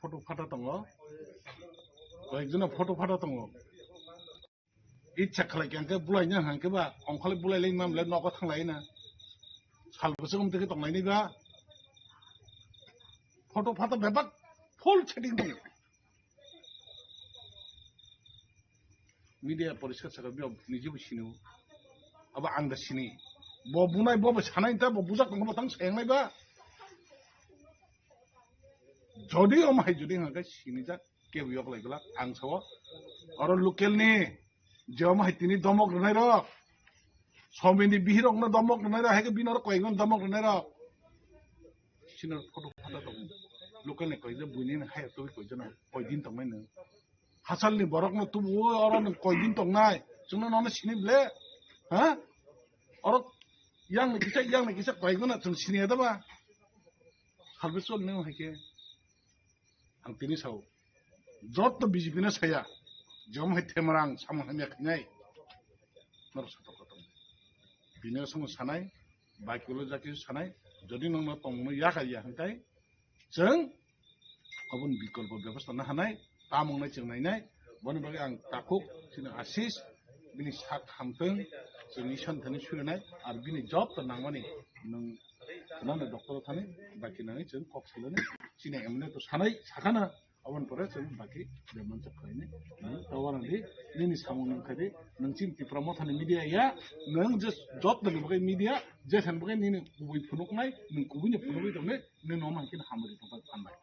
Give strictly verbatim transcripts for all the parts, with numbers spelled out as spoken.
Photo photo tongo. Koyekjona photo photo tongo. Icha khlai khe hwnkhe bulai nang hwnkhe ba, ongkhorlai bulai lai mamle nogo thanglai na. Sal bwswk wng tonglaini ba. Photo photo bebak full setting tongo. Media poriskar sakha, biyok niji bo sini. Abo ang da sini. Bo bunai bo bo sanai ta bo bujak tong bo tang sayang nai ba. Jodi om hai jodi hwnkhe sini jak ke biyok lai glak ang sao. Oro local ni je om hai tini domok rwnai rok. Somini bihirok no domok rwnai rok, hai ke bini oro koyekjon domok rwnai rok. Sini photo photo tong. Local ni koyekjon buini hai to koyekjon koyekdin tong nai nang. Hasalni borokno tubu, o oro nwng koidin tongnai? Chwngno nono sini ble? Ha? Oro yang ni kisa, yang ni kisa koigona chwng sini da ba? Salbe chol nang hai khe. Ang tini sao. Jotto B J P no saya. Jom hai Themarang samung hamya khainai. Norok satok kotor. Bini samung sanai, baki ulo jaki sanai. Jodi nongno tongno yakar ya hangkai. Chwng aboni bikolpo bebostha na hanai, tamung nai chwng nainai, boni bagwi ang takhuk chini Ashish, bini sak hamtwng, chwng Iswar thani suyanai, ar bini job to nangmani nwng khwnano doctor thani, baki nangwi chwng kok salani, chini M L A to sanai, sakhana, aboni pore chwng baki bemani chwk khlainai, nwng tawarandi, nini samung nwng khaidi, nwng chini Tipra Mothani media ya, nwng je job to ni bagwi media, je thani bagwi nini kubui phunuknai, nwng kubuini phunugwi tongnai, Nini noman kini hamari tongthok hambai.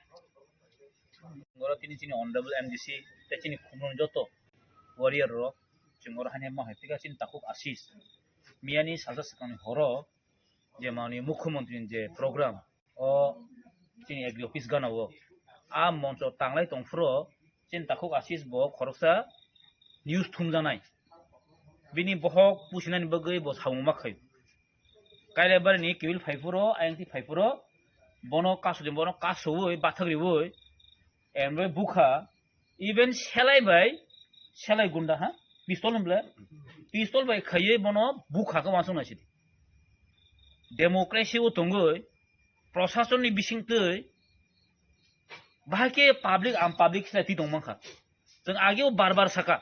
Oro tini chini honorable M D C tei chini khumrung joto warrior rok, chwng oro haino ma hai tei chini takhuk Ashish. Miyani salsa swkangni horo je mani mukhyamantri ni je program o chini agri office gana o a moncho tanglai tongphuru chini takhuk Ashish bo khoroksa news thumjanai. Bini bohok pusinani bagwi bo samung ma khaio. Kailaibari ni kibil phaiphuru, ayang ti phaiphuru, bono kasudi, bono kasui, bathak riui, emroi bukha, even selai bai, selai gunda ha, pistol hwnble, pistol bai khaiui bono bukha khe uansuk naisidi. Democracy o tongoi, prosasonni bisingtwi, bahai khe public, am public se twi tong mankha. Chwng ageo bar bar saka.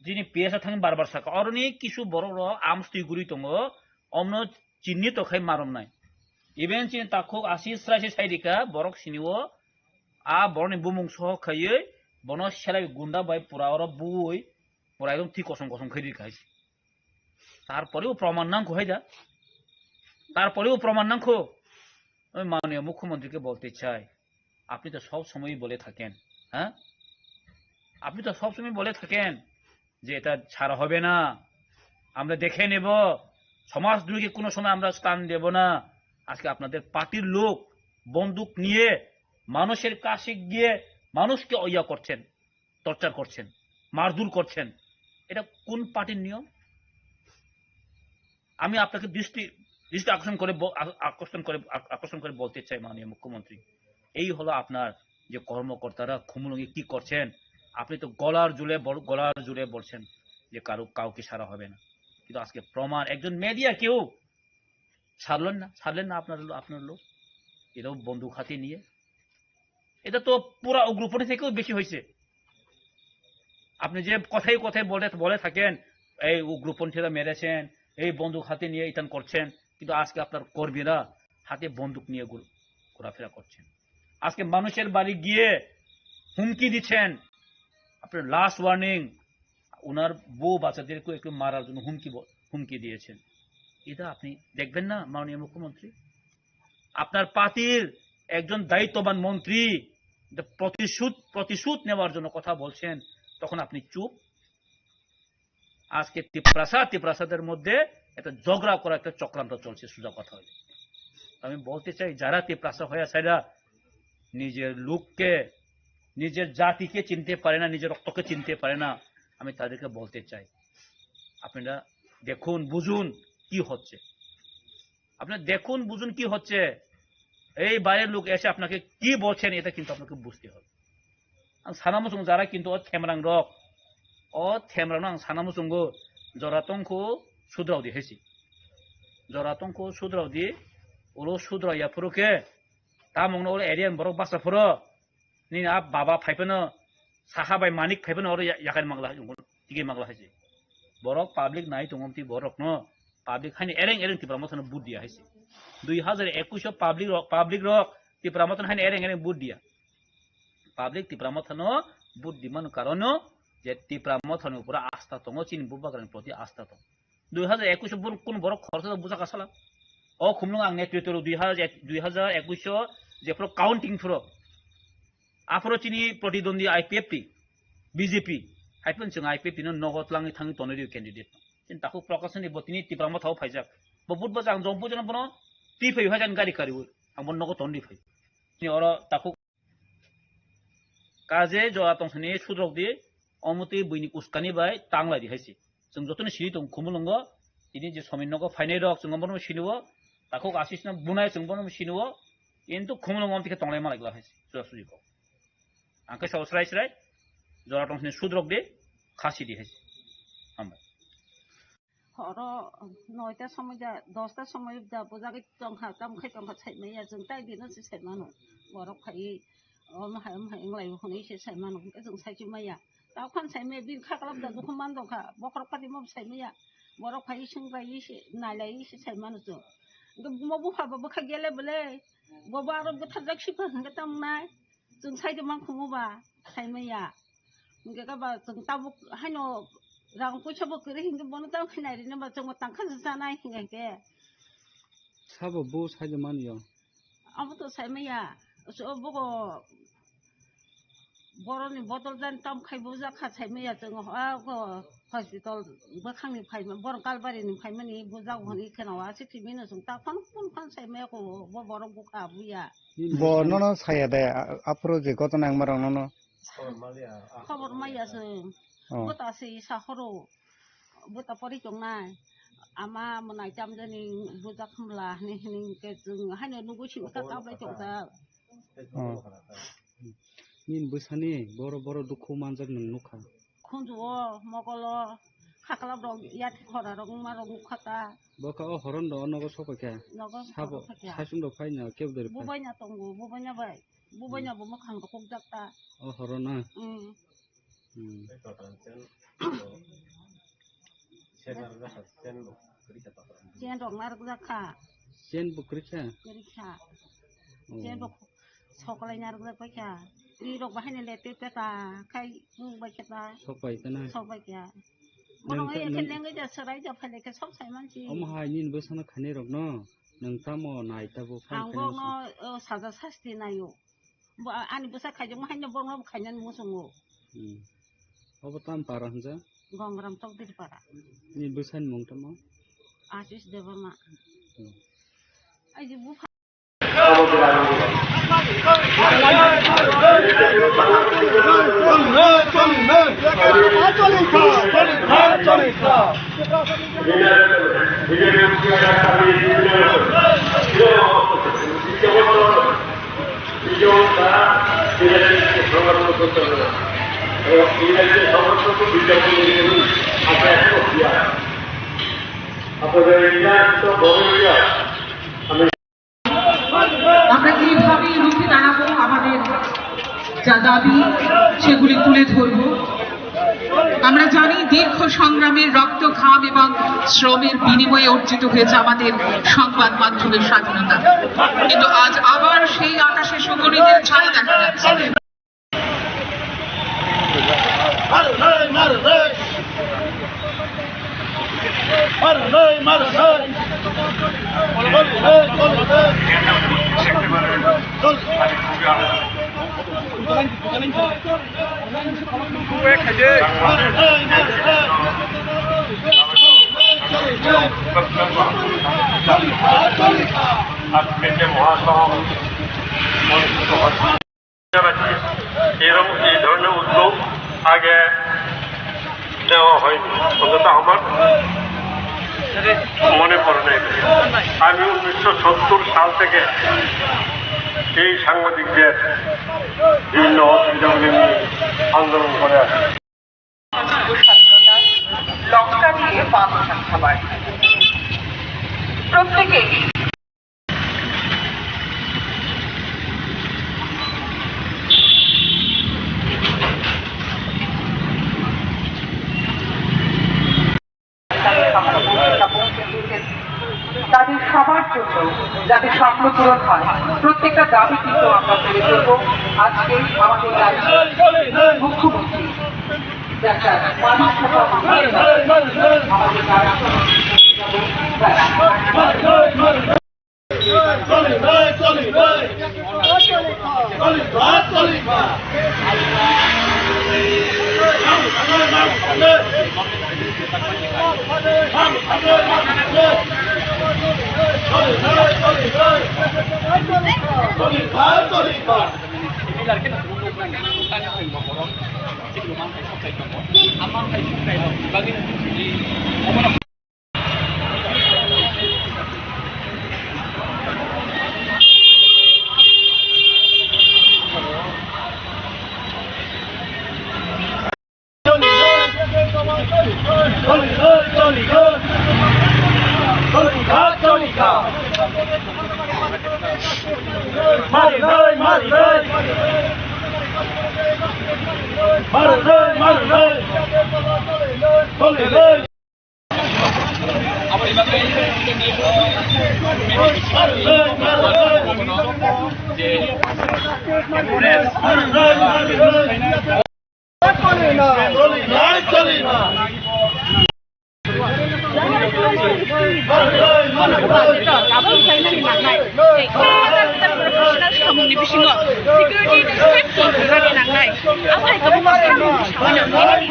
Jini P S a thang bar bar saka. Oroni kisu borok rok arms twi guri tongo. Omno chinni to khai marom nai. Even chini takhuk Ashish srai se sai rika borok sini o a borokni bumung soho khaiui bono selai gunda bai pura oro bui pura ekdom thik kosom kosom khai rika hai. তারপরেও প্রমাণ নাংখো hai da. তারপরেও প্রমাণ নাংখো. আমি মাননীয় মুখ্যমন্ত্রীকে বলতে চাই, আপনি তো সব সময়ই বলে থাকেন, হ্যাঁ? আপনি তো সব সময় বলে থাকেন যে এটা ছাড়া হবে না, আমরা দেখে নেব, সমাজদ্রোহীকে কোনো সময় আমরা স্থান দেব না। আজকে আপনাদের পার্টির লোক বন্দুক নিয়ে মানুষের কাছে গিয়ে মানুষকে ইয়া করছেন, টর্চার করছেন, মারধর করছেন, এটা কোন পার্টির নিয়ম? আমি আপনাকে দৃষ্টি দৃষ্টি আকর্ষণ করে ব- আ- আকর্ষণ করে আ- আকর্ষণ করে বলতে চাই, মাননীয় মুখ্যমন্ত্রী, এই হলো আপনার যে কর্মকর্তারা খুমুলুঙে কি করছেন। আপনি তো গলার জোরে বল- গলার জোরে বলছেন যে কারো কাউকে ছাড়া হবে না, কিন্তু আজকে প্রমাণ, একজন মিডিয়া কেউ ছাড়লেন না, ছাড়লেন না আপনার লো- আপনার লোক, এটাও বন্দুক হাতে নিয়ে। এটা তো পুরা উগ্রপন্থী থেকেও বেশি হয়েছে। আপনি যে কথায় কথায় বলে বলে থাকেন, এই উগ্রপন্থীরা মেরেছেন, এই বন্দুক হাতে নিয়ে ইতান করছেন, কিন্তু আজকে আপনার কর্মীরা হাতে বন্দুক নিয়ে ঘুর- ঘোরাফেরা করছেন। আজকে মানুষের বাড়ি গিয়ে হুমকি দিচ্ছেন, আপনার লাস্ট ওয়ার্নিং, ওনার বউ বাচ্চাদেরকে একটু মারার জন্য হুমকি ব- হুমকি দিয়েছেন। এটা আপনি দেখবেন না, মাননীয় মুখ্যমন্ত্রী? আপনার পার্টির একজন দায়িত্ববান মন্ত্রী যে প্রতিশোধ প্রতিশোধ নেওয়ার জন্য কথা বলছেন, তখন আপনি চুপ। আজকে তিপ্রাসা তিপ্রাসাদের মধ্যে একটা ঝগড়া করা, একটা চক্রান্ত চলছে, সোজা কথা হলো। আমি বলতে চাই, যারা তিপ্রাসা হয়ে আছে, এরা নিজের লোককে, নিজের জাতিকে চিনতে পারে না, নিজের রক্তকে চিনতে পারে না। আমি তাদেরকে বলতে চাই, আপনারা দেখুন, বুঝুন কি হচ্ছে। আপনারা দেখুন, বুঝুন কি হচ্ছে। এই বাইরের লোক এসে আপনাকে কি বলছেন, এটা কিন্তু আপনাকে বুঝতে হবে। Ang sana muchung jara kintu o themrang rok, o themrang no ang sana muchungo, jora tongkho sudrao di hai si. Jora tongkho sudrao di, ulo sudrao ya phuru khe, tamung no ulo area ni borok basa phuru, Nini a baba phai phano, saha bai manik phai phano oro ya-, yakhai magla hai, tigi magla hai se. Borok public nai tongo, twi borok no public haino ereng ereng Tipra Motha no vote diya hai se. Dui hazar ekush o public rok, public rok Tipra Motha no haino ereng ereng vote diya. Public Tipra Motha no vote di manu karon no je Tipra Motha ni upor asta tongo, chini bubagra ni proti asta tongo. Dui hazar ekush o bor-, kunu borok khoroksa bujak asala. O khumlung ang netrito rw dui hazar, dui hazar ekush o jephuru counting phuru. Aphuru chini protidwandi I P F T, B J P, hai phano chwng I P F T no nogo twlangwi thangwi tonwi rw candidate. Chini takhuk Prakash ni bo tini Tipra Motha o phaijak. Bo vote bajak ang jong bujano bono twi phai hai jan gari kariwi. Ang bono nogo tonwi phai. Chini oro takhuk Kaje jora tongthani sudrok di, omo twi buini uskani bai tanglai di hai se. Chwng jotono sini tong Khumulwngo, tini je Somin nogo phainai rok chwng omono sini o, takhuk Ashish no bunai chwng bono sini o, kintu Khumulwngo omo twi khe tonglai malai glak hai se, suja suji kok. Ang khe sao srai srai, jora tongthani sudrok di, khasi di hai se. Hambai. Horo noita somoi ja, dosta somoi ja, bujagwi tongkha, tamo khai tongkha, saimaya, chwng tai dino se saimano. Borok phai, omo hai, omo hai, wng lai, hwnwi se saimano, hwnkhe chwng sai chuk maya. Tao khan saimaya, bini kha kwlap da, dukhu man tongkha, bokhorok pati mo saimaya. Borok phai, swng lai se, nai lai se saimano chwng. Hwnkhe mo bupha bo bwkha gele bwle, bo bo aro bwtharjak sipha hwnkhe tamo nai. Chwng sai de mang khumu ba, sai maya. Hingke ka ba chwng tabuk haino rang puisa bo kwrwi hingke bono tamo khe nai rina ba chwng bo tang kha chanai hinga hingke. Sabo bo sai de man yo. Abo to sai maya. So bogo boroni bodol jan tam khai bujak kha sai maya chwng ha go hospital bwkhangni phaima, borok Kalbarini phaimani bujak hwnwi kheno aswk simi no chwng ta phano phone phano sai maya ko bo borok bukha buya. Bo nono saya de, a-, aphuru je ghotona wngma rok nono. Khobor maya chwng. Oh. Bwta se sa horo. Bwta pori tongnai. Ama mwnai chamjani bujak hamla hwnwi hwnwi hwnkhe chwng haino nugwi simi ka kablai tongkha. Oh. Nini bwsani boro boro dukhu manjak nwng nukha. Khunju o, mokol o, haklap rok, yati khora rok, wngma rok nukha ta. Boka o horon do, o nogo sopai kha. Nogo sabo sopai kha. Saichung rok phai na, kebo dori phai. Bubaina tongo, bubaina bai. Bubaina bo mwkhang rok kukjak ta. O horon na? Mm. Hmm. Chen rok narwk jak kha. Chen bo kwrwi kha? Kwrwi kha. Oh. Chen bo sokolai narwk jak bai kha. Twi rok bahai ni le twi peta khai mung bai khe ta. Sok bai kha na? Sok bai kha. Bono nang wngya khe nang lengwi ja swrai ja phai lai khe sok sai mansi. Omo hai nini bwsano khainai rok no nwng tamo nai tabuk phai khainai bwsano? Ang bokno, o, saja sasti naio. Bo, ani bwsa khaijakma haino borokno bo khainani muchungo. Hmm. Obo tam para hwnjak? Gongram Chokdiri para. Ni bwsani mung tamo? Ashish Debbarma. Hmm. Ai je bupha. আমরা কিভাবে রুখে দাঁড়াবো, আমাদের যা দাবি সেগুলি তুলে ধরবো। আমরা জানি দীর্ঘ সংগ্রামের রক্ত, ঘাম এবং শ্রমের বিনিময়ে অর্জিত হয়েছে আমাদের সংবাদ মাধ্যমের স্বাধীনতা, কিন্তু আজ আবার সেই আকাশে সুগণিতের ছায়া দেখা যাচ্ছে। আজকে যে মহাসভা অনুষ্ঠিত হচ্ছে, এরকম এই ধরনের উদ্যোগ আগে নেওয়া হয়নি, অন্তত আমার মনে পড়ে নাই। আমি উনিশশো সত্তর সাল থেকে এই সাংবাদিকদের বিভিন্ন অসুবিধাগুলি নিয়ে আন্দোলন করে আসছি। ছাত্রতা লঙ্কা দিয়ে পাঁচ খাবার প্রত্যেকেই। আজকে আমাদের রাজ্যের মুখ্যমন্ত্রী ডাক্তার মানিক সাহা আমাদের রাজ্য Samungni bisingo security safety rwna nangnai. Abo hai kwbangma samung samani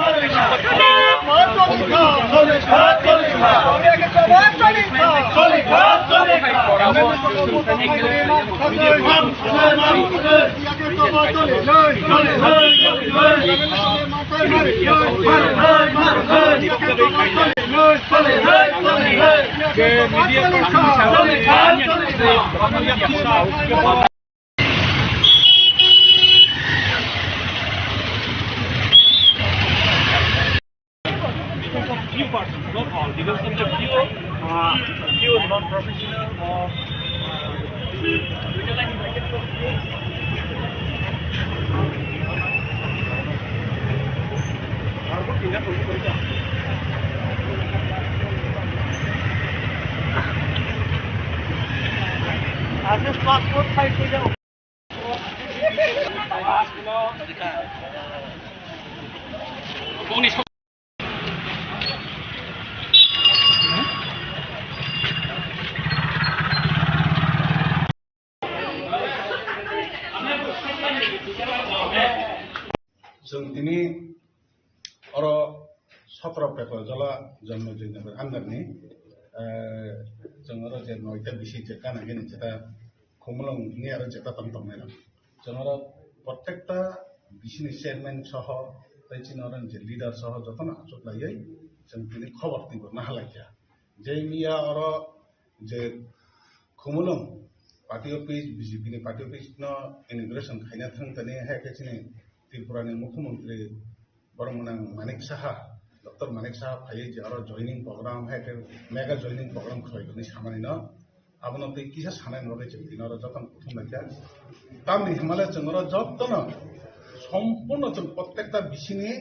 Few persons, not all, because of the few, uh, few non-professional or, uh, Chwng tini oro sotro Pekla Jola Janmajoi Nagar under ni, eh, chwng oro je noita bisi je kana gini jeta Khumulwng ni aro jeta tong tong nai rok. Chwng oro prottekta bisini chairman soho tei chini oro je leader soho jotono achuk laiwi chwng tini khobor twibo naha laikha. Je miya oro je Khumulwng party office, B J P ni party office no inauguration khaina thang tani hai khe chini Tripura ni Mukhyamantri borok mwnang Manik Saha, Doctor Manik Saha phaiwi je aro joining program, hai khe mega joining program khlai hwnwi samani no, abono tei kisa sanai no bagwi chwng tini oro jotono kuthum laikha. Tamni hwnmale chwng oro jotono sompurno chwng prottekta bisini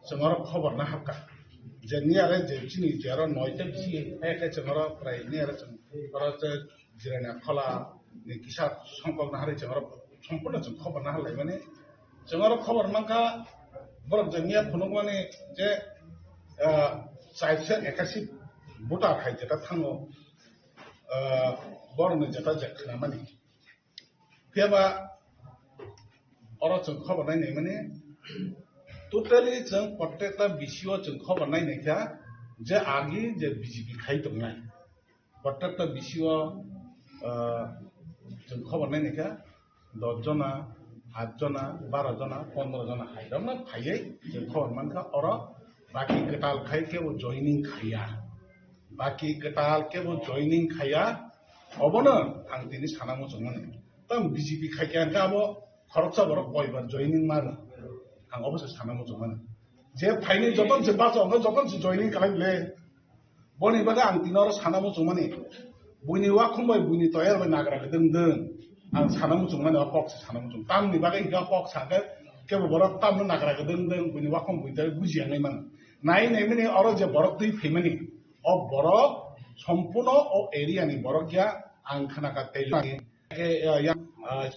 chwng oro khobor na habkha. Je niyare je chini je aro noita bisi, hai khe chwng oro prai niyare chwng oro je Jirania Khola ni kisa songkok naharwi chwng oro sompurno chwng khobor naharlaimani. Chwng oro khobor mankha, borok je miya phunukmani je, ah, chairso ekasi voter hai jeta thango, ah, borokni jeta je khnamani. Phiyaba oro chwng khobor nai naimani, totally chwng prottekta bisio chwng khobor nai naikha je agi je B J P khai tongnai. Prottekta bisio, ah, chwng khobor nai naikha, dos jona, aat jona, baro jona, pondro jona hai rokno phaiwi chwng khobor mankha, oro baki kwtal khai kebo joining khaiya, baki kwtal kebo joining khaiya, obono ang tini sana muchungmani. Tamo B J P khaikha hwnkhe abo khoroksa borok koibar joining mano, ang obo se sana muchungmani. Je phaini joton se bacha hwnkhe joton se joining khlai le. Boni bagwi ang tini oro sana muchungmani, buini wakhum bai buini toyar bai nagra gdwng dwng. Ang sana muchungmani, o kok se sana muchung. Tamni bagwi hwnkhe o kok sakhe kebo borok tamno nagra gdwng dwng, buini wakhum buini toyar bujiya wngwi mano. Nai naimani oro je borok twi phaimani, o borok sompurno o area ni borok ya, ang khna kha tei yang, ah,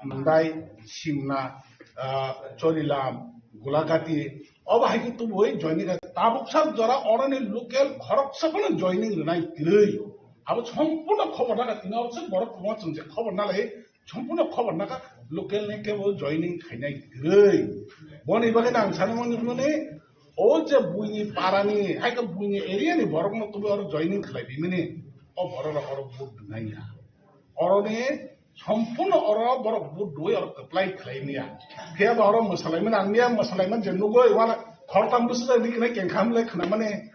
Mandai, Simna, ah, Chorilam, Gulagati, obo hai khe tubui joining kha. Tabuk sak jora oroni local khoroksa phano joining rwnai kwrwi. Abo sompurno khobor naka tini oro se borok kwbangma chwng je khobor nalai, sompurno khobor naka local ni kebo joining khainai kwrwi. Boni bagwi ang sano mani hwnmani, o je buini parani, hai khe buini area ni borokno tubui oro joining khlai bimani, o borok rok oro vote rwnai ya. Oroni sompurno oro borok vote rwui oro kwplai khlai maya. Phiya ba oro mwsalaimani ang miya mwsalaimani je nugui wala khortam bwswk ri khnai kengkham le khna mani.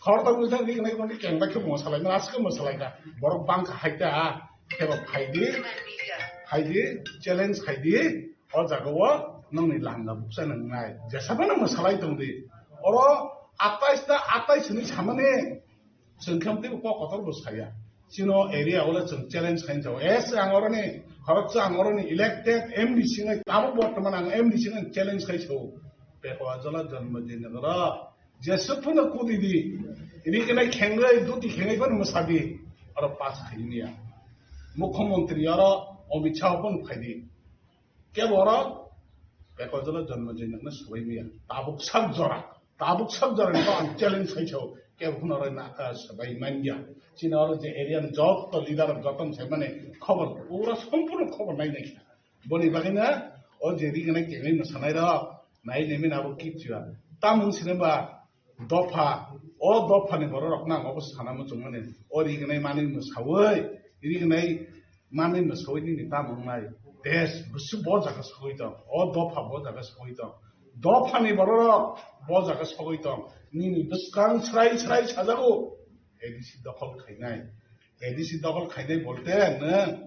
Khortam bwswk ri khnai mani kengba khe mwsalaimani aske mwsalaikha. Borok bangkha haita ha. Phiya ba phaidi, phaidi, challenge khaidi. O jaga o nongni langa buksa nangnai. Jesabano mwsalai tongdi. Oro atais ta atais hinwi samani. Chwng khe teibo kok kotor bo saya. Chino area o le chwng challenge khainai jao. Es ang oroni, khorok ang oroni elected M D C ngai tamo bortoman ang M D C ngai challenge khai sao. Pekwa jola janma din nagara. Jesuk phano kudi di. Ini kena khengai duti khengai phano mwsadi. Oro pass khaini ya. Mukhyamantri oro Amit Shah phano khaidi. Kebo oro Pekwa jola janma din nagna sabai miya. Tabuk sak jora. Tabuk sak jora ni ang challenge khai sao, kebo phano oro naka sabai manya. Chini oro je area ni joto leader joto ni sai mane khobor, pura sompurno khobor nai nai kha. Boni bagwi na o je ri gana kengai mwsanai rok, nai nai mena abo kichwa. Tamung sini ba dopha, o dopha ni borok rok nang obo sana muchung mane. O ri gana mani mwsawi, ri gana Manwi mwsawui nini tamo wngnai? Desh bwswk bo jaga sogwi tong, o dopha bo jaga sogwi tong, dophani bororok bo jaga sogwi tong. Nini bwskang srai srai sajago A D C dokhol khainai. A D C dokhol khainai bolte nwng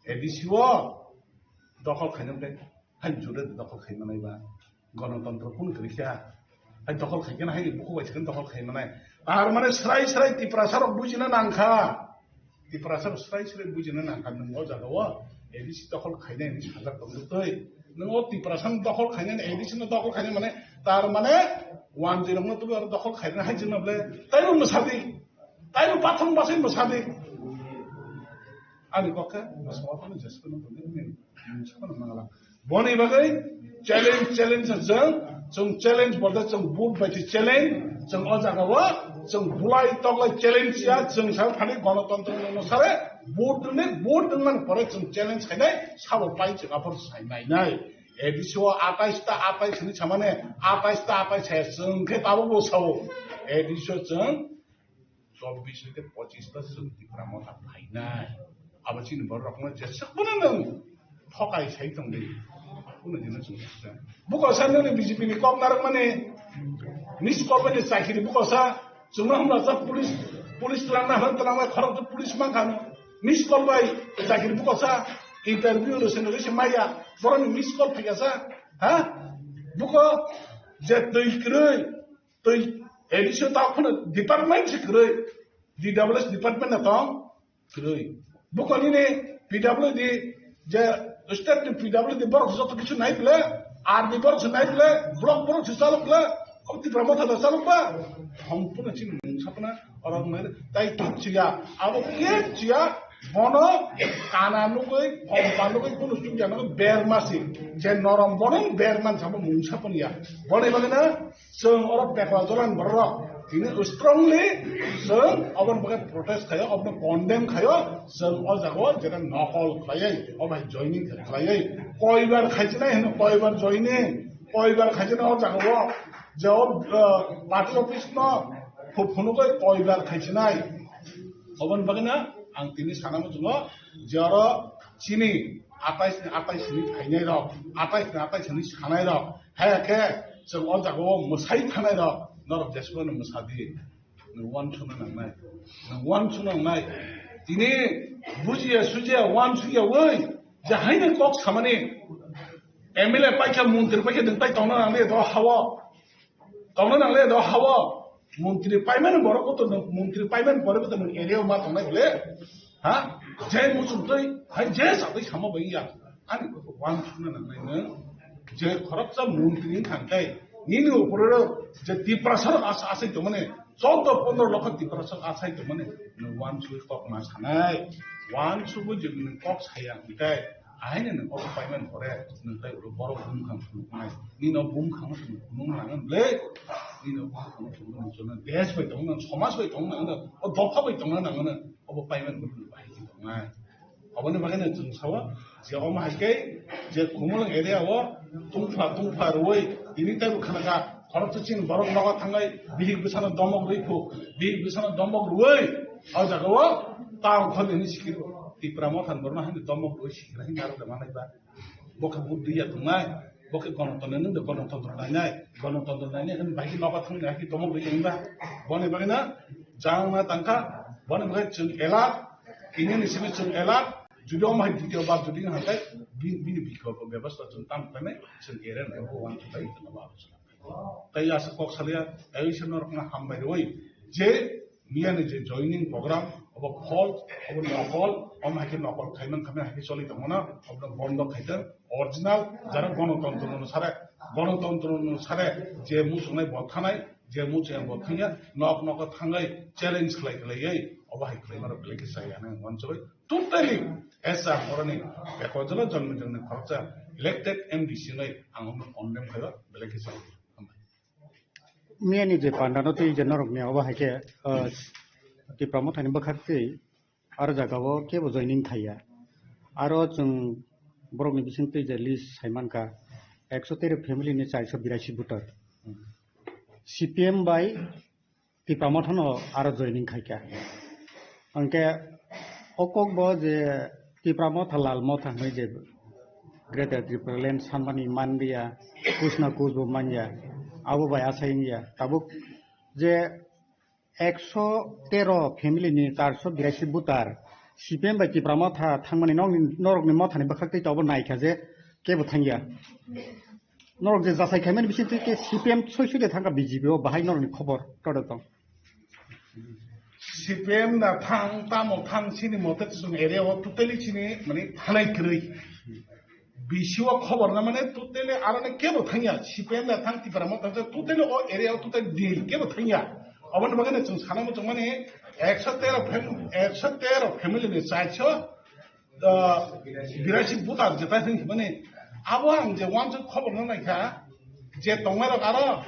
A D C o dokhol khainai, hai jure dokhol khaimanai ba. Gonotontro kunu kwrwi kha. Hai dokhol khai khe hai bukhuk bai se dokhol khai manai. Tar mane srai srai Tiprasa rok bujina nang kha. Tiprasa rok srai srai bujina nang kha. Nwng o jaga o A D C dokhol khainai hinwi sajak tong twi. Nwng o Tiprasa no dokhol khainai, A D C no dokhol khainai mane tar mane wanjwi rok no tubui oro dokhol khainai hai jwk no ble. Tai bo mwsadi. Tai bo pathong basai mwsadi. Ani kok khe mwsadi phano jesphano tongwi mwsadi phano mangala. Boni bagwi challenge, challenge chwng, chwng challenge bolte chwng vote bai se challenge, chwng o jaga o chwng bulai toklai challenge ya, chwng sa thani gonotontro no sare vote rwni, vote rwmani pore chwng challenge khainai, sabo pai chwng aphor sai nainai. A D C o atais ta atais hinwi samane, atais ta atais hai chwng khe tabuk bo sao. A D C o chwng chobbish hoite pochis ta chwng Tipra Motha phainai. Abo chini borok rokno jeswk bono nwng thokai sai tongdi. Kuno dino chwng jeswk. Buko sa nini B J P ni kok narwkmani miss call bai chakiri buko sa chwngno hamla sa police, police twlangna hwn twlangna khorok police mankha no. Miss call bai chakiri buko sa interview rwsino rwsi maya boroni miss call phaikha sa. Ha? Buko je twi kwrwi Twi A D C o ta phano department se kwrwi, D W S department na tong kwrwi. Buko nini P W D je state ni P W D borok joto kichu nai bole, R D borok se nai bole, block borok se chalok bole, o Tipra Motha da chalok ba, sompurno chini mung sapna oro nai tai kichu ya, abo kichu ya, bono kana nugui, pompa nugui, kunu chukya nugui, berma si, je norom bono berman sabo mung sapon ya, boni bagwi na, Chwng oro Pekla Jolan borok tini strongly chwng oboni bagwi protest khayo, oboni condemn khayo, chwng o jaga o jeta nokol khlaiwi, o bai joining khlaiwi, koibar khaichinai hino, koibar joining, koibar khaichinai o jaga o, je o, uh, party office no phu-, phunugwi koibar khaichinai. Oboni bagwi na ang tini sana muchungo je oro chini atais ni atais ni phainai rok, atais ni atais ni sanai rok, hai khe chwng o jaga o mwsai thanai rok, norok jeswk no mwsa di, nwng uansukna nangnai, nwng uansukna nangnai. Tini bujiya sujiya uansukya wi, je haino kok samani M L A paikha, montri paikha, nwng tai tongna nangnai do hao. Tongna nangle do hao. Montri paimani borok kotor nwng, montri paimani borok kotor nwng area o ma tongnai bole. Ha? Je muchung twi, hai je satwi sama bai ya. Ani kok uansukna nangnai nwng. Je khoroksa montri wngkha khe, nini upore je Tiprasa rok asa asai tongmani, chaudo pondro lokho Tiprasa rok asai tongmani, nwng uansugwi kok ma sanai. Uansugwi je nwng kok saya hwnkhe, Ahaino nwng obo paiman pore nwng tai ulo borok bumkhang phunuknai. Nino bumkhang phunuknung nangani le. Nino bumkhang phunuknung chwngno desh bai tongmani, somaj bai tongmani, o dopha bai tongna nangani, obo paiman pore nwng bahai khe tongnai. Oboni bagwi no chwng sao je omo hai khe je Khumulwng area o tungphla tungphla rwui tini teibo khna kha khoroksa chini borok nogo thangai bihik bwsano domok rwi phu, bihik bwsano domok rwui o jaga o town kholi hwnwi sikiro Tipra Motha ni borokno haino domok rwui sikira hwnwi narwk da manai ba. Bo khe buddhi ya tongnai, bo khe gonotontro nung de gonotontro nainai, gonotontro nainai hwnwi bai khe nogo thangni hai khe domok rwi hwnba. Boni bagwi no jang na tangkha, boni bagwi chwng elak Tini ni simi chwng elak, jodi omo hai ditiyo bar jodi wng khe, bi-, bini bikolpo bebostha chwng tamo khlainai, chwng ere nai bo uansuk lai tongma bo aluchona. Tai aswk kok salia, tai se norokno hambai rwi, je miya ni je joining program, obo false, obo nokol, omo hai khe nokol khaimang khaimang hai khe choli tongmano, obo bondo khaitwng, original, jara gonotontro no sare, gonotontro no sare, je muchungnai bo thanai, je muchungnai bo thangya, nok nok thangwi challenge khlai khlaiwi, obo hai khlaima rok belai khe chaya nang uansugwi. Totally, as a horoni, beko jora jonmi jonmi khoroksa elected M D C nai ang omo condemn khaio, belai khe sa. Miyani je panda no twi je norok ni obo hai khe, ah, Tipra Motha ni bwkhak twi aro jaga o kebo joining khaiya. Aro chwng borok ni bising twi je list sai mankha, ekso tero family ni chairso birasi voter. C P M bai Tipra Motha no aro joining khaikha. Hwnkhe o kok bo je Tipra Motha, Lal Motha hwnwi je Greater Tipraland sanmani manliya, kus na kus bo manya, abo bai asai wngya. Tabuk je ekso tero family ni charso birasi voter C P M bai Tipra Motha thangmani nokni, norokni Motha ni bwkhak twi tabuk naikha je kebo thangya. Norok je jasai khaimani bising twi ke C P M soi soi de thangkha B J P o, bahai norokni khobor tode tong. C P M da thang, tamo thang, chini mote chwng area o totally chini mane thanai kwrwi. B C O khobor na mane totally aro ne kebo thangya, C P M da thang, Tipra Motha thang, totally o area o totally deal kebo thangya. Oboni bagwi no chwng sana muchung mani ekso tero fam-, ekso tero family ni chairso ah, birasi voter jeta hwnwi hwnmani, abo ang je uansuk khobor no naikha, je tongnairok aro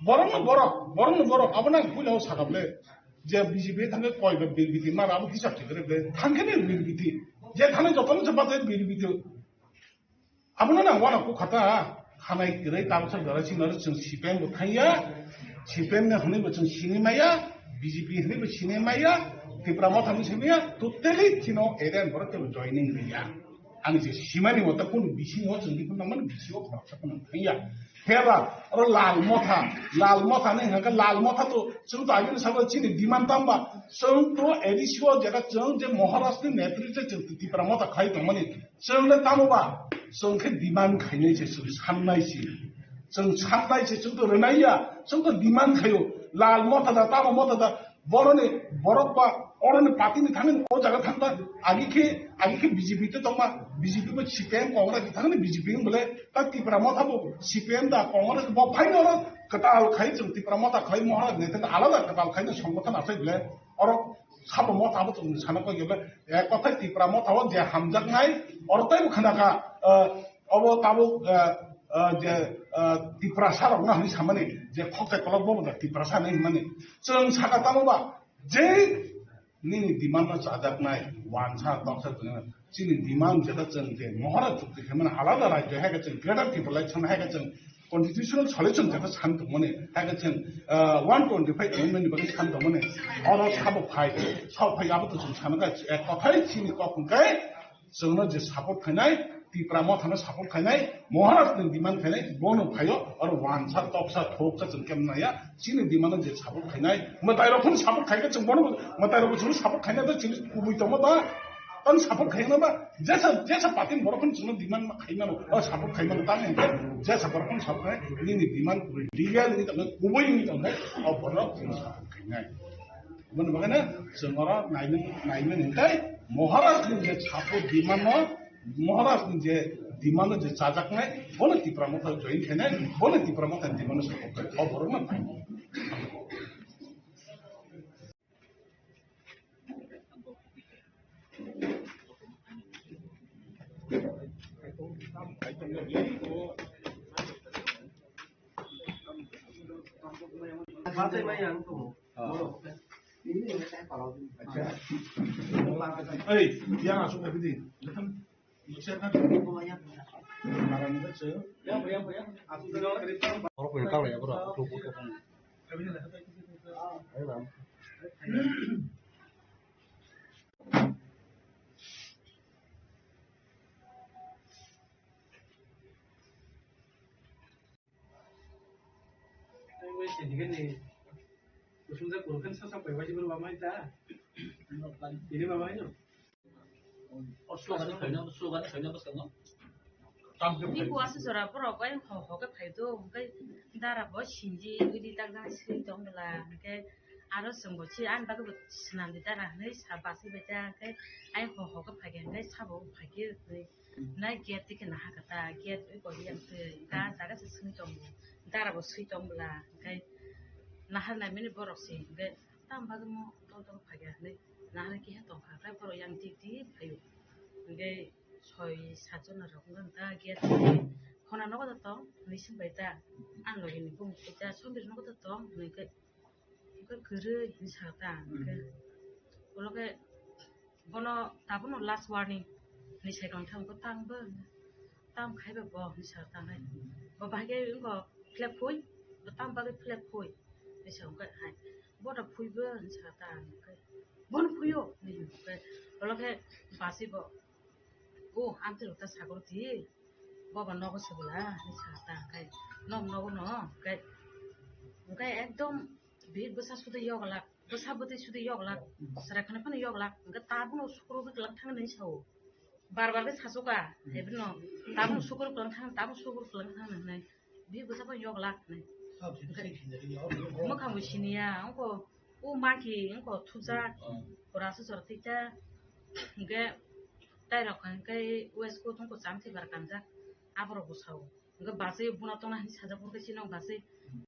borokno borok, borokno borok, abono ang puila o sakha ble, je B J P thangkhe koi ba bill biti mar abo hisab se kre ble, thangkhe ni bill biti, je thani jotono se bate bill biti, abono nang uansuk khata. Khanai kwrwi tabuksa jora sino chwng C P M bo thangya, C P M ni hwnwi bo chwng sini maya, B J P hwnwi bo sini maya, Tipra Motha hwnwi sini maya, totally chino area ni borok teibo joining riya. Ani je simani mote kunu bisingo chwng bikun nangmani bisingo khoroksa phano thangya. Heba oro Lal Motha, Lal Motha ni hwnka Lal Motha to chwng to agini sabo chini demand tamba, chwng to A D C o jeta chwng je Maharaj ni netritwe chwng Tipra Motha khai tongmani. Chwng le tamo ba? Chwng khe demand khainai se, chwng sannai se. Chwng sannai se, chwng to rwnai ya, chwng to demand khaio. Lal Motha da, tamo Motha da, boroni, borok ba, oroni party ni thani o jaga thangba, agi khe, agi khe B J P te tongma, B J P bo C P M Congress ni thani B J P wng bole, ta Tipra Motha bo C P M da Congress bo phaino oro kwtal khai chwng Tipra Motha khai Maharaj ni thani alada kwtal khai no songbothon achai bole, oro Sabo Motha bo chwng sana koi khe, eh, kothai Tipra Motha o je hamjaknai, oro taibo khna kha, eh, obo tabuk, eh, eh, je, eh, Tiprasa rok no hwnwi samani, je khokchai kolok bo da Tiprasa hwnwi hwnmani. Chwng saka tamo ba, je nini demand no chajaknai, wansa toksa chwng chini demand jeta chwng je Maharaj chukti khe mani alada rajyo hai khe chwng Greater Tipraland chwng hai khe chwng constitutional solution jeta san tongmani, hai khe chwng, ah, one twenty-five amendment ni bagwi san tongmani, oro sabo phai, sok phai abo to chwng sana kha, ek kothai chini kok hwn khe chwngno je support khainai, Tipra Motha no support khainai, Maharaj ni demand khainai, bono phaio, oro wansa toksa thoksa chwng khe manya, chini demand no je support khainai, mwtai rok phano support khai khe chwng bono, mwtai rok bo chwng support khainai, to chini kubui tongma ba, tang support khaina ba, jesa, jesa party ni borok phano chwngno demand ma khaimano, o support khaimano, tang hwnkhe jesa borok phano support khai, nini demand kubui legal ni tongkhe, kubui ni tongkhe, o borok chwngno support khainai. Aboni bagwi no chwng oro naimani, naimani hwnkhe Maharaj ni je support demand no, Maharaj ni je demand no je chajaknai, bono Tipra Motha join khainai, bono Tipra Motha ni demand no support khai, o borok no phainai. Patai mai ang tongo. Ah. Ini saya kalau. Acha. Ei, yang asuk lagi di. Oro kung kang ya bro. Ayo bang. Ini bwskango. Ni bo aswk jora borok bai ho ho khe phai do, hwnkhe dara bo sinji ui di tak jak swi tong bwla, hwnkhe aro chwng bo si ani bagwi bo swnam di dara hinwi sa bachai bai ta, hwnkhe ai ho ho khe phai khe hinwi sabo phai khe hinwi. Nai gate twi khe naha khe ta, gate ui bo yang twi, ga jaga se swi tongo, dara bo swi tong bwla, hwnkhe naha nai mani borok se, hwnkhe tam bagwi mo tong tong phai khe hinwi naha khe tong kha, hwnkhe borok yang twi twi phai o, hwnkhe soi sat jona rok wngkha ta gate khona nogo to tong hinwi swng bai ta, ani logi ni bumung twi ta sombiri nogo to tong hinwi khe. Hwnkhe kwrwi hinwi sa ta hwnkhe. Ulo khe bono tabukno last warning hinwi sai tong khe, hwnkhe tam bo tam khai ba bo hinwi sa ta nai. Bo bahai khe wngkha flag phui, bo tam bagwi flag phui hinwi sa hwnkhe hai. Bo da phui bo hinwi sa ta hwnkhe. Bono phui o hinwi hwnkhe. Ulo khe basi bo. O, amtwi rok ta sagor di, bobo nogo se bwla, hinwi sa ta, hwnkhe, nog nogo no, hwnkhe, hwnkhe ekdom bihik bwsa sudi yoglak, bwsa bwtwi sudi yoglak, chwrai khwnwi phano yoglak, hwnkhe tabukno sukurubwi kwlang thang hinwi sa-o, bar bar khe sasu kha, ebino, tabukno sukur kwlang thang, tabukno sukur kwlang thang hinwi. Bihik bwsa bo yoglak hinwi. Mwkhang bo siniya, wngkha o maki, wngkha o thupjak, pura aswk jora twi ta. Hwnkhe tai rok hwnkhe west coat wngkha o chamthi bar kanjak, aborok bo sao. Hwnkhe bachwi buna tongna hinwi sajak, hwnkhe chini bachwi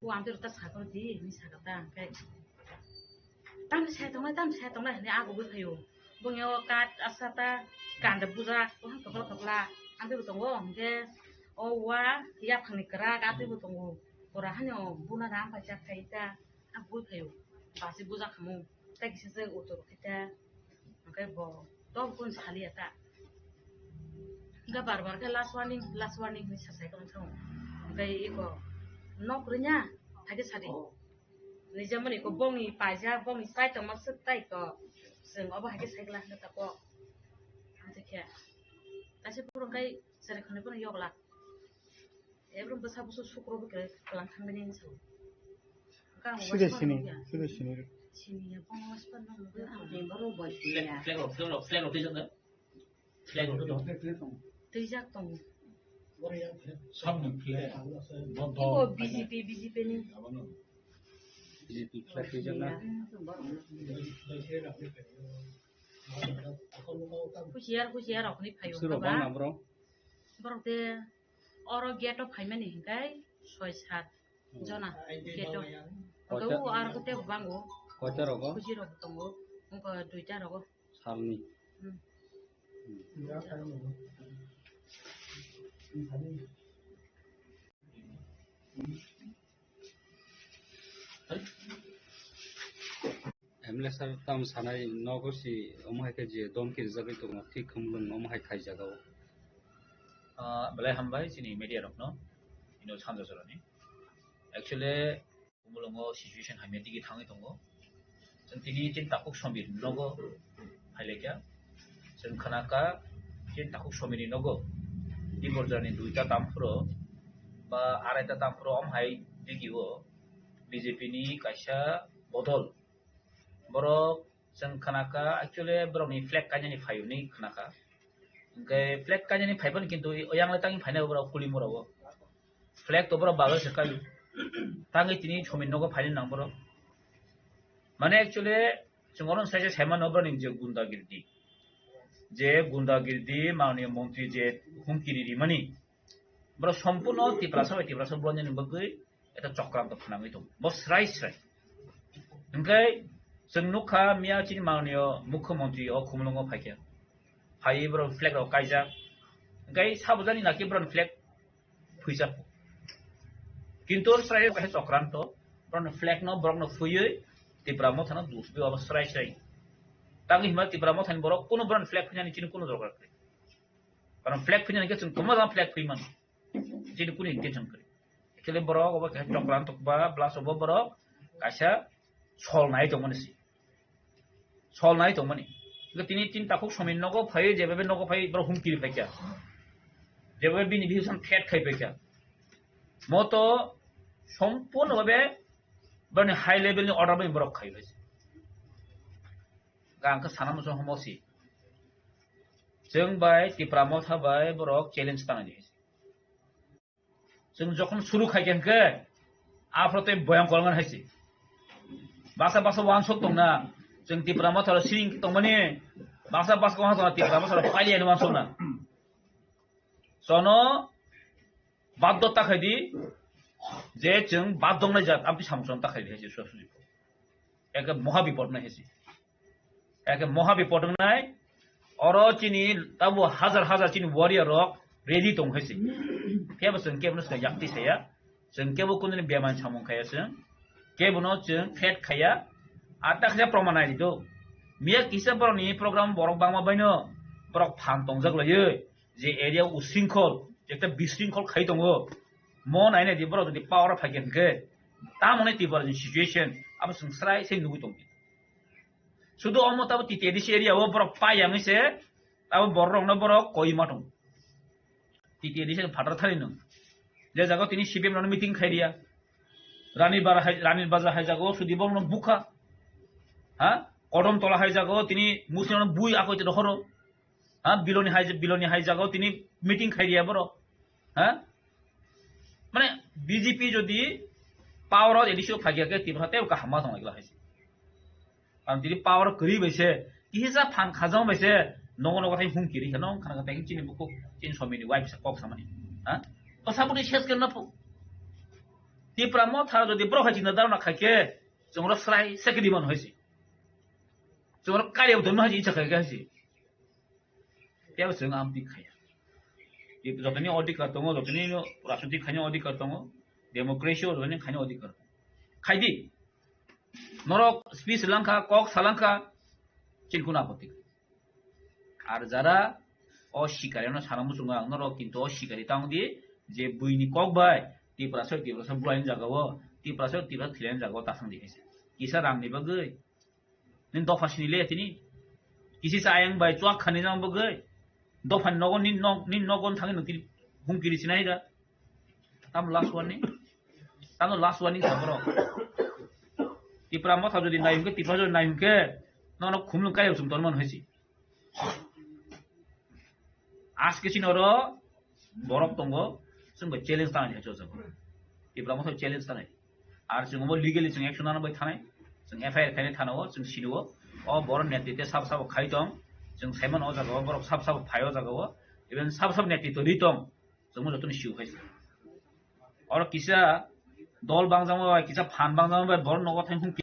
o amtwi rok ta sakor di hinwi sakha ta, hwnkhe. Tamni sai tongnai, tamni sai tongnai hinwi agugwi phaio. Bongni o kat asa ta kanda bujak, buphang kwpla kwpla, amtwi bo tongo, hwnkhe o wa yaphangni kwrak amtwi bo tongo. Pura hani o buna da ampai jak khai ta, agugwi phaio. Basi bujak khamu, tei kisa se utur khai ta, hwnkhe bo tok bun saliya ta. Hwnkhe bar bar khe last warning, last warning hinwi sa sai tong thung. Hwnkhe iko nok rwnya, haikhe sadi. Nijemani ko bongni paijak, bongni chai tongma swk tai ko. Chwng obo hai khe sai glak hwnkhe tako. Amtwi khe. Kaisa borok khai chwrai khwnwi phano yoglak. Ebrum bwsa bwswk sukro bwkhe kwlang thang bini hinwi sao. Sida sini, sida sini. Sini ya, bongni waisa phano nukya. Flag, flag rok, flag rok, flag rok twijak na? Flag rok twijak na? Twijak tongo. Samni flag. Bo B J P, B J P ni. B J P flag twijak na? Husiar, husiar rok ni phaio. Suro bang na bro? Borok de oro gate o phaimani hinkai soi sat jona gate o. Koita, o aro kote bango. Koita rogo? Kuchi rok tongo. Wngkha duita rogo. Salni. Hmm. M L A sir tam sanai nogo si omo hai khe je domki rijagwi tongo, thik Khumulwng omo hai khaijagao. Ah, belai hambai chini media rokno, ino sanja jorani. Actually, Khumulwngo situation hamya digi thangwi tongo. Chwng tini chini takhuk somir nogo phailaikha. Chwng khwnakha chini takhuk somirni nogo Diborjani duita tamphuro ba araita tamphuro omo hai digio B J P ni kaisa bodol. Borok chwng khwnakha, actually borokni flag kainani phai hwnwi khwnakha. Hwnkhe flag kainani phaiphano kintu oyang le tangwi phainai borok Kulimurao. Flag to borok bagwi se kaio. Tangwi tini somir nogo phaina nang borok. Mane actually chwng oro sai se saimano borokni je gundagirdi. Je gundagirdi mananiya montri je humki ri rimani. Borok sompurno Tiprasa bai Tiprasa bulanjani bagwi eta chokranto khnangwi tongo. Bo srai srai. Hwnkhe chwng nukha miya chini mananiya mukhyamantri o Khumulwngo phaikha. Phaiwi borok flag rok kaijak. Hwnkhe sabujani naki borok flag phuijak. Kintu srai kaisa chokranto Borokni flag no borokno phuywi Tipra Mothano dusbi abo srai srai. Tangwi hima Tipra Mothani borok kuno borokni flag phinani chini kuno dorkar kwrwi. Karon flag phinani khe chwng tongma jang flag phi mano. Chini kuno intention kwrwi. Kele borok obo khe chokran tokba plus obo borok kaisa sol nai tongmani si. Sol nai tongmani. Hingke tini tin takhuk somoi nogo phai, jebe nogo phai borok humkiri phaikha. Jebe bini bihiksan threat khai phaikha. Moto sompurno bhabe bani high level ni order bai borok khai phaikha. Ang khe sana muchung homo si. Chwng bai Tipra Motha bai borok challenge tangani. Chwng jokhon suru khai khe hwnkhe, aphuru tei boyang kolngan hai se. Baksa baksa wansuk tongna, chwng Tipra Motha rok siring tongmani, baksa baksa wansuk tongna, Tipra Motha rok pailiyani wansukna. Chono baddo ta khai di, je chwng bad dongnai jat, amtwi samung chwng ta khai di hai se, sua suji. Eke moha bipod nai hai se. Eke moha bipod wngnai, oro chini tabo hajar hajar chini warrior rok ready tong hai se. Phiya bo chwng kebo no swkang yakti saya, chwng kebo kunu ni bemani samung khaya chwng, kebo no chwng threat khaya, ata khaya proman nai di do. Miya kisa borok ni program borok bangma bai no borok phan tongjak laioi, je area o usringkhol, ekta bisringkhol khai tongo, mo nai nai di borok jodi power o phai khe hwnkhe, tamo ni Tripura ni situation abo chwng srai se nugui tong di. Sudu omo tabo T T A D C area o borok pai yang se, tabo borok rok no borok koi ma tong. T T A D C ni phatar thani no. Je jaga tini C P M no meeting khai riya. Rani bara hai, Rani Bazar hai jaga o sudi borok no bukha. Ha? Kodom Tola hai jaga o tini Muslim no bui akoi te dohoro. Ha? Biloni hai, Biloni hai jaga o tini meeting khai riya borok. Ha? Mane B J P jodi power o A D C o phai khe Tripura tei kaham ma tong lai hai. Ang tini power kwrwi bai se, kisa phan khajang bai se, nogo nogo thai hum kiri khe, nong khana khe chini bukhuk, chini somini wife sa kok samani. Ha? O sabuni ses khe na phu. Tipra Motha jodi borok hai chinta dharana khai khe, chwng rok srai se khe di mano hai se. Chwng rok kari abdon hai se, icha khai khe hai se. Tei chwng amtwi khaya. Jotoni odhikar tongo, jotoni rajnitik khaina odhikar tongo, democracy o jotoni khaina odhikar tongo. Khai di. Norok speech langkha, kok salangkha, chini kuno apatti. Ar jara o sikari no sana muchungo ang norok kintu o sikari tang di je buini kok bai Tiprasa, Tiprasa buaini jaga o, Tiprasa, Tiprasa thilani jaga o tasang di kaisa. Kisa rang ni bagwi. Nini dopha sini le tini. Kisi sa ayang bai chuak khani jang bagwi. Dopha ni nogo nini nog, nini nogo thangwi nung tini hum kiri sinai da. Tamo last warning. Tamo last warning sa borok. Tipra Motha jodi nai hwnkhe, Tipra jodi nai hwnkhe, nono khumlung kaya chum tonmani hai se. Aske chini oro borok tongo, chwng bai challenge tanai hai chwng. Tipra Motha challenge tanai. Ar chwng bo legally chwng action nana bai thanai. Chwng F I R khainai thana o, chwng sini o. O borok netwi te sab sab khai tong. Chwng saiman o jaga o, borok sab sab phai o jaga o. Even sab sab netwi to ri tong. Chwngno jotono sio khai se. Oro kisa dol bangjama bai, kisa phan bangjama bai, borok nogo thang hum.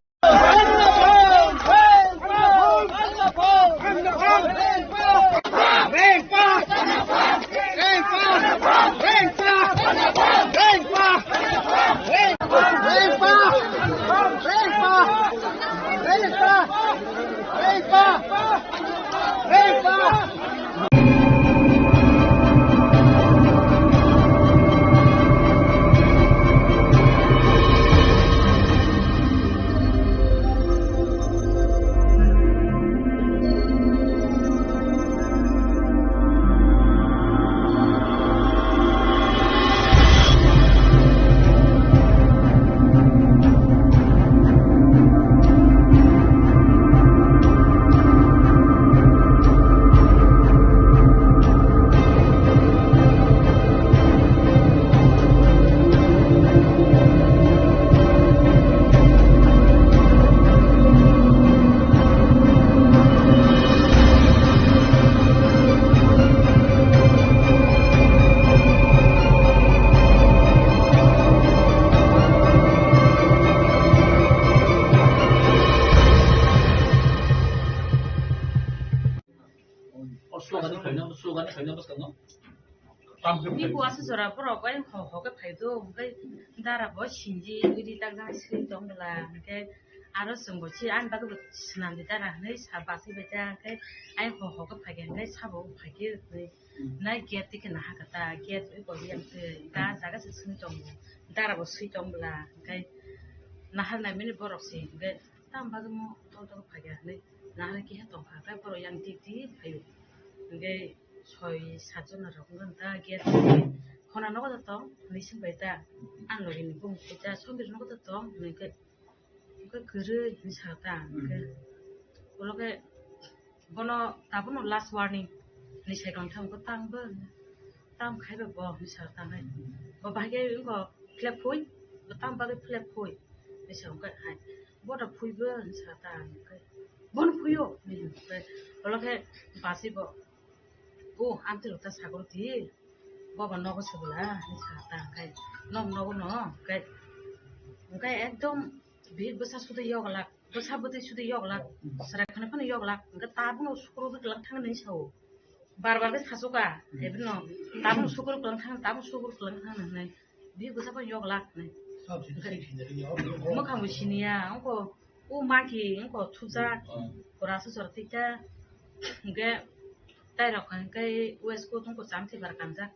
O slogan ni khaina, slogan ni khaina bwskango. Ni buasa jora borok bai ho ho khe phai do, hwnkhe dara bo sinji ri tak jak swi tong bwla, hwnkhe aro chwng bo si ani bagwi bo swnam di dara hwnwi sa bachwi bai ta, hwnkhe ai ho ho khe phai khe hwnkhe sabo phai khe hwnwi nai gate twi khe naha kha ta, gate wi bo yang twi ta jaga se swi tong, dara bo swi tong bwla, hwnkhe nahar nai mani borok se hwnkhe tam bagwi mo tol tol phai khe hwnwi nahar khe tong kha, hwnkhe borok yang tik tik phai o, hwnkhe soi sat jona rok wngkha ta gate khona nogo da tong hwnwi swng bai ta. Ang logi ni bumung khe ta Sombir nogo da tong hwnwi khe, hwnkhe kwrwi hwnwi sa ta hwnkhe ulo khe bono tabukno last warning hwnwi sai tong khe tam bo tam khai ba bo hwnwi sa ta hai bo bahai khe wngkha flag phui bo tam bagwi flag phui hwnwi sa wngkha hai bo da phui bo hwnwi sa ta hwnkhe bono phui o hwnwi hwnkhe ulo khe basi bo O, amtwi rok ta sagor di, bobo nogo se bwla, hinwi sa ta, hwnkhe, nok nogo no, hwnkhe, hwnkhe ekdom bihik bwsa sudi yoglak, bwsa bwtwi sudi yoglak, chwrai khwnwi phano yoglak, hwnkhe tabukno sukro bwklang thang hinwi sa-o. Bar bar khe sasu kha, ebino, tabukno sukro kwlang thang, tabukno sukro kwlang thang hinwi. Bihik bwsa phano yoglak hinwi. Mwkhang bo siniya, ongko. O maki wngkha thujak, pura aswk jora twi kha. Hwnkhe tai rok hwnkhe waistcoat wngkha cham thwibar kanjak,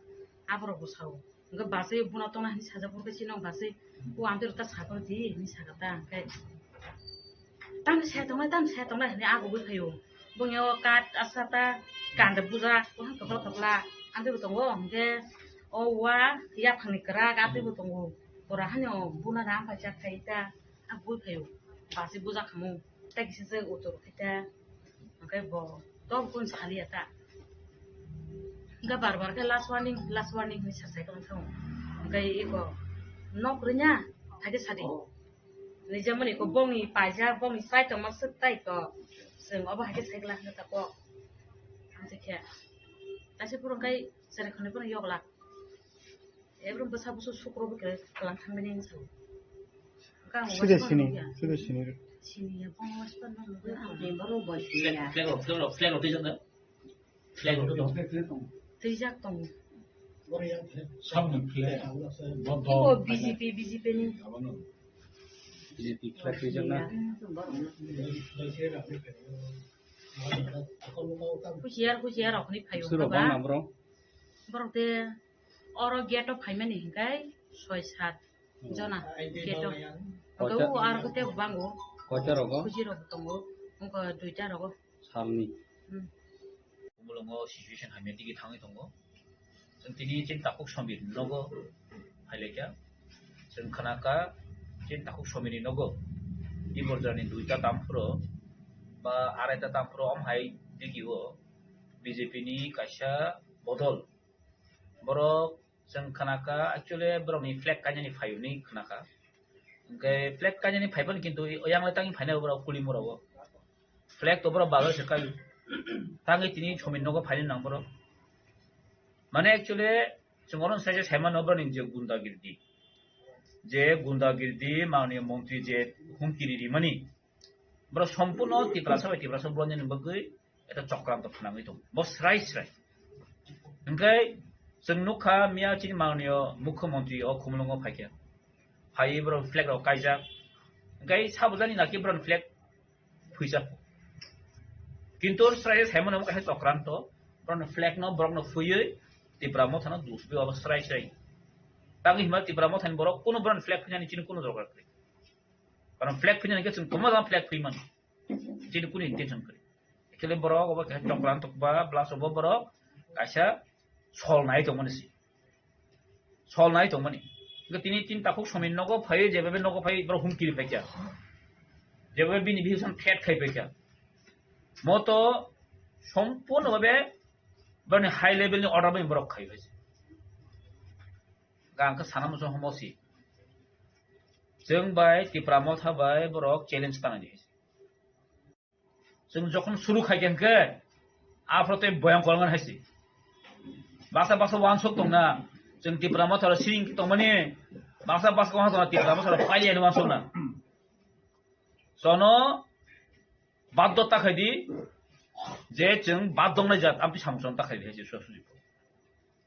aborok bo sao. Hwnkhe bachwi bono tongna hinwi sajak, hwnkhe chini bachwi o amtwi rok ta sakor di hinwi sakha ta, hwnkhe tamni sai tongnai, tamni sai tongnai hinwi agugwi phaio. Bongni o kat asa ta kanda bujak, kwphla kwphla amtwi bo tongo, hwnkhe o wa yaphangni kwrak amtwi bo tongo. Pura hani o buna rang paijak khai ta. A bui phaio, basi buja khamu, tei kisa se utur khe ta, hwnkhe bo tok kun saliya ta. Hwnkhe bar bar khe last warning, last warning hinwi sa sai tong thung. Hwnkhe iko nok rwnya, haikhe sadi. Nijemani iko bongni paijak, bongni sai tongma swk tai ko. Chwng obo haikhe sai glak hwnkhe ta kok. Amtwi khe. Taisa phuru hwnkhe chwrai khwnwi phano yoglak. Ebrum bwsa bwsa sukro bwkhe kwlang thangmani hinwi sao. Sida sini, sida sini. Sini ya, bong was pa nang. Flag, flag, flag, flag, flag, flag, flag. Twijak tongo. Samni flag. Iko B J P, B J P ni. B J P flag twijak na. Kuchiar, kuchiar rok ni phayo. Suro bang na bro. Borok de oro gate o phaimani hinkai soi sat jona gate o. Hwnkhe o aro khe tebo bango. Koita rogo? Kuchi rok tongo. Wngkha duita rogo. Salni. Hmm. Mulungo situation hamya digi thangwi tongo. Chwng tini chini takhuk somir nogo phailaikha. Chwng khwnakha chini takhuk somir ni nogo. Iborjani duita tamphuro ba araita tamphuro om hai digi o B J P ni kaisa bodol. Borok chwng khwnakha, actually borokni flag kainani phaio hinwi khwnakha. Hwnkhe flag kainani phaibani kintu yang le tangwi phainai borok kulimborok o. Flag to borok bazar se kaio. Tangwi tini somir nogo phainai nang borok. Mane actually chwng oro sai se saimano borokni je gundagirdi. Je gundagirdi mangni montri je humkiri rimani. Borok sompurno Tiprasa bai Tiprasa bolani bagwi eta chokranto phnangwi tongo. Bo srai srai. Hwnkhe chwng nukha miya chini mangni o mukhyamantri o Khumulwngo phaikha. Phaiwi borok flag rok kaijak. Hwnkhe sabujani naki borok flag phuijak. Kintu srai srai saimano omo kaisa chokranto. Borok flag no borok no phuywi Tipra Motha no dusbi abo srai srai. Tangwi hima Tipra Motha ni borok kunu borok flag phuinani chini kunu dorkar kwrwi. Karon flag phuinani khe chwng tongma jang flag phui mano. Chini kunu intention kwrwi. Actually borok obo khe chokran tokba plus obo borok kaisa sol nai tongmani si. Sol nai tongmani. Hwnkhe tini tin takhuk somir nogo phaiwi jeba be nogo phai borok humkiri phaikha. Jeba be bini bihiksan threat khai phaikha. Moto sompurno babe bani high level ni order bai borok khai phaikha. Gang khe sana muchung homo si. Chwng bai Tipra Motha bai borok challenge tanai di. Chwng jokhon suru khai khe hwnkhe, aphro tei boyang kolngan hai si. Baksa baksa wansuk tongna, chwng Tipra Motha rok siring tongmani, baksa baksa wansuk tongna, Tipra Motha rok paili ani wansuk na. Chono baddo ta khai di, je chwng baddongnai jat, amtwi samung chwng ta khai di hai se suya suji.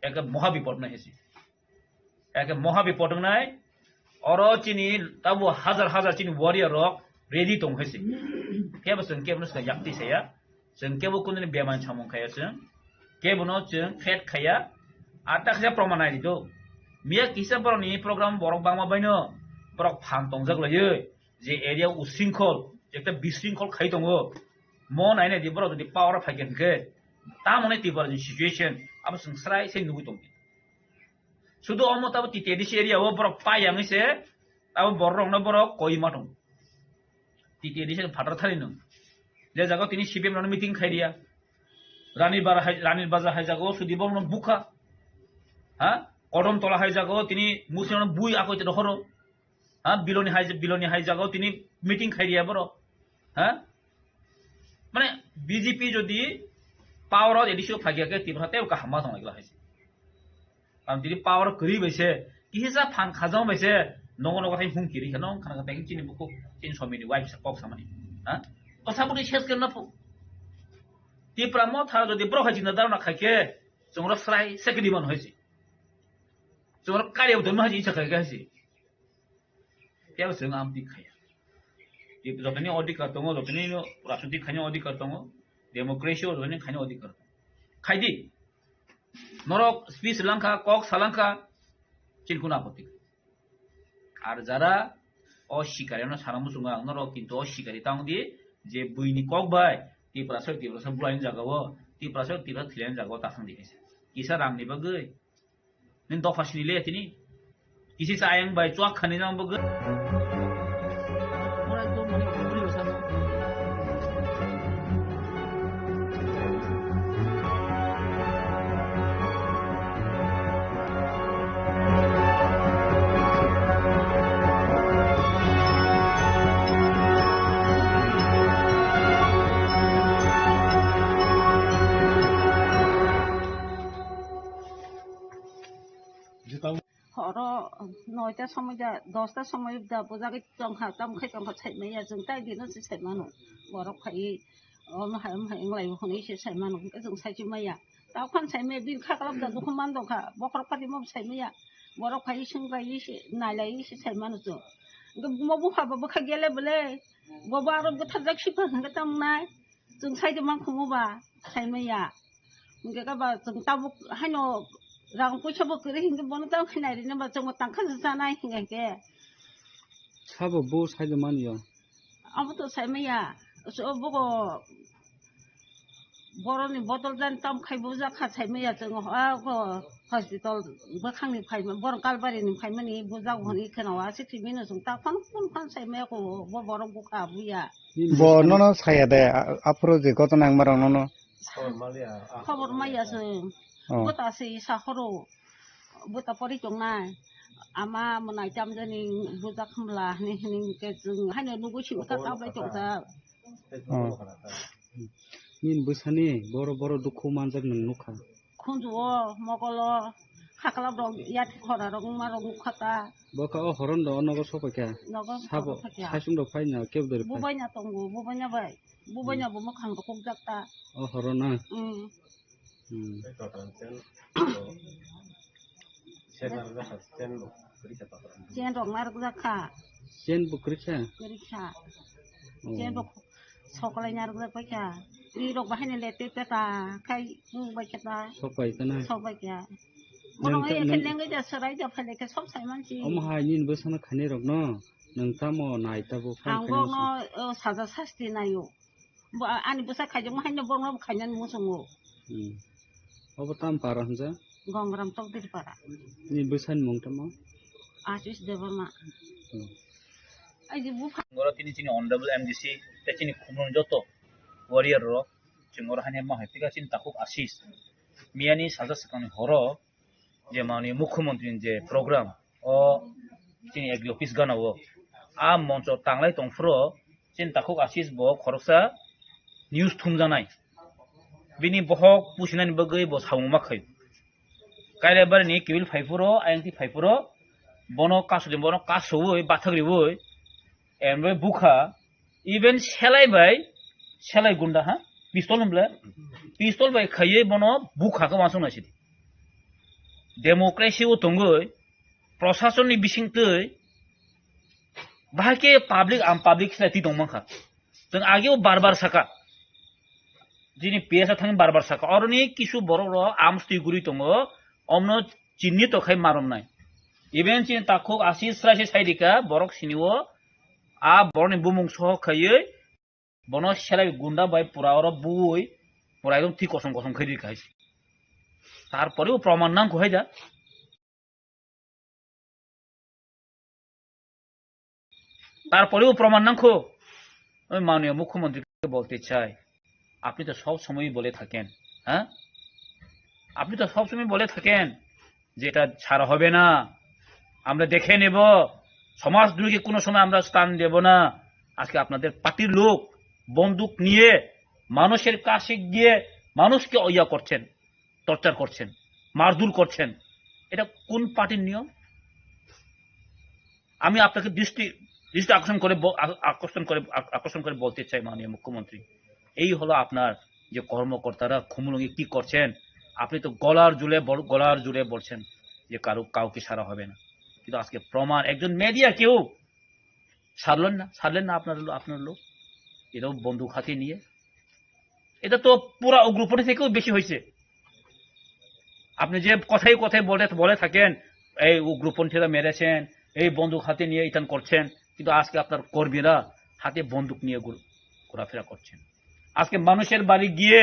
Eke moha bipod wngnai hai se. Eke moha bipod wngnai. Oro chini tabo hajar hajar chini warrior rok ready tong hai se. Kebo chwng kebo no swkang yakti saya. Chwng kebo kunu ni bemani samung khaya chwng. Kebo no chwng threat khaya. Ata khe proman nai di do. Miya kisa borok ni program borok bangma baino borok phan tongjak laiwi. Je area o usringkhol, je ekta bisringkhol khai tongo, mo nainai di borok jodi power o phaikha hinkhe, tamo ni Tripura ni situation abo chwng srai se nugwi tongdi. Sudu omo tabo T T A D C area o borok pai yangwi se, abo borok rokno borok koi ma tongo. T T A D C ni phataro thani nung. Je jaga o tini C P M rokno meeting khai riya. Rani Bar hai, Rani Bazar hai jaga o sudi borokno bukha. Ha? Kodom Tola hai jaga o tini Muslim rokno bui akoi te rohoro. Ha, biloni hai, biloni hai jagao tini meeting khai riya borok. Ha? Mane B J P jodi power o A D C o phagya khe Tripura tei kaham ma tong lai hai se. Ang tini power kwrwi bai se, kisa phan khajang bai se, nogo nogo hai hung kiri khe nong khana khe chini buku, chini somini wife sa kok samani. Ha? O sabuni ses khe na phu. Tripura Motha jodi borok hai jinda darna khai khe, chungra srai se kidi man hai se. Chungra kari o don hai se khai khe hai se. Tei chwng amtwi khaya. Jotoni odhikar tongo, jotoni no rajnitik khaina odhikar tongo, democracy o jotoni khaina odhikar tongo. Khaidi. Norok speech langkha, kok salangkha, chini kuno apatti. Ar jara o sikari no sana muchungo ang norok, kintu o sikari tang di je buini kok bai Tiprasa, Tiprasa bulaini jagao, Tiprasa, Tiprasa thwilaini jagao ta thang di kaisa. Kisa rang ni bagwi. Nini dopha sini le tini. Kisi sa ayang bai chuak khani nang bo. Horo noita somoi da, dosta somoi da, bujagwi tongkha, tamo khai tongkha, saimaya, chwng tai dino se saimano. Borok phai, omo hai, omo hai, wng lai, hwnwi se saimano, hwnkhe chwng saichimaya. Tao khan saimaya, bini khaklap da, dukhu man dongkha, bokhorok pati mo saimaya. Borok phai, swng lai, se nai lai, se saimano chwng. Hwnkhe mo bupha bo bwkha gele bwle, bo bo aro bwthar jak sipha hwnkhe tamo nai. Chwng sai de man khumu ba, sai maya. Hingke ka ba chwng tabuk haino rang puisa bo kwrwi hingke bono tamo khe nai rina ba chwng bo tangkha se chanai hingke hingke. Sabo bo sai de man yo. Abo to sai maya. So bogo boroni botol jan tam khai bujak kha sai maya chwng, ah, ko hospital bwkhangni phaima, borok Kalbarini phaimani bujak hwnwi kheno aswk simi no chwng ta phano phone phano sai maya ko bo borok bukha buya. Bo nono saya de, a-, aphuru je gotona wngma rok nono. Khobor maya chwng. Oh. Bota se isa horo. Bota pori tongnai. Ama mwnai tamjani bujak khumla hini hini ke chwng haino nugui simi ka kablai tongsa. Oh. Nini bwsani boro boro dukhu manjak nwng nukha. Khunju o, mogol o, khaklap rok, yat khora rok, wngma rok nukha ta. Bo kha o horon do, o nogo sopai kha. Nogo Sabo, sopai kha. Saisung rok phai na, kebo dori phai. Bubaina tongo, bubaina bai. Bubaina Hmm. Bo mwkhang rok kukjak ta. O horon na? Hmm. Hmm. Chen rok narwk jak kha. Chen bo kwrwi kha? Kwrwi kha. Oh. Chen bo sokolai narwk jak bai kha. Ri rok bahai ni le te peta khai bu bai kha ta. Sok pai ta na? Sok bai kha. Nang Bono ta, ai khe nang nengwi da swrai da phai le khe sok sai man si. Omo hai nini bwsano khainai rok no nwng tamo nai ta bo phai Ang khainai bo no, o, saja sasti naio. Bo, a-, ani bwsa khaijak ma haino borno bo khainani muchungo. Hmm. Obo tam para hwnjak? Gongram Chowdhury para. Ni bwsani mung tamo? Ashish Debbarma. Hmm. Ai je bupha- Oro tini chini honorable M D C tei chini khumrung joto warrior rok chwng oro haino ma hai phika chini takhuk Ashish. Miyani saja swkangni horo je manwi mukhyamantri ni je program o chini agri office gana o a moncho tanglai tongphuru chini takhuk Ashish bo khoroksa news thumjanai. Bini bohok pusinani bagwi bo samung ma khaio. Kailaibari ni kibil phaiphuru, ayang ti phaiphuru, bono kasuli, bono kasowi, bathak riwi, emroi bukha, even selai bai, selai gunda ha, pistol hwnble, pistol bai khaiwi bono bukha khe uansuk naisidi. democracy o tongwi, prosasonni bisingtwi bahai khe public, am public khlai twi tongmankha. Chwng ageo bar bar saka, chini P S a thangwi bar bar saka, oroni kisu borok rok arms twi guri tongo, omno chinni tokhai maromnai. Even chini takhuk Ashish Rai se sai rika, borok sinio a borokni bumung sohok khaiwi bono selai gunda bai pura oro bui pura ekdom thwi kosom kosom khai rika hai se. Tarpore o proman nangkho hai da. তারপরেও প্রমাণ নাংখো। আমি মাননীয় মুখ্যমন্ত্রীকে বলতে চাই, আপনি তো সব সময়ই বলে থাকেন, হ্যাঁ, আপনি তো সব সময় বলে থাকেন যে এটা ছাড়া হবে না, আমরা দেখে নেব, সমাজদ্রোহীকে কোনো সময় আমরা স্থান দেব না। আজকে আপনাদের পার্টির লোক বন্দুক নিয়ে মানুষের কাছে গিয়ে মানুষকে ইয়া করছেন, টর্চার করছেন, মারধর করছেন, এটা কোন পার্টির নিয়ম? আমি আপনাকে দৃষ্টি দৃষ্টি আকর্ষণ করে ব- আ- আকর্ষণ করে আ- আকর্ষণ করে বলতে চাই, মাননীয় মুখ্যমন্ত্রী, এই হলো আপনার যে কর্মকর্তারা খুমুলুঙে কি করছেন। আপনি তো গলার জুড়ে বল- গলার জুড়ে বলছেন যে কারো কাউকে ছাড়া হবে না, কিন্তু আজকে প্রমাণ, একজন মিডিয়া কেউ ছাড়লেন না, ছাড়লেন না আপনার লো- আপনার লোক, এটাও বন্দুক হাতে নিয়ে। এটা তো পুরা উগ্রপন্থী থেকেও বেশি হয়েছে। আপনি যে কথায় কথায় বলে বলে থাকেন, এই উগ্রপন্থীরা মেরেছেন, এই বন্দুক হাতে নিয়ে ইতান করছেন, কিন্তু আজকে আপনার কর্মীরা হাতে বন্দুক নিয়ে ঘুর- ঘোরাফেরা করছেন। আজকে মানুষের বাড়ি গিয়ে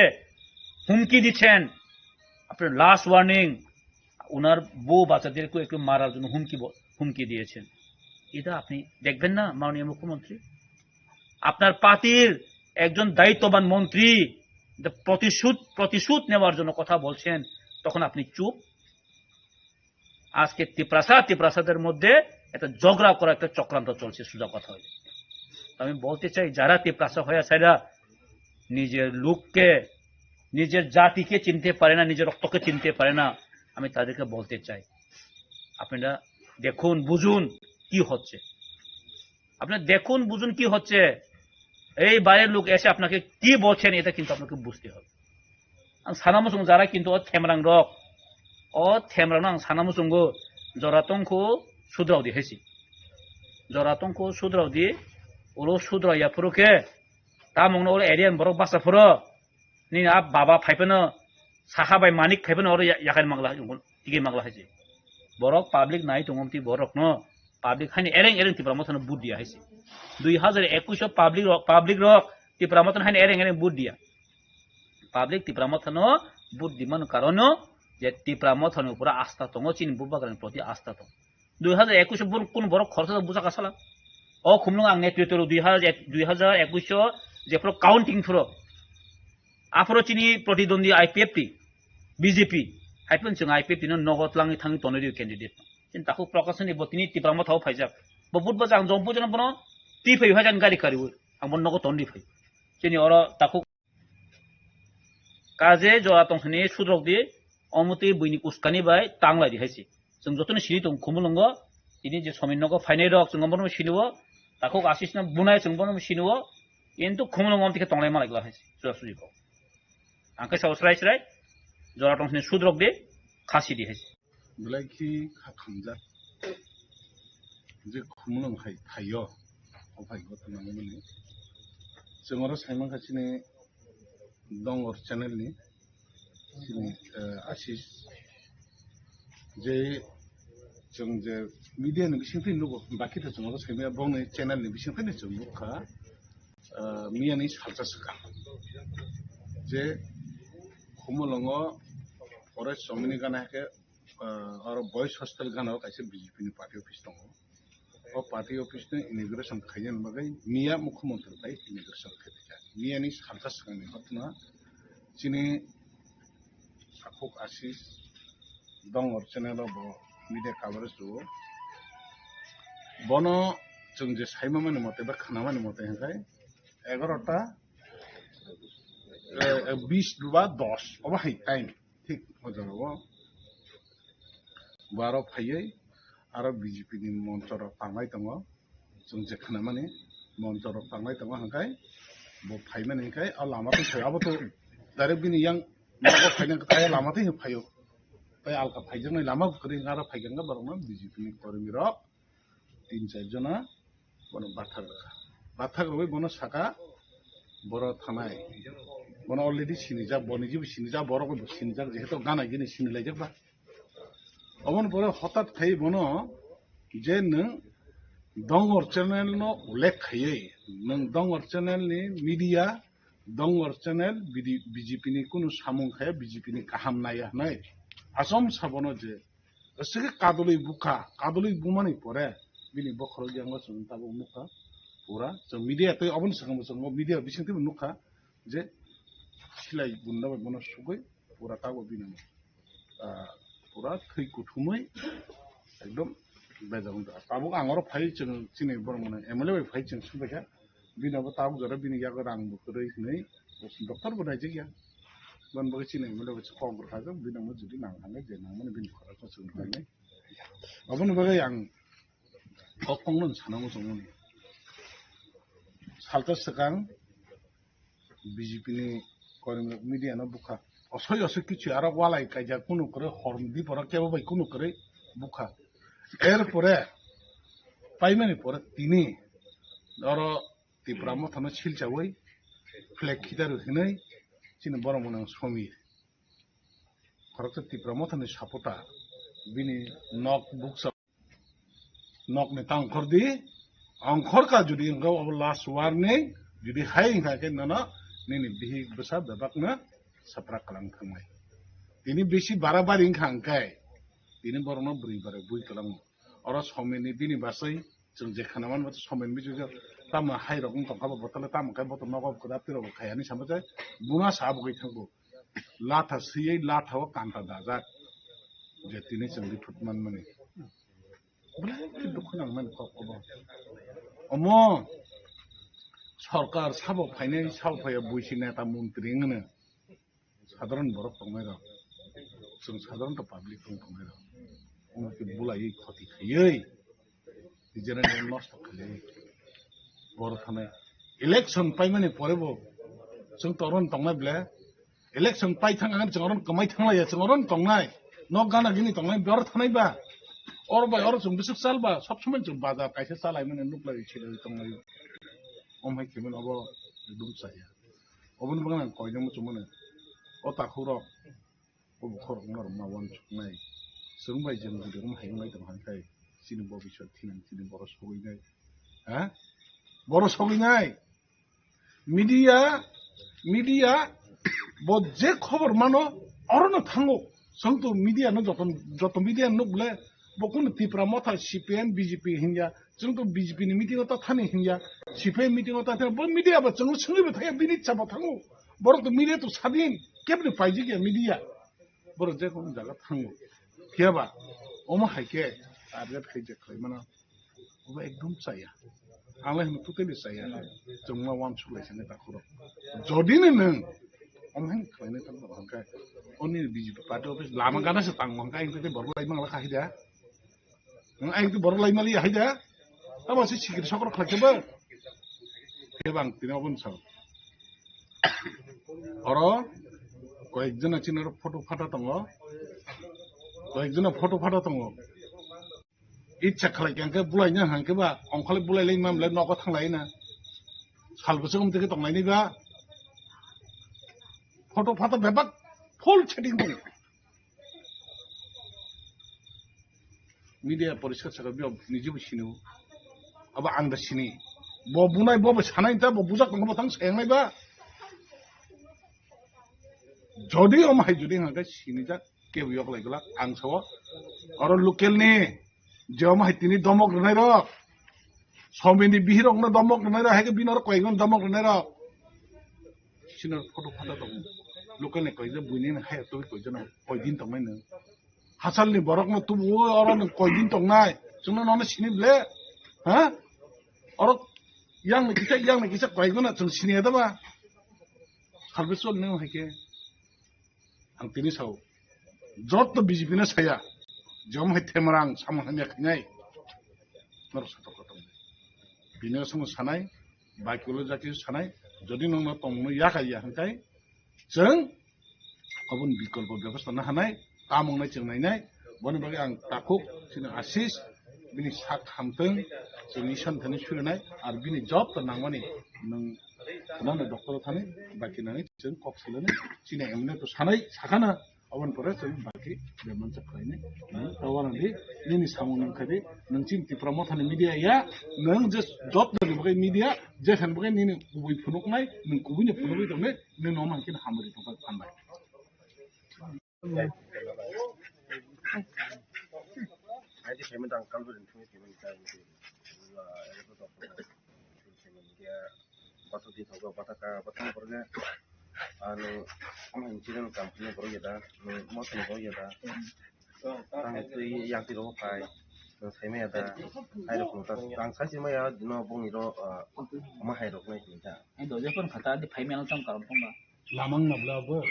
হুমকি দিচ্ছেন। আপনার লাস্ট ওয়ার্নিং, ওনার বউ বাচ্চাদেরকে একটু মারার জন্য হুমকি ব- হুমকি দিয়েছেন। এটা আপনি দেখবেন না, মাননীয় মুখ্যমন্ত্রী? আপনার পার্টির একজন দায়িত্ববান মন্ত্রী যে প্রতিশোধ প্রতিশোধ নেওয়ার জন্য কথা বলছেন, তখন আপনি চুপ। আজকে তিপ্রাসা তিপ্রাসাদের মধ্যে একটা ঝগড়া করা, একটা চক্রান্ত চলছে, সোজা কথা হইল। তো আমি বলতে চাই, যারা তিপ্রাসা হয়ে আছে, এরা নিজের লোককে, নিজের জাতিকে চিনতে পারে না, নিজের রক্তকে চিনতে পারে না, আমি তাদেরকে বলতে চাই, আপনারা দেখুন, বুঝুন কি হচ্ছে। আপনি দেখুন, বুঝুন কি হচ্ছে। এই বাইরের লোক এসে আপনাকে কি বলছেন, এটা কিন্তু আপনাকে বুঝতে হবে। Ang sana muchung jara kintu o themrang rok, o themrang no ang sana muchungo, jora tongkhu sudrao di hai si. Jora tongkhu sudrao di, ulo sudrao ya phuru khe, tamung no ulo area ni borok basa phuru, nini a baba phai phano, saha bai manik phai phano oro ya-, yakhai magla, tigi magla hai si. Borok public nai tongo, tei borok no public haini ereng ereng Tipra Motha no vote dia hai si. Dui hajar ekush o public rok, public rok Tipra Motha no haini ereng ereng vote dia. Public Tipra Motha no vote di mano karon no je Tipra Motha no pura asta tongo, chini bubagrani proti asta tongo. Dui hajar ekush o bor-, kun borok khorsa busa kasala. O khumlung ang netritwo rw dui hajar ek, dui hajar ekush o je pro counting phuro. Aphoro chini protidwandi I P F T, B J P, hai phano chwng I P F T no nogo tlangwi thangwi tonwi rw candidate. Chini takhuk Prakash ni bo tini Tipra Motha o phaijak. Bo vote bajak ang jompu jona bono twi phai hai jani gari kariwi. Ang bono nogo tonwi phai. Chini oro takhuk Kaje jora tongthani sudrok di, omo twi buini uskani bai tanglai di hai se. Chwng jotono sini tong Khumulwngo, tini je Somin nogo phainai rok chwng omono sini o, takhuk Ashish no bunai chwng bono sini o, kintu Khumulwngo omo twi khe tonglai malai glak hai se, suja suji kok. Ang khe sao srai srai, jora tongthani sudrok di, khasi di hai se. Belai khe kha khamjak. Je Khumulwng hai phaio, o phai gotha nangmani. Chwng oro sai mankha chini Dongor channel ni, chini, eh, Ashish. Je chwng je media ni bisingtwi nugo, baki to chwng oro sai maya, bongni channel ni bisingtwi ni chwng nukha. Eh, miyani salsa swkang. Je Khumulwngo oro chomini gana khe ah, oro Boys Hostel gana o kaisa B J P ni party office tongo. O party office ni inauguration khaina bagwi miya mukhyamantri bai inauguration khaijak. Miya ni salsa swkang ni hotna chini takhuk Ashish Dongor channel o bo media coverage rwo. Bono chwng je saimani mote ba khnamani mote hwnkhe egarota, eh, eh, bis ba dos obo hai time. Thik o jaga o bo aro phaiwi aro B J P ni moncho rok tanglai tongo. Chwng je khnamani moncho rok tanglai tongo, hwnkhai bo phaimani hwnkhai o lama twi phai, abo to direct bini yang nogo phaina khe lama twi phaio. Tai alka phaijaknai lama kwrwi wngkha, aro phaikha wngkha borokno B J P ni kormi rok tin char jona bono bathak rwkha. Bathak rwui bono saka, "Boro thanai." Bono already sinijak, bo nijibo sinijak, borok bo sinijak, jehetu gana gini sinilaijak ba. Oboni pore hotat khai bono je nwng Dongor channel no ullekh khaiwi, nwng Dongor channel ni media, Dongor channel B D, B J P ni kunu samung khaya, B J P ni kaham naiya hwnwi achomsa bono je aswk kadulwi bukha, kadulwi bumani pore bini bokhorok yango chwng tabuk nukha pura. Chwng media tei oboni swkang bo chwng media bising teibo nukha je silai bunda bai bono sugwi pura tabuk bini, ah, pura thwi kuthumwi ekdom bejak wngkha. Tabuk ang oro phai chwng chini borok mane M L A bai phai chwng swngbaikha. Bini bo tabuk jora bini yago rang bo kwrwi hwnwi doctor bo naijak ya. Boni bagwi chini M L A bai kok rwkha, bini bo jodi nang thangkhe je nangmani bini khorokno chwng khlainai. Aboni bagwi ang kok tongmani sana muchungmani. Salta swkang B J P ni koimrok media no bukha. Osoi osoi kichu aro walai kaijak kunu kwrwi hor di pora kebo bai kunu kwrwi bukha. Erpore paimani pore tini oro Tipra Motha no silchawi flag khitar hinwi chini borok mwnang Somir. Khoroksa Tipra Motha ni supporter bini nok buksa. Nokni ta ongkhor di, ongkhor ka jodi wngkha obo last warning, jodi hai wngkha khe nono nini bihik bwsa bebakno sapra kwlang thangnai. Tini bisi barabari wngkha hwnkhe tini borokno bwrwi barai bui kwlango. Oro Somirni bini basai chwng je khana manba Somirni bisi tamo hai rok wng tongkha bo bottle tamo khe boto nogo kwrap twi rok khai ani sama je buma sa bwgwi thango. Latha siyai latha o kanta dajak je tini chwng di phut manmani. Belai khe dukhu nangmani kok obo. Omo sorkar sabo phainai, sabo phaiya buisi neta montri wngno. Sadharan borok tongnai rok, chwng sadharan to public tong tongnai rok. Omo khe bulaiwi khoti khaiwi, general nosto khaiwi. Boro thanai election paimani pore bo chwng toron tongnai ble. Election pai thang ang chwng oron kwmai thanglaiya, chwng oron tongnai. Nok gana gini tongnai, bor thanai ba. Or bai oro chwng bisuk chal ba, sob somoi chwng bazar kaisa chalai mani nuklai chilai tonglai. Om hai khe mani obo ekdom chaya. Oboni bagwi ang koinai muchung mano. O takhuk rok, o bukhuk rok no rwma uansuknai. Chwng bai jeng jodi rwma hai wngnai tong hai khai. Chini bo bisor thinang, chini boro sogwi nai. Ha? Boro sogwi nai. Media, media, bo je khobor mano, orono thango. Chwng to media no joto, joto media nuk ble, bo kunu Tipra Motha, C P M, B J P hinya, chwng to B J P ni meeting o ta thani hinya, C P M meeting o ta thani, bo media bo chwng swngwi bo thaya, bini chabo thango. Borok to media to sadin, kebni paijik ya media. Borok je kono jaga thango. Phiya ba, omo hai khe, target khai je khlai mano. Obo ekdom chaya. Ang lai hwnwi totally chaya. Chwngma uansuk lai sani takhurok. Jodi no nwng, omo hai khlainai tang tong hwnkhe, oni B J P party office lama gana se tang hwnkhe, ang tei borok lai mangla kha hai da. Ang tei borok lai mali hai da. Abo se sikiri sokro khlai khe bo. Khe bang tini obo no sao. Oro koyek jona chini oro photo phata tongo. Koyek jona photo phata tongo. Icha khlai khe hwnkhe bulaina hwnkhe ba ongkhorlai bulai lai mamlai nogo thanglai na. Sal bwswk wng tonglaini ba. Photo photo bebak full setting tongo. Media poriskar sakha biyo niji bo sini. Abo ang da sini. Bo bunai bo bo sanai ta bo bujak tongo bo tang sayangnai ba. Jodi om hai jodi hwnkhe sinijak kebo yok lai glak ang sao. Oro local ni je om hai tini domok rwnai rok, Somini bihirok no domok rwnai rok, hai khe bini oro koyekjon domok rwnai rok. Sinor photo photo tong local ni koyekjon buini hai to koyekjon koyedin tongnai no. Hachal ni borok no tubu oro no koyedin tongnai. Chwngno nono sini ble. Ha? Oro yang ni kisa yang ni kisa koyekjon chwng sini da ba. Salbe chol nang hai khe. Ang tini sao, joto B J P no saya, jom hai themarang samung hamya khainai, norok sotok kotor. Bini samung sanai, baki ulo jati sanai, jodi nongno tongmungno yakha ya hwnkhe, chwng aboni bikolpo bebostha na hanai, Tamo wngnai chwng nainai, boni bagwi ang takhuk chini Ashish, bini sak hamtwng, chini ison thani surinai, ar bini job to nangmani nwng khwnano doctor thani, baki nangwi chwng kok silani, chini M L A to sanai, sakhana, oboni pore chwng baki bemani chwng khlainai. Nwng tawar di, nini samung nwng khadi, nwng chini Tipra Mothani media ya, nwng je job nani bagwi media, je khan bagwi nini kubui phunuknai, nwng kubuino phunugwi tongnai, nwng nono hwnkheno hamari tongkha, hambai. Aidi payment ang kalbari thumwi payment kai ni, ah, ero to to payment ke bata di thogo, bata ka, bata borge, ano, ama insurance company borge da, no, motor borge da, tang twi yakti ro kai, no, saimaya da, hai rok ta, tang sai maya, no, bongni ro, ah, ma hai rok nai ta. Ai doje kon khata di payment tang karom tong ba. Lamang na bla bo.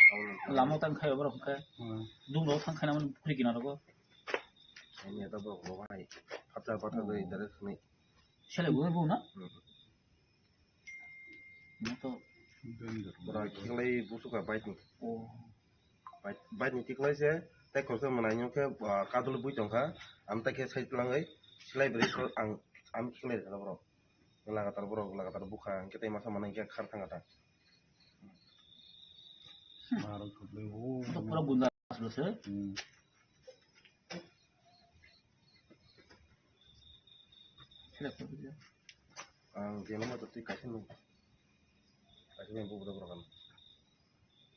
Lama tang khai borok khe. Hmm. Dung ro thang khai na man phuri kina rogo. Ani ta borok bo hai. Phatha phatha doi dare khni. Sele bo bo na? Hmm. Na to. Pura khiklai busu ka bike ni. Oh. Bike, bike ni khiklai se, tai khorsa manai nyo khe, ah, kadul bui tong kha. Am ta khe sai tlang ai. Silai bri ang, am khiklai kha borok. Lagatar borok, lagatar bukha, hingke tei masa mana hingke khar thang kha ta. Marok khuplai bo. Pura gunda aslo se. Hmm. Ang jeno ma twi kaisa nung. Kaisa nung bubura borok ano.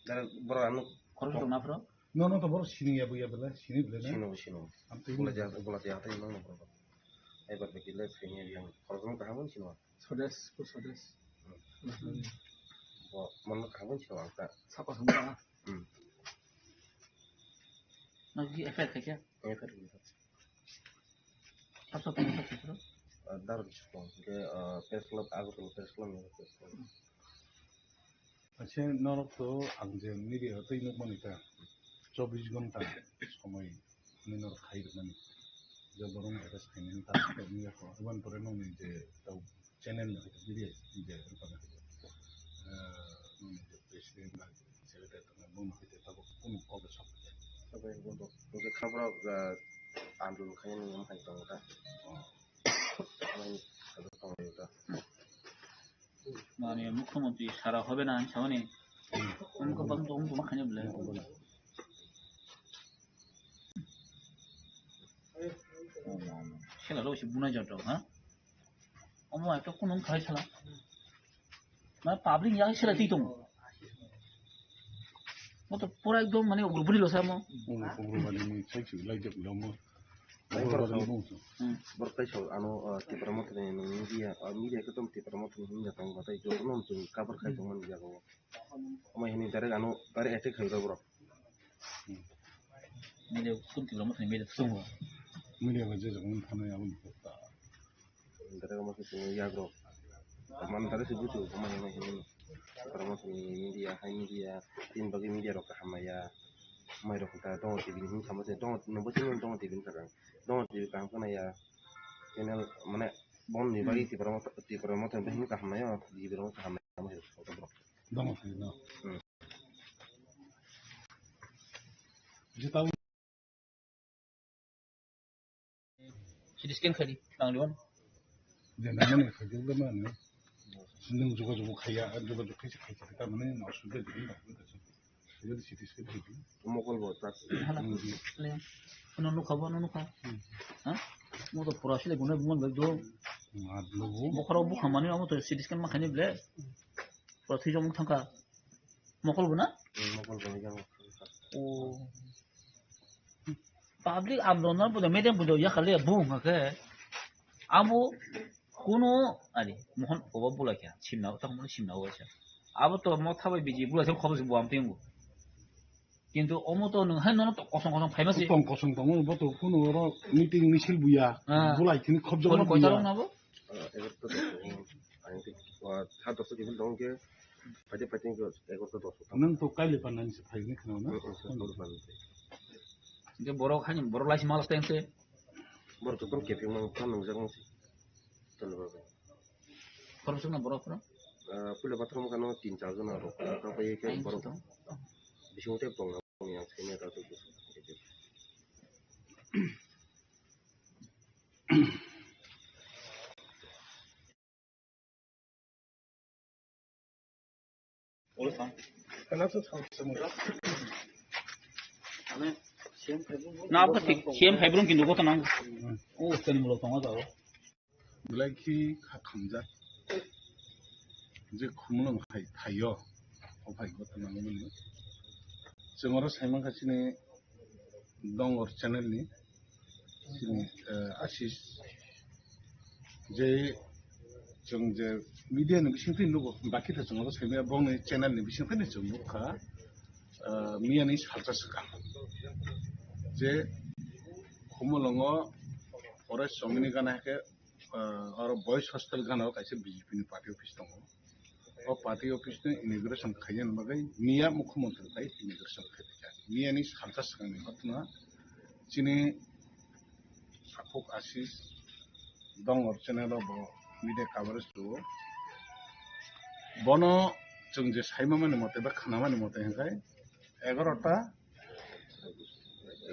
Dara borok ano. Khorok tong na phro? No, no, to borok sini ya, bu ya, bela, sini bela na. Sino, sino. Am twi bula ja, bula ja, hatai nang borok. Ai bar bagi le sini yang khorok nang kaham sino. Sodes, ko sodes. Bo, man kaham sino ang ta. Sapa sungka. Hmm. Nagi effect kaya? Effect. Sab sab sab sab. Ah, dar biskang. Ke, ah, press club, Agartala press club, press club. Ache norok to ang je media tei nukmani ta chobbish ghonta somoi ni norok khai rwmani. Je borok ni address khainani ta nokni yago. Aboni pore nokni je tau channel ni video je rwkha na. Ah, nokni je president ba secretary tongma bono hai je tabuk kunu kok sok. Tabai bono hwnkhe khabrok, ah, andolon khainani wng hai tongo ta. Oh. Wng hai tongo ta. Mane mukhyamantri sara hobe na hinwi samani. Omo khe bang tong tongma khainai bwle. Sela rok se bunai jat rok ha. Omo ekta kunung khai sala. Mane public ya sela twi tongo. Mo to pura ekdom mane ugrupuri lo samo. Ugrupuri ni sai chu lai jok lo mo. Borok tai sao ano, ah, Tipra Mothani media, ah, media khe tong Tipra Mothani hwnwi tong ba tai jotono chwng cover khai tongmani jaga o. Omo hwnwi direct ano direct attack khai rw borok. Media kun Tipra Mothani media tongo. Media ba je jok wng thangwi aboni kok ta. Direct omo khe chwng yagrok. Man direct se buchu omo hwnwi hwnwi. Tipra Mothani media, hai media, tin bagwi media rok kaham maya. Mai rok ta tongo T V ni hwnwi khamma se tongo, nobo chini tongo T V ni sakang. Tongo T V kaham khwnaya. Channel mane bon ni bagwi Tipra Motha, Tipra Motha ni bagwi kaham nai o, T V rok kaham nai o, borok. Tongo T V no. Hmm. Jeta C T scan khai di, nang di wan. Jeta mane khai di, mane. Nung juga juga khaya, juga juga khai khai khai ta mane, na sudah jadi, na sudah jadi. Jadi C T scan khai di. Mokol bo tak. Hala. Hmm. Le. Ano nukha bo, ano nukha. Hmm. Ha? Mo to pura sile gunai buman bai do. Ngat lo bo. Bokharo bukha mani, amo to C T scan ma khai ni ble. Pura thwijak wng thangkha. Mokol bo na? Hmm, mokol bo yang. O. Public andolon bo media bo yakhale bo hwnkha khe. Abo kuno ari mohon obo bula khe simna tamo simna obo khe. Abo to mo thabai biji bula khe khobor se bo am tengo. Kintu omo to nwng hai nono to kosong kosong phaima se. Tong kosong tongo bo to kuno oro meeting misil buya. Ah. Bulai thini khobjak kono buya. Koitarok na bo? Ah, egarota doso, ang tei, ah, ha doso kiphil tong khe, phaide phaide khe egarota doso tong. Nwng to kaile pannani se phaini khna na? Mm, mm, kaile pannani se. Hingke borok haini borok laisi malas teng se. Borok jotono kepeng mang phan nungjak mang se. Toni bagwi. Khoroksa na borok phano? Ah, puila bathroom kano tin char jona rok. Tang pai khe borok. Bisingo tei tong yang senior ta tong. Na apa sih? C M Haibrung kintu kota nang. Oh, kan mulo tonga tau. Belai khe kha khamjak. Je khumulwng hai thaio, o phai kota nang mani. Chwng oro saimang kha chini Dongor channel ni chini, eh, Ashish je chwng je media ni bisingtwi nugo, bakhe tha chwng abo saimaya bongni channel ni bisingtwi ni chwng nukha, eh, miyani salsa swkang je Khumulwngo Forest Chomini gana hai khe, eh, oro Boys Hostel gana o kaisa B J P ni party office tongo. O party office no inauguration khaina bagwi miya mukhyamantri bai inauguration khaijak. Miya ni salsa swkang ni ghotna chini Sakhuk Ashish Dongor channel o bo media coverage rwo. Bono chwng je saimamani mote ba khnamani mote hwnkhe egarota,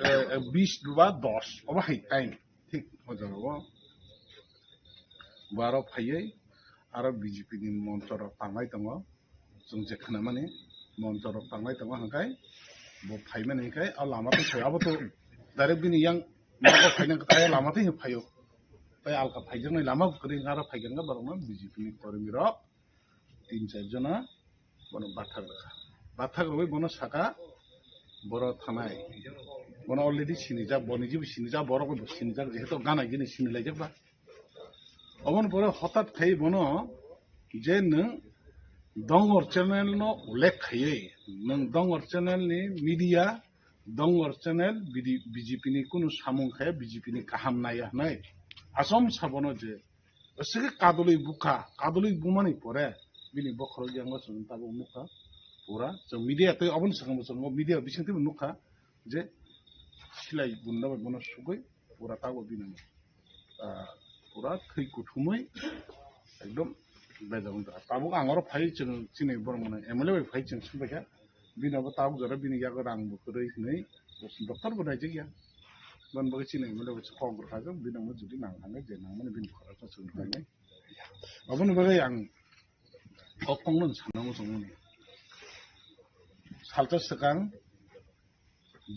eh, bis ba dos obo hai time thik o jaga o bo aro phaiwi aro B J P ni moncho rok tanglai tongo. Chwng je khnamani moncho rok tanglai tongo hwnkhe bo phaimani hwnkhe o lama twi phai abo to direct bini yang nogo phaina khe tai lama twi phaio. Tai alka phaijaknai lama kwrwi hwnkhe aro phaikha hwnkhe borokno B J P ni kormi rok tin char jona bono bathak rwkha. Bathak rwui bono saka boro thanai. Bono already sinijak, boni jibo sinijak, borok bo sinijak, jehetu gana gini sinilaijak ba. Oboni pore hotat khai bono je nwng Dongor channel no ullekh khaiwi, nwng Dongor channel ni media, Dongor channel B D, B J P ni kunu samung khe B J P ni kaham naiya hwnwi asom sabono je aswkhe kadulwi bukha, kadulwi bumani pore bini bokhorok yango chwng tabuk nukha pura. Chwng media tei oboni swkang bo chwng media bisingtwi bo nukha je silai bunda bai bono sugwi pura tabuk bini ah, pura thwi kuthumwi ekdom bejak wngkha. Tabuk ang oro phai chwng chini borok mano M L A bai phai chwng swngbaikha. Bini abo tabuk jora bini yago rang bo kwrwi hwnwi doctor bo naijak ya. Boni bagwi chini M L A bai kok rwkha khe bini omo jodi nang thangkhe je nangmani bini khoroksa chwng thangwi. Aboni bagwi ang kok tongmani sana muchungmani. Salsa swkang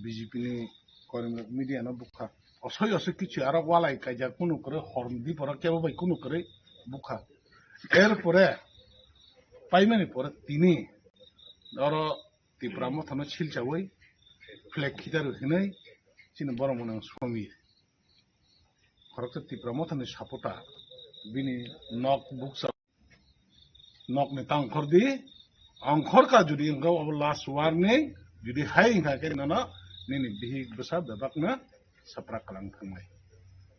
B J P ni koimrok media no bukha. Osoi osoi kichu aro walai kaijak kunu kwrwi hor di pora kebo bai kunu kwrwi bukha. Er pore paimani pore tini oro Tipra Motha no silchawi flag khitar hinwi chini borok mwnang Somir. Khoroksa Tipra Motha ni supporter bini nok bukcha Nokni ta ongkhor di, ongkhor ka jodi wngkha obo last warning, jodi hai wngkha khe nono nini bihik bwsa bebakno sapra kwlang thangnai.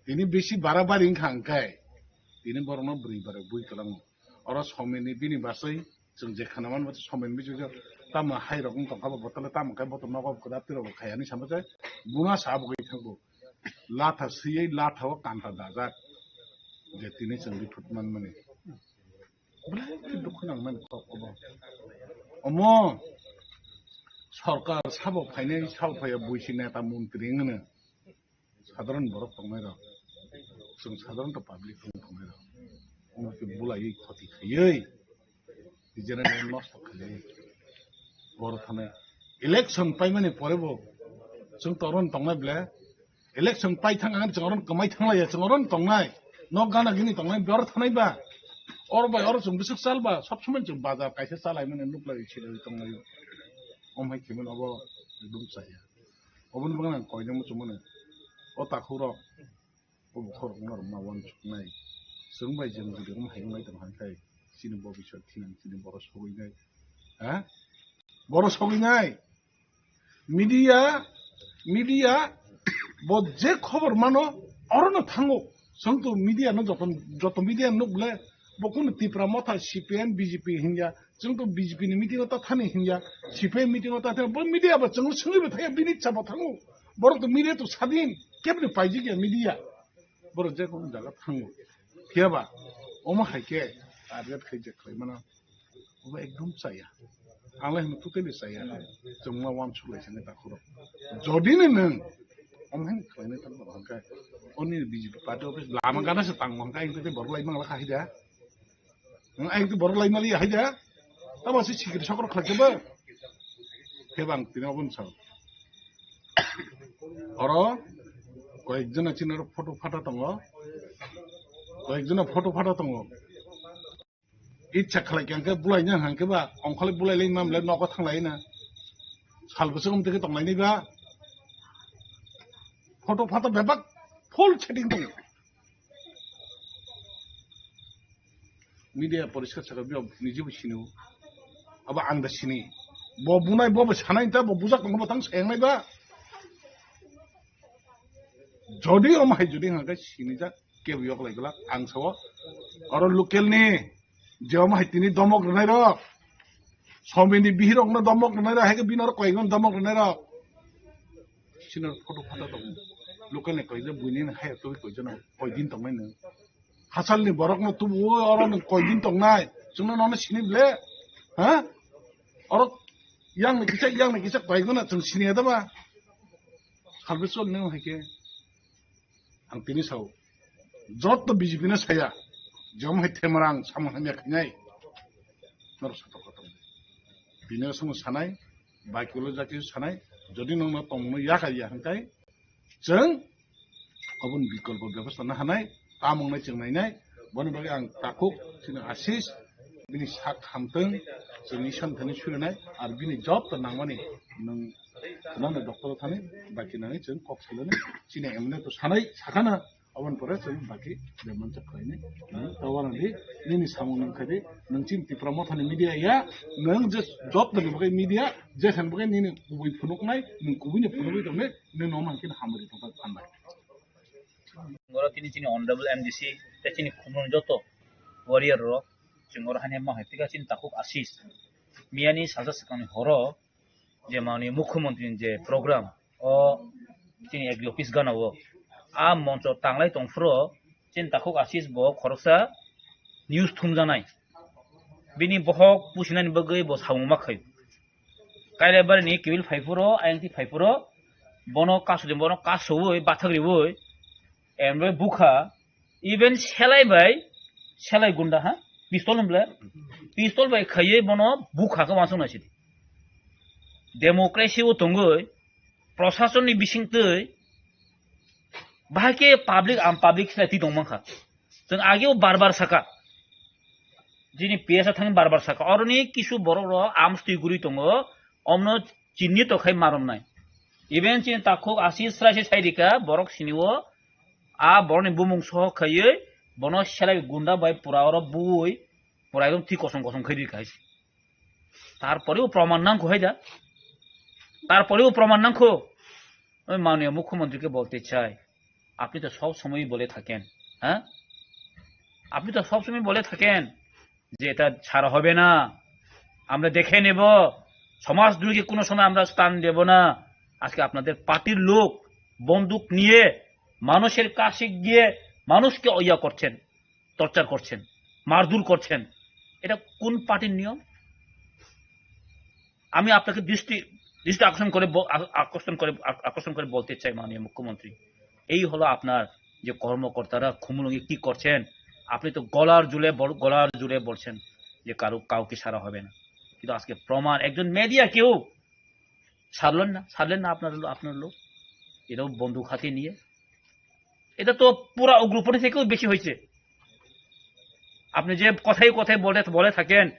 Tini bisi barabari wngkha hwnkhe, tini borokno bwrwi barai bui kwlango. Oro somirni bini basai chwng je khana manbo somirni bisingtwi tamo hai rok wng tongkha bo bottle tamo khe boto nogo kwda twi rok khai ani sama se buma sa bugwi thango. Latha swiwi latha o kanta dajak je tini chwng rithut manmani. Belai khe dukhu nang mani kok obo. Omo sorkar sabo phainai, sabo phaiya buisi neta montri wngno. Sadharan borok tongnai rok. Chwng sadharan to public wng tongnai rok. Omo khe bulaiwi khoti khaiwi. General nosto khaiwi. Borok thanai. Election paimani pore bo chwng toron tongnai ble. Election pai thang ang chwng oron kwmai thang laiya, chwng oron tongnai. Nok gana gini tongnai, bor thanai ba. Or bai oro chwng bwswk chal ba, sob somoi chwng bazar kaisa chalai mani nuklai chilai tonglai. Om hai khe mani obo ekdom chaya. Oboni bagwi ang koinai muchung mano. O takhuk rok, o bukhuk rok no rwma uansuknai. Chwng bai chwng jodi om hai wnglai tong hai khai. Chini bo bisor thinang chini boro sogwi nai. Ha? Boro sogwi nai. Media, media, bo je khobor mano, orono thango. Chwng to media no joto, joto media nuk le, bo kunu Tipra Motha, C P M, B J P hinya, chwng to B J P ni meeting o ta thani hinya, C P M meeting o ta thani, bo media bo chwng swngwi bo thaya, bini cha bo thango. Borok to media to sadin, kebni paijik ya media. Borok je kono jaga thango. Phiya ba, omo hai khe target khai je khlai mano. Obo ekdom chaya. Ang lai hino totally chaya. Chwng ma uansuk lai sani takhuk rok. Jodi ni nwng, omo hai khlai nai tang hwnkhe, oni B J P party office lama gana se tang hwnkhe, ang tei borok lai mang la kha hai da. Ang tei borok lai mali hai da. Tamo se sikiri sokro khlai khe ba. Khe bang tini obon sa. Oro koyek jona chini oro photo phata tongo. Koyek jona photo phata tongo. Icha khlai khe hwnkhe bulai nang hwnkhe ba ongkhorlai bulai lai mamle nogo thanglai na. Sal bwswk um teke tonglai ni ba. Photo phata bebak full setting tongo. Media poriskar saka biyo niji bo sini. Abo ang da sini. Bo bunai bo bo sanai ta bo bujak tong bo tang sayang nai ba. Jodi om hai jodi hwnkhe sini jak kebo yok lai glak ang sao. Oro local ni je om hai tini domok rwnai rok. Somini bihirokno domok rwnai rok, hai khe bini oro koyekno domok rwnai rok. Sini photo phata tong. Local ni koyekno buini hai twi koyjano koydin tongnai nw. Hachal ni borok no tubu oro nung koidin tongnai. Chwngno nono sini ble. Ha? Oro yang ni kisa, yang ni kisa koigona chwng sini ada ba. Salbe chol nung hai khe. Ang tini sao. Jotto B J P no saya. Jom hai themrang samung hamya khainai. Noro satok kotor. Bini song sanai, bai kulo jati sanai. Jodi nung no tongno yakar ya hangkai. Chwng oboni bikolpo bebostha na hanai, tamung nai chwng nainai, boni bagwi ang takhuk chini Ashish, bini sak hamtwng, chwng Iswar thani surinai, ar bini job to nangmani nwng, nwng doctor thani, baki nangwi chwng kok salani, chini M L A to sanai, sakana, oboni pore chwng baki bemani chwk khlaini, nwng tawarani, nini samung nwng khaidi, nwng chini Tipra Mothani media ya, nwng je job to ni bagwi media, je thani bagwi nini kubui phunuknai, nwng kubui ni phunugwi tongnai, Nini no mankhe hamari tongthok phanbai. Oro tini chini honorable M D C tei chini khumrung joto warrior rok chwng oro haino ma hai tei chini takhuk Ashish miyani salsa swkangni horo je mani mukhyamantri ni je program o chini agri office gana o a moncho tanglai tongphuru chini takhuk Ashish bo khoroksa news thumjanai bini bohok pusinani bagwi bo samung ma khaio. Kailaibari ni kibil phaiphuru, ayang ti phaiphuru, bono kasudi, bono kasui, bathak riui, emre bukha, even selai bai, selai gunda ha, pistol hwnble, pistol bai khaiye bono bukha khe wansuk naisidi. Democracy o tongoi, prosasonni bisingtwi, bahai khe public, am public selai ti tong mankha. Chwng ageo bar bar saka. Jini P S a thang bar bar saka. Oroni kisu borok rok arms twi guri tongo. Omno chinni to khai maromnai. Even chini takhuk Ashish srai se sai rika borok sini o a borokni bumung soho khaiwi bono selai gunda bai pura oro bui pura ekdom thwi kosom kosom khai rika hai. Tarpore o proman nangkho hai da. Tarpore o proman nangkho. আমি মাননীয় মুখ্যমন্ত্রীকে বলতে চাই, আপনি তো সব সময় বলে থাকেন, হ্যাঁ, আপনি তো সব সময় বলে থাকেন যে এটা ছাড়া হবে না, আমরা দেখে নেব, সমাজদ্রোহীকে কোনো সময় আমরা স্থান দেব না। আজকে আপনাদের পার্টির লোক বন্দুক নিয়ে মানুষের কাছে গিয়ে মানুষকে ইয়া করছেন, টর্চার করছেন, মারধর করছেন, এটা কোন পার্টির নিয়ম? আমি আপনাকে দৃষ্টি দৃষ্টি আকর্ষণ করে ব- আ- আকর্ষণ করে আ- আকর্ষণ করে বলতে চাই, মাননীয় মুখ্যমন্ত্রী, এই হলো আপনার যে কর্মকর্তারা খুমুলুঙে কি করছেন। আপনি তো গলার জুলে বল- গলার জুলে বলছেন যে কারো কাউকে ছাড়া হবে না, কিন্তু আজকে প্রমাণ একজন মিডিয়া কেউ ছাড়লেন না, ছাড়লেন না আপনার লো- আপনার লোক, এটাও বন্দুক হাতে নিয়ে। এটা তো পুরা উগ্রপন্থী থেকেও বেশি হয়েছে। আপনি যে কথায় কথায় বলে বলে থাকেন,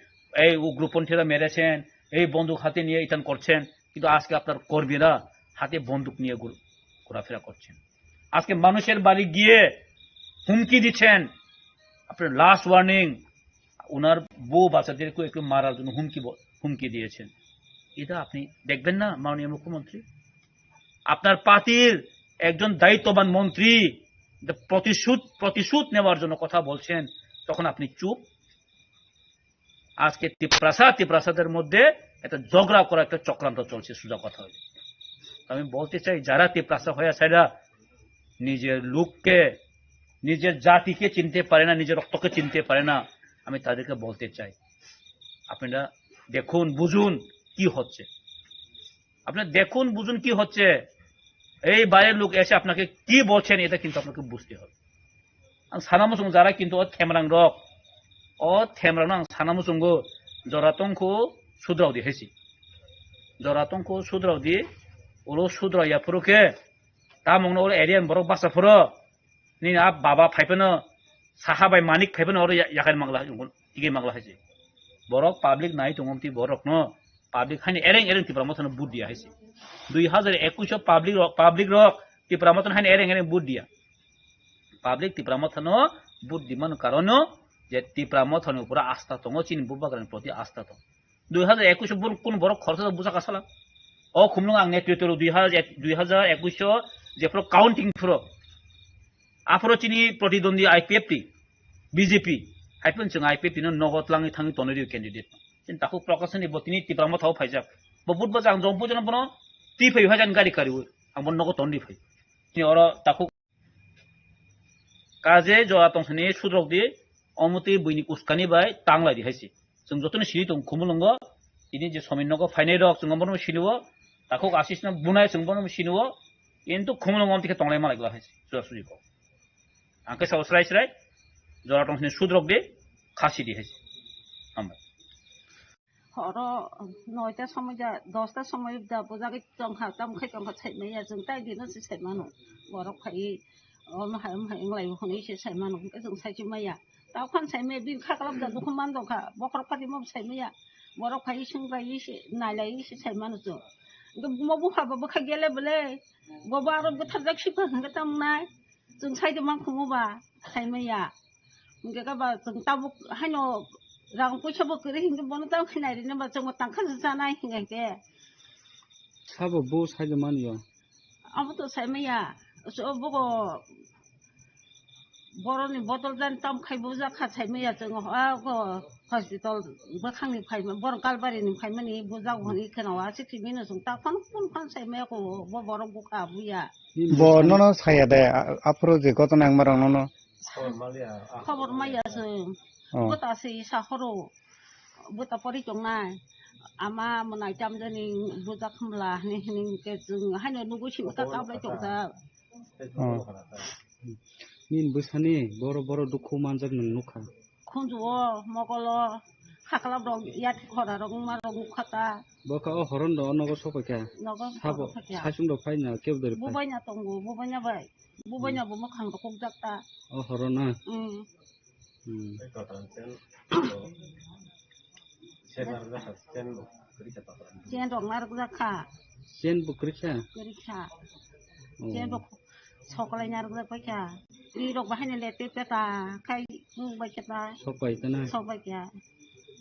এই উগ্রপন্থীরা মেরেছেন, এই বন্দুক হাতে নিয়ে ইতান করছেন, কিন্তু আজকে আপনার কর্মীরা হাতে বন্দুক নিয়ে ঘুর- ঘোরাফেরা করছেন। আজকে মানুষের বাড়ি গিয়ে হুমকি দিচ্ছেন, আপনার লাস্ট ওয়ার্নিং, ওনার বউ বাচ্চাদেরকে একটু মারার জন্য হুমকি ব- হুমকি দিয়েছেন। এটা আপনি দেখবেন না, মাননীয় মুখ্যমন্ত্রী? আপনার পার্টির একজন দায়িত্ববান মন্ত্রী যে প্রতিশোধ প্রতিশোধ নেওয়ার জন্য কথা বলছেন, তখন আপনি চুপ। আজকে তিপ্রাসা তিপ্রাসাদের মধ্যে একটা ঝগড়া করা একটা চক্রান্ত চলছে, সোজা কথা হলো। তো আমি বলতে চাই, যারা তিপ্রাসা হয়ে আছে, এরা নিজের লোককে, নিজের জাতিকে চিনতে পারে না, নিজের রক্তকে চিনতে পারে না, আমি তাদেরকে বলতে চাই, আপনারা দেখুন, বুঝুন কি হচ্ছে। আপনারা দেখুন, বুঝুন কি হচ্ছে। এই বাইরের লোক এসে আপনাকে কি বলছেন, এটা কিন্তু আপনাকে বুঝতে হবে। Ang sana muchung jara kintu o themrang rok, o themrang no ang sana muchungo, Jora tongkhu sudrao di hai se. Jora tongkhu sudrao di, ulo sudrao ya phuru khe, tamungno ulo area ni borok basa phuru, nini a baba phaiphano, saha bai manik phaiphano oro ya-, yakhai mangla, tigwi mangla hai se. Borok public nai tongo, tei borokno public haino ereng ereng Tipra Mothano vote diya hai se. Dui hajar ekush o public rok, public rok Tipra Mothano haino ereng ereng vote diya. Public Tipra Mothano vote dimani karono je Tipra Mothani upore astha tongo, chini Bubagrani proti astha tongo. Dui hajar ekush o bor-, kun borok khoroksa bujak asala. O khumlung ang netritwo rw dui hajar, dui hajar ekush o jephuru counting phuru. Aphuru chini protidwandi I P F T, B J P, hai phano chwng I P F T no nogo tlangwi thangwi tonwi rw candidate. Chini takhuk Prakash ni bo tini Tipra Motha o phaijak. Bo vote bwsa ang jong bujono bono twi phai hai jani gari kariwi. Ang bono nogo tonwi phai. Chini oro takhuk Kaje jora tongthani sudrok di, omo twi buini uskani bai tanglai di hai se. Chwng jotono sini tong Khumulwngo, tini je Somin nogo phainai rok chwng bono sini o, takhuk Ashish no bunai chwng bono sini o, kintu Khumulwngo omo twi khe tonglai malai glak hai se, suja suji kok. Ang khe sao srai srai, jora tongthani sudrok di, khasi di hai se. Hambai. Horo noita somoi da, dosta somoi da bujagwi tongkha, tamo khai tongkha saimaya, chwng tai dino se saimano. Borok phai, omo hai, omo hai wnglaio hwnwi se saimano, hwnkhe chwng saichimaya. Tao khan saimaya, bini kha kwlap da dukhu man tongkha, bokhorok pati mo saimaya. Borok phai swnglaiwi se, nailaiwi se saimano chwng. Hwnkhe mo bupha bo bwkha gele bwle, bobo aro bwtharjak sikha hwnkhe tamo nai. Chwng sai de man khungo ba, sai maya. Hingke ka ba chwng tabuk haino rang puisa bo kwrwi hingke bono tamo khe nai rina ba chwngbo tangkha se chanai hingke. Sabo bo sai de man yo. Abo to sai maya. So bogo boroni botol jan tam khai bujak kha sai maya chwng, ah, go hospital bwkhangni phai, borok Kalbarini phaimani bujak hwnwi kheno aswk simi no chwng ta phano phone phano sai maya ko bo borok bukha buya. Bo nono saya de, a-, aphuru je gotona wngma rok nono. Khobor maya chwng. Oh. Bwta se sa horo. Bwta pori tongnai. Ama mwnai tamjani bujak khumla hwnwi hwnwi hwnkhe chwng haino nugui simi ta tablai tongkha. Oh. Nini bwsani boro boro dukhu manjak nwng nukha. Khunju o, mokol o, haklap rok, yat khora rok, wngma rok nukha ta. Bo kha o horon do, o nogo sopai kha. Nogo sabo, sopai kha. Saichung rok phai na, kebo dori phai. Bubaina tongo, bubaina bai. Bubaina bo mwkhang rok kukjak ta. O horon na? Mm. Mm. Chen rok narwk jak kha. Chen bo kwrwi kha? Kwrwi kha. Oh. Chen bo sokolai narwk jak bai kha. Ri rok bahai ni le te peta khai nung bai khe ta. Sok bai ta na? Sok bai kha.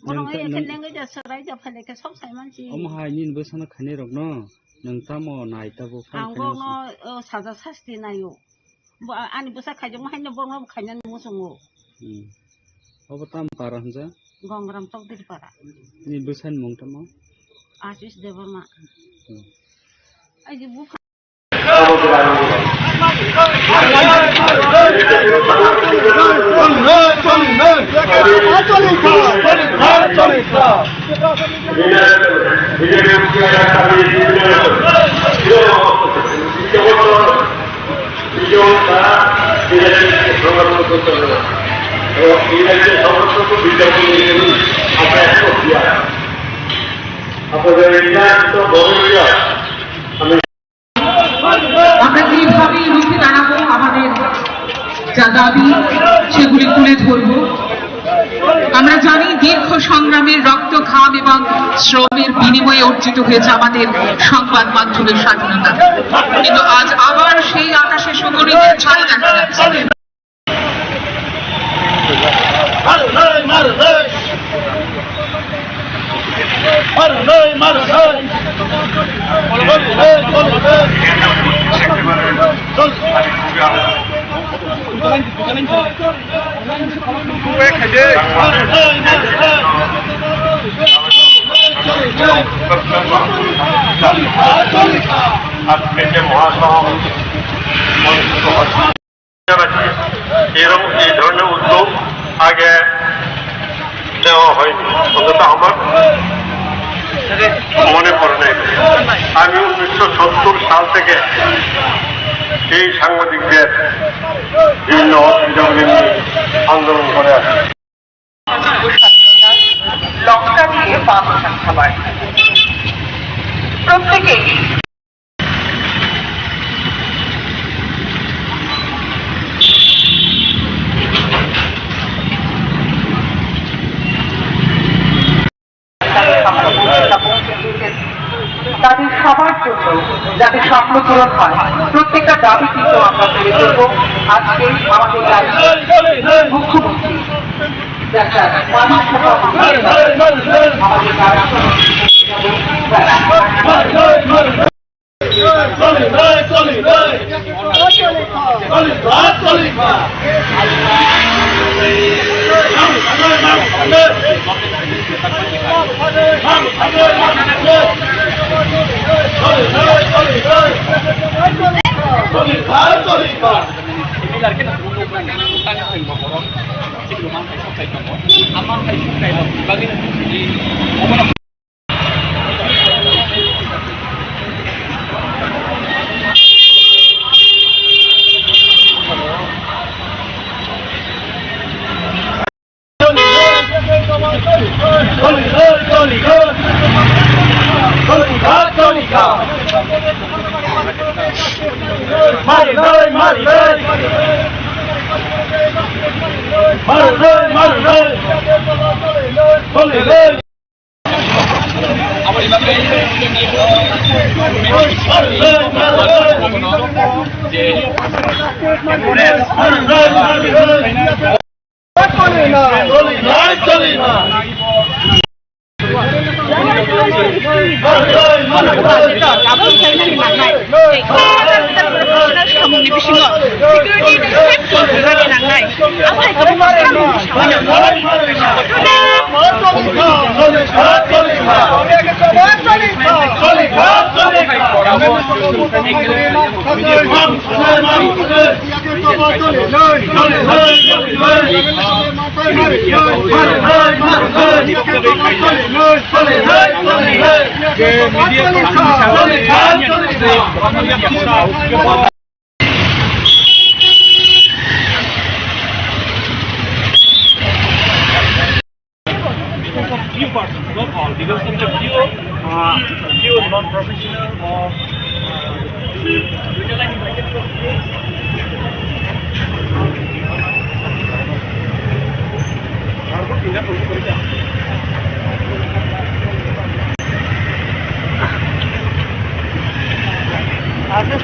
Bono nang ta, nang khe nengwi ja serai ja phai le khe sok sai man si. Omo hai nini bwsano khainai rok no nang tamo nai ta bo phai khainai si. Ang bo no, o, saja sasti nai o. Bo, a-, ani bwsa khaijakma haino borokno bo khainani muchungo. Hmm. Obo tam para hwnja? Gongram Tokdiri para. Ni bwsani mung tamo? Ashish Debbarma. Hmm. Ai je bupha. আমরা যেভাবেই রুখে দাঁড়াবো, আমাদের যা দাবি সেগুলি তুলে ধরবো। আমরা জানি দীর্ঘ সংগ্রামের রক্ত, ঘাম এবং শ্রমের বিনিময়ে অর্জিত হয়েছে আমাদের সংবাদ মাধ্যমের স্বাধীনতা, কিন্তু আজ আবার সেই আকাশে সুগণিত ছায়া দেখা যাচ্ছে। এরকম এই ধরনের উদ্যোগ আগে নেওয়া হয়নি, অন্তত আমার মনে পড়ে নাই। আমি উনিশশো সত্তর সাল থেকে এই সাংবাদিকদের বিভিন্ন অসুবিধা নিয়ে আন্দোলন করে আসছি। পূরণ হয়। প্রত্যেকটা দাবি কিন্তু আমরা তুলে ধরবো। আজকে আমাদের রাজ্যের মুখ্যমন্ত্রী ডাক্তার মানিক সাহা আমাদের রাজ্য Few persons, not all, because of the few, uh, few non-professional or, uh,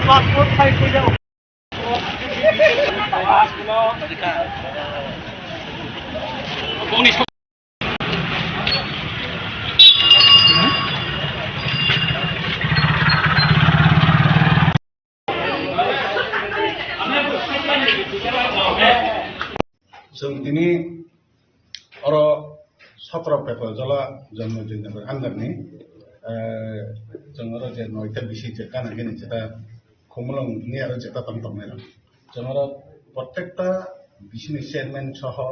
Passport size ko jao. Chwng tini oro sotro Pekojola Janmajoi Nagar under ni, eh, chwng oro je noita bisi je kana gini jeta Khumulwng ni aro jeta tong tongnai rok. Chwng oro prottekta bisini chairman soho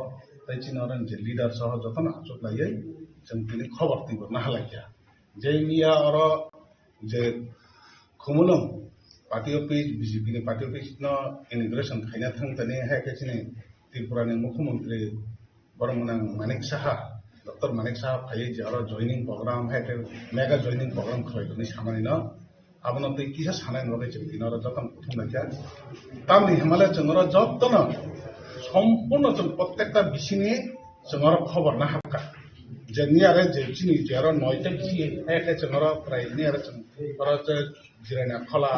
tei chini oro je leader soho jotono achuk laiwi chwng tini khobor twibo naha laikha. Je iya oro je Khumulwng party office, B J P ni party office no inauguration khaina thang tani hai khe chini Tripura ni Mukhyamantri borok mwnang Manik Saha, Doctor Manik Saha phaiwi je oro joining program hai khe mega joining program khlai tongwi samani no abono twi kisa sanai ni bagwi chwng tini oro jotono kuthum laikha. Tamni hwnmale chwng oro jotono sompurno chwng prottekta bisini chwng oro khobor naharkha. Je niyare je chini je oro noita bisi hai khe chwng oro prai niyare chwng oro je Jirania Khola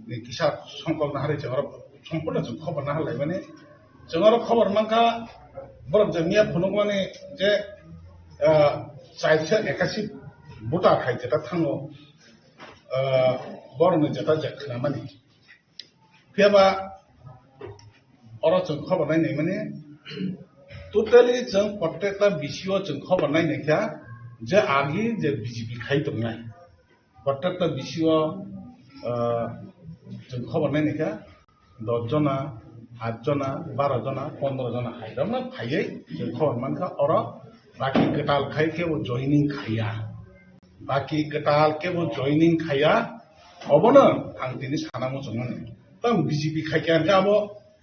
ni kisa songkol naharwi chwng oro sompurno chwng khobor nahar laimani. Chwng oro khobor mankha borok je miya phunukmani je, ah, chairsa ekasi voter hai jeta thango, ah, borokni jeta je khnamani. Phiya ba oro chwng khobor nai naimani, totally chwng prottekta bisio chwng khobor nai naikha je agi je B J P khai tongnai. Prottekta bisio, ah, chwng khobor nai naikha dos jona, aat jona, baro jona, pondro jona hai rokno phaiwi chwng khobor mankha oro baki kwtal khai kebo joining khaiya. Baki kwtal kebo joining khaiya, obono ang tini sana muchungmani. Tamo B J P khaikha hwnkhe abo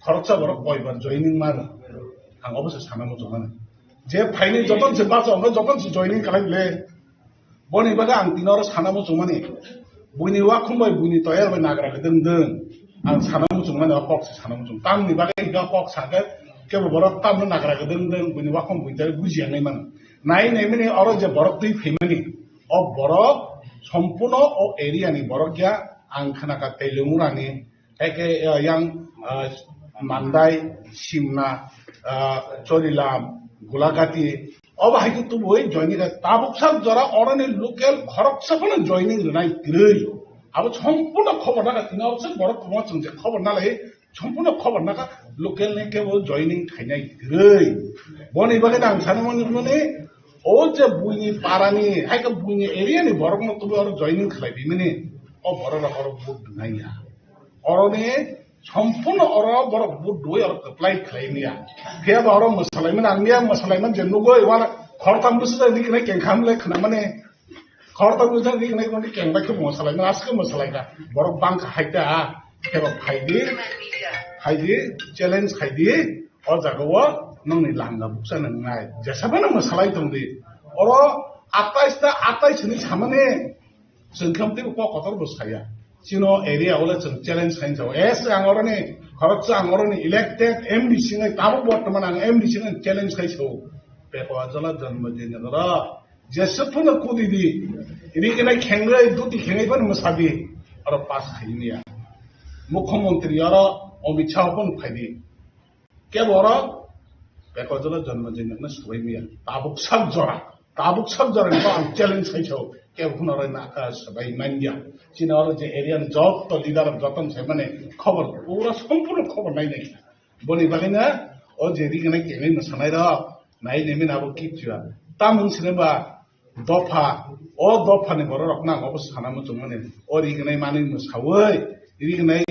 khoroksa borok koibar joining mano, ang obo se sana muchungmani. Je phaini joton se bacha hwnkhe joton se joining khlai le. Boni bagwi ang tini oro sana muchungmani. Buini wakhum bai buini toyar bai nagra kwdwng dwng. Ang sana muchungmani o kok se sana muchung. Tamni bagwi hwnkhe o kok sakhe kebo borok tamno nagra kwdwng dwng buini wakhum buini toyar bujiya nai mano. Nai naimani oro je borok twi phaimani, o borok sompurno o area ni borok ya, Ang khna kha Teilungurani, eke, uh, yang, uh, Mandai, Simna, uh, Chorilam, Gulagati, obo hai khe tubui joining kha. Tabuk sak jora oroni local khoroksa phano joining rwnai kwrwi. Abo sompurno khobor naka tini oro se borok kwbangma chwng je khobor nalai, sompurno khobor naka local ni kebo joining khainai kwrwi. Boni bagwi ang sanmani hwnmani, o je buini parani, hai khe buini area ni borokno tubui oro joining khlai bimani, o borok rok oro vote rwnai ya. Oroni sompurno oro borok vote rwui oro kwplai khlai maya. Phiya ba oro mwsalaimani ang maya mwsalaimani je nugui wala khoroktham bwswk jani khenai kengkha hamle khwnamani. Khoroktham bwswk jani khenai kengbai khe mwsalaimani aswk mwsalaikha. Borok bangkha hai ta. Phiya ba phaidi, phaidi, challenge khaidi. O jaga o nongni langa bukcha nangnai. Jesa phano mwsalai tongdi. Oro atais ta atais hinwi samani. Chwng khe teibo kok kotor bo saya. Chino area o le chwng challenge khai sao. Yes, ang oroni, khoroksa ang oroni elected M D C nai, tabuk bortoman ang M D C nai challenge khai sao. Peko Ajola Janmajini oro. Jesuk phano kudi di. Ini kena khengroi, duti khengroi phano mwsadi. Oro pass khai niya. Mukhyamantri oro Amit Shah phano phai di. Kebo oro Peko Ajola Janmajini no swbai maya. Tabuk sak jora. Tabuk sak jora ni ang challenge khai sao. Kebo phano oro na, ah, swbai manya. Chini oro je area ni joto leader joto sai mane khobor. Pura sompurno khobor nai nai. Boni bagwi na o je ri gana kengwi mwsanai rok. Nai nai mena abo kichwa. Tamung sineba. Dopha, o dophani bororokno ang obo sana muchungmani, o rignai manwi mwsawi, rignai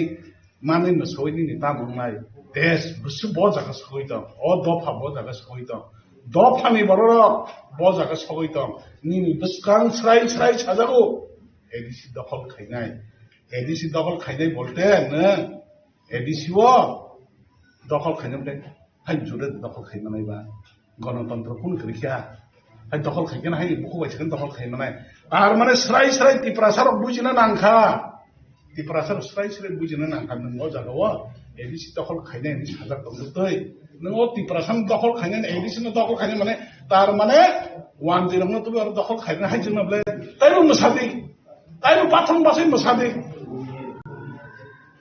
manwi mwsawi nini tamo wngnai? Desh bwswk bo jaga sogwi tong, o dopha bo jaga sogwi tong, dophani bororok bo jaga sogwi tong, nini bwskang srai srai sajago, A D C dokhol khainai, A D C dokhol khainai bolte nwng A D C o dokhol khainai bwle, hai jure dokhol khaimanai ba. Gonotontro kunu kwrwi kha. Hai dokhol khai khe hai bukhuk bai se dokhol khai manai. Tar mane srai srai Tiprasa rok bujina nang kha. Tiprasa rok srai srai bujina nang kha nwng o jaga o A D C dokhol khainai hinwi sajak tong twi. Nwng o Tiprasa no dokhol khainai A D C no dokhol khainai mane tar mane wanjwi rok no twi aro dokhol khainai hai jwk no bwle. Tai bo mwsadi. Tai bo pathang basai mwsadi.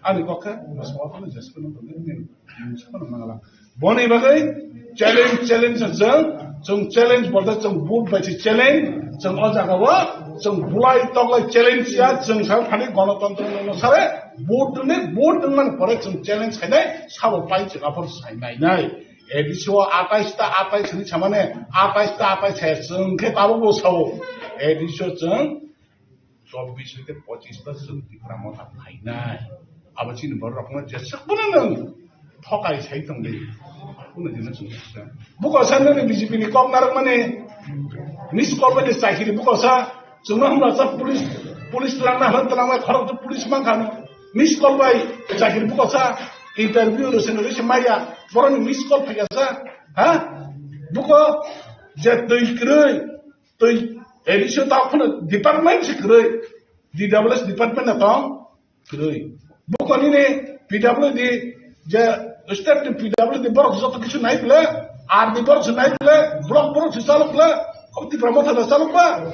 Ani kok khe, bwskango phano jesphano tongwi nini mungsa phano mangala. Boni bagwi challenge, challenge jwng, chwng challenge bolte chwng vote bai se challenge, chwng o jaga o chwng bulai toklai challenge ya, chwng sa thani gonotontro no sare vote ni, vote wngmani pore chwng challenge khainai sabo pai chwng aphor sai nai nai. A D C o atais ta atais hinwi samane, atais ta atais hai chwng khe tabuk bo sao. A D C o chwng chobbish hoite pochish ta chwng Tipra Motha phainai. Abo chini borok rokno jeswk bono nwng thokai sai tongdi. Bono jeno chwng buko sa nini B J P ni kok narwkmani miss call bai chakiri buko sa chwngno hamla sa police, police twlangna hwn twlangnai khorok police mankha no miss call bai chakiri buko sa interview rwseno rwse maya boroni miss call phaikha sa ha buko je twi kwrwi Twi A D C o ta phano department se kwrwi, D W S department na tong kwrwi. Buko nini P W D je state ni P W D borok joto kisu nai bwle, R D borok se nai bwle, block borok se chalok bwle, abo Tipra Motha da chalok ba.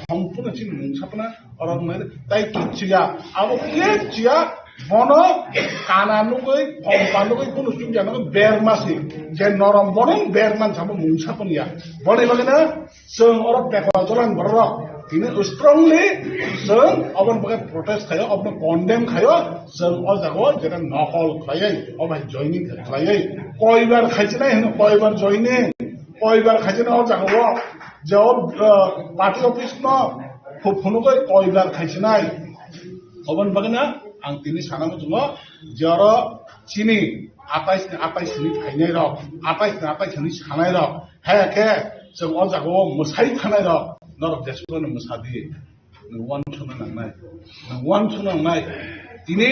Sompurno chini mung sapna oro nai tai kichiya, abo kichiya. Bono kana nugwi, phompa nugwi, kunu chukya nugwi berma si. Je norom bono berman sabo mungsa pon ya. Boni bagwi na chwng oro Peko Ajolan borok tini strongly chwng oboni bagwi protest khayo, obono condemn khayo, chwng o jaga o jeta nokol khlaiwi, obo hai joining khlaiwi. Koibar khaisinai hino, koibar joining, koibar khaisinai o jaga o je o, uh, party office no phunugwi koibar khaisinai. Oboni bagwi na ang tini sana muchungo je oro chini atais ni atais ni phainai rok, atais ni atais ni sanai rok, hai khe chwng o jaga o mwsai thanai rok, norok jesukno mwsa di, nwng uansukna nangnai, nwng uansukna nangnai. Tini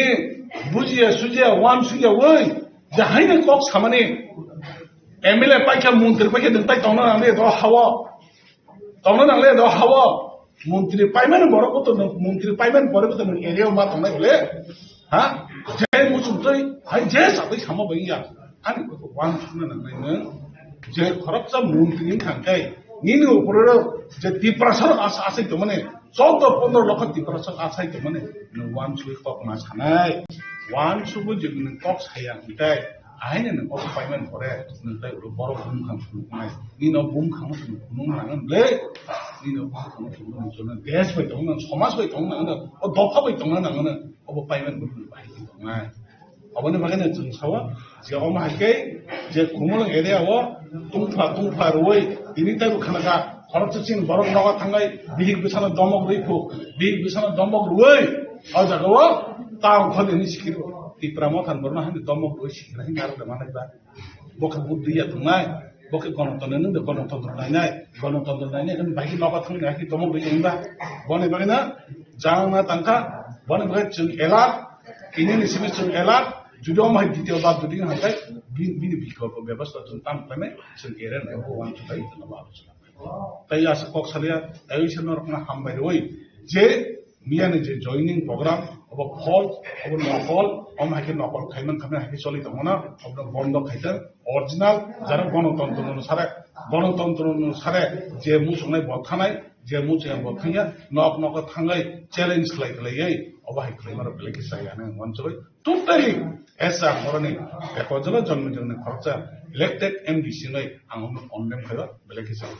bujiya sujiya uansukya wi je haino kok samani M L A paikha montri paikha nwng tai tongna nangnai do hao. Tongna nangle do hao. Montri paimani borok bo to nwng, montri paimani borok bo to nwng area ma tongnai bole. Ha? Je muchung twi, hai je satwi sama bai ya. Ani ko wan suna nangnai nwng. Je khoroksa montri ni thangkai. Nini upore je Tiprasa asa asa to mane. Chaudo pondro lokho Tiprasa achai tongmani, nwng uansugwi kok ma sanai. Uansugwi jodi nwng kok saya hwnkhe, ahaino nwng kok paiman pore, nwng tai ulo borok bumkhang phunuknai. Nino bumkhang phunuk phunuk nangan le, nino bumkhang phunuk phunuk desh bai tongna, somaj bai tongna, o dopha bai tongna nangan, obo paiman pore bahai tongnai. Aboni bagwi no chwng sao, je omo hai khe je Khumulwng area o tungphla tungphla rwui tini taibo khna kha, khoroksa chini borok nogo thangai bihik bwsano domok rwi phu, bihik bwsano domok rwui o jaga o town kholi hwnwi sikiro. Tipra Motha ni borok no haino domok rwui sikira hwnwi narwk da manai ba. Bo khe buddhi ya tongnai, bo khe gonotontro nung de gonotontro nainai, gonotontro nainai hwnwi bai khe nogo thangwi hai khe domok rwi tongba. Boni bagwi no jang na tangkha, boni bagwi chwng alert, tini ni simi chwng alert, jodi omo hai ditiyo bar jodi wng hai khe bi-, bini bikolpo bebostha chwng tamo khlainai, chwng area ni bo uansuk lai chwng abo alochona khlai. Tai aswk kok salia, tai wi se norok no hambai rwui je miya ni je joining program, obo false, obo nokol, omo hai khe nokol khaiman khamya hai khe choli tongmano, obo bondo khaitwng, original, jara gonotontro no sare, gonotontro no sare je muchungnai bo thanai, je muchungnai bo thangya, nok nok thangwi challenge khlai khlaiwi, obo hai khlaima rok belai khe chaya nang uansugwi. Totally, as a boroni, ekojolo jonmi jonmi khoroksa elected M D C nai ang omo condemn khaio, belai khe chaya.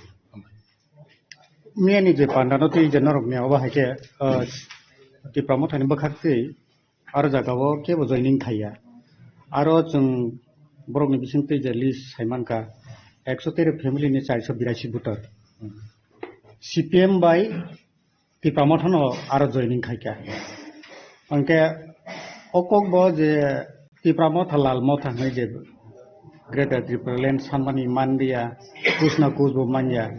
Miya ni je panda no twi je norok ni obo hai khe, ah, Tipra Motha ni bwkhak twi aro jaga o kebo joining khaiya. Aro chwng borok ni bising twi je list sai mankha, ekso tero family ni charso birasi voter. C P M bai Tipra Motha no aro joining khaikha. Hwnkhe o kok bo je Tipra Motha, Lal Motha hwnwi je Greater Tipraland sanmani manliya, kus na kus bo manya,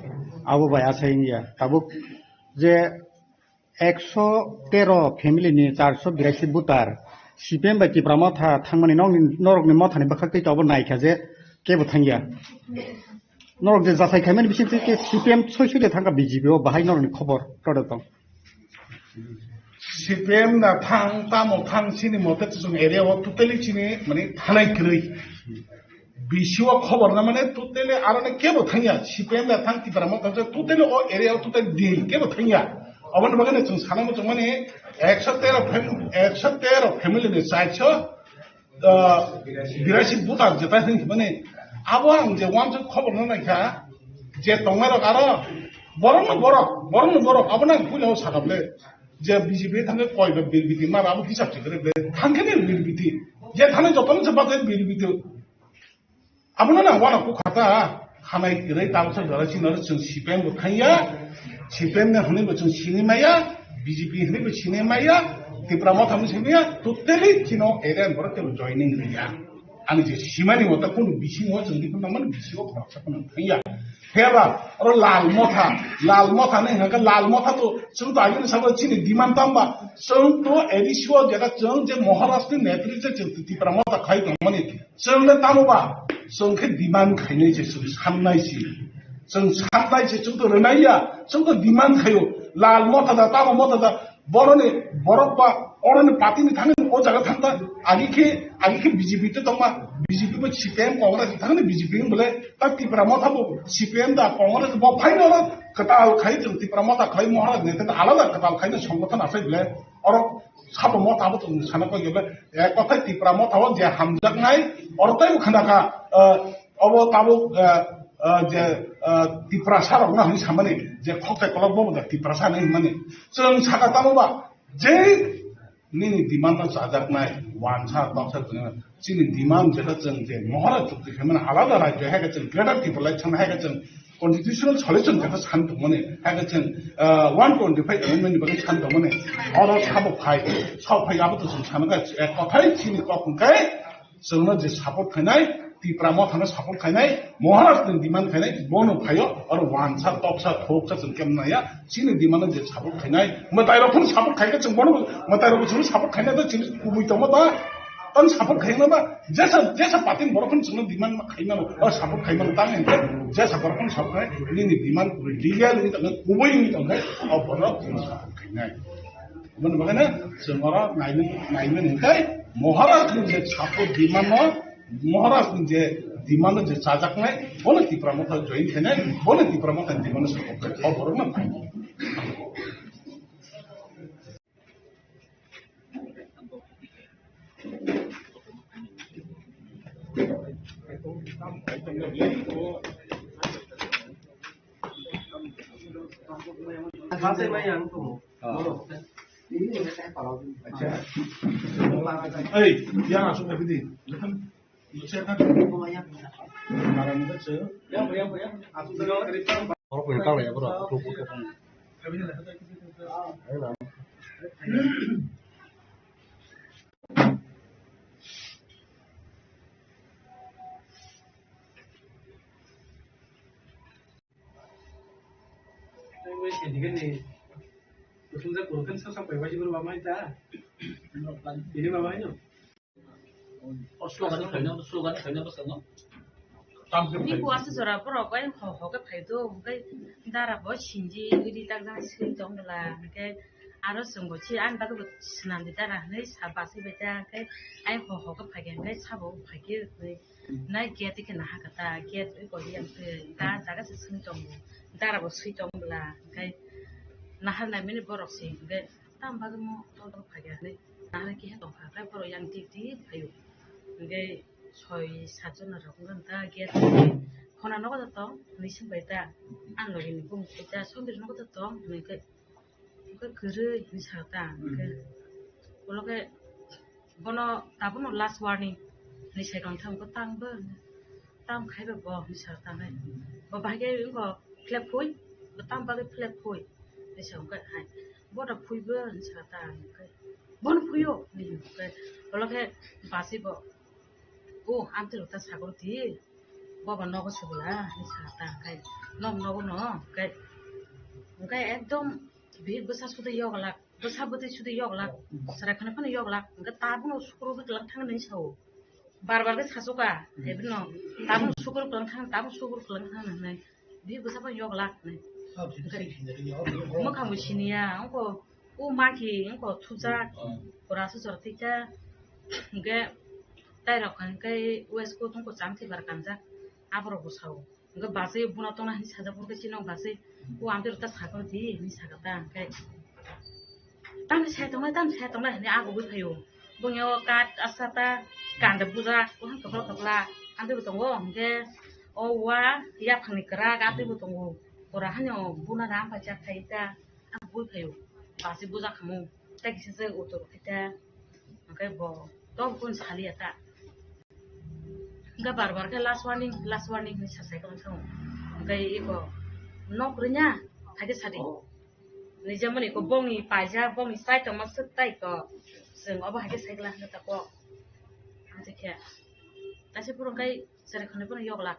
abo bai asai wngya. Tabuk je ekso tero family ni charso birasi voter C P M bai Tipra Motha thangmani nokni, norokni Motha ni bwkhak twi abo naikha je kebo thangya. Norok je jasai khaimani bising twi ke C P M soi soi de thangkha B J P o, bahai norokni khobor kodo tong. C P M na thang, tamo thang, chini mote chwng area o totally chini mane thanai kwrwi. B C o khobor na mane totally aro ne kebo thangya, C P M na thang, Tipra Motha thang, totally o area o totally deal kebo thangya. Aboni bagwi no chwng sana muchung mani ekso tero fam-, ekso tero family ni charso ah, birasi voter jeta hwnwi hwnmani, abo ang je uansuk khobor no naikha, je tongnairok aro borokno borok, borokno borok, abono ang puila o sakha ble, je B J P thangkhe koi ba birbiti mar abo hisab se kre ble, thangkhe ni birbiti, je thani jotono se bate birbiti. Abono na wana kukha ta, khanai kwrwi tabuksa jora chini oro chwng C P M bo thangya, C P M ni hwnwi bo chwng sini maya, B J P hwnwi bo sini maya, Tipra Motha hwnwi sini maya, totally chino area borok tebo joining riya. Ani je simani mota kunu bisingo chwng dikon nangmani bisingo khoroksa phano thangya. Heba, oro Lal Motha, Lal Motha ni hwnka Lal Motha to chwng to agini sabo chini demand tamba, chwng to A D C o jeta chwng je Maharaj ni netri je chwng Tipra Motha khai tongmani. Chwng le tamo ba, chwng khe demand khainai se, chwng sannai se. Chwng sannai se, chwng to rwnai ya, chwng to demand khaio. Lal Motha da, tamo Motha da, boroni, borok ba, oroni party ni thani o jaga thangta, agi khe, agi khe B J P te tongma, B J P bo C P M Congress ni thani B J P ni bole, ta Tipra Motha bo C P M da Congress bo phaino oro kwtal khai chwng Tipra Motha khai Maharaj ni thani alada kwtal khai no songgothon asai bole, oro Sabo mo tabo to sana ko gebe, eh, kothai Tipra Motha o je hamjaknai, oro tei khana kha, eh, obo tabo, eh, eh, je, eh, Tiprasa rok na hwnwi samani, je khoktai kolok bo da Tiprasa hwnwi hwnmani. Chwng saka tamo ba, je nini demand no chajaknai, wansa toksa chwng, chini demand jeta chwng je Maharaj chukti khaimani alada rajyo hai ka chwng Greater Tipraland thangna hai ka chwng constitutional solution khe san tongmani, hai khe chwng, ah, one twenty-five amendment ni bagwi san tongmani, oro sabo phai, sok phai abo to chwng sana kha, eh, kothai chini kok hwn khe chwngno je support khainai, Tipra Motha no support khainai, Maharaj ni demand khainai, bono phaio, oro wansa, toksa, thoksa chwng kemnaya, chini demand no je support khainai, mwtai rok phano support khai khe chwng bono, mwtai rok chwng support khainai to chini kubui tongma ta, tang support khainai ba, Jesa, jesa party ni borok phano chwngno demand ma khaimano, o support khaimano, tamo hwnkhe jesa borok phano support khai, nini demand kubui legal wngwi tongkhe, kubui wngwi tongkhe, o borok chwngno support khainai. Aboni bagwino chwng oro naimani, naimani hwnkhe Maharaj ni je support demand no, Maharaj ni je demand no je chajaknai, bono Tipra Motha join khainai, bono Tipra Motha ni demand no support khai, o borokno phainai. Ei, yang asuk tadi. Oro kung kang ya bro. Tei bai sini gani. Kusum jak kurukhen sak sak bai bai bro bamai ta. Ini bamai no. O slogan ni khaina, slogan ni khaina bwskango. Ni kuasa jora borok bai ho ho khe phai do, hwnkhe dara bo sinji ri tak jak swi tong bwla, hwnkhe aro chwng bo si ani bagwi bo swnam di dara hinwi sa bachai bai ta, hwnkhe ai ho ho khe phai khe, hwnkhe sabo phai khe, hwnkhe nai gate khe naha kha ta, gate ri kori ang khe ta jaga se swi tongo, dara bo swi tong bwla, hwnkhe nahar nai mani borok se, hwnkhe tam bagwi mo tol tol phai khe hinwi nahar khe tong kha, hwnkhe borok yang tik tik phai o, hwnkhe soi sat jona rok wngkha ta gate khona nogo to tong hinwi swng bai ta, ang logi ni bumung tai ta Sombir nogo to tong hinwi khe, hwnkhe kwrwi hinwi sa ta hwnkhe ulo khe bono tabukno last warning hinwi sai tong thang bo tang bo tam khai ba bo hinwi sa ta nai bo bahai khe wngkha flag phui bo tam bagwi flag phui hinwi sa hwnkhe hai bono phui bo hinwi sa ta hwnkhe bono phui o hinwi hwnkhe ulo khe bachai bo. O, amtwi rok ta sagor di, bobo nogo se bwla, hinwi sa ta, hwnkhe, nok nogo no, hwnkhe, hwnkhe ekdom bihik bwsa sudi yoglak, bwsa bwtwi sudi yoglak, chwrai khwnwi phano yoglak, hwnkhe tabukno sukurubwi kwlang thang hinwi sa-o, bar bar khe sasu kha, ebino, tabukno sukurubwi kwlang thang, tabukno sukurubwi kwlang thang hinwi. Bihik bwsa phano yoglak hinwi. Mwkhang bo siniya, wngkha o maki, wngkha thujak, pura aswk jora thwikha. Hwnkhe tai rok hwnkhe waistcoat wngkha chamthi bar kanjak, aborok bo sao. Hwnkhe bachai bono tongna hinwi sajak, hwnkhe chini bachai, o amtwi rok ta sakor di hinwi sakha ta, hwnkhe. Tamni sai tongnai, tamni sai tongnai hinwi agugwi phaio. Bongni o kat asata kanda bujak, buphang kwpla kwpla, amtwi bo tongo, hwnkhe o wa yaphangni kwrak amtwi bo tongo. Pura hani o buna ram paijak khai ta, agugwi phaio. Bachai bujak khamu, tei kisa se utur khai ta, hwnkhe bo tok bun saliya ta. Hwnkhe bar bar khe last warning, last warning hinwi sa sai tong thung. Hwnkhe iko nok rwnya, haikhe sadi. Nijemani ko bongni paijak, bongni side tongma swk tai ko. Chwng obo hai khe sai glak hwnkhe ta kok. Amtwi khe. Taisa phuru kai chwrai khwnwi phano yoglak.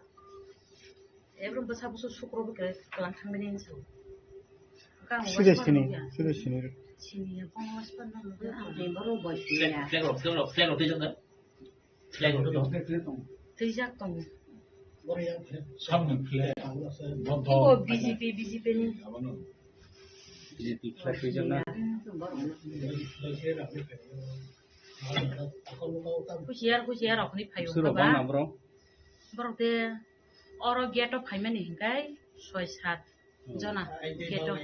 Ebrum bwsa busu sukro bwkhe kwlang thangmani hinwi sao. Sida sini, sida sini. Sini ya, bongni waisa phano nugwi ang. Flag, flag rok, flag rok, flag rok twijak na? Flag rok twijak. Twijak tongo. Samni flag. Bo B J P, B J P ni. B J P flag twijak na. Husiar, husiar rok ni phaio. Suro bang na bro? Borok de oro gate o phaimani hinkai soi sat. Jona gate o.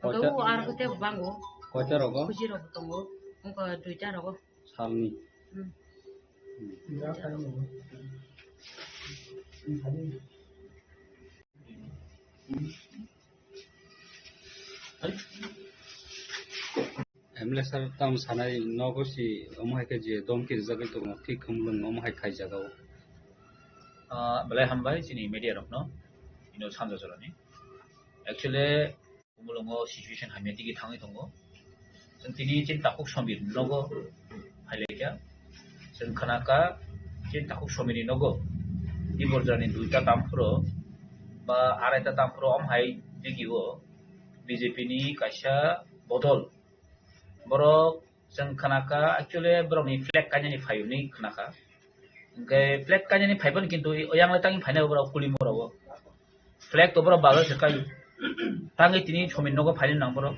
Koita? Hwnkhe o aro khe tei bango. Koita rogo? Kuchi rok tongo. Wngkha duita rogo. Salni. Hmm. M L A sir tam sanai nogo si omo hai khe je domki rijagwi tongo, thik Khumulwng omo hai khaijagao. Ah, belai hambai chini media rokno, ino sanja jorani. Actually, Khumulwngo situation hamya digi thangwi tongo. Chwng tini chini takhuk Sombir nogo phailaikha. Chwng khnakha chini takhuk Sombirni nogo Tiborjani duita tamphuro ba araita tamphuro omo hai digio B J P ni kaisa bodol. Borok chwng khnakha, actually borokni flag kainani phai hwnwi khnakha. Hwnkhe flag kainani phai phano kintu yang le tangwi phainai borok kulimo rogo. Flag to borok bagwi se kaio. Tangwi tini Sombirni nogo phainani nang borok.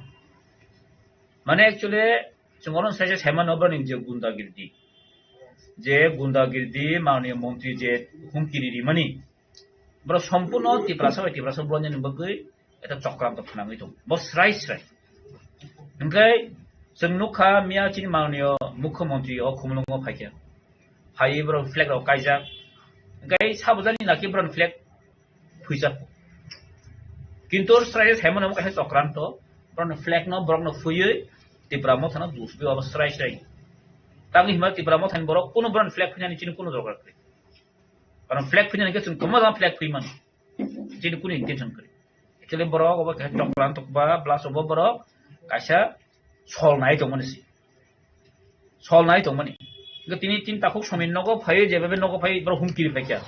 Mane actually chwng oro saisa saimano borokni je gundagirdi. Je gundagirdi mananiya montri je humki rimani. Borok sompurno Tiprasa bai Tiprasa bolonjani bagwi eta chokranto phnangwi tongo. Bo srai srai. Hwnkhe chwng nukha miya chini mananiyo mukhyamantri o Khumulwngo phaikha. Phaiwi borok flag rok kaijak. Hwnkhe sabujani naki borok flag phuijak. K Kintu srai srai saimano omo kaisa chokranto, borokni flag no borokno phuywi Tipra Motha no dusbi abo srai srai. Tamni hwnba Tipra Motha ni borok kunu borokni flag phwinani chini kunu dorkar kwrwi. Karon flag phwinani khe chwng kwbangma jagao flag phwi mano. Chini kunu intention kwrwi. Actually borok obo kaisa chokranto ba plus obo borok kaisa sol nai tongmani si. Sol nai tongmani. Hingke tini tin takhuk somin nogo phai, jebe be nogo phai, borok humkiri phaikha.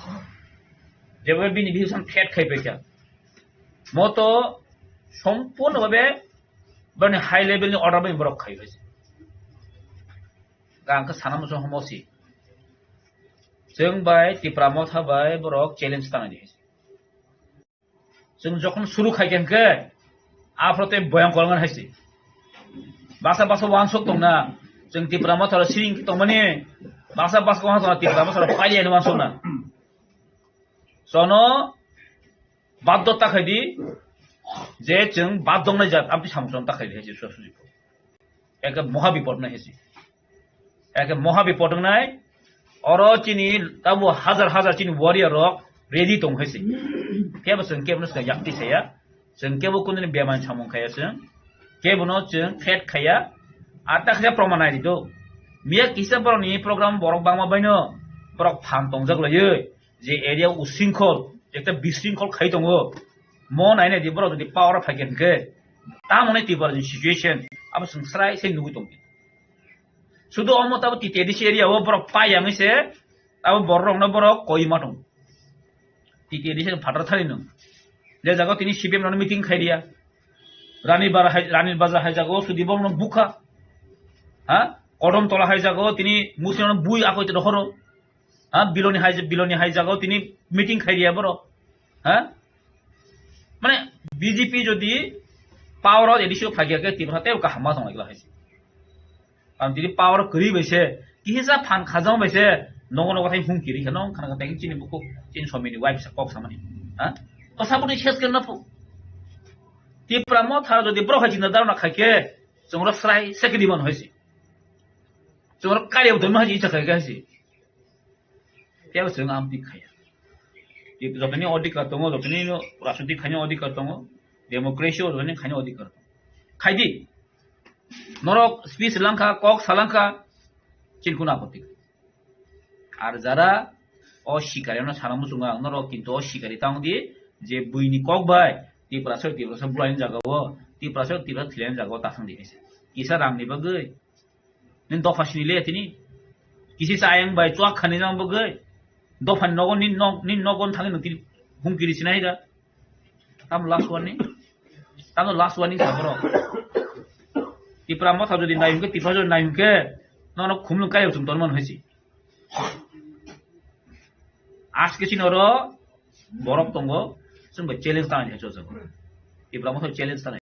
Jebe bini bihiksan threat khai phaikha. Moto sompurno babe bani high level ni order bai borok khai phaikha. Ga angkha sana muchung homo si. Chwng bai Tipra Motha bai borok challenge tanai di. Chwng jokhon suru khai khe hwnkhe, aphro tei boyang kolngan hai se. Baksa baksa wansok tongna, chwng Tipra Motha rok siring tongmani, baksa baksa wansok tongna, Tipra Motha rok pailiya ni wansok na. Chono baddo ta khai di, je chwng baddo nai jat, amtwi samung chwng ta khai di hai se, sura suri. Eke moha bipod nai hai se. Eke moha bipod wngnai, oro chini tabo hajar hajar chini warrior rok ready tong hai se. Kebo chwng kebo no chwng yakti saya, chwng kebo kundini bemani samung khaya chwng, kebo no chwng threat khaya, ata khaya proman nai di do. Miya kisa borok ni program borok bangma baino borok phan tongjak laioi, je area usingkhol, ekta bisingkhol khai tongo, mo nai nai di borok jodi power phai khe hwnkhe, tamo nai Tripura ni situation, abo chwng srai se nugui tong di. Sudu omo tabo T T A D C area o borok pai yang se, abo borok rokno borok koi ma tong. T T A D C phatar thari nung. Je jaga tini C P M no meeting khai dia. Rani bar hai, Rani Bazar hai jaga o sudi borok no bukha. Ha? Kodom tola hai jaga o tini musi no bui akoi te dohoro. Ha? Biloni hai, Biloni hai jaga o tini meeting khai dia borok. Ha? Mane B J P jodi power o A D C o phai khe Tripura tei kaham ma tong lai hai. Ang tini power kwrwi bai se, kisa phan khajang bai se, nogo nogo thai hum kiri khe nong khana khe chini bukhuk, chini somini wife sa kok samani. Ha? To sabuni ses khe na phu. Tipra Motha jodi bro hai chinta dharna khai khe, chwng ro srai se kidi man hai se. Chwng ro kari uthai ma hai se icha khai khe hai se. Tei bo chwng amtwi khaya. Jotoni odhikar tongo, jotoni no rajniti khaina odhikar tongo, democracy o jotoni khaina odhikar tongo. Khaidi. Norok speech langkha, kok salangkha, chini kunu apoti. Ar jara o sikari no sana muchungo ang norok, kintu o sikari tang di je buini kok bai Tiprasa, Tiprasa bulaini jaga o, Tiprasa, Tiprasa thilani jaga o tasang di hai se. Kisa rang ni bagwi. Nini dopha sini le tini. Kisi sa ayang bai chuak khani jang bagwi. Dopha ni nogo nini nog, nini nogo thangwi nung tini hum kiri sinai da. Tam last warning. Tam last warning sa boro. Tipra Motha jodi nai hwnkhe, Tipra jodi nai hwnkhe, nono khumlung kayok chum torman hai si. Aske chini oro borok tongo, chwng bai challenge tanai hai chojak. Tipra Motha challenge tanai.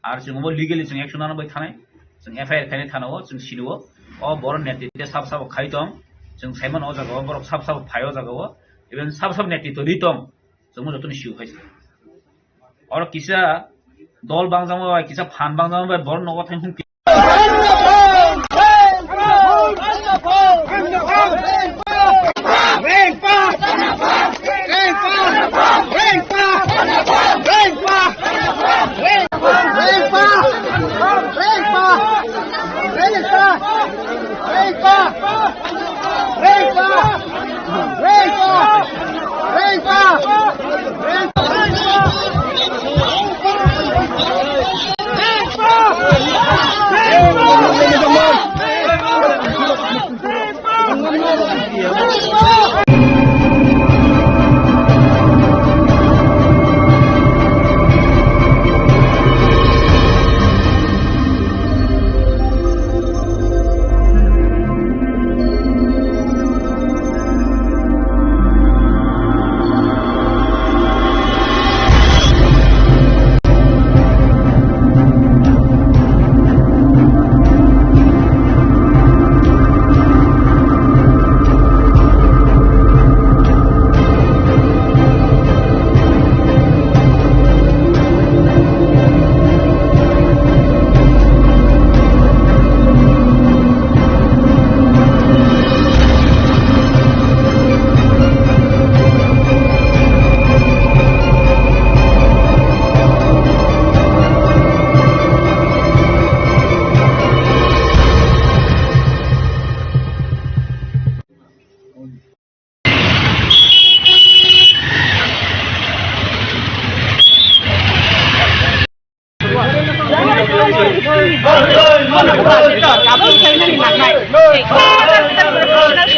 Ar chwng bo legally chwng action nana bai thanai. Chwng F I R khainai thana o, chwng sini o. O borok netritwe sab sabo khai tong. Chwng saimano o jaga o, borok sab sabo phai o jaga o. Even sab sabo netritwe ri tong. Chwng bo jotoni siu khai. Oro kisa dol bangjama bai, kisa phan bangjama bai, borok nogo thang hum.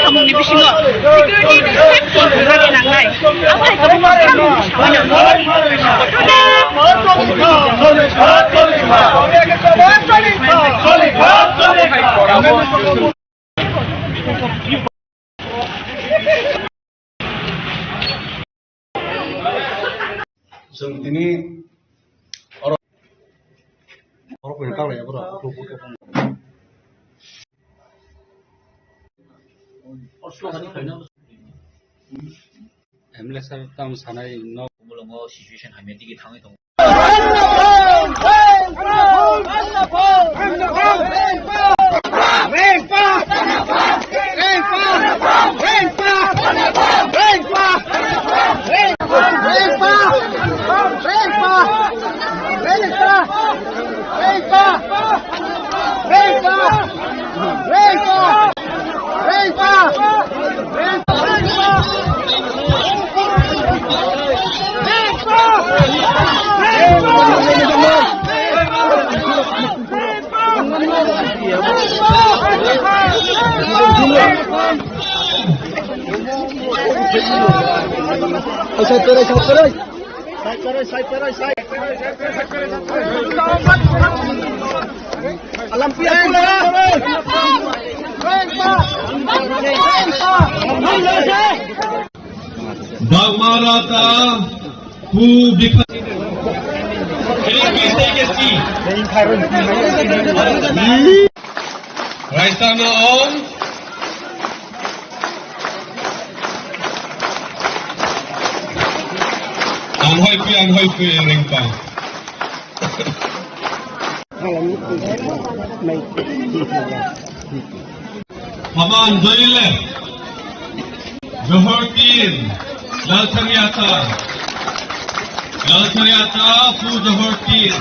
Samungni bisingo security safety rwnani nangnai. Abo hai kwbangma samung. Chwng tini oro, oro kung kang lai abo rok. M L A sir tamo sanai no. Mulungo situation hamya digi thangwi tongo. Bangma rata pu bikha. Raisa no ong. Anhoi pi, anhoi pi, Rengpa. Haban Joile, Johor tin, Lalchariata, Lalchariata, Pu Johor tin.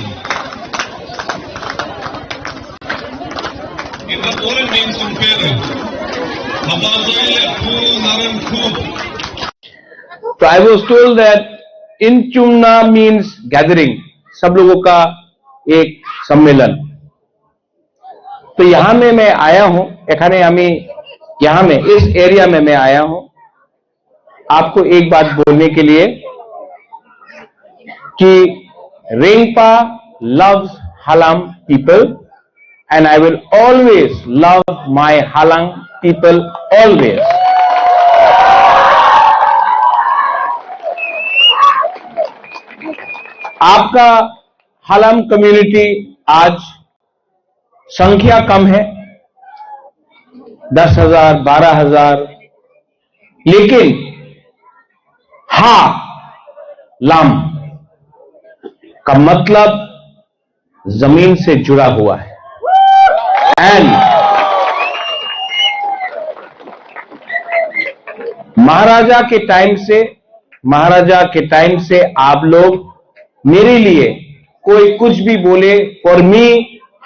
Kita boleh main compare. Haban Joile, Pu Naran Pu. तो I was told that in Chumna means gathering, सब लोगों का एक सम्मेलन। तो यहाँ में मैं आया हूँ, এখানে আমি, यहाँ में, इस एरिया में मैं आया हूँ आपको एक बात बोलने के लिए कि Rengpa loves Halam people and I will always love my Halang people always। आपका हालाम कम्युनिटी आज संख्या कम है, दस हजार, बारह हजार, लेकिन हा लाम का मतलब जमीन से जुड़ा हुआ है। एंड महाराजा के टाइम से, महाराजा के टाइम से आप लोग मेरे लिए कोई कुछ भी बोले, for me,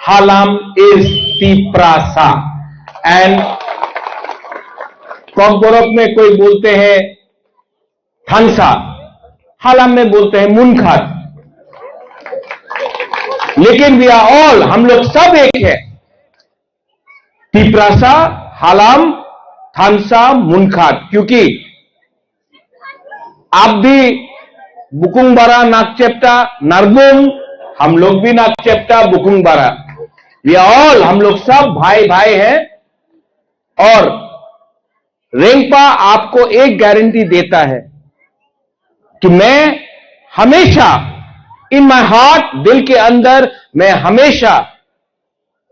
Halam is Tiprasa। And कॉकबोरोक में कोई बोलते हैं थानसा, हालाम में बोलते हैं मुनखात, लेकिन वी आर ऑल, हम लोग सब एक है। तिप्रासा, हालाम, थानसा, मुनखात, क्योंकि आप भी बुकुंगबारा, नागचेप्टा, नारबुम, हम लोग भी नागचेप्टा, बुकुंगबारा। वी आर ऑल, हम लोग सब भाई भाई हैं। और रेंगपा आपको एक गारंटी देता है कि मैं हमेशा, इन माय हार्ट, दिल के अंदर मैं हमेशा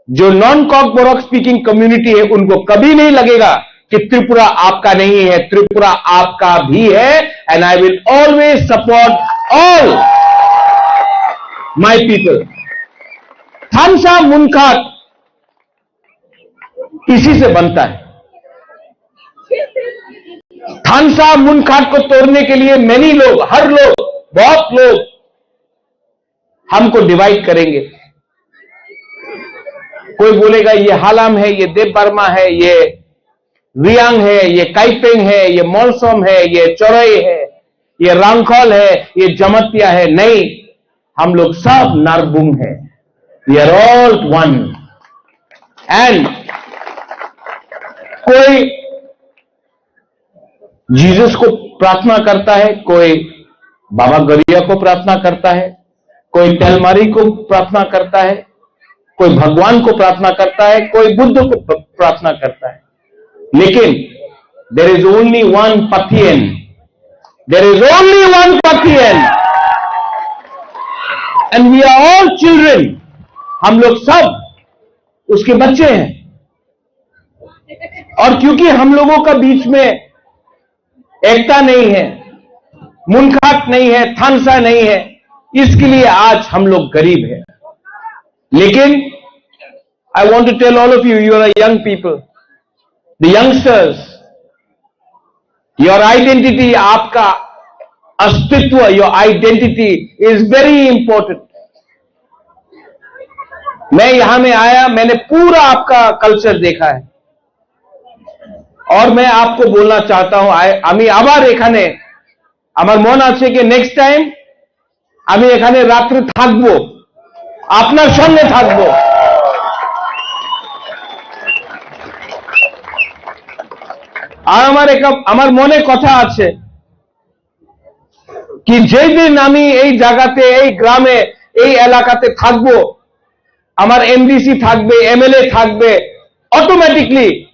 जो नॉन कॉकबोरोक स्पीकिंग कम्युनिटी है उनको कभी नहीं लगेगा कि त्रिपुरा आपका नहीं है, त्रिपुरा आपका भी है। And I will always support all my people। थानसा मुनखात इसी से बनता है। थानसा मुनखाट को तोड़ने के लिए मैनी लोग, हर लोग, बहुत लोग हमको डिवाइड करेंगे। कोई बोलेगा ये हालाम है, ये देव वर्मा है, ये रियांग है, ये काइपेंग है, ये मॉलसोम है, ये चोरई है, ये रांगखल है, ये जमतिया है। नहीं, हम लोग सब नारबुंग हैं। We are all one. And कोई जीसस को प्रार्थना करता है, कोई बाबा गरिया को प्रार्थना करता है, कोई तेलमारी को प्रार्थना करता है, कोई भगवान को प्रार्थना करता है, कोई बुद्ध को प-, प्रार्थना करता है, लेकिन there is only one Pathian. There is only one Pathian. And we are all children. हम लोग सब उसके बच्चे हैं। और क्योंकि हम लोगों का बीच में एकता नहीं है, मुनखाट नहीं है, थानसा नहीं है, इसके लिए आज हम लोग गरीब हैं। लेकिन I want to tell all of you, you are a young people, the youngsters, your identity, आपका अस्तित्व, your identity is very important. मैं यहाँ में आया, मैंने पूरा आपका कल्चर देखा है। और मैं आपको बोलना चाहता हूं, আই- আমি আবার এখানে, আমার মন আছে কি নেক্সট টাইম আমি এখানে রাত্রে থাকবো, আপনার সঙ্গে থাকবো। আর আমার একটা, আমার মনে কথা আছে কি যেদিন আমি এই জায়গাতে, এই গ্রামে, এই এলাকাতে থাকবো, আমার এমডিসি থাকবে, এমএলএ থাকবে, অটোমেটিকলি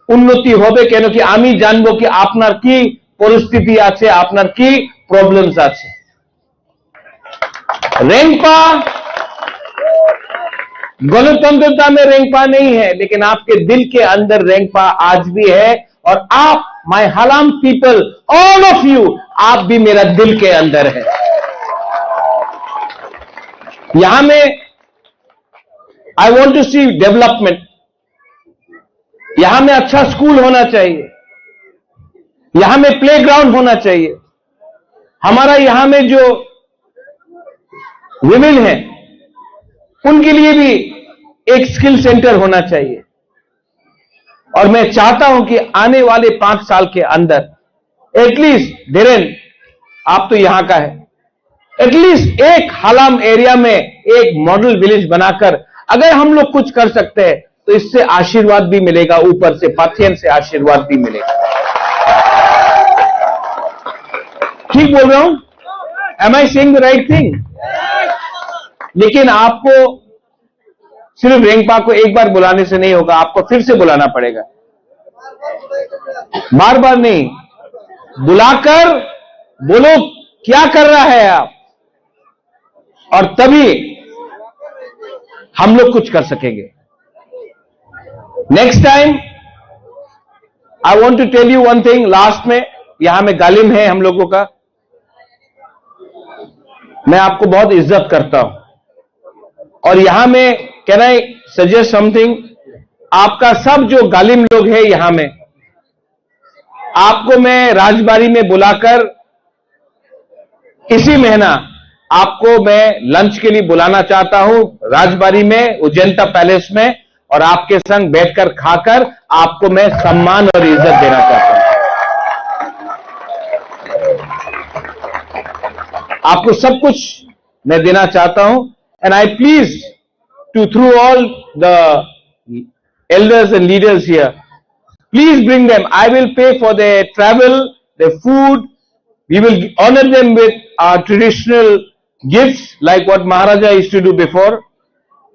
উন্নতি হবে। কেন কি আমি জানবো কি আপনার কি পরিস্থিতি আছে, আপনার কি প্রবলেমস আছে। रेंगपा गणतंत्रता में रेंगपा नहीं है, लेकिन आपके दिल के अंदर रेंगपा आज भी है। और आप, my Halam people, all of you, आप भी मेरा दिल के अंदर है। यहाँ में I want to see development। यहाँ में अच्छा स्कूल होना चाहिए, यहाँ में प्लेग्राउंड होना चाहिए। हमारा यहाँ में जो विमेन है, उनके लिए भी एक स्किल सेंटर होना चाहिए। और मैं चाहता हूं कि आने वाले पांच साल के अंदर एटलीस्ट, धीरेन, आप तो यहाँ का है, एटलीस्ट एक हालाम एरिया में एक मॉडल विलेज बनाकर अगर हम लोग कुछ कर सकते हैं, तो इससे आशीर्वाद भी मिलेगा, ऊपर से पाथियन से आशीर्वाद भी मिलेगा। ठीक बोल रहा हूं? Am I saying the right thing? लेकिन आपको सिर्फ रेंगपा को एक बार बुलाने से नहीं होगा, आपको फिर से बुलाना पड़ेगा, बार बार नहीं, बुलाकर बोलो क्या कर रहा है आप, और तभी हम लोग कुछ कर सकेंगे। Next time I want to tell you one thing, last में, यहाँ में गालिम है हम लोगों का, मैं आपको बहुत इज्जत करता हूं। और यहां में, can I suggest something? आपका सब जो गालिम लोग है यहां में, आपको मैं राजबाड़ी में बुलाकर इसी महीना आपको मैं लंच के लिए बुलाना चाहता हूं राजबाड़ी में, उज्जैनता पैलेस में, और आपके संग बैठकर खाकर आपको मैं सम्मान और इज्जत देना चाहता हूं। आपको सब कुछ मैं देना चाहता हूं। And I please to, through all the elders and leaders here, please bring them. I will pay for their travel, their food. We will honor them with our traditional gifts like what Maharaja used to do before.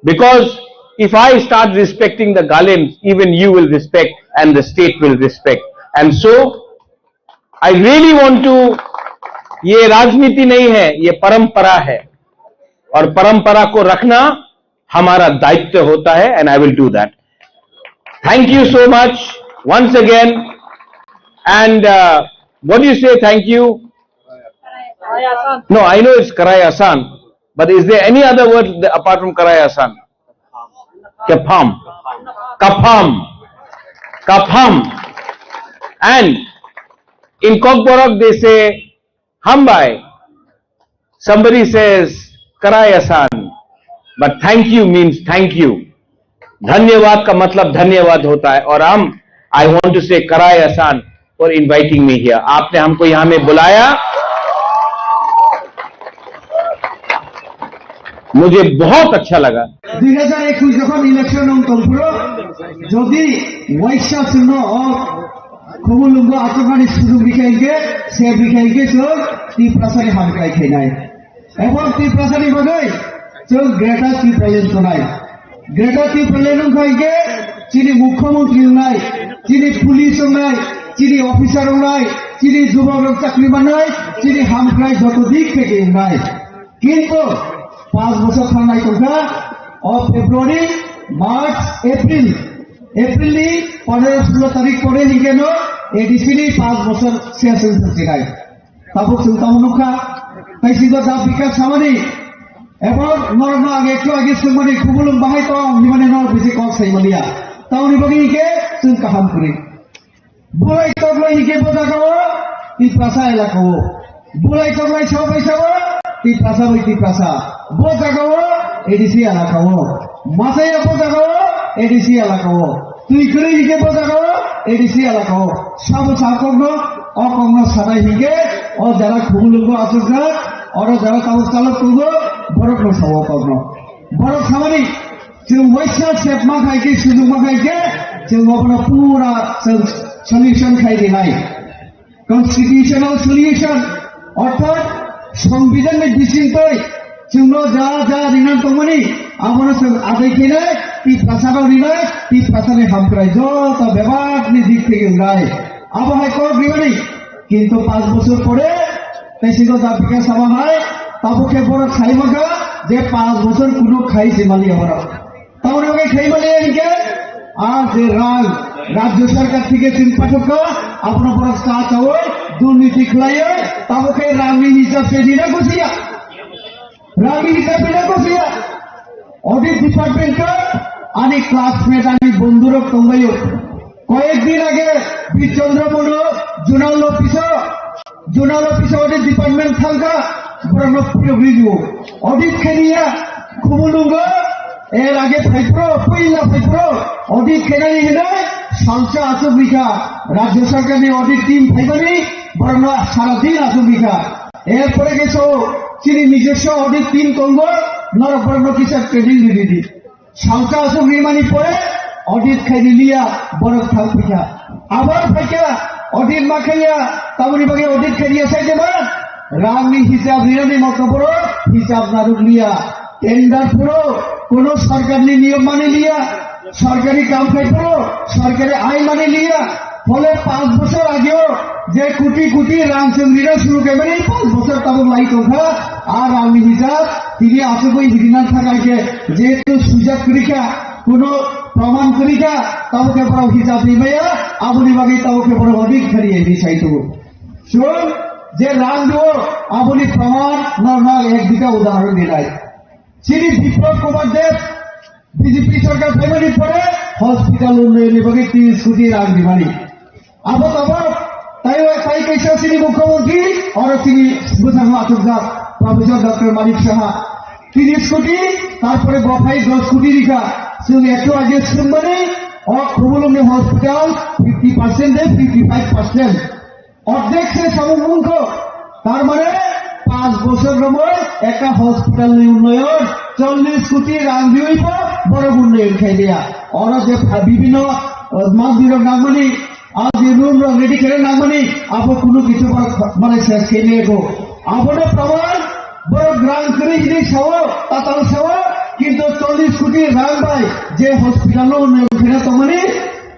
Because if I start respecting the Galims, even you will respect and the state will respect. And so, I really want to, ये राजनीति नहीं है, ये परंपरा है, और परंपरा को रखना हमारा दायित्व होता है, and I will do that. Thank you so much once again. And uh, what do you say? Thank you. No, I know it's Karai Asan, but is there any other word th- apart from Karai Asan? Kapham. Kapham. Kapham. And in Kokborok they say hambai. Somebody says Karai Asan, but thank you means thank you. धन्यवाद का मतलब धन्यवाद होता है। और हम, I want to say Karai Asan for inviting me here. आपने हमको यहाँ में बुलाया। मुझे बहुत अच्छा लगा। Dui hazar ekush jokhon election wng tongphuru, jodi waisa chwngno o Khumulwngo achukmani sujug rikha hinkhe, sep rikha hinkhe chwng Tiprasani hamkrai khainai. Ebong Tiprasani bagwi chwng Greater Tipraland tonai. Greater Tipraland wngkha hinkhe chini mukhyamantri wngnai, chini police wngnai, chini officer wngnai, chini jubokrok chakri mannai, chini hamkrai joto dik theke wngnai. Kintu panch bochor thangnai tongkha, o February, March, April, April ni pondro solo tarik pore hinkhe no A D C ni panch bochor ses wng thangsinai. Tabuk chwng tamo nukha, tei sijak da bikas samani, ebong norokno ang ektu age swngmani Khumulwng bahai tong hinmani norok bisi kok saimaliya. Tamoni bagwi hinkhe chwng kaham kwrwi. Bulai toklai hinkhe bo jagao Tiprasa elakao. Bulai toklai sao bai sao Tiprasa bai Tiprasa. Bo jagao A D C elakao. Masaya bo jagao A D C elakao. Twi kwrwi hinkhe bo jagao A D C elakao. Sabo sa kokno, o kokno sanai hinkhe, o jara Khumulwngo achukjak, oro jara tabuk chalok tongo, borokno sao kokno. Borok samani, chwng waisa sep ma khai khe, sujug ma khai khe, chwng obono pura chwng solution khai rinai. Constitutional solution, orthat Songbidan ni bisingtwi chwngno ja ja rinani tongmani, abono chwng adai khenai, Tiprasano rinai, Tiprasani hamkrai joto bebakni dik theke wngnai. Abo hai kok rimani, kintu panch bochor pore, tei sino da bikas sama hai, tabuk khe borok sai mankha je panch bochor kuno khai se mali borok. Tamoni bagwi khaimani hinkhe, ah, je rang, rajya sarkar theke chwng pathokha, abono borok cha chawi, durniti khlaiwi, tamo khe rangni hisab se rina kusiya. Rangni hisab rina kusiya. Audit department o ani classmate, ani bondhurok tongbaio. Koyek din age Bir Chandra Mono zonal office o, zonal office o audit department thangkha, borokno phirogwi rio. Audit khainiya, Khumulwngo, er age phaipro, puila phaipro, audit khainani hinwi salsa achugwikha, Rajya Sarkarni audit team phaimani, borokno sara din achugwikha. Erpore khe so, chini nijoswo audit team tongo, norok borokno kisa training ridi di. Salsa aswk rimani pore audit khaini liya, borok thang phikha. Abar phaikha, audit ma khaiya, tamoni bagwi audit khainiya sai jeba? Rangni hisab rinani motno borok hisab narwk liya. Tender phuru kono sarkarni niyom mani liya, sarkari kam khai phuru sarkari ain mani liya. Phole panch bochor ageo je koti koti rang chwng rina suru khaimani, panch bochor tabuk lai tongkha, a rangni hisab tini achugwi rina thangkha khe, jehetu sujak kwrwikha, kuno proman kwrwikha, tabuk khe borok hisab rimaya, aboni bagwi tabuk khe borok audit khariya hinwi sai tongo. Chwng je rang dio, aboni proman normal ek duita udahoron dinai. Chini Biplab Kumar Deb, B J P sarkar phaimani pore hospital unnayonni bagwi tin koti rang dimani. Abo tabok tai, tai kaisa chini mukhyamantri, oro chini bwskango achukjak Professor Doctor Manik Saha. Tin koti, tarpore bo phai dos koti rikha. Chwng ektu age swngmani, o Khumulwngni hospital fifty percent de fifty five percent. Ordek se samung wngkho. Tar mane panch bochor romoi ekta hospital ni unnoyon chollish koti rang diwi bo borok unnoyon khai dia. Oro je pha-, bibhinno, eh, mandirok nangmani, a je room rok ready khe nangmani, abo kunu kichu borok mane ses khe liya kho. Abono proman borok rang kwrwi hinwi sao, tatal sao, kintu chollish koti rang bai je hospital no unnoyon khe tongmani,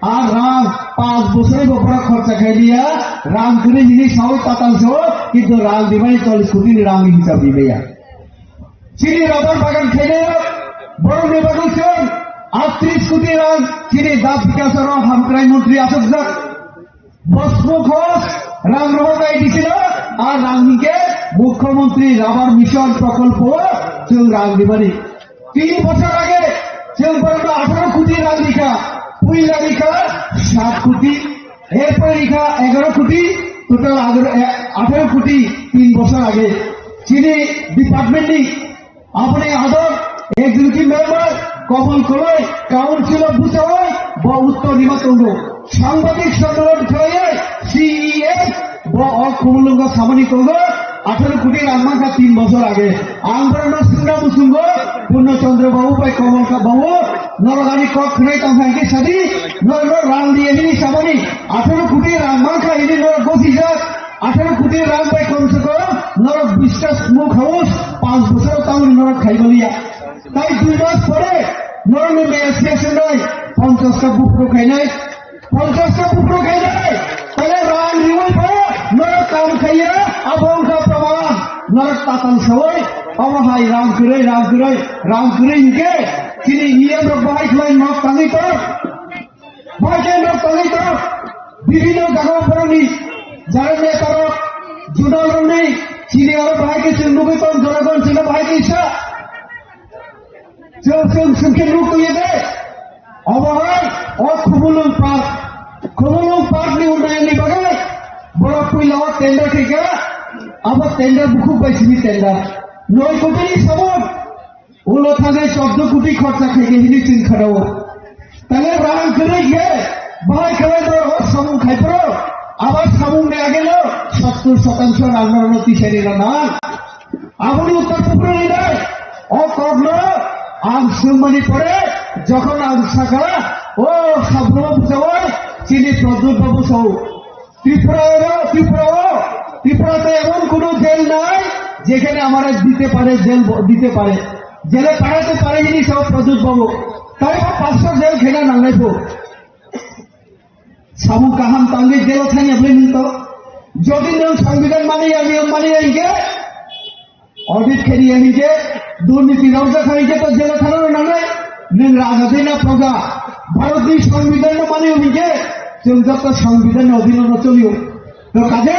ar rang panch bochor bo borok khorcha khai liya, rang kwrwi hinwi sao tatal sao, kintu rang dimani chollish koti ni rang ni hisab rimaya. Chini rubber bagan khainai borok ni bagwi chwng aatris koti rang chini dat bikas aro hamkrai montri achukjak. Bosmo khos rang rohor bai disino, ar rang hinkhe Mukhyamantri Rubber Mission Prokolpo chwng rang dimani. Tin bochor age chwng borokno atharo koti rang rikha, puila rikha sat koti, erpore rikha egaro koti, total agaro, eh, atharo koti tin bochor age. Chini department ni Aboni ador executive member Komol Koloi, Council of Bhusaoi, bo uttor rima tongo. Sangbadik sammelan khlaiwi C E M bo o Khumulwngo samani tongo, atharo koti rang mankha tin bochor age. Ang borokno swngna muchungo, Purno Chandra Babu bai Komol Ka Babu, norok ani kok khwnai tong kha hwnkhe sadi, norok no rang di hini sabani, atharo koti rang mankha hini norok gosijak, atharo koti rang bai kom se kom norok biswas muk haus panch bochor tamo norok khai baliya. Tai dui mas pore norok ni association nai ponchash ta bufru khainai, Ponchash ta bufru khainai, tale rang riwi pho, norok kam khaiya, abo wngkha proman, norok tatal sawi, omo hai rang kwrwi, rang kwrwi, rang kwrwi hinkhe, chini E M rok bahai khlai nok tangwi tor, bahai khe nok tangwi tor, bibhinno jaga borokni jara netarok, judal rokni, chini aro bahai khe chwng nugwi tong, jonogon chino bahai khe sa. Chwng, chwng, chwng khe nuk tongya de. Obo hai, o Khumulwng Park. Khumulwng Park ni unnayon ni bagwi borok puila o tender khaikha. Abo tender bukhuk bai simi tender. Noi koti ni samung. Ulo thangwi chordo koti khorcha khaikha hini chwng kharao. Tale rang kwrwi khe bahai khlai do o samung khai phuru. Abo samung ni age no sottur sotangsho rang no tisari rana. Aboni uttor Tripura ni dai. O kokno ang swngmani pore, jokhon ang sakha, o Sabro bujawai, chini Pradyut Babu sao. Tripura ero, Tripura o, Tripura te emon kono jail nai, jekhane amare dite pare, jail bo-, dite pare. Jail e parate pare hini sao Pradyut Babu. Tai bo panchta jail khena nangnai bo. Samung kaham tangwi jelo thangya bwlwi nung to. Jodi nwng Songbidan maniya, niyom maniya hinkhe, audit khaiya hinkhe, durniti raojak hai hinkhe to jelo thana nangnai. Nwng raja de na proja? Bharatni Songbidan no maniya hinkhe, chwng joto Songbidan ni odhino no choliyo. To kaje,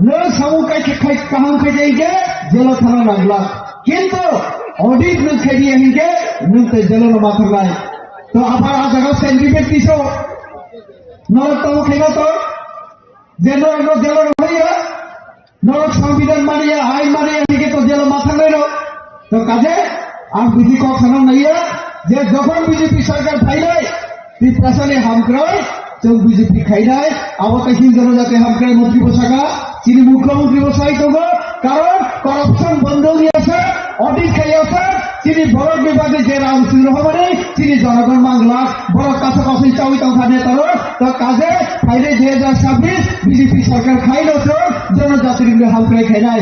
nwng samung kai khe khai kaham khai jai hinkhe, jelo thana nangla. Kintu audit nwng khaiya hinkhe, nwng te jelo no ma thangnai. To abar a jaga scientific tiso. Norok tamo khaina to, je norok no jelo rohoriya, norok Songbidan maniya, ain maniya, hingke to jelo ma thangnai no. To kaje, ang bisi kok sana naiya, je jokhon B J P sarkar phainai, Tiprasani hamkrai, chwng B J P khainai, abo tai chini jonojati hamkrai montri bo saka, chini mukhyamantri bo sai tongo, karon corruption bondo wngya se, audit khaiya se, chini borok ni bagwi je rang swi rohormani, chini jonogon mangla, borok kaso kaso chawi tongkha neta rok, to kaje phainai dui hajar sabbish B J P sarkar khai no chwng jonojati rok hamkrai khainai.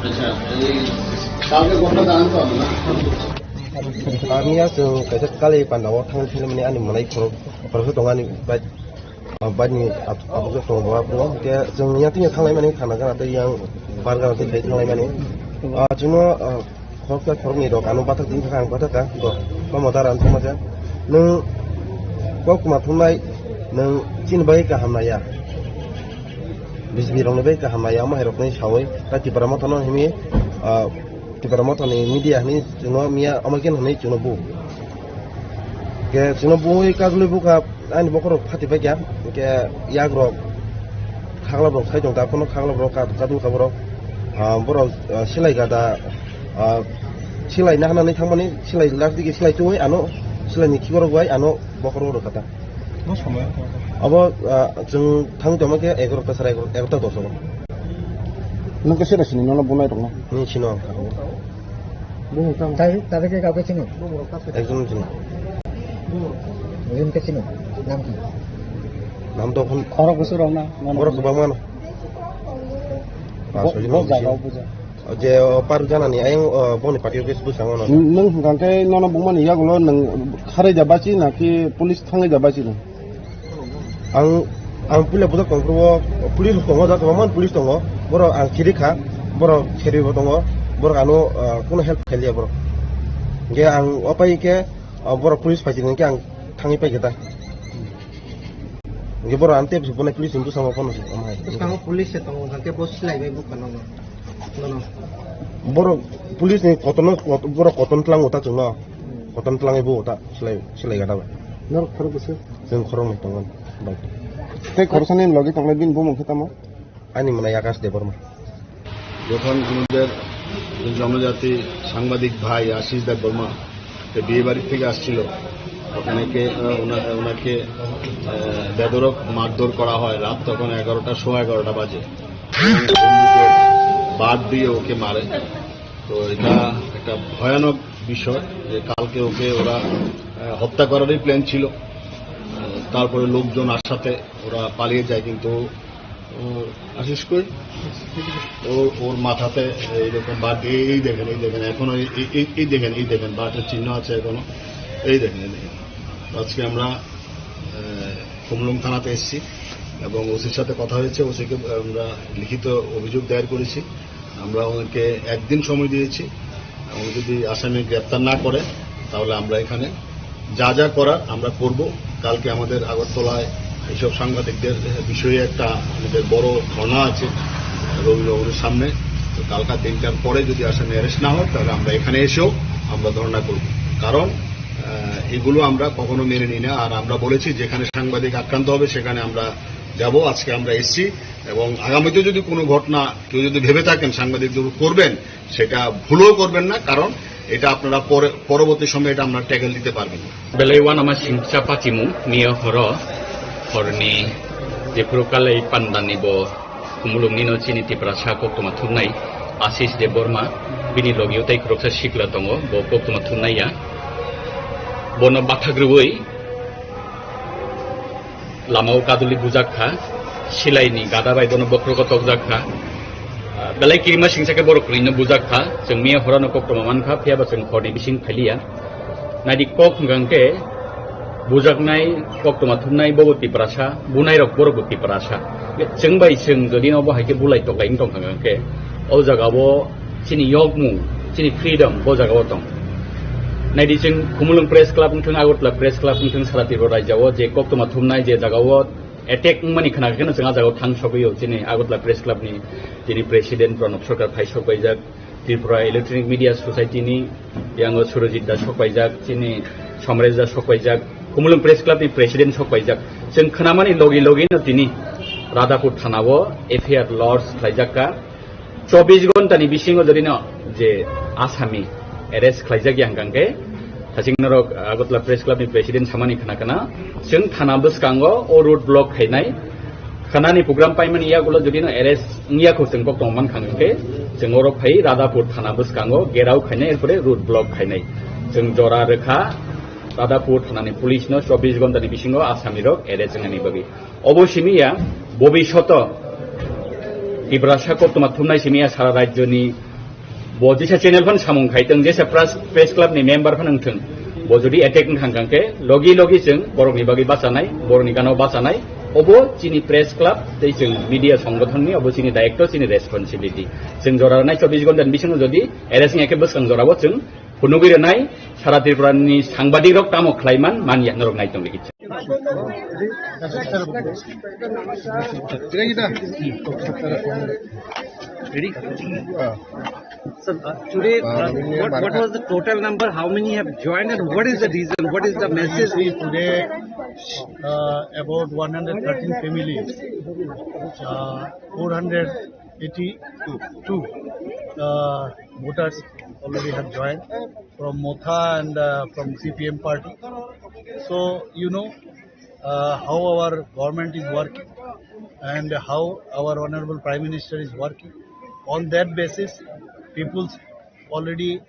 Acha, ei, kaulke gotha dan to na. Ang ya chwng kaisa kali panda o thang philimani ani mwlai khorok khoroksa tongo ani bike, ah, bike ni ab-, abuk tongo bo aphuru. Hwnkhe chwng yang tini thanglai mani khana gana tei yang bar gana tei khai thanglai mani. Ah, chwngno, ah, khoroksa khoroknwi rok ano bathak tini kha ang bathak kha. Bo tamo dara ang thangma kha. Nwng kok kwma thumnai nwng chini bagwi kaham naiya. B J P rokni bagwi kaham naiya omo hai rokni sawi. Tai Tipra Motha no himwi, ah, Tipra Motha ni media hinwi chwngno miya omo khe hinwi chwngno bu. Ke chwngno buwi kajlwi bukha ani bokhorok phati paikha. Ke yak rok khaglap rok sai tong ta phano khaglap rok ka-, kadul ka borok. Ah, borok, ah, silai gada, ah, silai nahana nai thangmani silai last digi silai twi ano silai ni khiborok bai ano bokhorok rok kata. Bo somoi. Abo, ah, chwng thang tongma khe egarota sara egarota, egarota dos o. Nwng khe sero sini nono bunai rokno? Nwng sino ang kha. Bumung tamo? Tai, tare ke kau ke chino? Ekjon chino. Rim ke chino? Nam ki? Nam to khun. Khorok bwswk rok na? Borok kwbangma no. Bo, bo jaga o buja. Je, o, par jana ni ayang, o, boni party office bwskango no. Nwng hwnkha khe nono bumani yagulo nwng kharwi da bachi na ki police thangwi da bachi no? Ang, ang puila bujak tong phuru o, police tongo, jat kwbangma police tongo. Borok ang khiri kha, borok khiribo tongo, borok ano, ah, kuno help khailiya borok. Hingke ang opai hingke, ah, borok police phaising hingke ang thangwi paikha ta. Hingke borok ang tei bonai police ni bwskango phano se, omo hai. Bwskango police se tongo, hingke bo silai bai bukha nono. Nono. Borok police ni kotorno, kot-, borok kotorno tlango ta chwngno. Kotorno tlangwi bo ta silai, silai gada bai. Norok khorok bwswk? Chwng khoroknwi tongo bai. Tei khoroksani logi tongnai bini bumung khe tamo? Ani mwnai Akash Debbarma. যখন আমাদের জনজাতি সাংবাদিক ভাই আশিস দেববর্মা, সে বিয়ে বাড়ি থেকে আসছিল, ওখানে কে, আহ, ওনা-, ওনাকে, আহ, বেধড়ক মারধর করা হয়। রাত তখন এগারোটা, সোয়া এগারোটা বাজে। এবং বন্দুকের বাট দিয়ে ওকে মারে। তো এটা একটা ভয়ানক বিষয় যে কালকে ওকে ওরা, আহ, হত্যা করারই প্ল্যান ছিল। আহ, তারপরে লোকজন আসাতে ওরা পালিয়ে যায়, কিন্তু ও, আশিস কই? ও, ওর মাথাতে এইরকম বাট, এই, এই দেখেন, এই দেখেন, এখনো এই, এই, এই, এই দেখেন, এই দেখেন, বাটের চিহ্ন আছে এখনো। এই দেখেন, এই দেখেন। তো আজকে আমরা, আহ, খুমলুং থানাতে এসেছি এবং ওসির সাথে কথা হয়েছে, ওসিকে আমরা লিখিত অভিযোগ দায়ের করেছি। আমরা ওনাকে একদিন সময় দিয়েছি। উনি যদি আসামি গ্রেপ্তার না করে, তাহলে আমরা এখানে যা যা করার আমরা করব। কালকে আমাদের আগরতলায় এইসব সাংবাদিকদের বিষয়ে একটা আমাদের বড় ধর্ণা আছে রবীন্দ্র ভবনের সামনে। তো কালকা তিনটার পরে যদি আসামি অ্যারেস্ট না হয়, তাহলে আমরা এখানে এসেও আমরা ধর্ণা করব। কারণ, আহ, এগুলো আমরা কখনো মেনে নিই না। আর আমরা বলেছি, যেখানে সাংবাদিক আক্রান্ত হবে, সেখানে আমরা যাব। আজকে আমরা এসেছি এবং আগামীতে যদি কোনো ঘটনা কেউ যদি ভেবে থাকেন সাংবাদিকদের উপর করবেন, সেটা ভুলেও করবেন না, কারণ এটা আপনারা পরে, পরবর্তী সময়ে এটা আপনারা ট্যাকল দিতে পারবেন না। Belai uanama singcha pachimung miya horo, horni jephuru kalai pandani bo khumulungni no chini Tiprasa koktwma thumnai Ashish Debbarma, bini logi o tei khoroksa sikla tongo, bo koktwma thumnai ya. Bono bathak rwui lama o kaduli bujak kha, silai ni gada bai bono bokhrogo tokjak kha. Ah, belai kirima singsa khe borok kwrwi no bujak kha, chwng miya horo no koktwma man kha, phiya ba chwng hor ni bising phailiya. Naidi kok hwnkha hwnkhe bujaknai, koktwma thumnai bobo Tiprasa, bunai rok borok bo Tiprasa. Chwng bai chwng jodi no bo hai khe bulai toklai wng tong kha hwnkhe, o jaga o chini yokmung, chini freedom bo jaga o tong. Naidi chwng Khumulwng Press Club wngthwng, Agartala Press Club wngthwng, sara Tripura rajya o je koktwma thumnai je jaga o attack wngmani khna khe no chwng a jaga o thang sogwi o, chini Agartala Press Club ni chini President Pranab Sarkar phai sok paijak, Tripura Electronic Media Society ni yango Surojit da sok paijak, chini Somresh da sok paijak, Khumulwng Press Club ni President sok paijak. Chwng khnamani logi logi no tini Radhapur thana o F I R lodge khlaijak kha. Chobbish ghonta ni bisingo jodi no je asami arrest khlaijak ya hwnkha hwnkhe, thaching norok Agartala Press Club ni President samani khna khna, chwng thana bwskango o road block khainai, khanani program paimani yagulo jodi no arrest wngya kho chwng kok tongman kha hwnkhe, chwng oro phai Radhapur thana bwskango gerao khainai, erpore road block khainai. Chwng jora rwkha Radhapur thanani police no chobbish ghonta ni bisingo asami rok arrest wngnani bagwi. Obo simi ya, bobishoto Tiprasa koktwma thumnai simi ya sara rajyo ni bo jesa channel phan samung khai tong, jesa press, press club ni member phan wngthwng, bo jodi attack wngkha hwnkha khe logi logi chwng borok ni bagwi bachanai, borok ni gana o bachanai, obo chini press club tei chwng media songgothon ni obo chini daitto, chini responsibility. Chwng jora nai chobbish ghonta ni bisingo jodi arrest wngya khe bwskang jora o chwng phunugwi rwnai, sara Tripura ni sangbadik rok tamo khlaiman manya norok nai tongdi kicha. Ready? Sir, uh, today, uh, what, what was the total number? How many have joined and what is the reason? What is the message? Today, uh, about one hundred thirteen families, uh, four hundred eighty-two, uh, voters already have joined from Motha and, uh, from C P M party. So, you know, uh, how our government is working and how our Honorable Prime Minister is working. On that basis, people's already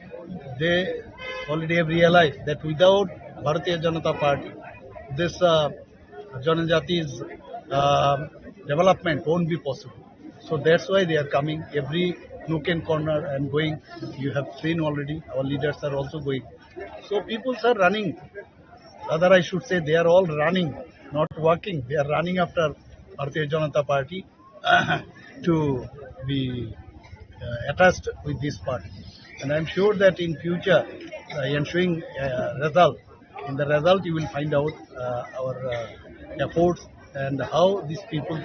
They already have realized that without Bharatiya Janata Party, this uh, Janajati's uh, development won't be possible. So that's why they are coming every nook and corner and going. You have seen already, our leaders are also going. So people are running. Rather, I should say they are all running, not walking. They are running after Bharatiya Janata Party to be uh, attached with this party. And I'm sure that in future, uh, ensuing uh, result, in the result you will find out uh, our uh, efforts and how these people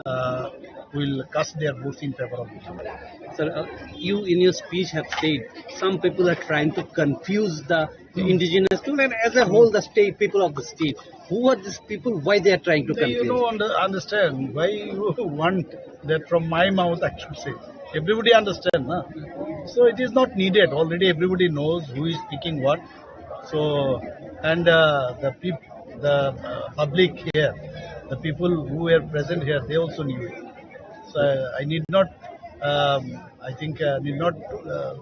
uh, will cast their votes in favor of this. Sir, uh, you in your speech have said some people are trying to confuse the indigenous people and as a whole the state, people of the state. Who are these people? Why they are trying to They, you confuse? Know, under, understand why you want that from my mouth, I should say. Everybody understand, na? So it is not needed. Already everybody knows who is speaking what. So, and uh, the peop- the uh, public here, the people who were present here, they also knew it. So I, I need not, um, I think, uh, need not uh,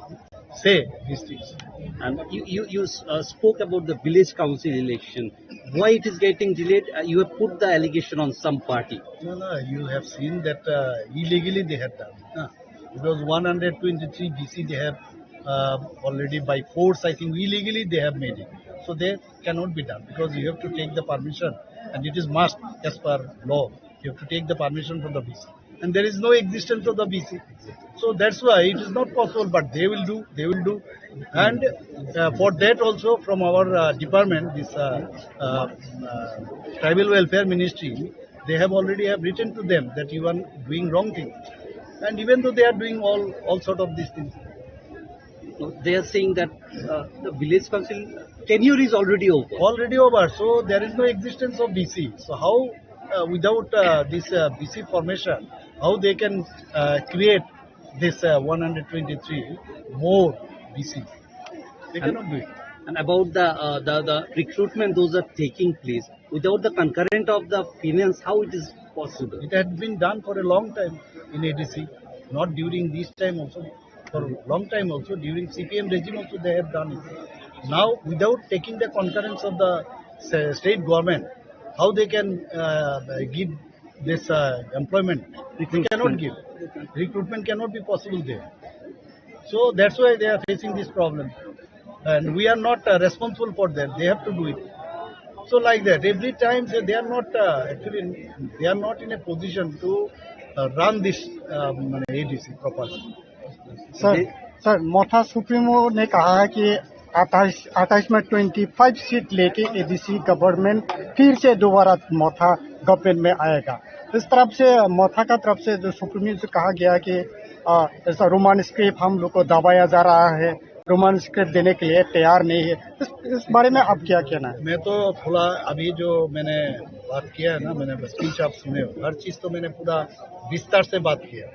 say these things. And you, you, you uh, spoke about the village council election. Why it is getting delayed? Uh, you have put the allegation on some party. No, no, you have seen that uh, illegally they had done. Huh? Because one hundred twenty-three B C they have uh, already by force, I think illegally they have made it. So they cannot be done because you have to take the permission and it is must as per law. You have to take the permission from the B C. And there is no existence of the B C. So that's why it is not possible, but they will do, they will do. And uh, for that also from our uh, department, this uh, uh, uh, tribal welfare ministry, they have already have written to them that you are doing wrong thing. And even though they are doing all, all sort of these things. They are saying that uh, the village council tenure is already over. Already over, so there is no existence of B C. So how, uh, without uh, this uh, B C formation, how they can uh, create this uh, one hundred twenty-three more B C? They cannot do it. And about the, uh, the the recruitment, those are taking place without the concurrent of the finance. How it is possible? It had been done for a long time in A D C, not during this time also. For a long time also, during C P M regime also they have done it. Now, without taking the concurrence of the sa- state government, how they can uh, give this uh, employment? They cannot give. Recruitment cannot be possible there. So that's why they are facing this problem. And we are not uh, responsible for that. They have to do it. So like that, every time say they are not uh, actually, they are not in a position to uh, run this um, A D C properly. Sir, sir, Motha supremo ने कहा है कि अट्ठाईस, अट्ठाईस में twenty five seat लेके ADC government फिर से दोबारा मोथा गवर्नमेंट में आएगा। इस तरफ से, मोथा का तरफ से जो सुप्रीमो से कहा गया कि आ, ऐसा रोमन स्क्रिप्ट हम लोग को दबाया जा रहा है, रोमन स्क्रिप्ट देने के लिए तैयार नहीं है, इस, इस बारे में आप क्या कहना है? मैं तो खुला, अभी जो मैंने बात किया है ना, मैंने स्पीच आप सुने हो, हर चीज तो मैंने पूरा विस्तार से बात किया।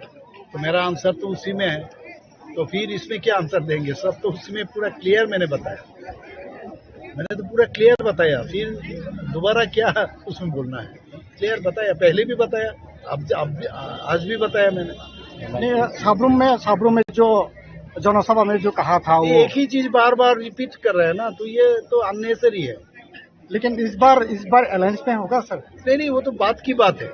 तो मेरा आंसर तो उसी में है, तो फिर इसमें क्या आंसर देंगे? सब तो उसमें पूरा क्लियर मैंने बताया, मैंने तो पूरा क्लियर बताया, फिर दोबारा क्या उसमें बोलना है? क्लियर बताया, पहले भी बताया, अब, अब भी, आज भी बताया मैंने। नहीं, साब्रुम में, साब्रुम में जो जनसभा में जो कहा था वो ये एक ही चीज बार बार रिपीट कर रहे हैं ना, तो ये तो अननेसेसरी है। लेकिन इस बार, इस बार अलायंस में होगा सर? नहीं, नहीं, वो तो बात की बात है।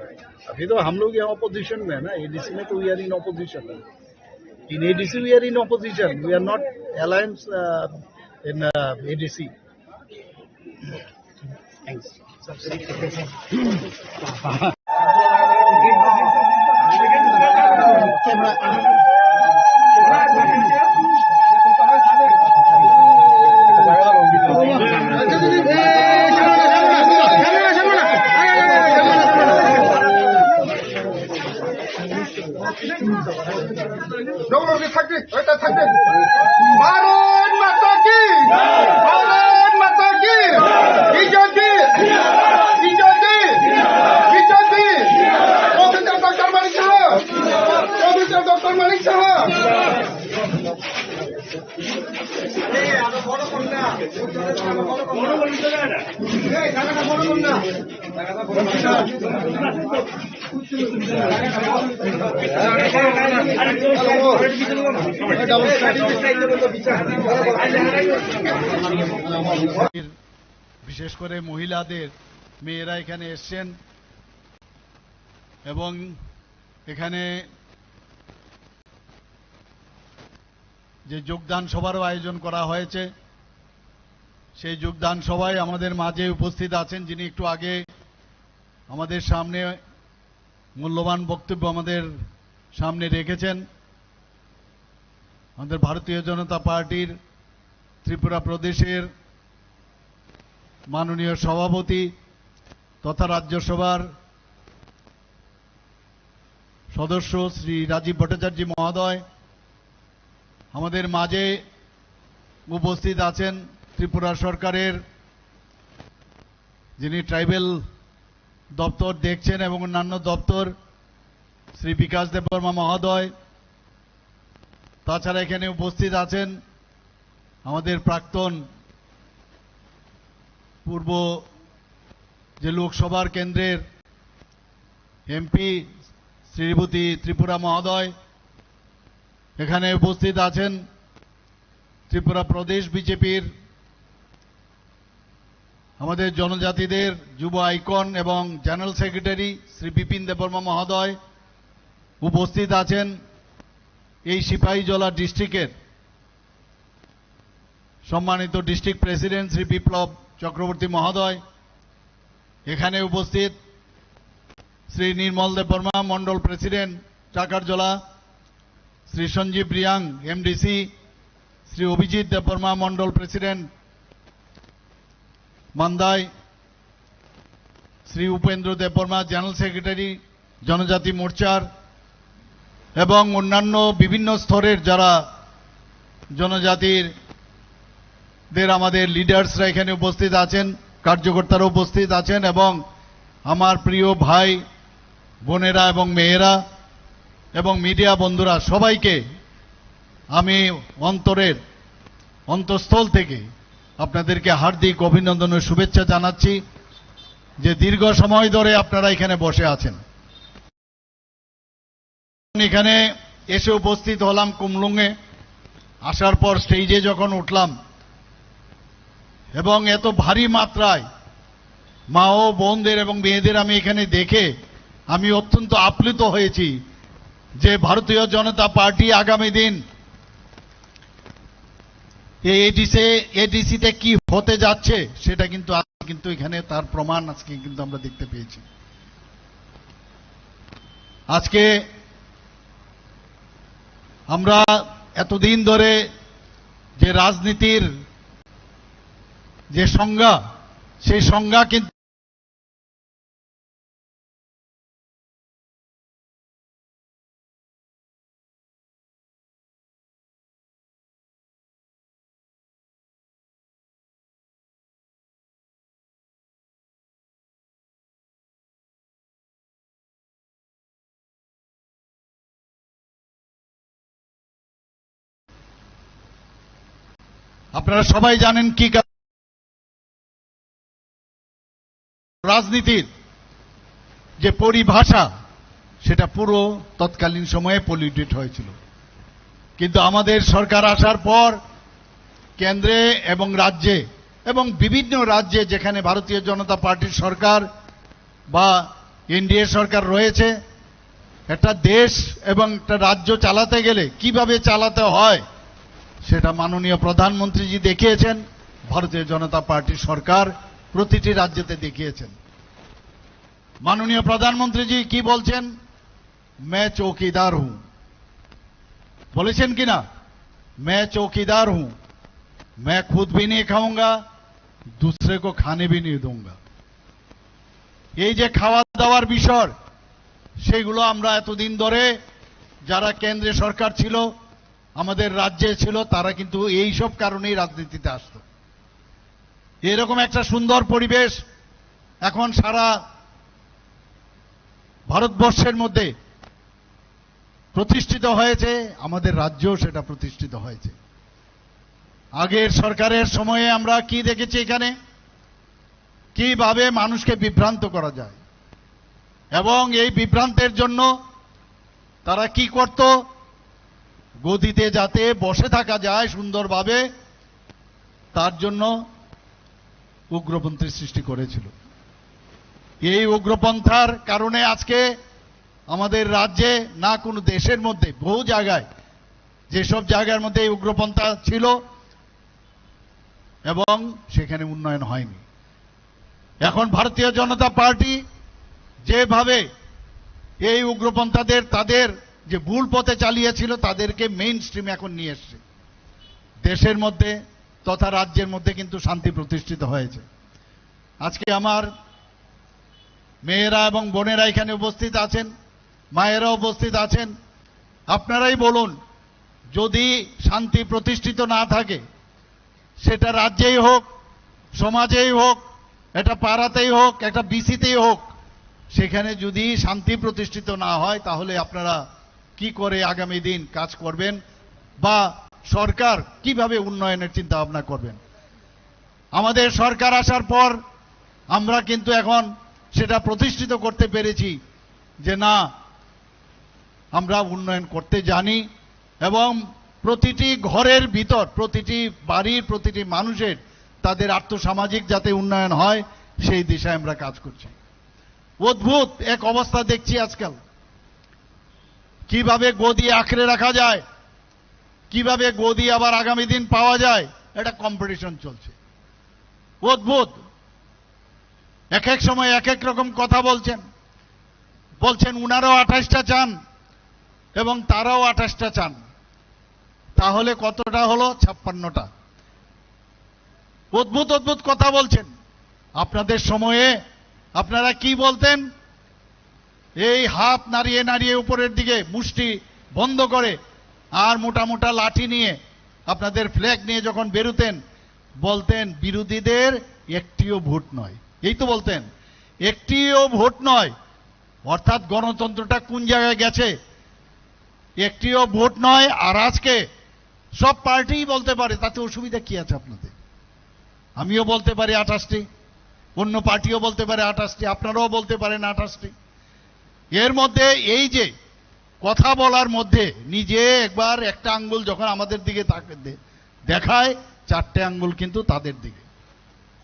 अभी तो हम लोग यहाँ अपोजिशन में है ना, एडीसी में तो we are in opposition. In A D C we are in opposition, we are not alliance uh, in uh, A D C. Thanks. Nongrokni sakni, oita sakni. Bharat Mata ki! Bharat Mata ki! B J P! B J P! B J P! Professor Doctor Manik Saha! Professor Doctor Manik বিশেষ করে মহিলাদের, মেয়েরা এখানে এসছেন এবং এখানে যে যোগদান সভারও আয়োজন করা হয়েছে, সেই যোগদান সভায় আমাদের মাঝে উপস্থিত আছেন, যিনি একটু আগে আমাদের সামনে মূল্যবান বক্তব্য আমাদের সামনে রেখেছেন, আমাদের ভারতীয় জনতা পার্টির ত্রিপুরা প্রদেশের মাননীয় সভাপতি তথা রাজ্যসভার সদস্য শ্রী রাজীব ভট্টাচার্য মহোদয়, আমাদের মাঝে উপস্থিত আছেন ত্রিপুরা সরকারের যিনি ট্রাইবাল দপ্তর দেখছেন এবং অন্যান্য দপ্তর, শ্রী বিকাশ দেববর্মা মহোদয়। তাছাড়া এখানে উপস্থিত আছেন আমাদের প্রাক্তন পূর্ব যে লোকসভার কেন্দ্রের এমপি শ্রীমতী ত্রিপুরা মহোদয়, এখানে উপস্থিত আছেন ত্রিপুরা প্রদেশ বিজেপির আমাদের জনজাতিদের যুব আইকন এবং জেনারেল সেক্রেটারি শ্রী বিপিন দেববর্মা মহোদয়, উপস্থিত আছেন এই সিপাহীজলা ডিস্ট্রিক্টের সম্মানিত ডিস্ট্রিক্ট প্রেসিডেন্ট শ্রী বিপ্লব চক্রবর্তী মহোদয়, এখানে উপস্থিত শ্রী নির্মল দেববর্মা মণ্ডল প্রেসিডেন্ট চাকারজলা, শ্রী সঞ্জীব রিয়াং এমডিসি, শ্রী অভিজিৎ দেববর্মা মণ্ডল প্রেসিডেন্ট মান্দাই, শ্রী উপেন্দ্র দেববর্মা জেনারেল সেক্রেটারি জনজাতি মোর্চার এবং অন্যান্য বিভিন্ন স্তরের যারা জনজাতির দের আমাদের লিডার্সরা এখানে উপস্থিত আছেন, কার্যকর্তারা উপস্থিত আছেন এবং আমার প্রিয় ভাই বোনেরা এবং মেয়েরা এবং মিডিয়া বন্ধুরা, সবাইকে আমি অন্তরের অন্তঃস্থল থেকে আপনাদেরকে হার্দিক অভিনন্দন ও শুভেচ্ছা জানাচ্ছি যে দীর্ঘ সময় ধরে আপনারা এখানে বসে আছেন। এখানে এসে উপস্থিত হলাম কুমলুঙে, আসার পর স্টেজে যখন উঠলাম এবং এত ভারী মাত্রায় মা ও বোনদের এবং মেয়েদের আমি এখানে দেখে আমি অত্যন্ত আপ্লুত হয়েছি যে ভারতীয় জনতা পার্টি আগামী দিন এই এডিসি, এডিসিতে কি হতে যাচ্ছে সেটা কিন্তু আজকে কিন্তু এখানে তার প্রমাণ আজকে কিন্তু আমরা দেখতে পেয়েছি। আজকে আমরা এতদিন ধরে যে রাজনীতির যে সংজ্ঞা, সেই সংজ্ঞা কিন্তু আপনারা সবাই জানেন কি কারণে রাজনীতির যে পরিভাষা, সেটা পুরো তৎকালীন সময়ে পলিউটেড হয়েছিল। কিন্তু আমাদের সরকার আসার পর কেন্দ্রে এবং রাজ্যে এবং বিভিন্ন রাজ্যে যেখানে ভারতীয় জনতা পার্টির সরকার বা এনডিএ সরকার রয়েছে, একটা দেশ এবং একটা রাজ্য চালাতে গেলে কিভাবে চালাতে হয়, সেটা মাননীয় প্রধানমন্ত্রীজি দেখিয়েছেন, ভারতীয় জনতা পার্টির সরকার প্রতিটি রাজ্যতে দেখিয়েছেন। মাননীয় প্রধানমন্ত্রীজি কি বলছেন? मैं चौकीदार हूं, বলেছেন কি না? मैं चौकीदार हूं, मैं खुद भी नहीं खाऊंगा, दूसरे को खाने भी नहीं दूंगा। এই যে খাওয়া দাওয়ার বিষয়, সেগুলো আমরা এতদিন ধরে যারা কেন্দ্রে সরকার ছিল, আমাদের রাজ্যে ছিল, তারা কিন্তু এই সব কারণেই রাজনীতিতে আসতো। এরকম একটা সুন্দর পরিবেশ এখন সারা ভারতবর্ষের মধ্যে প্রতিষ্ঠিত হয়েছে, আমাদের রাজ্যেও সেটা প্রতিষ্ঠিত হয়েছে। আগের সরকারের সময়ে আমরা কি দেখেছি এখানে, কিভাবে মানুষকে বিভ্রান্ত করা যায়, এবং এই বিভ্রান্তের জন্য তারা কি করত, গদিতে যাতে বসে থাকা যায় সুন্দরভাবে, তার জন্য উগ্রপন্থী সৃষ্টি করেছিল। এই উগ্রপন্থার কারণে আজকে আমাদের রাজ্যে না কোনো দেশের মধ্যে, বহু জায়গায়, যেসব জায়গার মধ্যে এই উগ্রপন্থা ছিল এবং সেখানে উন্নয়ন হয়নি। এখন ভারতীয় জনতা পার্টি যেভাবে এই উগ্রপন্থাদের, তাদের যে ভুল পথে চালিয়েছিল, তাদেরকে মেইন স্ট্রিমে এখন নিয়ে এসছে, দেশের মধ্যে তথা রাজ্যের মধ্যে কিন্তু শান্তি প্রতিষ্ঠিত হয়েছে। আজকে আমার মেয়েরা এবং বোনেরা এখানে উপস্থিত আছেন, মায়েরা উপস্থিত আছেন, আপনারাই বলুন, যদি শান্তি প্রতিষ্ঠিত না থাকে, সেটা রাজ্যেই হোক, সমাজেই হোক, এটা পাড়াতেই হোক, একটা বিসিতেই হোক, সেখানে যদি শান্তি প্রতিষ্ঠিত না হয়, তাহলে আপনারা কি করে আগামী দিন কাজ করবেন বা সরকার কিভাবে উন্নয়নের চিন্তা ভাবনা করবেন? আমাদের সরকার আসার পর আমরা কিন্তু এখন সেটা প্রতিষ্ঠিত করতে পেরেছি যে না, আমরা উন্নয়ন করতে জানি এবং প্রতিটি ঘরের ভিতর, প্রতিটি বাড়ির প্রতিটি মানুষের, তাদের আর্থসামাজিক যাতে উন্নয়ন হয়, সেই দিশায় আমরা কাজ করছি। অদ্ভুত এক অবস্থা দেখছি আজকাল, কিভাবে গদি আঁকড়ে রাখা যায়, কিভাবে গদি আবার আগামী দিন পাওয়া যায়, এটা কম্পিটিশন চলছে। অদ্ভুত, এক এক সময় এক এক রকম কথা বলছেন। বলছেন উনারাও আঠাশটা চান এবং তারাও আঠাশটা চান, তাহলে কতটা হলো? ছাপ্পান্নটা। অদ্ভুত অদ্ভুত কথা বলছেন। আপনাদের সময়ে আপনারা কি বলতেন? এই হাত নাড়িয়ে নাড়িয়ে উপরের দিকে মুষ্টি বন্ধ করে আর মোটা মোটা লাঠি নিয়ে, আপনাদের ফ্ল্যাগ নিয়ে যখন বেরুতেন, বলতেন, "বিরোধীদের একটিও ভোট নয়।" এই তো বলতেন, "একটিও ভোট নয়।" অর্থাৎ গণতন্ত্রটা কোন জায়গায় গেছে? একটিও ভোট নয়। আর আজকে সব পার্টিই বলতে পারে, তাতে অসুবিধা কি আছে আপনাদের? আমিও বলতে পারি আঠাশটি, অন্য পার্টিও বলতে পারে আঠাশটি, আপনারাও বলতে পারেন আঠাশটি। এর মধ্যে এই যে কথা বলার মধ্যে নিজে একবার একটা আঙ্গুল যখন আমাদের দিকে তাকে দে-, দেখায়, চারটে আঙ্গুল কিন্তু তাদের দিকে।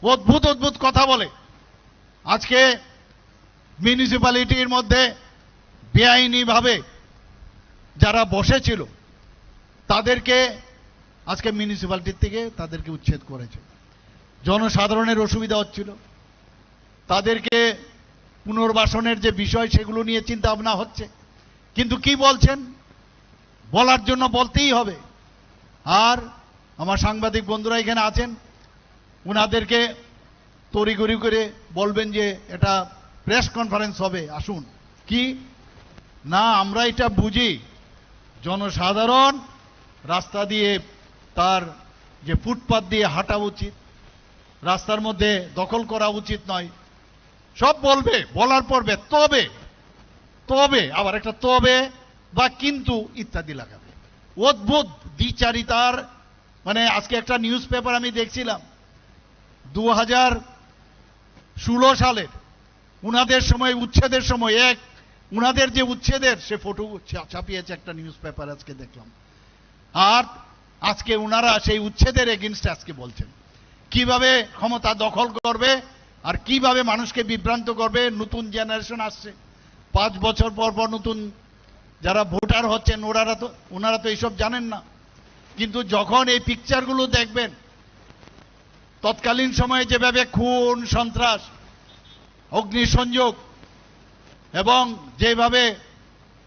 অদ্ভুত অদ্ভুত কথা বলে। আজকে মিউনিসিপ্যালিটির মধ্যে বেআইনিভাবে যারা বসেছিল, তাদেরকে আজকে মিউনিসিপ্যালিটির থেকে তাদেরকে উচ্ছেদ করেছে। জনসাধারণের অসুবিধা হচ্ছিল, তাদেরকে পুনর্বাসনের যে বিষয়, সেগুলো নিয়ে চিন্তা ভাবনা হচ্ছে। কিন্তু কি বলছেন, বলার জন্য বলতেই হবে। আর আমার সাংবাদিক বন্ধুরা এখানে আছেন, ওনাদেরকে তড়িঘড়ি করে বলবেন যে এটা প্রেস কনফারেন্স হবে, আসুন। কি না, আমরা এটা বুঝি, জনসাধারণ রাস্তা দিয়ে তার যে ফুটপাত দিয়ে হাঁটা উচিত, রাস্তার মধ্যে দখল করা উচিত নয়, সব বলবে, বলার পর বে-, তবে, তবে, আবার একটা তবে বা কিন্তু ইত্যাদি লাগাবে। অদ্ভুত দ্বিচারিতার, মানে, আজকে একটা নিউজ পেপার আমি দেখছিলাম, দু হাজার ষোলো সালের উনাদের সময়, উচ্ছেদের সময় এক, উনাদের যে উচ্ছেদের, সে ফটো ছা-, ছাপিয়েছে একটা নিউজ পেপার, আজকে দেখলাম। আর আজকে ওনারা সেই উচ্ছেদের এগেইনস্টে আজকে বলছেন, কিভাবে ক্ষমতা দখল করবে আর কিভাবে মানুষকে বিভ্রান্ত করবে। নতুন জেনারেশন আসছে, পাঁচ বছর পর পর নতুন যারা ভোটার হচ্ছেন, ওনারা তো, ওনারা তো এইসব জানেন না। কিন্তু যখন এই পিকচারগুলো দেখবেন, তৎকালীন সময়ে যেভাবে খুন, সন্ত্রাস, অগ্নিসংযোগ এবং যেভাবে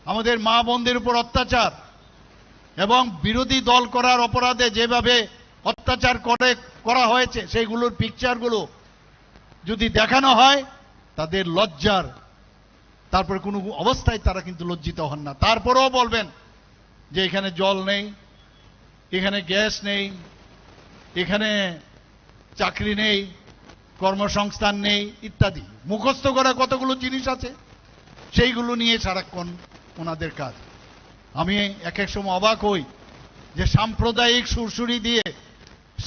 আমাদের মা বোনদের উপর অত্যাচার এবং বিরোধী দল করার অপরাধে যেভাবে অত্যাচার করে, করা হয়েছে, সেইগুলোর পিকচারগুলো যদি দেখানো হয়, তাদের লজ্জার, তারপরে কোনো অবস্থায় তারা কিন্তু লজ্জিত হন না। তারপরেও বলবেন যে এখানে জল নেই, এখানে গ্যাস নেই, এখানে চাকরি নেই, কর্মসংস্থান নেই ইত্যাদি। মুখস্থ করা কতগুলো জিনিস আছে, সেইগুলো নিয়ে সারাক্ষণ ওনাদের কাজ। আমি এক এক সময় অবাক হই যে সাম্প্রদায়িক সুরসুরি দিয়ে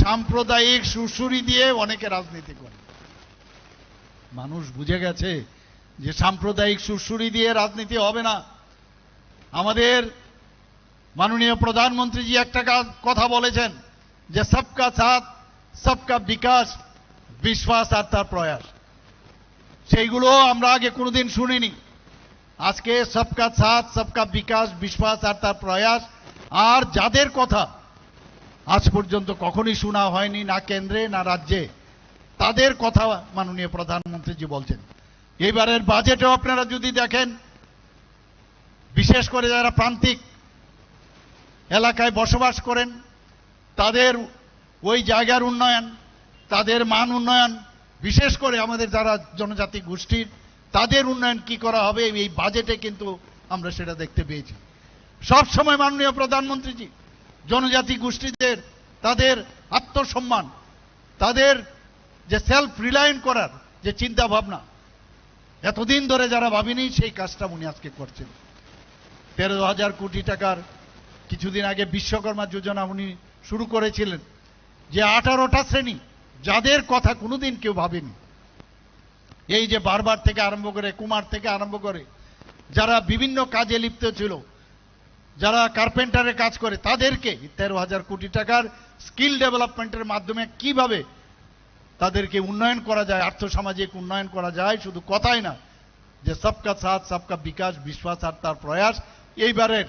সাম্প্রদায়িক সুরসুরি দিয়ে অনেকে রাজনীতি করে। মানুষ বুঝে গেছে যে সাম্প্রদায়িক সুরসুরি দিয়ে রাজনীতি হবে না। আমাদের মাননীয় প্রধানমন্ত্রীজি একটা কা-, কথা বলেছেন যে সবকা সাথ, সবকা বিকাশ, বিশ্বাস আর তার প্রয়াস। সেইগুলো আমরা আগে কোনোদিন শুনিনি। আজকে সবকা সাথ, সবকা বিকাশ, বিশ্বাস আর তার প্রয়াস, আর যাদের কথা আজ পর্যন্ত কখনোই শোনা হয়নি, না কেন্দ্রে না রাজ্যে, তাদের কথা মাননীয় প্রধানমন্ত্রীজি বলছেন। এবারের বাজেটেও আপনারা যদি দেখেন, বিশেষ করে যারা প্রান্তিক এলাকায় বসবাস করেন, তাদের ওই জায়গার উন্নয়ন, তাদের মান উন্নয়ন, বিশেষ করে আমাদের যারা জনজাতি গোষ্ঠীর, তাদের উন্নয়ন কি করা হবে, এই বাজেটে কিন্তু আমরা সেটা দেখতে পেয়েছি। সব সময় মাননীয় প্রধানমন্ত্রীজি জনজাতি গোষ্ঠীদের, তাদের আত্মসম্মান, তাদের যে সেলফ রিলায়েন্ট করার যে চিন্তা ভাবনা, এতদিন ধরে যারা ভাবিনি, সেই কাজটা উনি আজকে করছেন। তেরো হাজার কোটি টাকার কিছুদিন আগে বিশ্বকর্মা যোজনা উনি শুরু করেছিলেন, যে আঠারোটা শ্রেণী, যাদের কথা কোনোদিন কেউ ভাবেনি। এই যে বারবার থেকে আরম্ভ করে, কুমার থেকে আরম্ভ করে, যারা বিভিন্ন কাজে লিপ্ত ছিল, যারা কার্পেন্টারের কাজ করে, তাদেরকে তেরো হাজার কোটি টাকার স্কিল ডেভেলপমেন্টের মাধ্যমে কিভাবে তাদেরকে উন্নয়ন করা যায়, আর্থসামাজিক উন্নয়ন করা যায়, শুধু কথাই না, যে সবকা সাথ, সবকা বিকাশ, বিশ্বাস আর তার প্রয়াস, এইবারের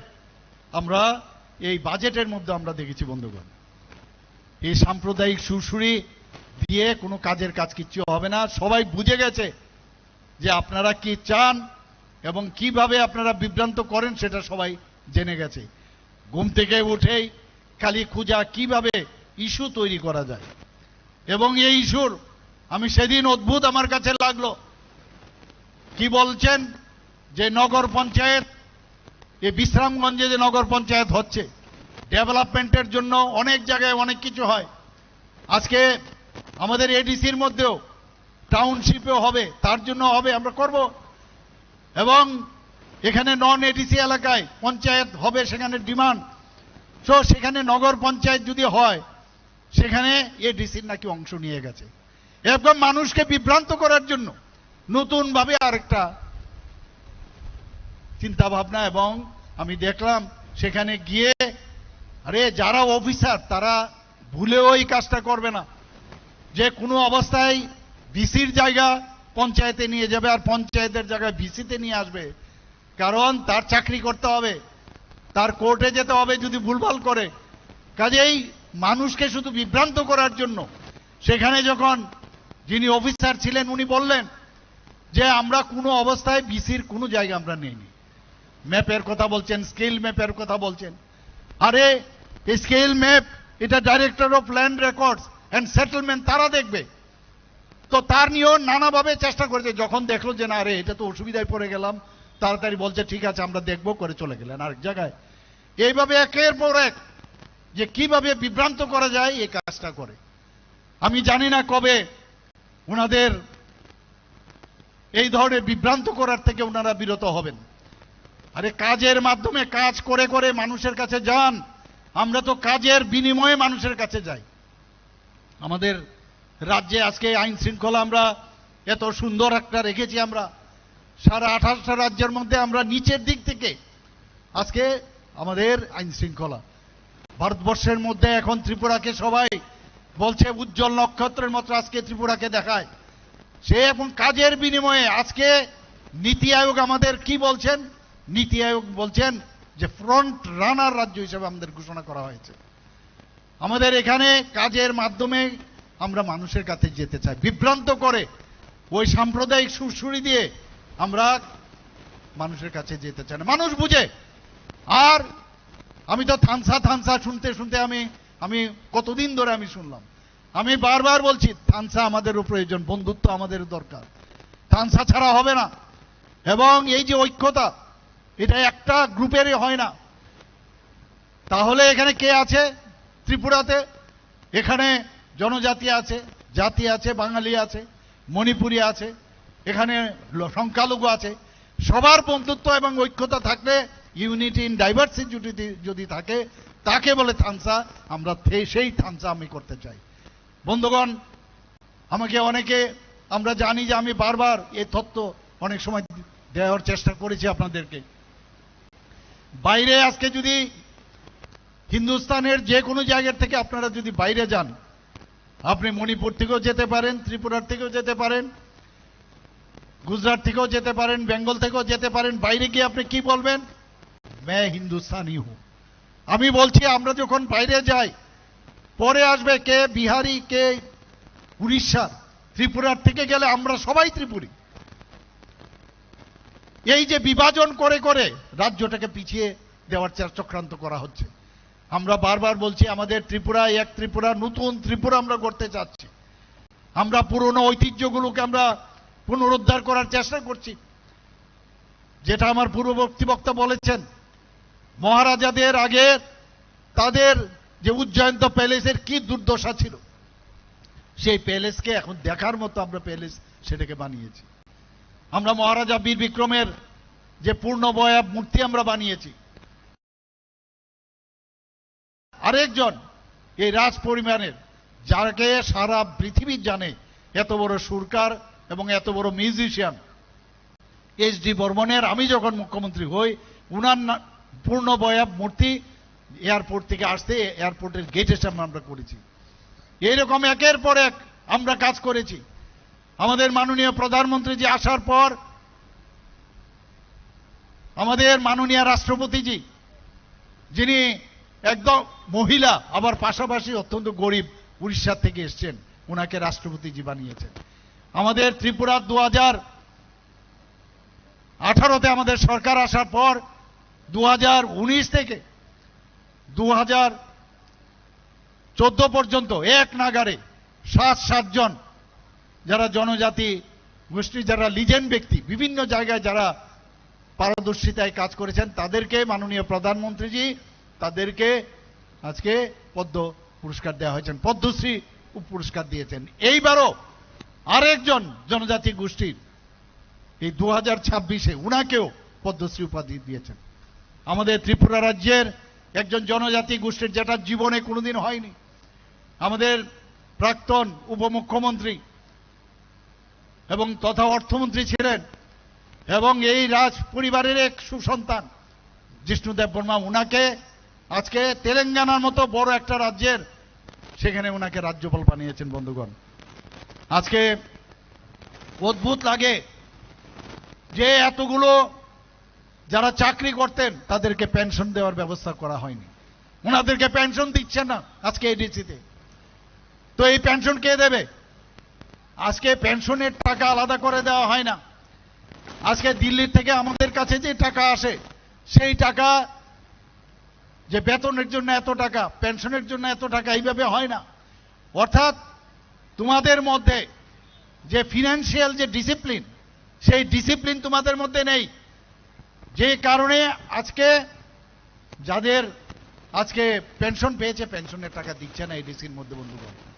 আমরা এই বাজেটের মধ্যে আমরা দেখেছি বন্ধুগণ। এই সাম্প্রদায়িক সুরসুরি দিয়ে কোনো কাজের কাজ কিচ্ছু হবে না। সবাই বুঝে গেছে যে আপনারা কি চান এবং কিভাবে আপনারা বিভ্রান্ত করেন, সেটা সবাই জেনে গেছে। ঘুম থেকে উঠেই খালি খুঁজা কিভাবে ইস্যু তৈরি করা যায়। এবং এই ইস্যুর আমি সেদিন অদ্ভুত আমার কাছে লাগলো, কি বলছেন যে নগর পঞ্চায়েত, এই বিশ্রামগঞ্জে যে নগর পঞ্চায়েত হচ্ছে, ডেভেলপমেন্টের জন্য অনেক জায়গায় অনেক কিছু হয়। আজকে আমাদের এডিসির মধ্যেও টাউনশিপেও হবে, তার জন্য হবে, আমরা করব। এবং এখানে নন এডিসি এলাকায় পঞ্চায়েত হবে, সেখানে ডিমান্ড। সো সেখানে নগর পঞ্চায়েত যদি হয়, সেখানে এডিসির নাকি অংশ নিয়ে গেছে। এরকম মানুষকে বিভ্রান্ত করার জন্য নতুনভাবে আরেকটা চিন্তা ভাবনা। এবং আমি দেখলাম সেখানে গিয়ে, আরে, যারা অফিসার, তারা ভুলেও এই কাজটা করবে না, যে কোনো অবস্থায় ভিসির জায়গা পঞ্চায়েতে নিয়ে যাবে আর পঞ্চায়েতের জায়গায় ভিসিতে নিয়ে আসবে। কারণ তার চাকরি করতে হবে, তার কোর্টে যেতে হবে যদি ভুলভাল করে। কাজেই মানুষকে শুধু বিভ্রান্ত করার জন্য সেখানে যখন যিনি অফিসার ছিলেন, উনি বললেন যে আমরা কোনো অবস্থায় ভিসির কোনো জায়গা আমরা নেইনি। ম্যাপের কথা বলছেন, স্কেল ম্যাপের কথা বলছেন। আরে, স্কেল ম্যাপ এটা director of land records and settlement, তারা দেখবে। তো তার নিয়েও নানাভাবে চেষ্টা করেছে। যখন দেখলো যে না রে, এটা তো অসুবিধায় পড়ে গেলাম, তাড়াতাড়ি বলছে, "ঠিক আছে, আমরা দেখব," করে চলে গেলেন আরেক জায়গায়। এইভাবে একের পর এক যে কিভাবে বিভ্রান্ত করা যায় এই কাজটা করে। আমি জানি না কবে ওনাদের এই ধরনের বিভ্রান্ত করার থেকে ওনারা বিরত হবেন। আরে, কাজের মাধ্যমে, কাজ করে করে মানুষের কাছে যান। আমরা তো কাজের বিনিময়ে মানুষের কাছে যাই। আমাদের রাজ্যে আজকে আইন শৃঙ্খলা আমরা এত সুন্দর একটা রেখেছি, আমরা সারা আঠাশটা রাজ্যের মধ্যে আমরা নিচের দিক থেকে আজকে আমাদের আইন শৃঙ্খলা। ভারতবর্ষের মধ্যে এখন ত্রিপুরাকে সবাই বলছে উজ্জ্বল নক্ষত্রের মতো, আজকে ত্রিপুরাকে দেখায়। সে এখন কাজের বিনিময়ে আজকে নীতি আয়োগ আমাদের কি বলছেন? নীতি আয়োগ বলছেন যে ফ্রন্ট রানার রাজ্য হিসেবে আমাদের ঘোষণা করা হয়েছে। আমাদের এখানে কাজের মাধ্যমে আমরা মানুষের কাছে যেতে চাই, বিভ্রান্ত করে ওই সাম্প্রদায়িক সুরসুরি দিয়ে আমরা মানুষের কাছে যেতে চাই না। মানুষ বুঝে। আর আমি তো থানসা থানসা শুনতে শুনতে আমি, আমি কতদিন ধরে আমি শুনলাম। আমি বারবার বলছি, থানসা আমাদেরও প্রয়োজন, বন্ধুত্ব আমাদেরও দরকার। থানসা ছাড়া হবে না। এবং এই যে ঐক্যতা, এটা একটা গ্রুপেরই হয় না। তাহলে এখানে কে আছে ত্রিপুরাতে? এখানে জনজাতি আছে, জাতি আছে, বাঙালি আছে, মণিপুরি আছে, এখানে ল-, সংখ্যালঘু আছে। সবার বন্ধুত্ব এবং ঐক্যতা থাকলে, ইউনিটি ইন ডাইভার্সিটি যদি, যদি থাকে, তাকে বলে থানচা। আমরা থে-, সেই থানচা আমি করতে চাই। বন্ধুগণ, আমাকে অনেকে, আমরা জানি যে আমি বারবার এই তথ্য অনেক সময় দেওয়ার চেষ্টা করেছি আপনাদেরকে। বাইরে আজকে যদি হিন্দুস্তানের যে কোনো জায়গা থেকে আপনারা যদি বাইরে যান, আপনি মণিপুর থেকেও যেতে পারেন, ত্রিপুরার থেকেও যেতে পারেন, গুজরাট থেকেও যেতে পারেন, বেঙ্গল থেকেও যেতে পারেন। বাইরে গিয়ে আপনি কি বলবেন? "मैं हिंदुस्तानी हूँ।" আমি বলছি, আমরা যখন বাইরে যাই, পরে আসবে কে বিহারি, কে উড়িষ্যার, ত্রিপুরার থেকে গেলে আমরা সবাই ত্রিপুরী। এই যে বিভাজন করে করে রাজ্যটাকে পিছিয়ে দেওয়ার চে-, চক্রান্ত করা হচ্ছে। আমরা বারবার বলছি, আমাদের ত্রিপুরা, এক ত্রিপুরা, নতুন ত্রিপুরা আমরা গড়তে চাচ্ছি। আমরা পুরনো ঐতিহ্যগুলোকে আমরা পুনরুদ্ধার করার চেষ্টা করছি। যেটা আমার পূর্ববর্তী বক্তা বলেছেন, মহারাজাদের আগে তাদের যে উজ্জয়ন্ত প্যালেসের কি দুর্দশা ছিল, সেই প্যালেসকে এখন দেখার মতো আমরা প্যালেস সেটাকে বানিয়েছি। আমরা মহারাজা বীর বিক্রমের যে পূর্ণ বয়া মূর্তি আমরা বানিয়েছি। আরেকজন এই রাজ পরিবারের, যাকে সারা পৃথিবী জানে, এত বড় সুরকার এবং এত বড় মিউজিশিয়ান, এইচ ডি বর্মনের, আমি যখন মুখ্যমন্ত্রী হই, উনার না-, পূর্ণ বয়া মূর্তি এয়ারপোর্ট থেকে আসতে এয়ারপোর্টের গেটের সামনে আমরা করেছি। এইরকম একের পর এক আমরা কাজ করেছি। আমাদের মাননীয় প্রধানমন্ত্রীজি আসার পর, আমাদের মাননীয় রাষ্ট্রপতিজি, যিনি একদম মহিলা, আবার পাশাপাশি অত্যন্ত গরিব, উড়িষ্যা থেকে এসছেন, ওনাকে রাষ্ট্রপতিজি বানিয়েছেন। আমাদের ত্রিপুরা দু হাজার আঠারোতে আমাদের সরকার আসার পর দু হাজার উনিশ থেকে দু হাজার চোদ্দ পর্যন্ত এক নাগাড়ে সাত সাতজন যারা জনজাতি গোষ্ঠী, যারা লিজেন্ড ব্যক্তি, বিভিন্ন জায়গায় যারা পারদর্শিতায় কাজ করেছেন, তাদেরকে মাননীয় প্রধানমন্ত্রীজি তাদেরকে আজকে পদ্ম পুরস্কার দেওয়া হয়েছেন, পদ্মশ্রী পুরস্কার দিয়েছেন। এইবারও আরেকজন জনজাতি গোষ্ঠীর এই দু হাজার ছাব্বিশে উনাকেও পদ্মশ্রী উপাধি দিয়েছেন। আমাদের ত্রিপুরা রাজ্যের একজন জনজাতি গোষ্ঠীর, যেটা জীবনে কোনোদিন হয়নি, আমাদের প্রাক্তন উপমুখ্যমন্ত্রী এবং তথা অর্থমন্ত্রী ছিলেন এবং এই রাজ পরিবারের এক সুসন্তান জিষ্ণু দেববর্মা, উনাকে আজকে তেলেঙ্গানার মতো বড় একটা রাজ্যের, সেখানে উনাকে রাজ্যপাল বানিয়েছেন। বন্ধুগণ, আজকে অদ্ভুত লাগে যে এতগুলো যারা চাকরি করতেন, তাদেরকে পেনশন দেওয়ার ব্যবস্থা করা হয়নি। ওনাদেরকে পেনশন দিচ্ছে না আজকে এডিসিতে। তো এই পেনশন কে দেবে? আজকে পেনশনের টাকা আলাদা করে দেওয়া হয় না। আজকে দিল্লি থেকে আমাদের কাছে যে টাকা আসে, সেই টাকা, যে বেতনের জন্য এত টাকা, পেনশনের জন্য এত টাকা, এইভাবে হয় না। অর্থাৎ তোমাদের মধ্যে যে ফিনান্সিয়াল যে ডিসিপ্লিন, সেই ডিসিপ্লিন তোমাদের মধ্যে নেই, যে কারণে আজকে যাদের আজকে পেনশন পেয়েছে, পেনশনের টাকা দিচ্ছে না এডিসির মধ্যে। বন্ধুগণ,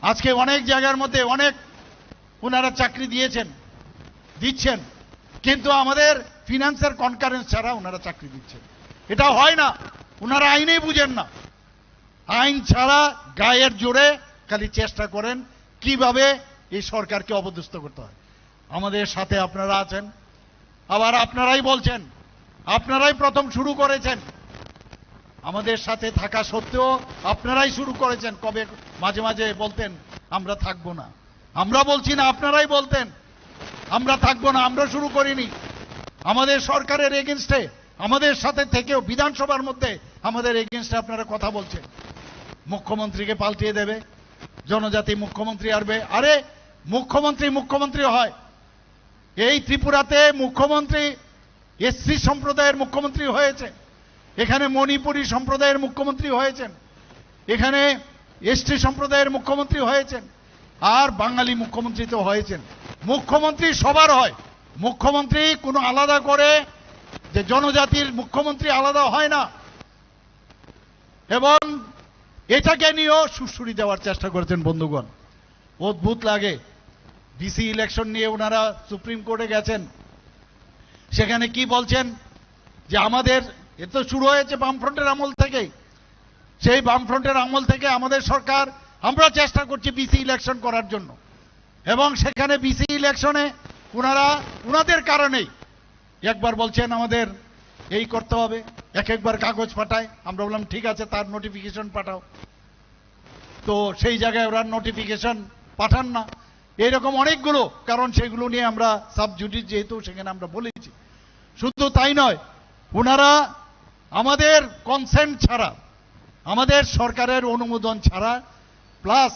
আজকে অনেক জায়গার মধ্যে অনেক ওনারা চাকরি দিয়েছেন, দিচ্ছেন, কিন্তু আমাদের ফিনান্সের কনকারেন্স ছাড়া ওনারা চাকরি দিচ্ছেন। এটা হয় না। ওনারা আইনেই বুঝেন না। আইন ছাড়া গায়ের জোরে খালি চেষ্টা করেন কিভাবে এই সরকারকে অপদস্থ করতে হয়। আমাদের সাথে আপনারা আছেন, আবার আপনারাই বলছেন, আপনারাই প্রথম শুরু করেছেন। আমাদের সাথে থাকা সত্ত্বেও আপনারাই শুরু করেছেন। কবে মাঝে মাঝে বলতেন, "আমরা থাকবো না।" আমরা বলছি না, আপনারাই বলতেন, "আমরা থাকবো না, আমরা শুরু করিনি।" আমাদের সরকারের এগেনস্টে, আমাদের সাথে থেকেও বিধানসভার মধ্যে আমাদের এগেনস্টে আপনারা কথা বলছেন। মুখ্যমন্ত্রীকে পাল্টিয়ে দেবে, জনজাতি মুখ্যমন্ত্রী আসবে। আরে, মুখ্যমন্ত্রী মুখ্যমন্ত্রী হয়, এই ত্রিপুরাতে মুখ্যমন্ত্রী এসসি সম্প্রদায়ের মুখ্যমন্ত্রী হয়েছে, এখানে মণিপুরী সম্প্রদায়ের মুখ্যমন্ত্রী হয়েছেন, এখানে এসটি সম্প্রদায়ের মুখ্যমন্ত্রী হয়েছেন, আর বাঙালি মুখ্যমন্ত্রী তো হয়েছেন। মুখ্যমন্ত্রী সবার হয়। মুখ্যমন্ত্রী কোনো আলাদা করে যে জনজাতির মুখ্যমন্ত্রী আলাদা হয় না। এবং এটাকে নিয়েও সুড়সুড়ি দেওয়ার চেষ্টা করেছেন। বন্ধুগণ, অদ্ভুত লাগে, ডিসি ইলেকশন নিয়ে ওনারা সুপ্রিম কোর্টে গেছেন, সেখানে কি বলছেন যে আমাদের এ তো শুরু হয়েছে বামফ্রন্টের আমল থেকেই। সেই বামফ্রন্টের আমল থেকে আমাদের সরকার, আমরা চেষ্টা করছি বিসি ইলেকশন করার জন্য, এবং সেখানে বিসি ইলেকশনে ওনারা, ওনাদের কারণেই একবার বলছেন আমাদের এই করতে হবে, এক একবার কাগজ পাঠায়, আমরা বললাম ঠিক আছে, তার নোটিফিকেশন পাঠাও। তো সেই জায়গায় ওরা নোটিফিকেশন পাঠান না। এইরকম অনেকগুলো কারণ, সেগুলো নিয়ে আমরা সাব জুডিস যেহেতু, সেখানে আমরা বলেছি। শুধু তাই নয়, ওনারা আমাদের কনসেন্ট ছাড়া, আমাদের সরকারের অনুমোদন ছাড়া, প্লাস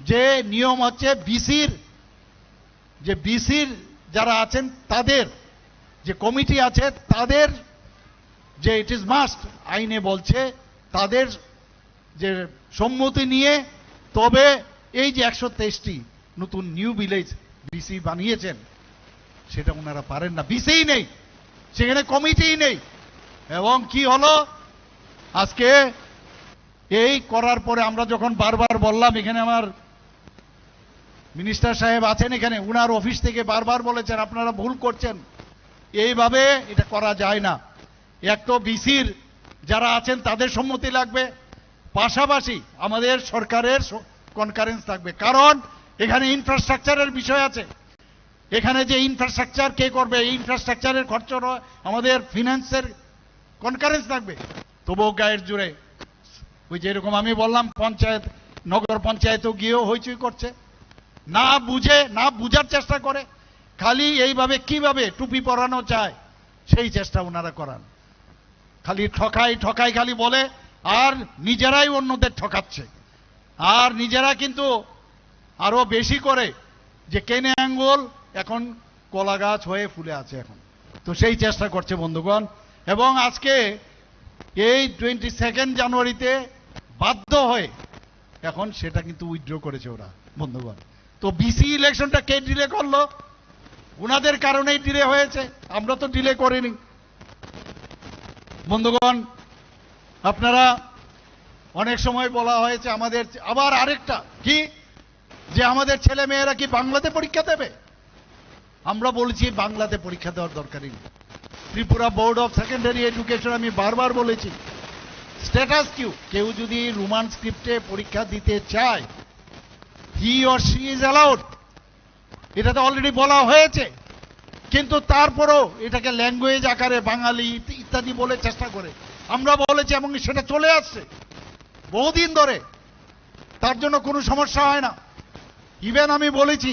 যে নিয়ম হচ্ছে বিসির, যে বিসির যারা আছেন তাদের যে কমিটি আছে, তাদের যে ইট ইজ মাস্ট, আইনে বলছে তাদের যে সম্মতি নিয়ে তবে এই যে একশো তেইশটি নতুন নিউ ভিলেজ বিসি বানিয়েছেন, সেটা ওনারা পারেন না, বিসিই নেই, সেখানে কমিটিই নেই। এবং কি হলো, আজকে এই করার পরে আমরা যখন বারবার বললাম, এখানে আমার মিনিস্টার সাহেব আছেন, এখানে ওনার অফিস থেকে বারবার বলেছেন আপনারা ভুল করছেন, এইভাবে এটা করা যায় না। এক তো বিসির যারা আছেন তাদের সম্মতি লাগবে, পাশাপাশি আমাদের সরকারের কনকারেন্স থাকবে, কারণ এখানে ইনফ্রাস্ট্রাকচারের বিষয় আছে। এখানে যে ইনফ্রাস্ট্রাকচার কে করবে, এই ইনফ্রাস্ট্রাকচারের খরচ হলো আমাদের ফিনান্সের কনকারেন্স থাকবে। তবুও গায়ের জোরে ওই যেরকম আমি বললাম, পঞ্চায়েত, নগর পঞ্চায়েতও গিয়েও হইচই করছে, না বুঝে, না বুঝার চেষ্টা করে, খালি এইভাবে কিভাবে টুপি পরানো যায় সেই চেষ্টা ওনারা করান। খালি ঠকাই ঠকাই খালি বলে, আর নিজেরাই অন্যদের ঠকাচ্ছে, আর নিজেরা কিন্তু আরো বেশি করে যে কেনে আঙ্গুল এখন কলা গাছ হয়ে ফুলে আছে এখন। তো সেই চেষ্টা করছে বন্ধুগণ। এবং আজকে এই টোয়েন্টি সেকেন্ড জানুয়ারিতে বাধ্য হয়ে এখন সেটা কিন্তু উইথড্র করেছে ওরা বন্ধুগণ। তো বিসি ইলেকশনটা কে ডিলে করলো? ওনাদের কারণেই ডিলে হয়েছে, আমরা তো ডিলে করিনি বন্ধুগণ। আপনারা অনেক সময় বলা হয়েছে আমাদের, আবার আরেকটা কি, যে আমাদের ছেলে মেয়েরা কি বাংলাতে পরীক্ষা দেবে? আমরা বলেছি বাংলাতে পরীক্ষা দেওয়ার দরকারই নেই। Tripura board of secondary education, আমি বারবার বলেছি, স্ট্যাটাস কিউ, কেউ যদি রোমান স্ক্রিপ্টে পরীক্ষা দিতে চায়, he or she is allowed। এটা তো অলরেডি বলা হয়েছে, কিন্তু তারপরেও এটাকে ল্যাঙ্গুয়েজ আকারে বাঙালি ইত-, ইত্যাদি বলে চেষ্টা করে। আমরা বলেছি এবং সেটা চলে আসছে বহুদিন ধরে, তার জন্য কোনো সমস্যা হয় না। ইভেন আমি বলেছি,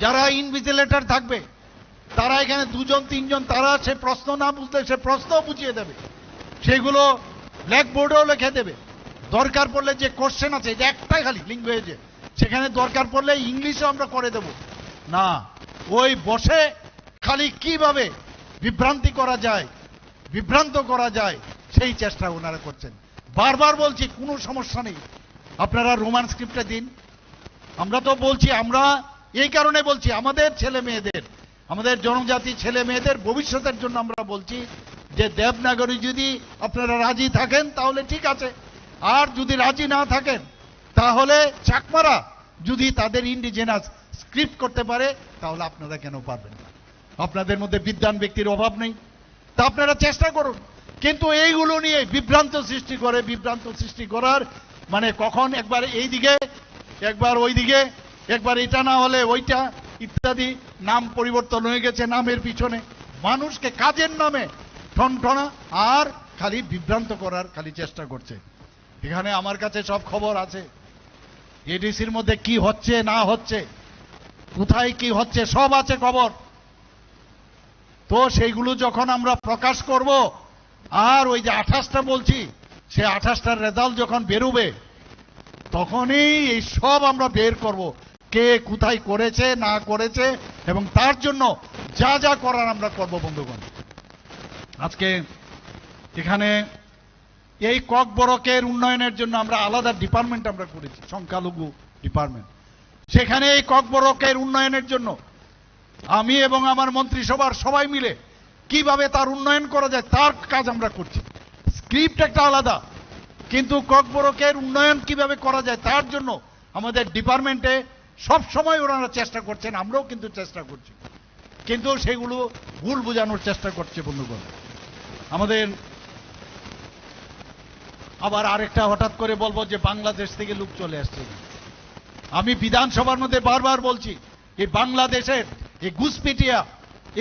যারা ইনভিজিলেটর থাকবে, তারা এখানে দুজন তিনজন, তারা সে প্রশ্ন না বুঝলে সে প্রশ্ন বুঝিয়ে দেবে, সেগুলো ব্ল্যাকবোর্ডেও লিখে দেবে। দরকার পড়লে যে কোশ্চেন আছে, এটা একটাই খালি ল্যাঙ্গুয়েজে, সেখানে দরকার পড়লে ইংলিশে আমরা করে দেব। না, ওই বসে খালি কিভাবে বিভ্রান্তি করা যায়, বিভ্রান্ত করা যায়, সেই চেষ্টা ওনারা করছেন। বারবার বলছি, কোনো সমস্যা নেই, আপনারা রোমান স্ক্রিপ্টে দিন। আমরা তো বলছি, আমরা এই কারণে বলছি, আমাদের ছেলে মেয়েদের, আমাদের জনজাতি ছেলে মেয়েদের ভবিষ্যতের জন্য আমরা বলছি যে দেবনাগরী যদি আপনারা রাজি থাকেন তাহলে ঠিক আছে, আর যদি রাজি না থাকেন তাহলে চাকমারা যদি তাদের ইন্ডিজিনাস স্ক্রিপ্ট করতে পারে তাহলে আপনারা কেন পারবেন না? আপনাদের মধ্যে বিদ্বান ব্যক্তির অভাব নেই, তা আপনারা চেষ্টা করুন। কিন্তু এইগুলো নিয়ে বিভ্রান্ত সৃষ্টি করে, বিভ্রান্ত সৃষ্টি করার মানে কখন একবার এইদিকে, একবার ওইদিকে, একবার এটা না হলে ওইটা ইত্যাদি, নাম পরিবর্তন হয়ে গেছে নামের পিছনে, মানুষকে কাজের নামে ঠনঠনা আর খালি বিভ্রান্ত করার খালি চেষ্টা করছে। এখানে আমার কাছে সব খবর আছে, এডিসির মধ্যে কি হচ্ছে না হচ্ছে, কোথায় কি হচ্ছে, সব আছে খবর। তো সেইগুলো যখন আমরা প্রকাশ করব, আর ওই যে আঠাশটা বলছি, সে আঠাশটার রেজাল্ট যখন বেরোবে, তখনই এই সব আমরা বের করব, কে কোথায় করেছে না করেছে, এবং তার জন্য যা যা করার আমরা করব বন্ধুগণ। আজকে এখানে এই ককবরকের উন্নয়নের জন্য আমরা আলাদা ডিপার্টমেন্ট আমরা করেছি, সংখ্যালঘু ডিপার্টমেন্ট। সেখানে এই ককবরকের উন্নয়নের জন্য আমি এবং আমার মন্ত্রিসভার সবাই মিলে কিভাবে তার উন্নয়ন করা যায়, তার কাজ আমরা করছি। স্ক্রিপ্ট একটা আলাদা, কিন্তু ককবরকের উন্নয়ন কিভাবে করা যায়, তার জন্য আমাদের ডিপার্টমেন্টে সব সময় ওনারা চেষ্টা করছেন, আমরাও কিন্তু চেষ্টা করছি, কিন্তু সেগুলো ভুল বোঝানোর চেষ্টা করছে বন্ধুগণ। আমাদের আবার আরেকটা হঠাৎ করে বলবো যে বাংলাদেশ থেকে লোক চলে আসছে। আমি বিধানসভার মধ্যে বারবার বলছি, এই বাংলাদেশের এই ঘুষপেটিয়া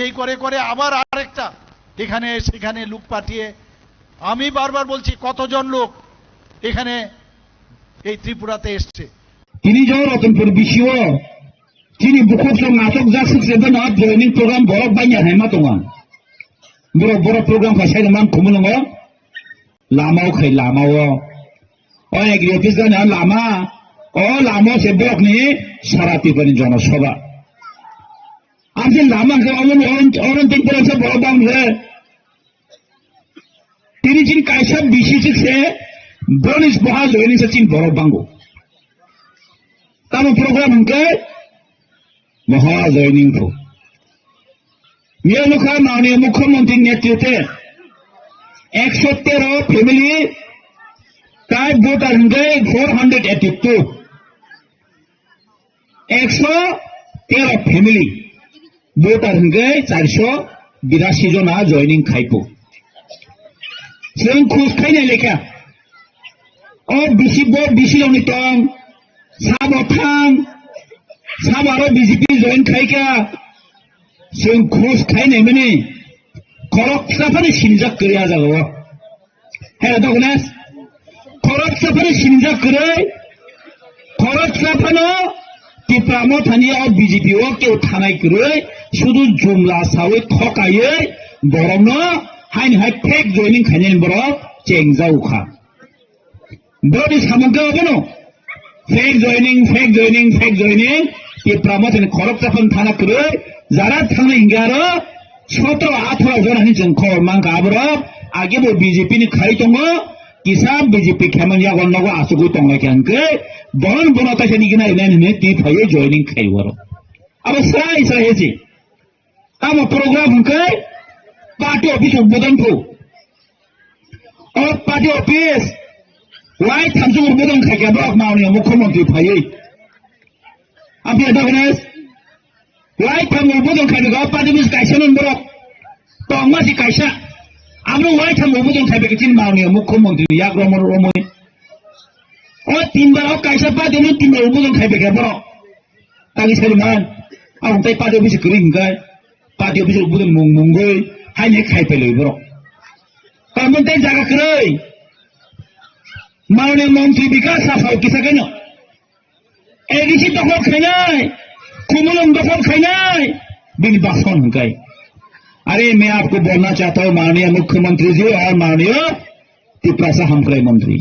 এই করে করে আবার আরেকটা এখানে সেখানে লোক পাঠিয়ে, আমি বারবার বলছি কতজন লোক এখানে এই ত্রিপুরাতে এসছে। Tini jo Ratanpur bisio chini bukhuk song natok jasuk se beno joining program borok banya hai ma tongo. Borok borok program kha sai man khumulungo. Lama o khai lama o. O ek office gani lama. O lama se borok ni sara Tripura ni jonosabha. Amse lama ke oron oron oron tin program se borok bang he. Tini chini kaisa bisi chik se, bonis boha joining se chini borok bango. Tamo program hingke boha joining pho. Miya nukha mani mukhyamantri netrite ekso tero family, tai voter hingke four hundred eighty two. Ekso tero family, voter hingke charso birasi jona joining khaipo. Chwng khus khainai lekha. O bisi bo bisi rokni tong, sabo thang, sabo aro B J P join khaikha. Chwng khus khainai mani khorok chapani sinijak kwrwi a jaga o. Hera dogones, khoroksa phano sinijak kwrwi, khoroksa phano Tipra Mothani o B J P o keu thanai kwrwi, sudu jumla sawi thokaiwi borokno haini hai fake joining khainani borok chengjao kha. Borokni samung khe obono fake joining, fake joining, fake joining. Tipra Mothani khoroksa phano thana kwrwi, jara thangwi hingke aro sotro atharo jona hinwi chwng khobor mankha aborok. Age bo B J P ni khai tongo, kisa B J P khaimani yago nogo achugwi tonglaikha hwnkhe, bono bono kaisa ni gwnai nai hinwi twi phaiwi joining khai oro. Abo srai srai hesi. Tamo program hwnkhe party office o bodon phu. O party office wai thamsung o bodon khaikha borok mauni mukhyamantri phaiwi. Amtwi dak nes. Wai tamo bodon khai bega party office kaisa non borok. Tongma si kaisa. Amro wai tamo bodon khai bega chin mauni mukhyamantri yak romor romoi. O tinbar o kaisa party no tinbar bodon khai bega borok. Tagi sari man. Ang tai party office kwrwi hingkai. Party office bodon mung mungoi. Hai ne khai peloi borok. Tamo tai jaga kwrwi. Mauni mantri bikas sasao kisa kaino. A D C dokhol khainai, Khumulwng dokhol khainai, bini bason hwnkhe. अरे मैं आपको बोलना चाहता हूँ माननीय मुख्यमंत्री जी और माननीय तिपरासा हमक्राई मंत्री,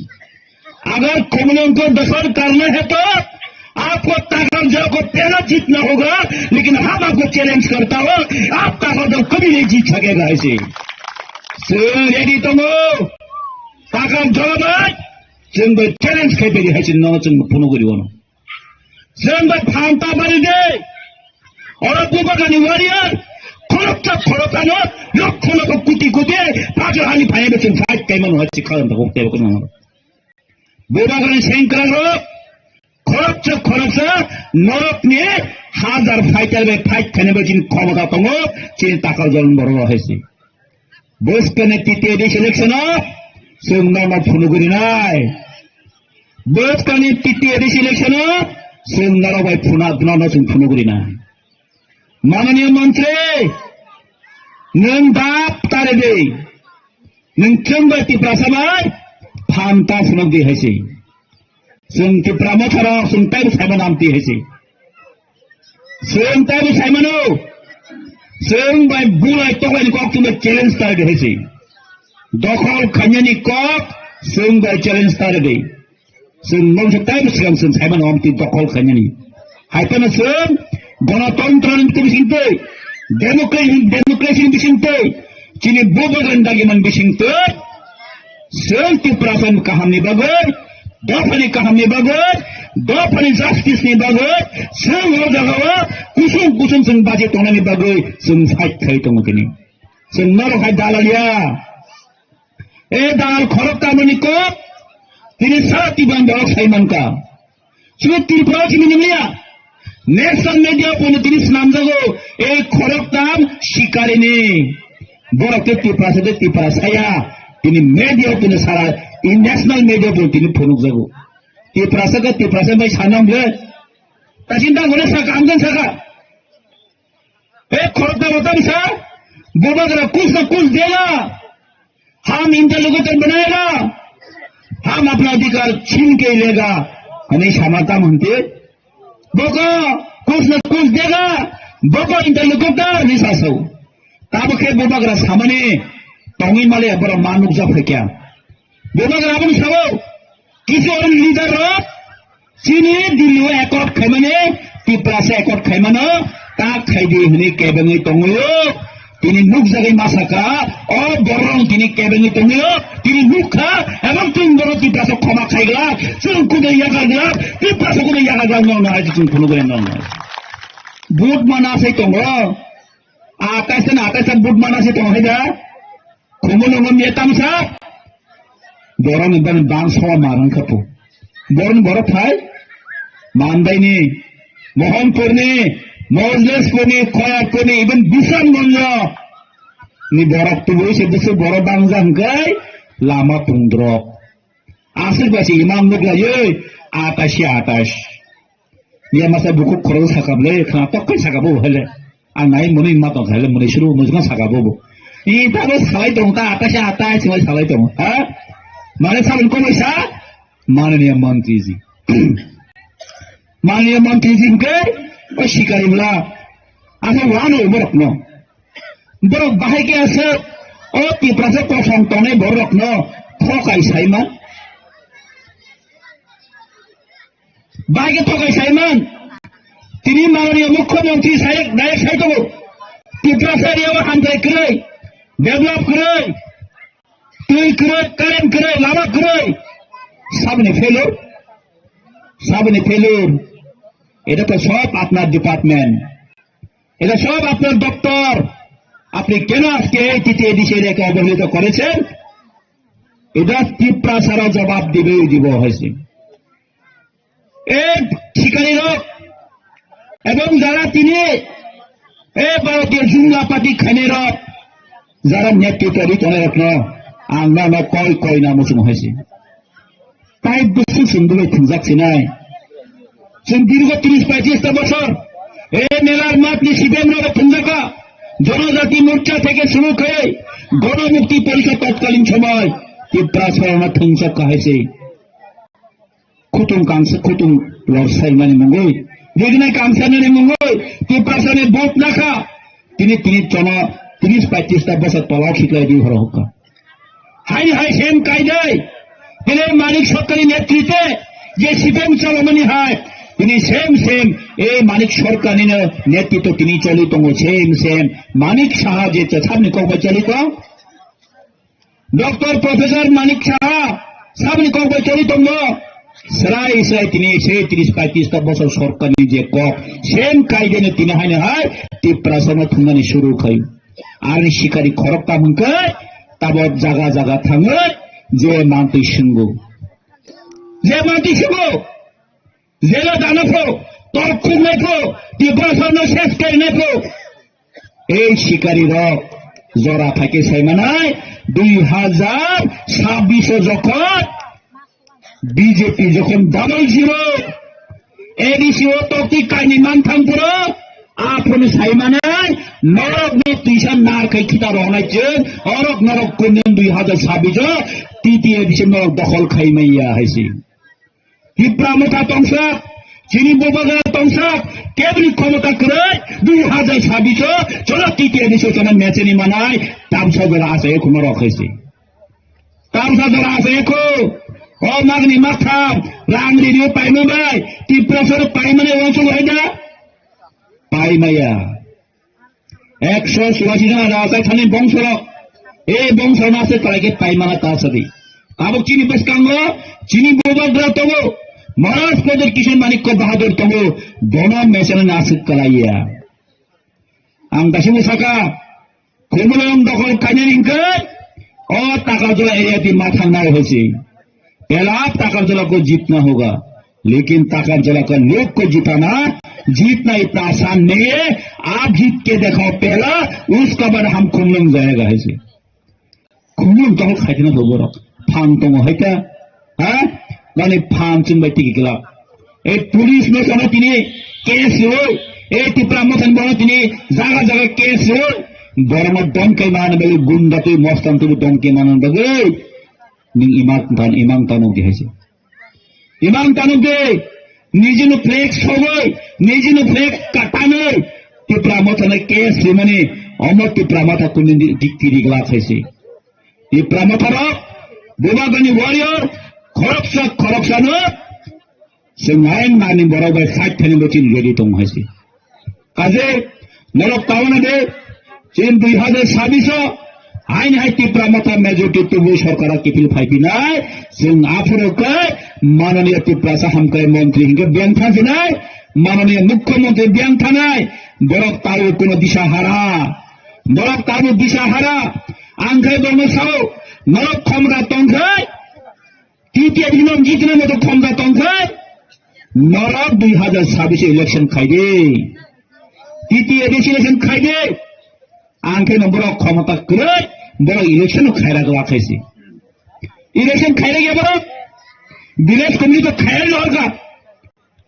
अगर खुमलुंग को दखल करना है तो आपको ताकत जो को पहला जीतना होगा, लेकिन हम आपको चैलेंज करता हूँ, आप ताकत जो कभी नहीं जीत सकेगा। ऐसे रेडी तो हो, ताकत जो भाई, जोंबो challenge khaipedi hai chwng nono chwng phunugwi riono. Chwng bai phanta bari de. Oro Bubagrani warrior, khoroksa khoroksano, lokho lokho koti koti, pathor hani phaibo chwng fight kaimano hai chwng khalam thangkho tebo kono. Bubagrani sengkrak rok, khoroksa khoroksa, norokni hazar fighter bai fight khainai bai chini khomota tongo, chini takar jon borok hai se. Bwskangni T T A D C election o chwng nono phunugwi rinai. Bwskangni T T A D C election o chwng norok bai phuna, nono chwng phunugwi rinai. Mananiya Mantri, nwng dap tare de. Nwng chwng bai Tiprasa bai phan ta phunuk di hai se. Chwng Tipra Motha rok chwng taibo saimano amtwi hai se. Chwng taibo saimano. Chwng bai bulai toklai ni kok chwng bai challenge ta rwdi hai se. Dokhol khainani kok chwng bai challenge ta rwdi. Chwng mungsa taibo swkang chwng saimano amtwi dokhol khainani. Hai phano chwng gonotontro ni bisingtwi, democracy, democracy ni bisingtwi, chini Bubagrani dagiman bisingtwi, chwng Tiprasani kahamni bagwi, dophani kahamni bagwi, dophani justice ni bagwi, chwng o jagao kusung kusung chwng baji tongnani bagwi chwng fight khai tongo tini. Chwng norok hai dalal ya. E dalal khorok tamoni kok, tini sara tibang borok sai mankha. Chwng Tripura o simi nung liya. National media o pono tini swnamjago, ei khoroktham sikarini. Borok ke Tiprasa de Tiprasa ya. Tini media tini sara international media bo tini phunuk jago. Tiprasa ke Tiprasa bai sanam le. Tasin ta gole saka amdan saka. He khorok da bata bisa. Boba gara kuch na kuch dega. हम इंटरलोकुटर बनाएगा, हम अपना अधिकार छीन के लेगा। Hwnwi sama tamo hwn twi, boko kuch na kuch dega, boko interlocutor hwnwi sa sao. Tabuk khe bubagra samani tongwi male borok ma nukjak phaikha. Bubagra aboni sao, kisu aboni leader rok, chini Delhi o accord khaimani, Tiprasa accord khaimano, ta khaidi hwnwi kebengwi tongwio. Tini nukjagwi masakha, o borok tini kebengwi tongwio, tini nukha, ebong chwng borok Tiprasa khoma khaiglak, chwng kudui yakarglak, Tiprasa kudui yakarglak, no, no, hai chwng phunugwi no, no. Vote mana sai tongo, atais na atais vote mana sai tongo, hai da? Khumulwng wng ya tamsa, borokni bani bangso ma wng kha phu. Borokni borok phai, Mandaini, Mohanpurni, Mojlespurni, Khoyatpurni, even Bishanganj ni borok tubui se bwswk borok bangja hwnkhe lama tungdrok. Aswk bai se imam nuk laiwi, atais ya atais. Ya masa bukhuk khorok sakap le, khna tok kai sakap bo hele. Ang nai mwnwi ma tong kha hele, mwnwi suru mwnwi sakap bo bo. I ta bo salai tong ta, atai sa atai, singai salai tong. Ha? Mane sabun ko sa? Mane niya mantri ji. Mane niya mantri ji ke? O sikari bla. Asa wano borok no. Borok bahai ke asa. O Tiprasa kosong tongnai borok no. Thokai saima. Bai khe thokai saiman. Tini mananiya mukhyamantri sai, direct sai tongo. Tiprasa area o hamjai kwrwi, develop kwrwi, twi kwrwi, current kwrwi, lama kwrwi. Sabni failure, sabni failure. এটা তো সব আপনার ডিপার্টমেন্ট, এটা সব আপনার দপ্তর। আপনি কেন আজকে এই তৃতীয় এডিসি এরিয়াকে অবহেলিত করেছেন? এটা তিপ্রাসারা জবাব দিবে, দিব হয়েছে। এই শিকারী রক এবং যারা তিনি এই ভারতীয় জুমলা পার্টি খানে রক, যারা নেতৃত্ব দিতে রক না, আমরা না কয় কয় না মুসুম হয়েছে। Tai bwswk chwng bwlai thwngjak sinai. Chwng dirgo tris paitris ta bosor ei melar matni C P M rok thwngjak kha. Jonojati Morcha theke shuru khe Ganamukti Porishad totkalin somoy Tiprasa rokno thwngjak kha hai se. Khutung kangsa khutung lor saimani mungwi, rignai kangsa nani mungwi Tiprasa ni vote nakha. Tini tini chono tris paitris ta bosor tola khiklai di horo hukha. Haini hai same kaidai, tini Manik Sarkarni netritwe je C P M chalomani hai, tini same same ei Manik Sarkarni no netritwo tini choli tongo, same same Manik Saha je chatharni kokbai choli tong, Doctor Professor Manik Saha sabni kokbai choli tongo, srai srai tini se tris paitris ta bosor Sarkarni je kok, same kaidai no tini haini hai Tiprasa no thungnani suru khai. Arni sikari khorokta hwnkhe tabok jaga jaga thangwi je mantwi swngo. Je mantwi swngo, jela dana pho, tok khuknai pho, Tiprasa no ses kainai pho. Ei sikari rok jora phaikhe saimanai dui hajar sabbish o jokhon B J P jokhon double zero, A D C o tokti kaini manthang puro, aphuru saimanai, norokni twisa nar khai khita rohonai chwng, orok norok kunjwng dui hajar sabbish o T T A D C norok dokhol khai maya hai se. Tipra Motha tongsak, chini Bubagra tongsak, kebni khomota kwrwi, dui hajar sabbish o, cholo T T A D C o chana mecheni manai, tamsa jora asai khuma rok hai se. Tamsa jora asai kho, o magni maktham, rang riri paima bai, Tiprasa rok paimani uansuk hai da? Paimaya. Ekso churashi jona rajai thani bongso rok, e bongso no asai kwlai khe paimana ta sadi. Tabuk chini bwskango, chini Bubagra tongo, Maharaj Pradyot Kishore Manikya Bahadur tongo, bono mechani nasik kwlaiya. Ang dasimung saka, Khumulwng dokhol khainani hwnkhe o Takarjala area twi ma thangnai hai se. पहला आप ताकरजला को जीतना होगा, लेकिन ताकरजला का लोग को जिताना, जीतना इतना आसान नहीं है। आप जीत के दिखाओ पहला, उसका बाद हम खुमलुंग जाएगा, hai se. Khumlung tong khai kheno bo borok. Phan tongo hai ta. Ha? Nani phan chwng bai tigi glak. E police no sono tini case roi. E Tipra Motha ni bono tini jaga jaga case roi. Borok no dom kai mana bai gunda twi mostan twi dom kai mana bai. Ning imang tan, imang tano di hai se. Imang tano de, nijino flag sogoi, nijino flag katanoi, Tipra Motha no case rimani, omo Tipra Motha kuni di, di, di, di glak hai se. Tipra Motha rok, Bubagrani warrior, khoroksa, khoroksa no, chwng ain mani borok bai fight khainani bo chini ready tong hai se. Kaje, norok tabana de, chini dui hazar sabbish o, haini hai Tipra Motha majority tubu sorkar o kiphil phaipinai, chwng aphuru khe mananiya Tiprasa hamkrai montri hinkhe biyang thansinai, mananiya mukhyamantri biyang thanai, borok tabuk kuno disa hara, borok tabuk disa hara, ang khe borokno sao, norok khomra tong khe, T T A B no jitna moto khomda tongkha, norok dui hazar sabbish election khaide. T T A B election khaide. Ang khe no borok khomota kwrwi, borok election no khaira gwa khaisi. Election khaira ya borok. Village committee to khaira no horka.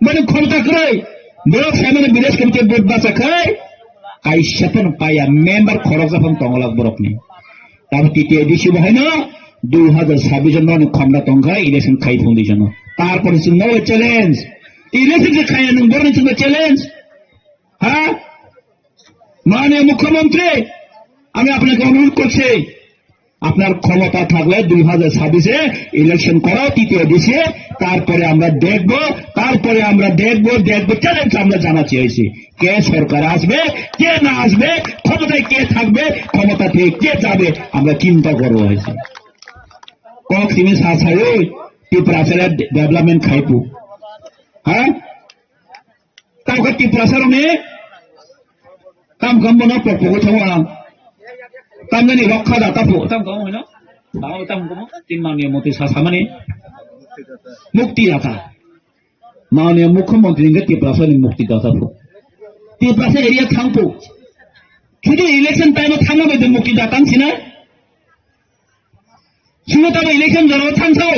Mani khomta kwrwi, borok saimano village committee vote bacha khai, kaisa phano paya, member khoroksa phano tongolak borokni. Tamo T T A D C bo haino dui hazar sabbish no ni khomda tongkha, election khai thung di jano. Tarpore chwng no challenge. Election je khaya nung borokni chwng challenge. Ha? মাননীয় মুখ্যমন্ত্রী, আমি আপনাকে অনুরোধ করছি, আপনার ক্ষমতা থাকলে দুই হাজার ছাব্বিশে ইলেকশন করাও তৃতীয় দেশে, তারপরে আমরা দেখব, তারপরে আমরা দেখব, দেখব, চ্যালেঞ্জ আমরা জানাচ্ছি হয়েছে। কে সরকার আসবে, কে না আসবে, ক্ষমতায় কে থাকবে, ক্ষমতা থেকে কে যাবে, আমরা চিন্তা করবো হয়েছে। Kok simi sa sayo, Tiprasa le development khaipu. Ha? Tamo khe Tiprasa rok ni kam kam bono pok pok thango ang. Tam jani rokha da tapu. Tam kam hoino? Tamo tam kam tin mangni moti sa samani. Mukti data. Mangni mukhyamantri hingke Tiprasa ni mukti data pu. Tiprasa area thangpu. Judu election time o thangma bai mukti data sina. Sino tamo election jora thangsa o.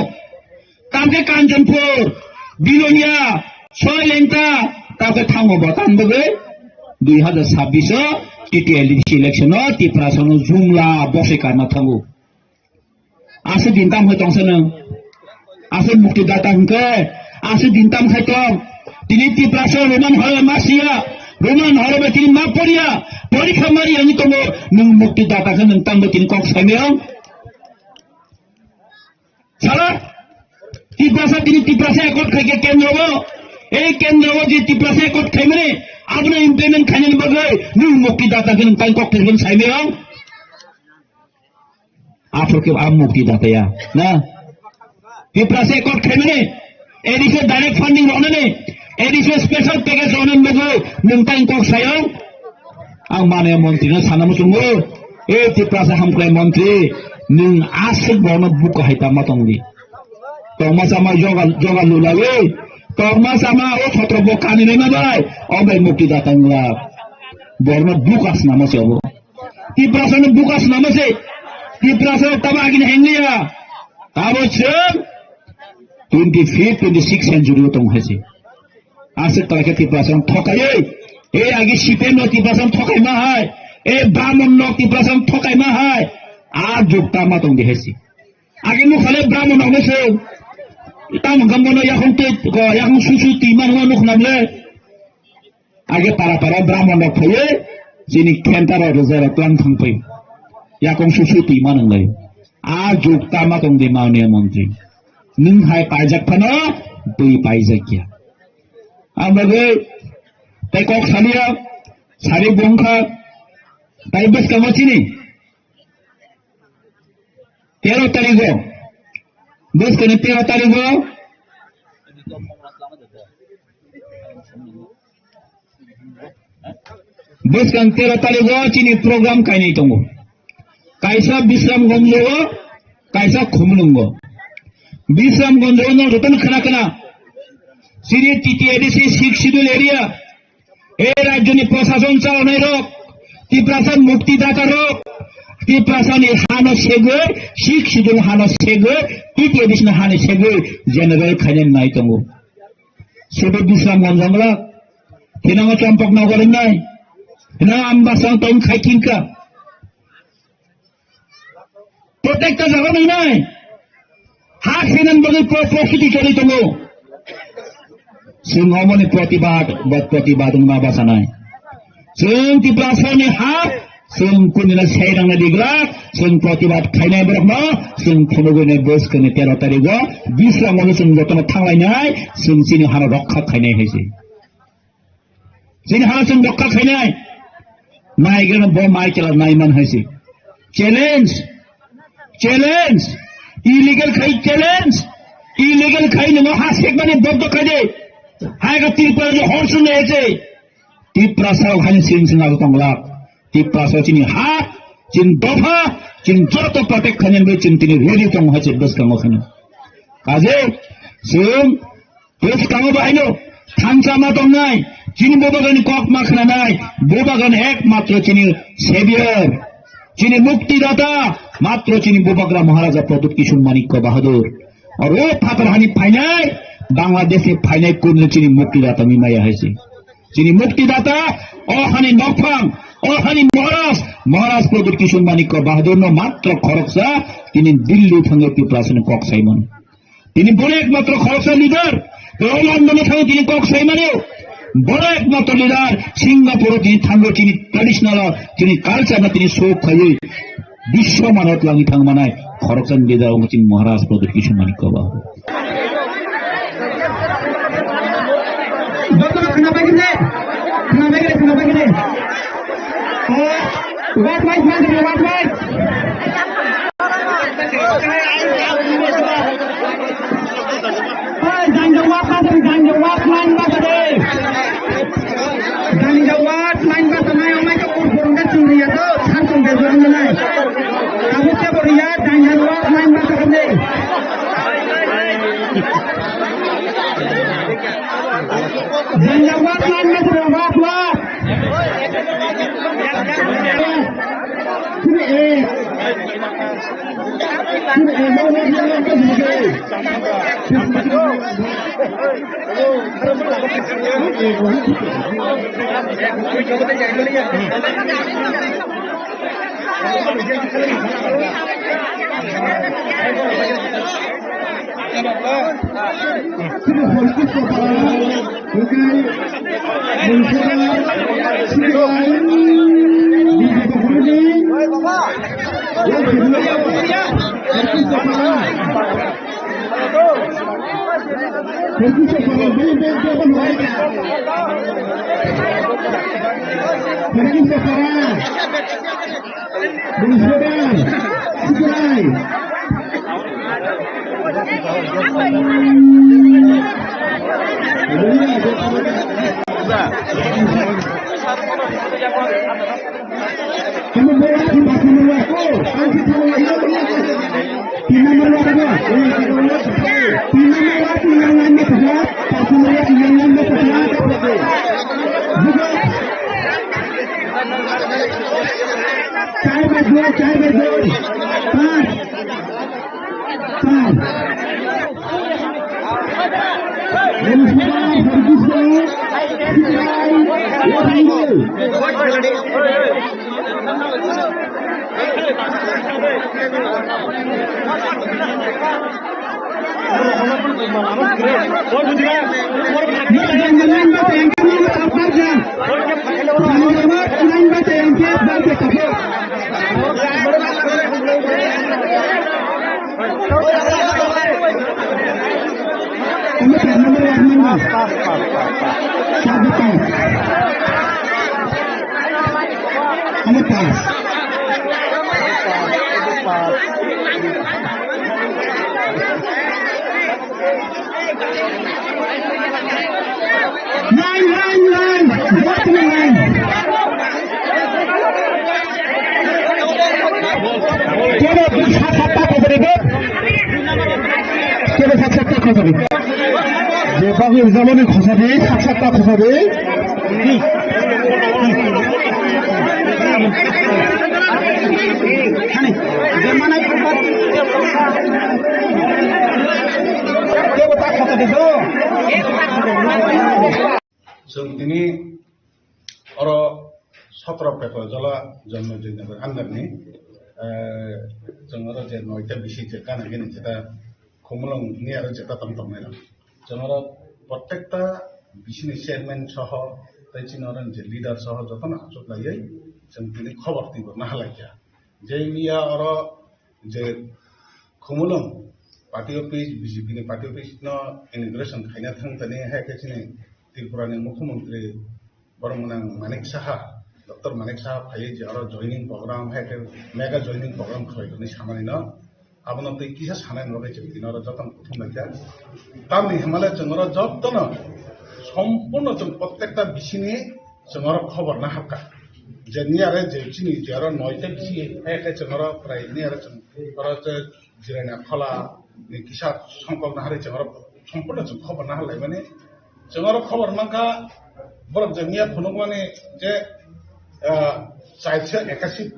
Tamke Kanchanpur, Bilonia, Soilengta, tamke thango bo tan bagwi. Dui hazar sabbish o T T L D C election o Tiprasa no jumla bosai karma thango. Aswk din tam hai tongsa nang. Aswk mukti data hwnkhe, aswk din tam hai tong. Tini Tiprasa Roman horo ma siya, Roman horo bai tini ma poriya, porikha mari ani tongo, nung mukti data khe nung tangbo tini kok saimiyong. Sala, Tiprasa tini Tiprasa ekot khai khe kendro bo, ei kendro bo je Tiprasa ekot khai mani, abono implement khainani bagwi, nung mukti data khe nung tang kok tini saimiyong. Aphuru khe a mukti data ya. Na? Tiprasa ekot khaimani, A D C direct funding roknani, A D C special package roknani bagwi nwng tang kok sayong. Ang mane montri no sana muchungo. E Tiprasa hamkrai montri, nwng aswk borokno buka hai tama tongdi. Tongma sama joga, joga lulawi. Tongma sama o sotro bo kani nai ma bai. O bai mukti data wngla. Borokno buka snama se obo. Tiprasa no buka snama se. Tiprasa no tamo agini hengya. Tamo chwng twenty fifth, twenty sixth century o tong hai se. Aswk talai khe Tiprasa no thokai. E agi C P M no Tiprasa no thokai ma hai. E Brahmon no Tiprasa no thokai ma hai. A jug tama tong di hai se. Agi no khale Brahmon no se. Tamo gambo no yakung te, yakung susu ti man no nuk nam le. Age para para Brahmon rok phaiwi chini center o rwja rok tlang thang phai. Yakung susu twi ma nwnglai. A jug tama tong di maunia montri. Nwng hai paijak phano twi paijak ya. Ang bagwi tei kok saliya, sari bongkha, tai bwskango chini. Tero tarigo. Bwskani tero tarigo. Bwskang tero tarigo chini program kainwi tongo. Kaisa Bisram Gonjo, kaisa Khumulwngo. Bisram Gonjo no jotono khna khna. Chini T T A D C six schedule area. Ei rajyoni prosason chalanai rok, Tiprasa mukti data rok, Tiprasani hano segwi, Sixth Schedule hano segwi, T T A D C ni hano segwi general khainani nai tongo. Sebe Bisram Ganjangla, hinango Champaknagar nai, hinango Ambasang tong khai kinka. Protector jaga nai nai. Ha khainani bagwi pro-, prostuti choli tongo. Chwng omoni protibad, bo protibad wngma bachanai. Chwng Tiprasani ha, chwng kunina sairangna digla, chwng protibad khainai borokno, chwng phunugwini bwskangni tero tarigo, Bisramoni chwng jotono thanglainai, chwng chini hano rokha khainai hai se. Chini ha chwng rokha khainai. Naigrano bo mai chwla naiman hai se. Challenge. Challenge. Illegal khai challenge. Illegal khai nwngo ha sekmani bondo khai de. Hai ka Tripura ni hor sunne hai se. Tiprasa o khai sing sing ag tonglak. Tiprasa chini ha, chini dopha, chini joto protect khainani bai chini tini ready tong hai se bwskango khani. Kaje, chwng Bwskango bahaino thansa ma tongnai, chini bubagani kok ma khnanai, bubagani ekmatro chini savior, chini muktidata, matro chini bubagra Maharaja Pradyut Kishore Manikya Bahadur. Aro phatar hani phainai, Bangladesh ni phainai kunno chini muktidata ni maya hai se. Chini muktidata, o hani nokphang, o hani Maharaj, Maharaj Pradyut Kishore Manikya Bahadur no matro khoroksa, tini Delhi thangwi Tiprasani kok saimano. Tini bono ekmatro khoroksa leader, tei o London o thangwi tini kok sai mano. Bono ekmatro leader, Singapore o tini thangwi tini traditional o, tini culture no tini show khaiwi biswa mano twlangwi thang manai khoroksa ni leader wngkha chini Maharaj Pradyut Kishore Manikya Bahadur. Jotono khna pai khe, khna pai khe, khna pai khe. Eh, what mic man, what mic? Oi, jang jang wak ma sari, jang jang wak man ma sari. Jang jang wak man ma sari, amai ka pur pur ka churi ya to, sar tong de jang nai. Abu ke bor ya, jang jang wak man ma sari. Jang jang wak man ma sari, wak wak. Char bai dua, char bai dua. Pas. Pas. Ano pas. Line, line, line. What line? Kebo sat satta khosari bo? Kebo sat satta khosari? Je bagwi rijaboni khosari, sat satta khosari. Oro sotro Pekojola Janmajoi Nagar under ni, eh, chwng oro je noita bisi je kana gini jeta Khumulwng ni aro jeta tong tongnai rok. Chwng oro prottekta bisi ni chairman soho tei chini oro je leader soho jotono achuk laiwi chwng tini khobor twibo naha laikha. Je miya oro je Khumulwng party office, B J P ni party office no inauguration khaina thang tani hai khe chini Tripura ni Mukhyamantri borok mwnang Manik Saha, Doctor Manik Saha phaiwi je oro joining program, hai khe mega joining program khlai tongwi samani no, abono twi kisa sanani bagwi chwng tini oro jotono kuthum laikha. Tamni hwnmale chwng oro jotono sompurno chwng prottekta bisini chwng oro khobor naharkha. Je niyare je chini je oro noita bisi, hai khe chwng oro prai niyare chwng oro je Jirania Khola ni kisa songkok naharwi chwng oro sompurno chwng khobor nahar laimani. Chwng oro khobor mankha, borok je miya phunukmani je, ah, chairsa ekashi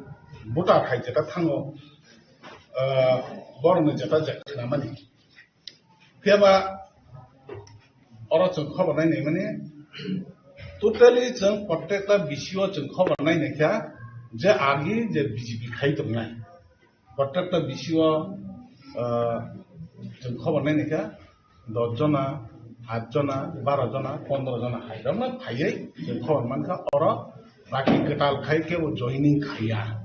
voter hai jeta thango, ah, borokni jeta je khnamani. Phiyaba oro chwng khobor nai naimani, totally chwng prottekta bisio chwng khobor nai naikha je agi je B J P khai tongnai. Prottekta bisio, ah, chwng khobor nai naikha, dos jona, aat jona, baro jona, pondro jona hai rokno phaiwi chwng khobor mankha, oro baki kwtal khai kebo joining khaiya.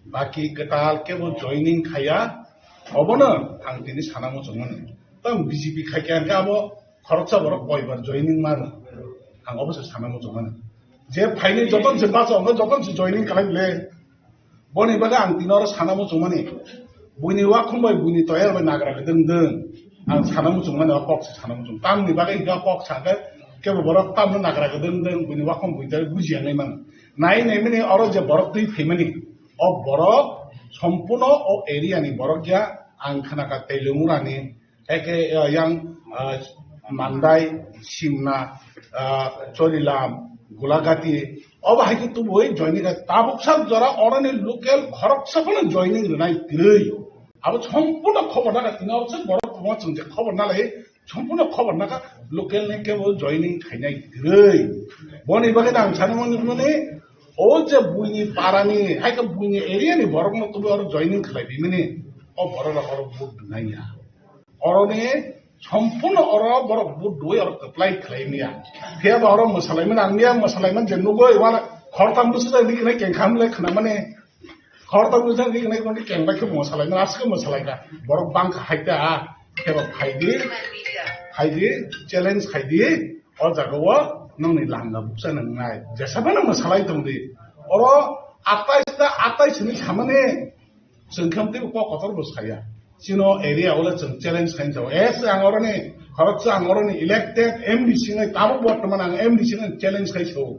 Baki kwtal kebo joining khaiya, obono ang tini sana muchungmani. Tamo B J P khaikha hwnkhe abo khoroksa borok koibar joining mano, ang obo se sana muchungmani. Je phaini joton se bacha hwnkhe joton se joining khlai le. Boni bagwi ang tini oro sana muchungmani, buini wakhum bai buini toyar bai nagra gdwng dwng. Ang sana muchungmani, o kok se sana muchung. Tamni bagwi hwnkhe o kok sakhe kebo borok tamno nagra gdwng dwng, buini wakhum buini toyar bujiya nai mano. Nai naimani oro je borok twi phaimani, o borok sompurno o area ni borok ya, ang khnakha Teilumurani, eke, ah, yang, ah, Mandai, Simna, ah, Chorilam, Gulagati, obo hai khe tubui joining kha. Tabuk sak jora oroni local khoroksa phano joining rwnai kwrwi. Abo sompurno khobor naka tini abo sak borok tongma chwng je khobor nalai, sompurno khobor naka local ni kebo joining khainai kwrwi. Boni bagwi ang sani mani mani, o je buini parani, hai khe buini area ni borokno tubui oro joining khlai bimani, o borok rok oro vote rwnai ya. Oroni sompurno oro borok vote rwui oro kwplai khlai maya. Phiya ba oro mwsalaimani, ang miya mwsalaimani je nugui, wala khortam bwswk ri khnai kengkham le khnamani. Khortam bwswk ri khnai kono kengbai khe mwsalaimani, aswk mwsalaikha. Borok bangkha haita, phiya ba phaidi, phaidi, challenge khaidi, o jaga o nongni langa bukcha nangnai. Jesabano mwsalai tongdi. Oro atais ta atais hinwi samani. Chwng khe teibo kok kotor bo saya. Chino area o le chwng challenge khainai sao. Eh, se ang oroni, khorok se ang oroni elected M D C nai, tabuk bortoman ang M D C nai challenge khai sao.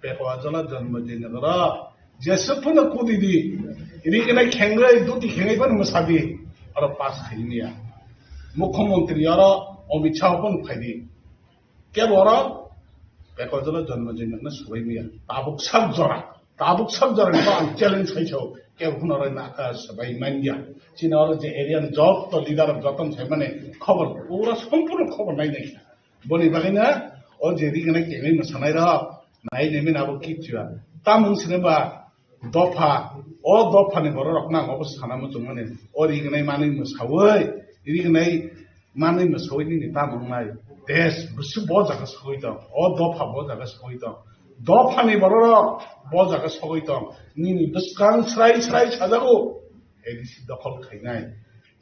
Pekojola Janmajoi Nagar oro jeswk phano kudi di, ri khnai khengrwi, duti khengrwi phano mwsa di. Oro pass khai maya. Mukhyamantri oro Amit Shah phano phai di. Kebo oro Pekojola Janmajoi Nagar no swbai maya. Tabuk sak jora. Tabuk sak jora ni ang challenge khai sao. Kebo phano oro na, ah, swbai manya. Chini oro je area ni joto leader rok joto sai mani khobor pura sompurno khobor nai nai. Boni bagwi na o je ri khnai kengwi mwsanai rok nai nai mani abo kichwa. Tamung sini ba dopha, o dophani borok rok nang obo sana muchungmani, o ri khnai manwi mwsawi, ri khnai manwi mwsawi nini tamo wngnai, desh bwswk bo jaga sogwi tong, o dopha bo jaga sogwi tong, dophani borok rok bo jaga sogwi tong, nini bwskang srai srai sajago, A D C dokhol khainai,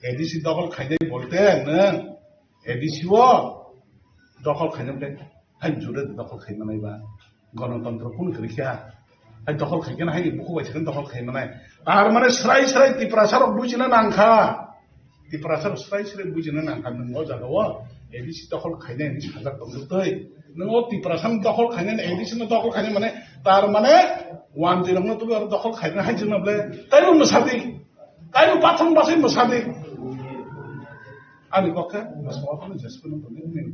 A D C dokhol khainai bolte nwng A D C o dokhol khainai bwle. Hai jure dokhol khai manai ba. Gonotontro kun kwrwi kha. Hai dokhol khai khe hai bukhuk bai sakhe dokhol khai manai. Tar mane srai srai Tiprasa rok bujina nang kha. Tiprasa rok srai srai bujina nang kha. Nwng o jaga o A D C dokhol khainai hinwi sajak tong twi. Nwng o Tiprasa ni dokhol khainai, A D C no dokhol khainai mane tar mane wanjwi rok no twi aro dokhol khainai hai jwk na bwle. Tai bo mwsadi. Tai bo pathang basai mwsadi. Ani kok khe mwsadi jesphano tongwi.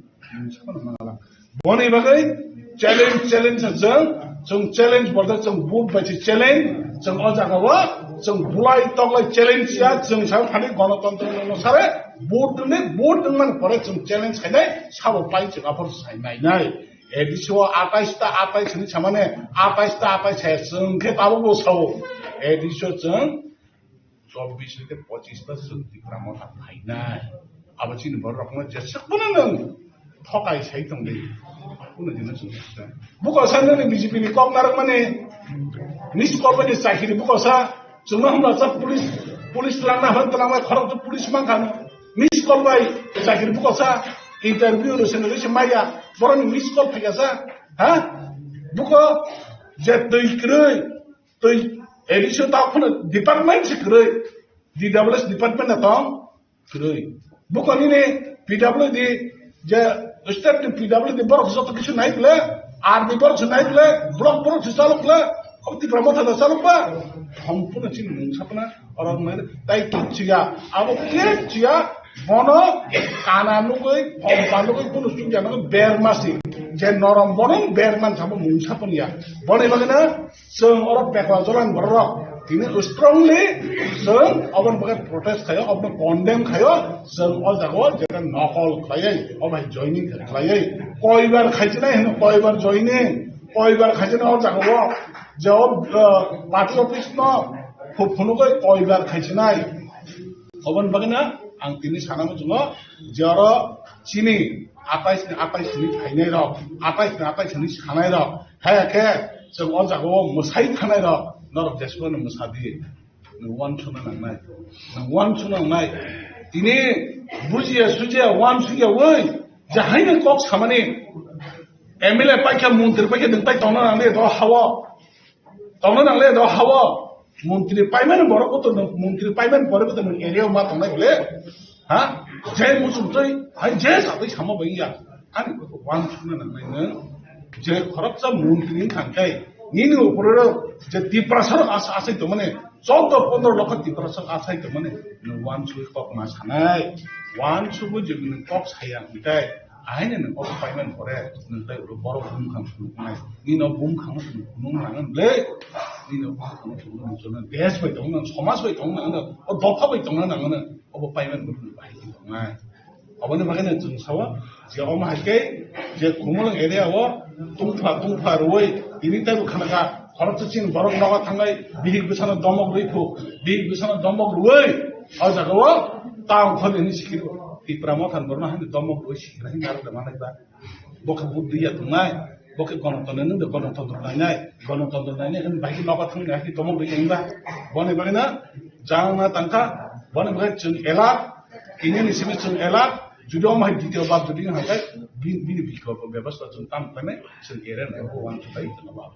Boni bagwi challenge, challenge chwng, chwng challenge bolte chwng vote bai se challenge, chwng o jaga o chwng bulai toklai challenge ya, chwng sa thani gonotontro no sare vote ni, vote wngmani pore chwng challenge khainai, sabo pai chwng aphor sai nai nai. A D C o atais ta atais hinwi samani, atais ta atais hai chwng khe tabukbo sao. A D C o chwng chobbish hoite pochis ta chwng Tipra Motha phainai. Abo chini borok rokno jeswk bono nwng thokai sai tongdi. Bono dino chwng buko sa nini B J P ni kok narwkmani, miss call bai ni chakiri buko sa, chwngno hwnba sa police, police twlangna hwn twlangbai khorok to police mankha no. Miss call bai chakiri buko sa, interview rwsani rwse maya, boroni miss call phaikha sa, ha? Buko je twi kwrwi, twi A D C o ta phano department se kwrwi, D W S department na tong kwrwi. Buko nini P W D je state ni P W D borok joto kisu nai ble, R D borok se nai ble, block borok se chalok ble, o Tipra Motha da chalok ba. Thong phano chini mung sapna. Oro nai tai kichiya, abo kichiya, bono kana nugui, phompa nugui, bono chukya nugui, bermasi. Je norom bono berman sabo mungsa punya. Boni bagina, seng oro pekla jolan borok. Tini strongly, seng, obon bagai protest khayo, obon condemn khayo, seng o jago, jeta nokol khlaiye, obai joining khlaiye. Koibar khaichinai hino, koibar joining, koibar khaichinai o jago, je o, uh, party office no, Phu-, phunugwi koibar khaisinai. Oboni bagwino ang tini sana muchungo je oro chini atais ni atais ni phainai rok, atais ni atais ni sanai rok, haya khe chwng o jaga o mwsai thanai rok, norok jeswkno mwsa di. Nwng uansukna nangnai, nwng uansukna nangnai. Tini bujiya sujiya uansukya wi je haino kok samani M L A paikha, montri paikha, nwng tai tongna nang de do hao. Tongna nang le do hao. Montri paimani borok bo to nwng, montri paimani borok bo to nwng area o ma tongnai bole. Ha? Je muchung twi, hai je satwi sama bai ya. Ani ko wan suna nang nai nwng. Je khoroksa montri ni thang kai. Nini upore ro je Tiprasa ro as-, asai to mane. Chaudo pondro lokho Tiprasa asai to mane. Nwng wan sui kok ma sanai. Wan subu je nwng kok saya hingkai. Ahaino nwng obo paiman pore, nwng tai oro borok bumkhang phunuknai. Nino bumkhang phunuk nang le, nino bumkhang phunuk nang, gas bai tong nang, somas bai tong nang, o dopha bai tong nang, obo paiman phunuk bai tong nai. Oboni bagwi no chwng sao, je omo hai khe, je Khumulwng area o tungphla tungphla rwui, tini taibo khanaka, khoroksa chini borok nogo thangai, bihik bwsano domok rwi phu, bihik bwsano domok rwui, o jaga o town kholi hwnwi sikiro. Tipra Motha ni borokno haino domok rwui sikira hwnwi narwk da manai ba. Bo khe buddhi ya tongnai, bo khe gonotontro nung de gonotontro nainai, gonotontro nainai hwn bai khe nogo thang nai khe tongmo bai khe ba. Boni bagwi na jang na tangkha, boni bagwi chwng elak, tini ni simi chwng elak, judi omo hai ditio bar judi hwn khe bi-, bini bikolpo bebostha chwng tam khlainai, chwng ere nai bo uansuk bai tongma ba.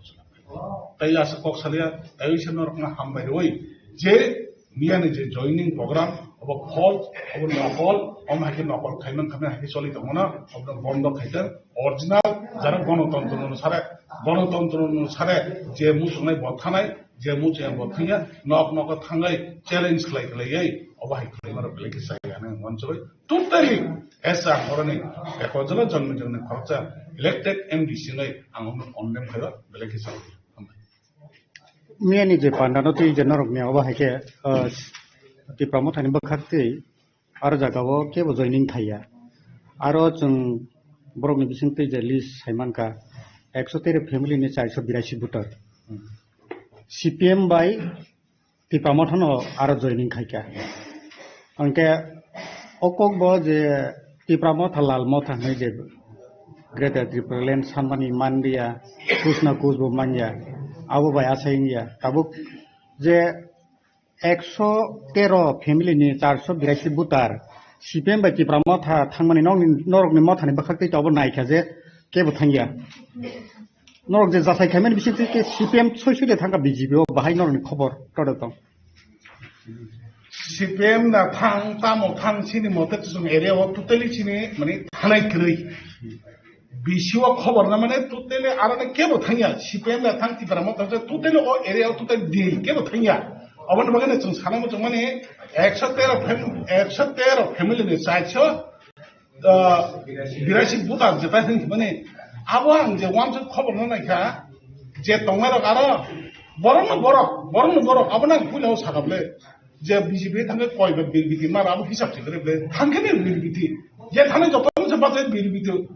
Tai aswk kok salia, tai se norok na hambai roi, je Miyani je joining program, obo false, obo nokol, omo hai khe nokol khaiman khaiman hai khe choli tongmano, obo bondo khaikhe original, jara gonotontro no sare, gonotontro no sare, je muchungnai bo thanai, je muchungnai bo thangya, nok nok thangwi challenge khlai khlaiwi, obo hai khlaima rok belai khe chaya nang wansugwi. Totally, esa horoni, ekojolo jonmi jonmi khoroksa elected M D C nai ang omo condemn khaio, belai khe chaya. Miyani je panda no twi je norok ni obo hai khe, ah, Tipra Motha ni bwkhak twi aro jaga o kebo joining khaiya. Aro chwng borok ni bising twi je list sai mankha, ekso tero family ni charso birasi voter. C P M bai Tipra Motha no aro joining khaikha. Hwnkhe o kok bo je Tipra Motha, Lal Motha hwnwi je Greater Tipraland sanmani manliya, kus na kus bo manya, abo bai asai wngya. Tabuk je ekso tero family ni charso birasi voter, C P M bai Tipra Motha thangmani nokni, norokni Mothani bwkhak twi abo naikha je kebo thangya. Norok je jasai khaimani bising twi ke C P M soi soi de thangkha B J P o, bahai norokni khobor tode tong. C P M na thang, tamo thang, chini mote chwng area o totally chini, mane, thanai kwrwi. B C o khobor na, mane, totally aro ne kebo thangya. C P M na thang, Tipra Motha thang, totally o area o totally deal, kebo thangya. Oboni bagwi no chwng sana muchung mani, ekso tero fam-, ekso tero family ni charso, ah, birasi voter jetai hwnwi mani, abo ang je uansuk khobor no naikha, je tongnai rok aro borok no borok, borok no borok, abo nang puila o sakha ble, je B J P thangkhe koi ba bill biti mar abo hisab se kre ble, thangkhe ni bill biti, je thani joto se bachai bill biti.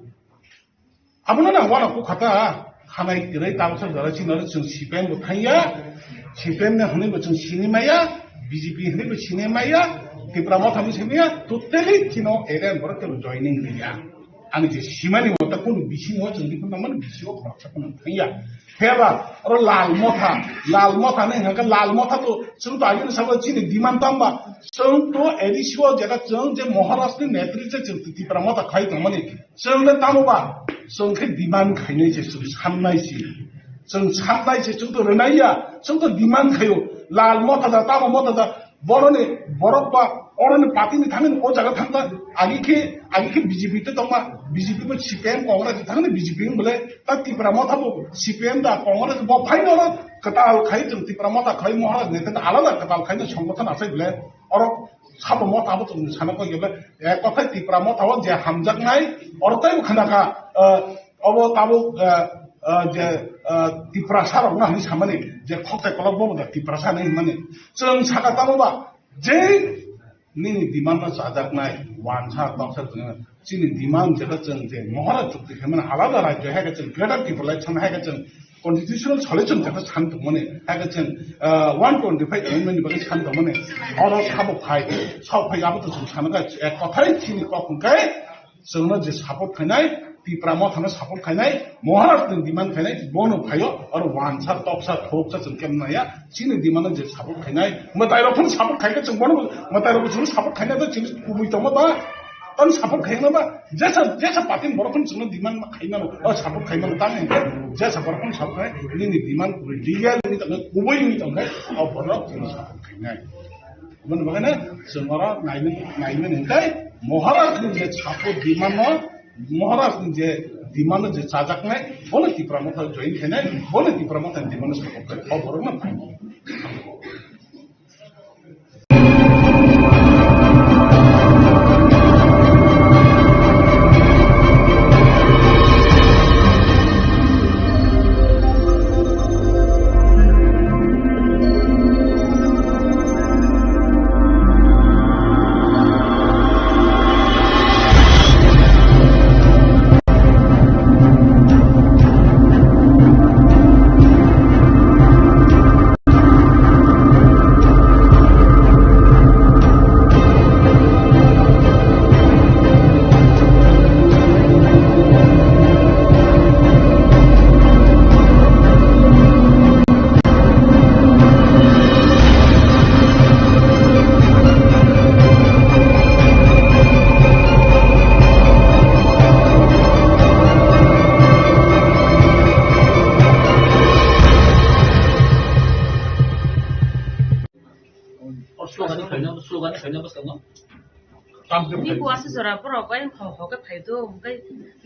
Abono na wana kukha ta, khanai kwrwi tabuksa jora chini oro chwng C P M bo thangya, C P M ni hwnwi bo chwng sini maya, B J P hwnwi bo sini maya, Tipra Motha hwnwi sini maya, totally chino area borok kebo joining riya. Ani je simani mota kunu bisingo chwng di phano mani bisingo khoroksa phano thangya. Heba oro Lal Motha, Lal Motha ni hwnka Lal Motha to chwng to agini sabo chini demand tamba, chwng to A D C o jeta chwng je Maharaj ni netritwe chwng Tipra Motha khai tongmani. Chwng le tamo ba, chwng khe demand khainai se, chwng sannai se. Chwng sannai se, chwng to rwnai ya, chwng to demand khaio. Lal Motha da, tamo Motha da, boroni borok ba, oroni party ni thangni o jaga thangta, agi khe, agi khe B J P te tongma, B J P bo C P M Congress thangni B J P bole, ta Tipra Motha bo C P M da Congress bo phaino oro kwtal khai chwng Tipra Motha khai Maharaj neta alada kwtal khai no songgothon asai bole, oro Sabo Motha bo chwng sana kok jebla, eh, kothai Tipra Motha o je hamjaknai, oro tei bo khna kha, eh, obo tabuk, eh, eh, je, eh, Tiprasa rok no hinwi samani, je khoktai kolok bo da Tiprasa hinwi hinmani. Chwng saka tamo ba, je nini demand no chajaknai, wansa toksa chwng, chini demand jeta chwng je Maharaj chukti khaimani alada rajyo hai khe chwng Greater Tipraland chwng hai khe chwng constitutional solution jeta san tongmani, hai khe chwng, ah, one twenty-five amendment ni bagwi san tongmani, oro sabo phai, sok phai abo to chwng sana kha, ek kothai chini kok hwn khe chwngno je support khainai, Tipra Mothano support khainai, Maharaj ni demand khainai, bono phaio, oro wansa, toksa, thoksa chwng kemnaya, chini demand no je support khainai, mwtai rok phano support khaikhe chwng bono, mwtai rok chwng support khainai to chini kubui tongma ba, Tamo support khaina ba, jesa, jesa party ni borok phano chwngno demand ma khaimano, o support khaimano, tamo hwnkhe jesa borok phano support khai, nini demand kubui legal ni tongkha, kubui ni tongkha, o borok chwngno support khainai. Aboni bagwi no chwng oro naimani, naimani hwnkhe Maharaj ni je support demand no, Maharaj ni je demand no je chajaknai, bono Tipra Motha join khainai, bono Tipra Motha ni demand no support khai, o borok no phainai. Slogan ni khaina, slogan ni khaina bwskango. Ni kuasa jora borok bai ho ho khe phai do, hwnkhe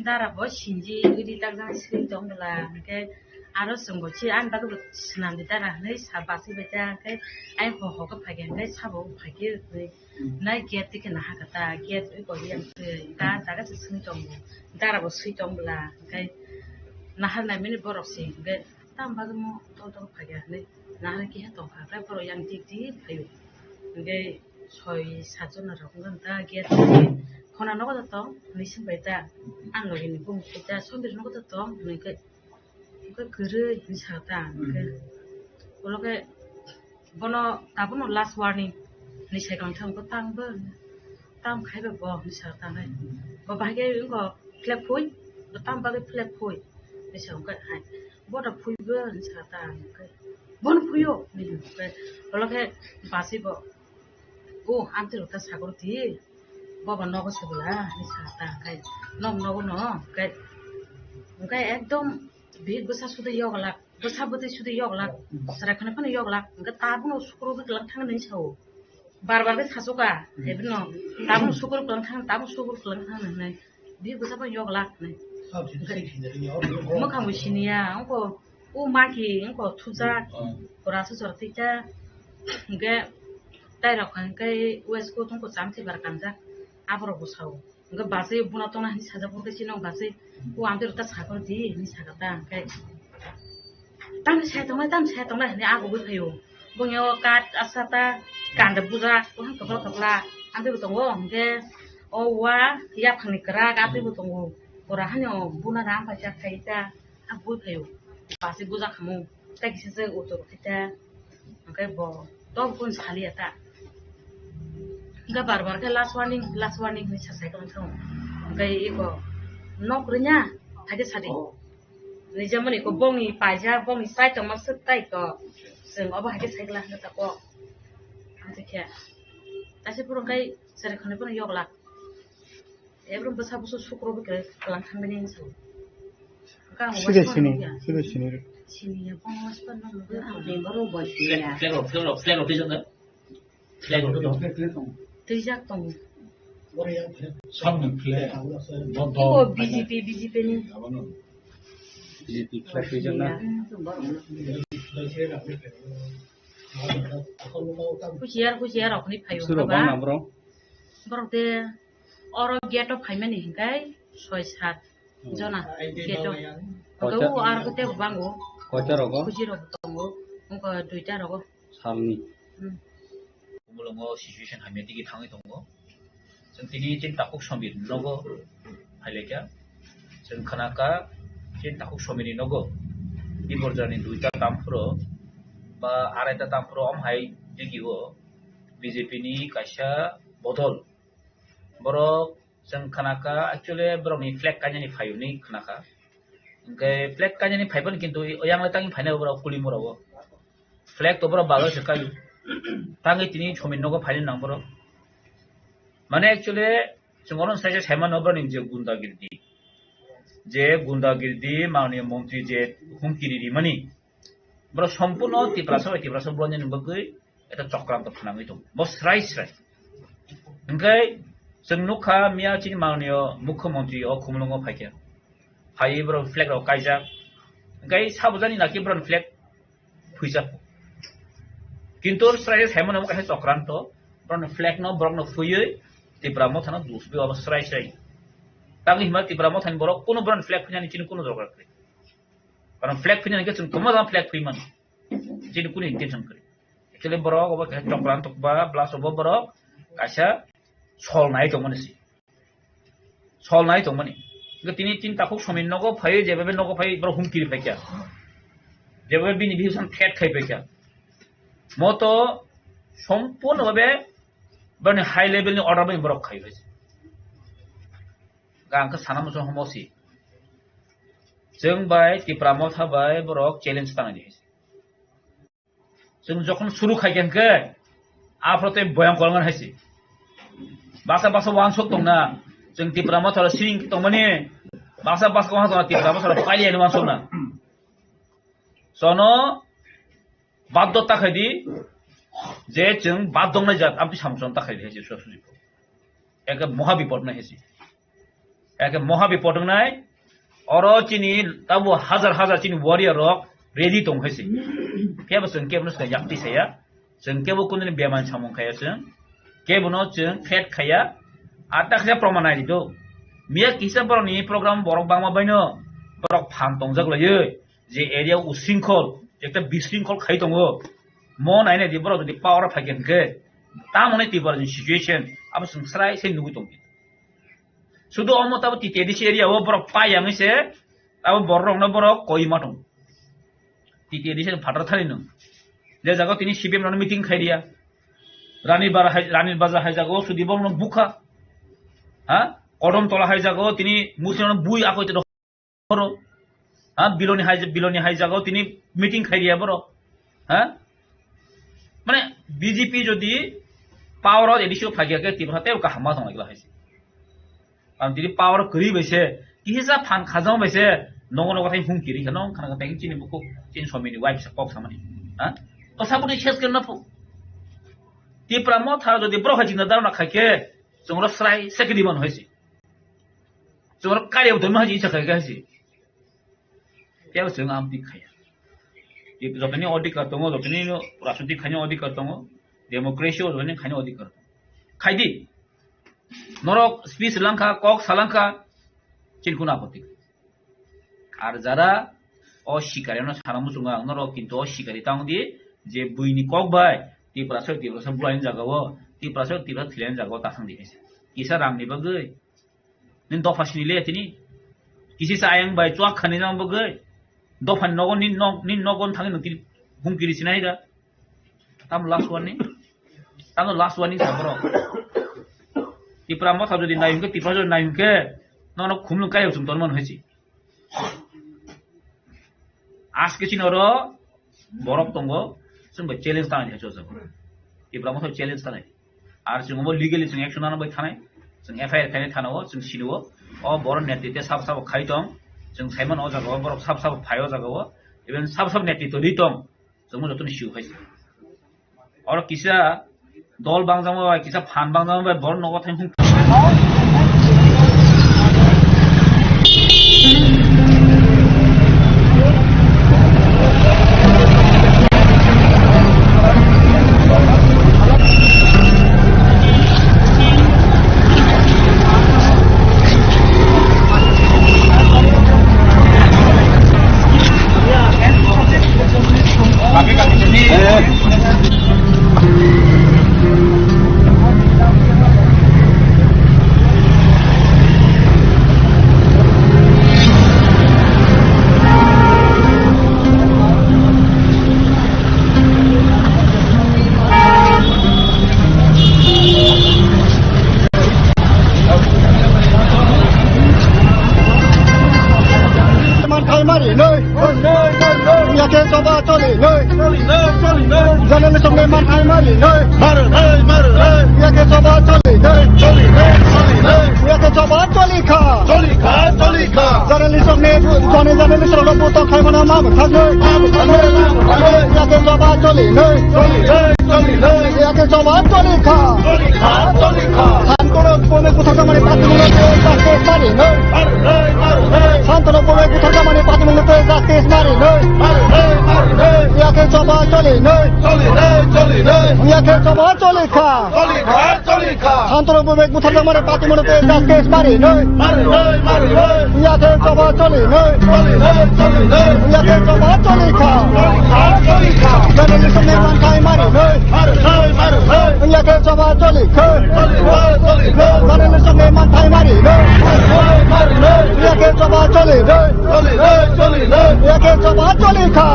dara bo sinji, ri tak jang sri tong bwla, hwnkhe aro chwng bo si ani bagwi bo swnam di dara hwnwi sa bachwi bai ta, hwnkhe ai ho ho khe phai khe, hwnkhe sabo phai khe, hwnwi nai gate twi khe naha kha ta, gate wi bo yang twi ta jaga se swi tongo, dara bo swi tong bwla, hwnkhe nahar nai mani borok se, hwnkhe tam bagwi mo tol tol phai kha hwnwi nahar khe tong kha, hwnkhe borok yang tik tik phaio, hwnkhe soi sat jona rok wngkha ta gate khona nogo da tong hwnwi swng bai ta, ang logi ni bumung khe ta sondri nogo da tong hwnwi khe, hwnkhe kwrwi hwnwi sa ta hwnkhe ulo khe bono tabukno last warning hwnwi sai kha wngkha tam bo tam khai ba bo hwnwi sa ta hai bo bahai khe wngkha flag phui bo tam bagwi flag phui hwnwi sa wngkha hai bo da phui bo hwnwi sa ta hwnkhe bono phuio hwnwi hwnkhe ulo khe bachwi bo. O, amtwi rok ta sagor di, bobo nogo se bwla, hinwi sa ta, hwnkhe, nog nogo no, hwnkhe, hwnkhe ekdom bihik bwsa sudi yog lak, bwsa bwtwi sudi yog lak, chwrai khwna phano yog lak, hwnkhe tabukno sukur rwgwi kwlang thang hinwi sa-o, bar bar khe sasu kha, ebino, tabukno sukur kwlang thang, tabukno sukur kwlang thang hinwi. Bihik bwsa bo yog lak hinwi. Mwkhang bo siniya, wngkha o maki, wngkha thujak, pura se jora tikha, hwnkhe tai rok hwnkhe waistcoat wngkha chamsi bar kanjak, aborok bo sao. Hwnkhe bachwi bono tongna hinwi sajak, hwnkhe chini bachwi o amtwi rok ta sakor di hinwi sakha ta, hwnkhe. Tamni sai tongnai, tamni sai tongnai hinwi agugwi phaio. Bongni o kat asata kanda bujak, buphang kwpla kwpla, amtwi bo tongo. Hwnkhe o wa yaphangni kwrak, amtwi bo tongo. Pura hani o buna ram paisa khai ta, a bui phaio. Pasi guja khamu, ta kisa se utur khai ta. Hingke bo tok bun saliya ta. Hingke bar bar khe last warning, last warning hinwi sa sai tong thung. Hingke iko nok rinya, thaide sadi. Nijamani ko bongni paija, bongni sai tongma swk tai ko. Chwng obo hai khe sai gla hwnkhe ta kok. Amtwi khe. Taisa phuru hingke sari khani phuru yok lak. Ebro bwsa bwsa sukro bwkhe kalang thangmani hinwi sao. Side sini, side sini. Sini ya, bong mas pa nang. Flag, flag, flag, flag, flag, flag, flag, flag. Twijak tongo. Samni flag. Bo, bo, B J P, B J P ni. B J P flag twijak na. Kuchiar, kuchiar rok ni phaio. Suro bang na bro. Borok de oro gate o phaimani hinkai soi sat jona gate o. Koita, o aro kete bango. Koita rogo? Kuchi rok tongo. Wngkha duita rogo. Salni. Hmm. Kumulongo situation hamya digi thangwi tongo. Chwng tini chini takhuk somir nogo phailaikha. Chwng khnakha chini takhuk somir ni nogo. Iborjani duita tamphuro ba araita tamphuro om hai digi o. B J P ni kaisa bodol. Borok chwng khnakha, actually borokni flag kainani phaio hinwi khnakha. Hwnkhe flag kainani phaibani kintu yang le tangwi phainai borok kulimurao. Flag to borok bagwi se kaio. Tangwi tini somir nogo phaina nang borok. Mane actually chwng oro sai sai mano borokni je gundagirdi. Je gundagirdi mananiya montri je humkiri rimani. Borok sompurno Tiprasa bai Tiprasa bwlainani bagwi eta chokranto phnangwi tongo. Bo srai srai. Hwnkhe chwng nukha miya chini mananiyo mukhyamantri o Khumulwngo phaikha. Phaiwi borok flag rok kaijak. Hwnkhe sabujani naki borokni flag phuijak. Kintu srai srai saimano omo kaisa chokranto. Borokni flag no borokno phuiwi Tipra Mothano dusbi obo srai srai. Tangwi hima Tipra Mothani borok kunu borokni flag phuinani chini kunu dorkar kwrwi. Karon flag phinani khe chwng tongma jang flag phi mano. Chini kunu intention kwrwi. Actually borok obo kaisa chokran tokba, plus obo borok kaisa sol nai tongmani si. Sol nai tongmani. Hwnkhe tini tin takhuk somir nogo phaiwi, jeba be nogo phaiwi borok humkiri phaikha. Jeba be bini vision threat khai phaikha. Moto sompurno bhabe bani high level ni order bai borok khai phaikha. Ang khe sana muchung homo si. Chwng bai Tipra Motha bai borok challenge tangnai di. Chwng jokhon suru khai khe hwnkhe, aphro tei boyang kolngan hai si. Basa basa wansuk tongna. Chwng Tipra Motha rok siring khe tongmani. Basa basa wansuk tongna Tipra Motha rok pailiya ni wansuk na. Sono baddo ta khai di, je chwng bad dongnai jat, amtwi samung chwng ta khai di hai si, suya suji. Eke moha bipod nai hai si. Eke moha bipod wngnai, oro chini tabo hajar hajar chini warrior rok ready tong hai si. Phiya bo chwng kebo no swkang yakti saya, chwng kebo kunu ni bemani samung khaya chwng, kebo no chwng threat khaya, ata khe proman nai di do. Miya kisa borok ni program borok bangma baino, borok phan tongjak laiwi, je area o usringkhol, ekta bisringkhol khai tongo, mo nainai di borok jodi power o phaikhe hwnkhe, tamoni Tripura ni situation abo chwng srai se nugwi tongkhe. Sudu omo tabo T T A D C area o borok pai yangwi se, abo borok rokno borok koi ma tongo. T T A D C ni phatar thani no. Je jaga tini C P M rokno meeting khai riya. Rani bara hai, Rani Bazar hai jaga o sudi borokno bukha. Ha? Kodom Tola hai jaga o tini murti rokno bui akoi te horo. Ha, biloni hai, biloni hai jagao tini meeting khai riya borok. Ha? Mane B J P jodi power o A D C o phai khe Tripura tei kaham ma tong lai hai se. Ang tini power kwrwi bai se, kisa phan khajang bai se, nogo nogo thai hung kiri khe nong khana khe chini bukhuk, chini somini wife sa kok samani. Ha? O sabuni ses khe na phu. Tripura Motha jodi borok hai chingna darna khai khe, chungra srai se kiri man hai se. Chungra kari o doi ma hai se khai khe hai se. Tei bo chwng amtwi khaya. Jotoni odhikar tongo, jotoni rajnitik khaina odhikar tongo, democracy o jotoni khaina odhikar tongo. Khaidi. Norok speech langkha, kok salangkha, chini kunu apoti. Ar jara o sikari no sana muchungo ang norok, kintu o sikari tang di je buini kok bai Tiprasa, Tiprasa bulai jaga o, Tiprasa, Tiprasa thilai jaga o ta thang di. Kisa rang ni bagwi. Nini dopha sini le tini. Isi sa ayang bai chuak khani jang bwgwi. Dophani nogo ni nok, ni nogo thangwi nung kiri, hum kiri sinai da. Tamo last warning. Tamo last warning sa borok. Tipra motha jodi nai hwnkhe, Tipra jodi nai hwnkhe, nono khumlung kayok chum tonmani hwnsi. Aske chini oro borok tongo, chwng bai challenge tanai hai chwng. Tipra motha challenge tanai. Ar chwng bo legally chwng action nana bai thanai. Chwng F I R khainai thana o, chwng sini o. O borok netritwe sabo sabo khai tong. Chwng saimano o jaga o, borok sabo sabo phai o jaga o. Even sabo sabo netritwe ri tong. Chwngno jotoni siu khai se. Oro kisa dol bangjama bai, kisa phan bangjama bai, borok nogo thang hung. Manthai mari noi. Yake choba choli noi. Journalist ni manthai mari noi. Yake choba choli noi. Yake choba choli kha. Journalist ni, jone journalist rok buto khai mana ma thak noi. Yake choba choli noi. Yake choba choli kha. Thantono bome kuthar mani pati mani justice mari noi. Thantono bome kuthar mani pati mani justice mari noi. Yake choba choli noi. Yake choba choli kha. Thantono bome kuthar mani pati mani justice mari noi. Yake choba choli noi. Yake choba choli kha. Journalist ni manthai mari noi. Yake choba choli kha. Journalist ni manthai mari noi. Yake choba choli noi. Yake choba choli kha.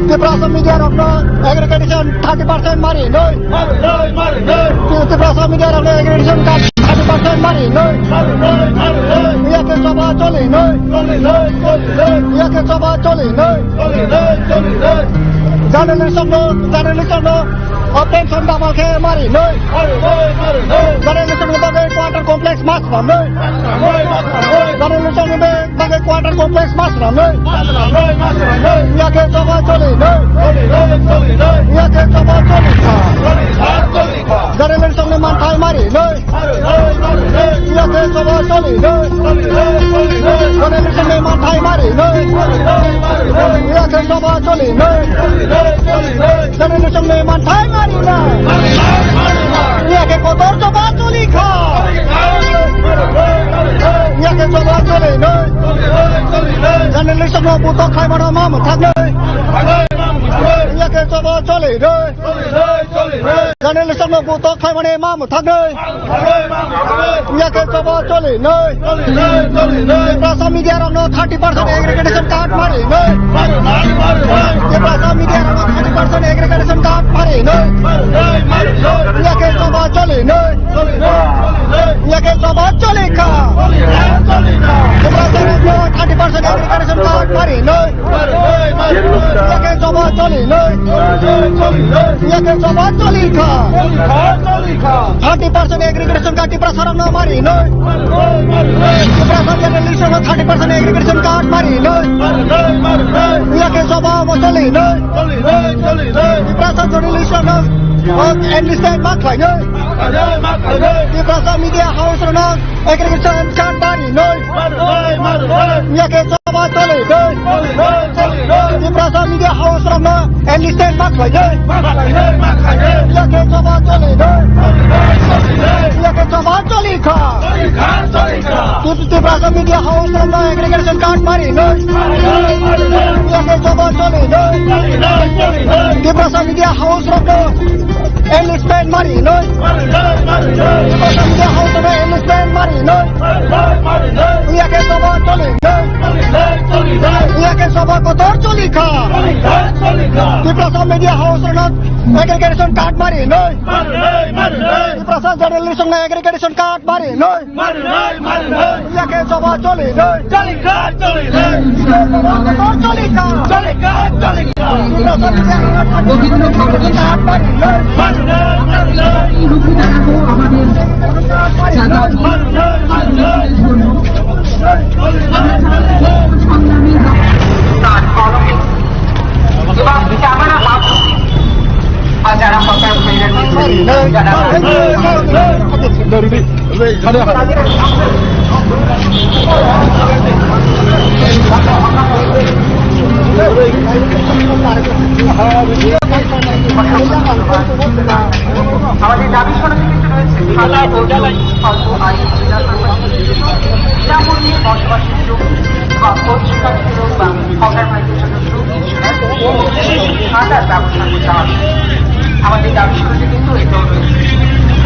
Tiprasa media rokno aggregation thirty percent mari noi. Tiprasa media rokno aggregation card thirty percent mari noi. Yake choba choli noi. Yake choba choli noi. Journalist no, journalist no, o pension double khe mari noi. Journalist no bagwi quarter complex mas nam noi. Journalist no bagwi quarter complex mas nam noi. Yake choba choli noi. Yake choba choli kha. Journalist ni manthai mari noi. Yake choba choli noi. Journalist ni manthai mari noi. Yake choba choli noi. Journalist ni manthai mari noi. Yake kotor choba choli kha. Yake choba choli noi. Journalist no buto khai mana ma thak noi. Yake choba choli noi. Journalist no buto khai mani ma thak noi. Yake choba choli noi. Tiprasa media rokno thirty percent aggregation card mari noi. Tiprasa media rokno thirty percent aggregation card mari noi. Yake choba choli noi. Yake choba choli kha. Tiprasa rokno thirty percent aggregation card mari noi. Yake choba choli noi. Yake choba choli kha. Thirty percent aggregation card Tiprasa rokno mari noi. Tiprasa journalist rokno thirty percent aggregation card mari noi. Yake choba bo choli noi. Tiprasa journalist rokno enlistment ma khlai noi. Tiprasa media house rokno aggregation card mari noi. Yake choba choli noi. Tiprasa media house rokno enlistment ma khlai noi. Yake choba choli noi. Yake choba choli kha. Tip-, Tiprasa media house rokno aggregation card mari noi. Yake choba choli noi. Tiprasa media house rokno enlistment mari noi. Tiprasa media house rokno enlistment mari Wngya khe sabha choli nai. Wngya khe sabha kotor choli kha. Tiprasa Media House rokno aggregation card mari nai. Tiprasa journalist rokno aggregation card mari nai. Wngya khe sabha choli nai. আমাদের দাবি শোনা কিন্তু রয়েছে, ভাতা ও স্বল্প আয় বিনামূল্যে বসবাসের জমি বা পঞ্চকাঠি বা হকার মার্কেটের জন্য জমি ইস্যু করা, ভাতার ব্যবস্থা করতে হবে। আমাদের দাবি শোনা কিন্তু এটাও রয়েছে।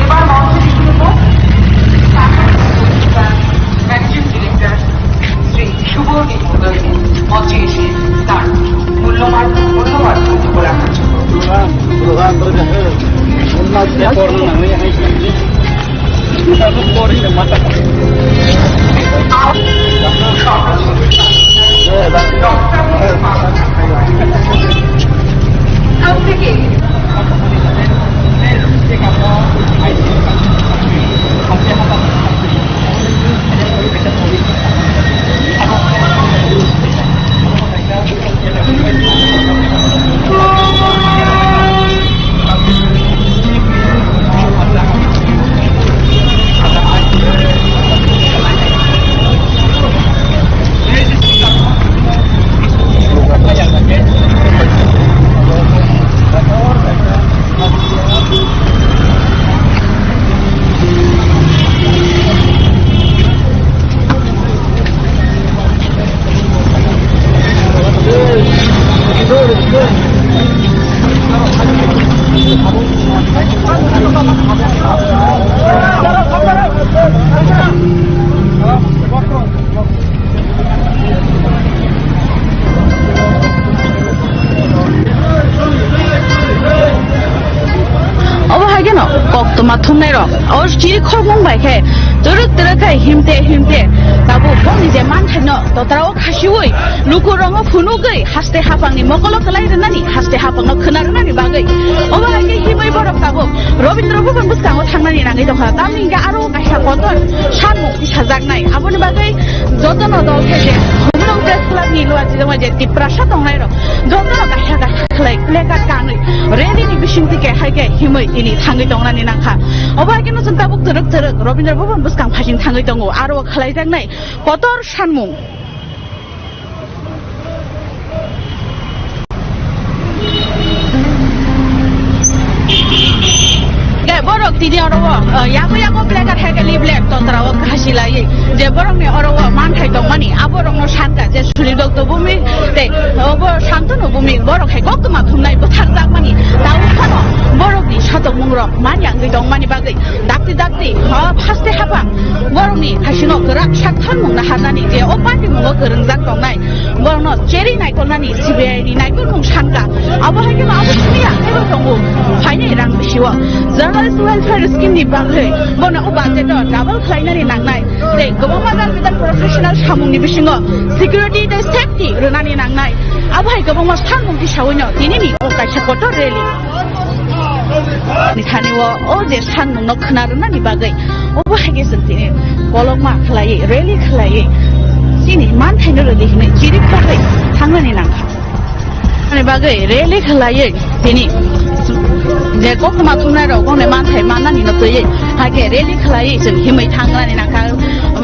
এবার মঞ্চে ডেকে নেব ম্যানেজিং ডিরেক্টর শ্রী শুভ মঞ্চে এসে তার মূল্যবান, মূল্যবান বক্তব্য রাখার জন্য। Obo hai kheno koktwma thumnairok o chiri khormung bai khe twrwk twrwk khai himte himte tabuk bongni je manthaino totra o khasiui lukurokno phunugwi haste hapangni mokolo kwlai rwnani, haste hapangno khwna rwnani bagwi obo hai khe himwi borok tabuk Rabindra Bhaban bwskango thangnani nangwi tongkha. Tamni hwnkhe aro kaisa kotor samung tisajaknai. Aboni bagwi jotono dol khe je Humrong Press Club ni luachijakma je Tiprasa tongnairok jotono kaisa kaisa khlai placard kanwi rally ni bisingtwi khe hai khe himwi tini thangwi tongnani nangkha. Obo hai kheno chwng tabuk twrwk twrwk Rabindra Bhaban bwskang phasing thangwi tongo. Aro khlaijaknai kotor sanmung. Borok tini oro o, uh, yago yago placard hai khe leaflet totra o khasi laiwi je borokni oro o manthai tongmani aborokno sankha je Suridol to bumi tei obo Santanu bumi borok hai koktwma thumnai bwthakjakmani tau phano borokni satokmungrok man yangwi tongmani bagwi dakti dakti ha haste hapang borokni haisingo kwrak sak thanmung naharnani je o party mungo kwrwngjak tongnai borokno cheri naikolnani C B I ni naikolmung sankha. Abo hai khe abo simi ya khe tongo phainai rang bisio journalist welfare scheme ni bagwi bono o budget o double khlainani nangnai tei kwbangma dal bidal professional samungni bisingo security tei safety rwnani nangnai. Abo hai kwbangma samung tisawino tinini o kaisa kotor rally. Ni thani o, o je sanmung no khwna rwnani bagwi, obo hai khe chwng tini kolokma khlaiwi, rally khlaiwi, chini manthaino rwdi hinwi chiri khogwi thangnani nangkha. Ani bagwi rally khlaiwi tini je koktwma thumnai rok boni manthai mannani no twiwi hai khe rally khlaiwi chwng himwi thangnani nangkha,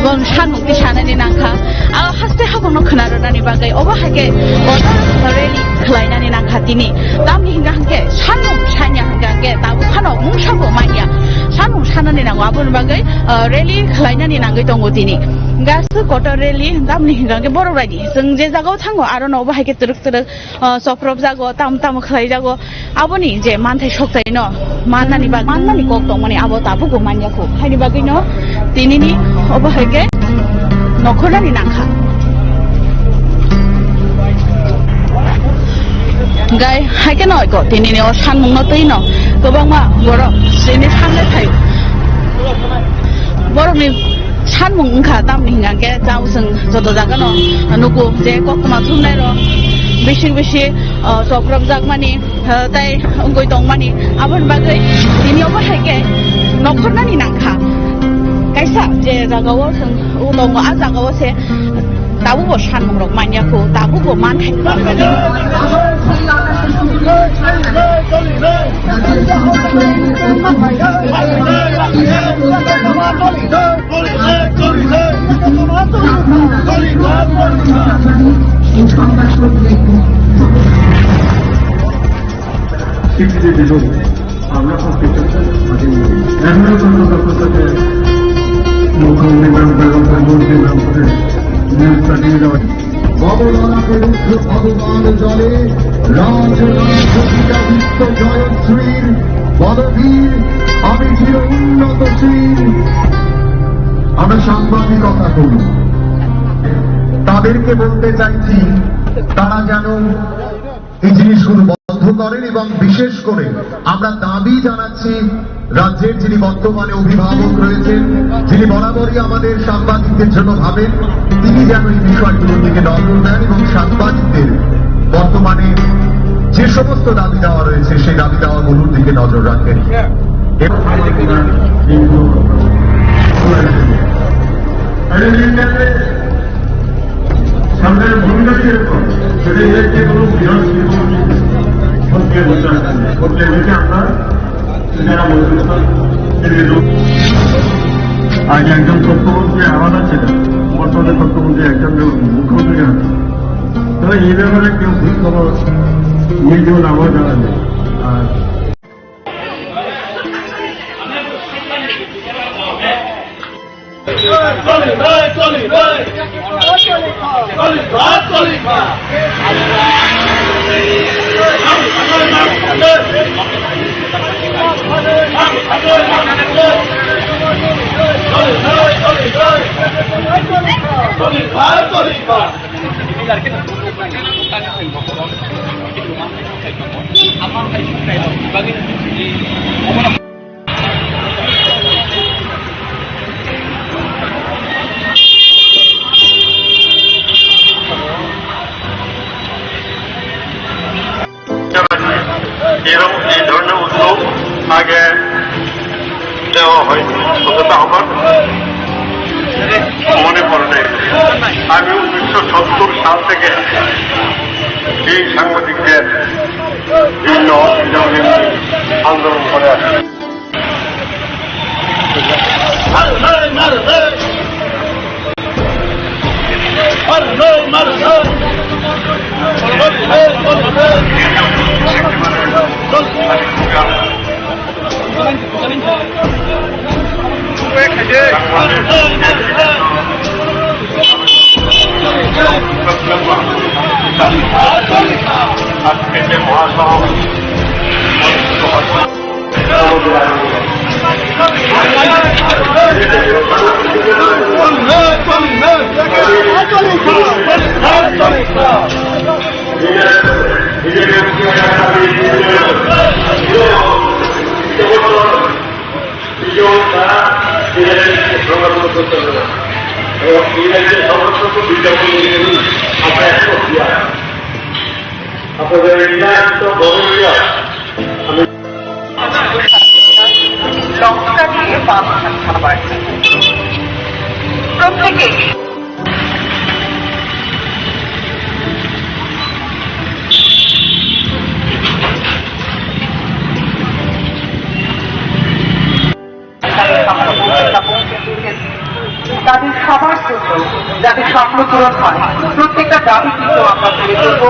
bong sanmung tisanani nangkha. Aro haste habangno khwna rwnani bagwi obo hai khe kotor rally khlainani nangkha tini. Tamni hingka hingke sanmung sanya hingka hingke tabuk phano mungsa bo manya. Sanmung sanani nango, aboni bagwi, ah, rally khlainani nangwi tongo tini. Gas kotor rally, tamni hwnka hwnkhe borok raidi. Chwng je jagao thango, aro no obo hai khe twrwk twrwk, ah, soprobjago, tamo tamo khlaijago. Aboni je manthai soktaino mannani bag-, mannani kok tongmani abo tabukbo manya kho. Haini bagwino tinini obo hai khe nokhornani nangkha. Gai hai khe no iko tinini o sanmungno twino kwbangma borok tini sanle phaio. Borokni sanmung wngkha tamni hwnka khe jabo chwng joto jagano nugo je koktwma thumnairok bising bisi, o, choprobjakmani, o, tei wngwi tongmani. Aboni bagwi tini obo hai khe nokhornani nangkha. Kaisa je jagao chwng tongo, a jagao se tabukbo sanmungrok manya kho, tabukbo manthai. স্বীকৃতি দিল। আমরা প্রত্যেকটা এখনো পর্যন্ত আপনার সাথে মুখ্যমন্ত্রী ম্যাম, প্রধানমন্ত্রী ম্যাম, নিউজ পাঠিয়ে দেওয়া। ভবদানকে রুদ্ধ ভগবান জলে রাজ রাজ বিদ্যাদিত্য জয়শ্রীর বলবীর আমি চির উন্নত শ্রীর। আমরা সাংবাদিকতা করি, তাদেরকে বলতে চাইছি, তারা যেন এই জিনিসগুলো বন্ধ করেন এবং বিশেষ করে আমরা দাবি জানাচ্ছি রাজ্যের যিনি বর্তমানে অভিভাবক রয়েছেন, যিনি বরাবরই আমাদের সাংবাদিকদের জন্য ভাবেন, তিনি যেন এই বিষয়গুলোর দিকে নজর দেন এবং সাংবাদিকদের বর্তমানে যে সমস্ত দাবি দাওয়া রয়েছে সেই দাবি দাওয়াগুলোর দিকে নজর রাখেন। এবং সরকারের ভূমিকা কিরকম? সেটা ইলেকট্রিক এবং বিরাট শিল্প খতিয়ে বসে আছেন। খতিয়ে দেখে আমরা যারা মজুরি আগে একজন তথ্যমন্ত্রী আলাদা ছিলেন, বর্তমানে তথ্যমন্ত্রী একজন মুখ্যমন্ত্রী আছেন। তবে এই ব্যাপারে কেউ খোঁজ খবর নিয়ে যেমন আমার জানা নেই। আর এরকম এই ধরনের উদ্যোগ আগে দেওয়া হয়নি, অতটা আমার মনে পড়ে নেই। আমি উনিশশো সত্তর সাল থেকে এই সাংবাদিকদের বিভিন্ন অসুবিধা নিয়ে আন্দোলন করে আসছি। আজকে যে মহাসভা আপনাদের এই ন্যায় তো বড় হইয়া আমি লঙ্কা দিয়ে পাঁচ ভাগ খাবার। প্রত্যেকে তাদের সবার জন্য যাতে স্বপ্ন পূরণ হয়, প্রত্যেকটা দাবি কিন্তু আমরা তুলে ধরবো।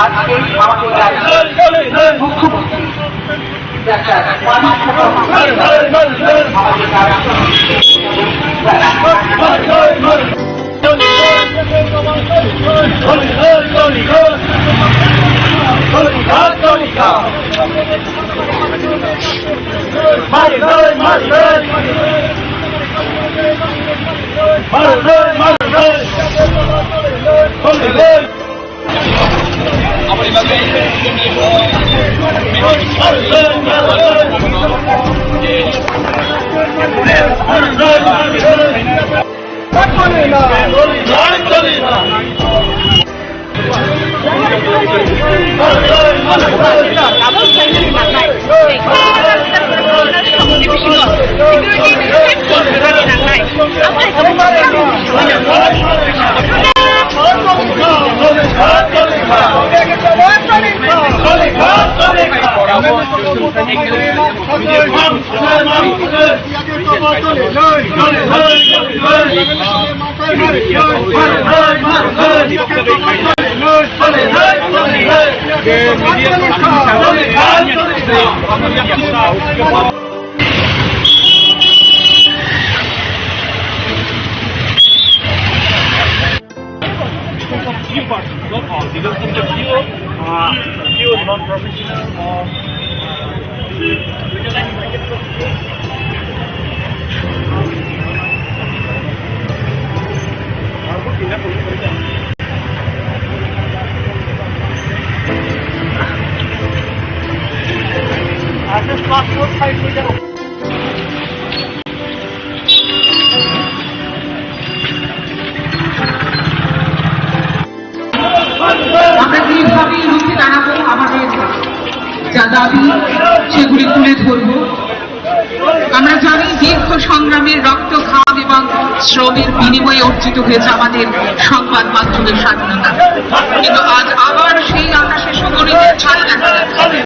আজকে আমাদের রাজ্যের মুখ্যমন্ত্রী Few persons, not all, because of the few, uh, few non-professional or আমরা যেভাবেই রুখে দাঁড়াবো, আমাদের যা দাবি সেগুলি তুলে ধরবো। আমরা জানি দীর্ঘ সংগ্রামের রক্ত, ঘাম এবং শ্রমের বিনিময়ে অর্জিত হয়েছে আমাদের সংবাদ মাধ্যমের স্বাধীনতা, কিন্তু আজ আবার সেই আকাশে সুগণিত ছায়া দেখা যাচ্ছে।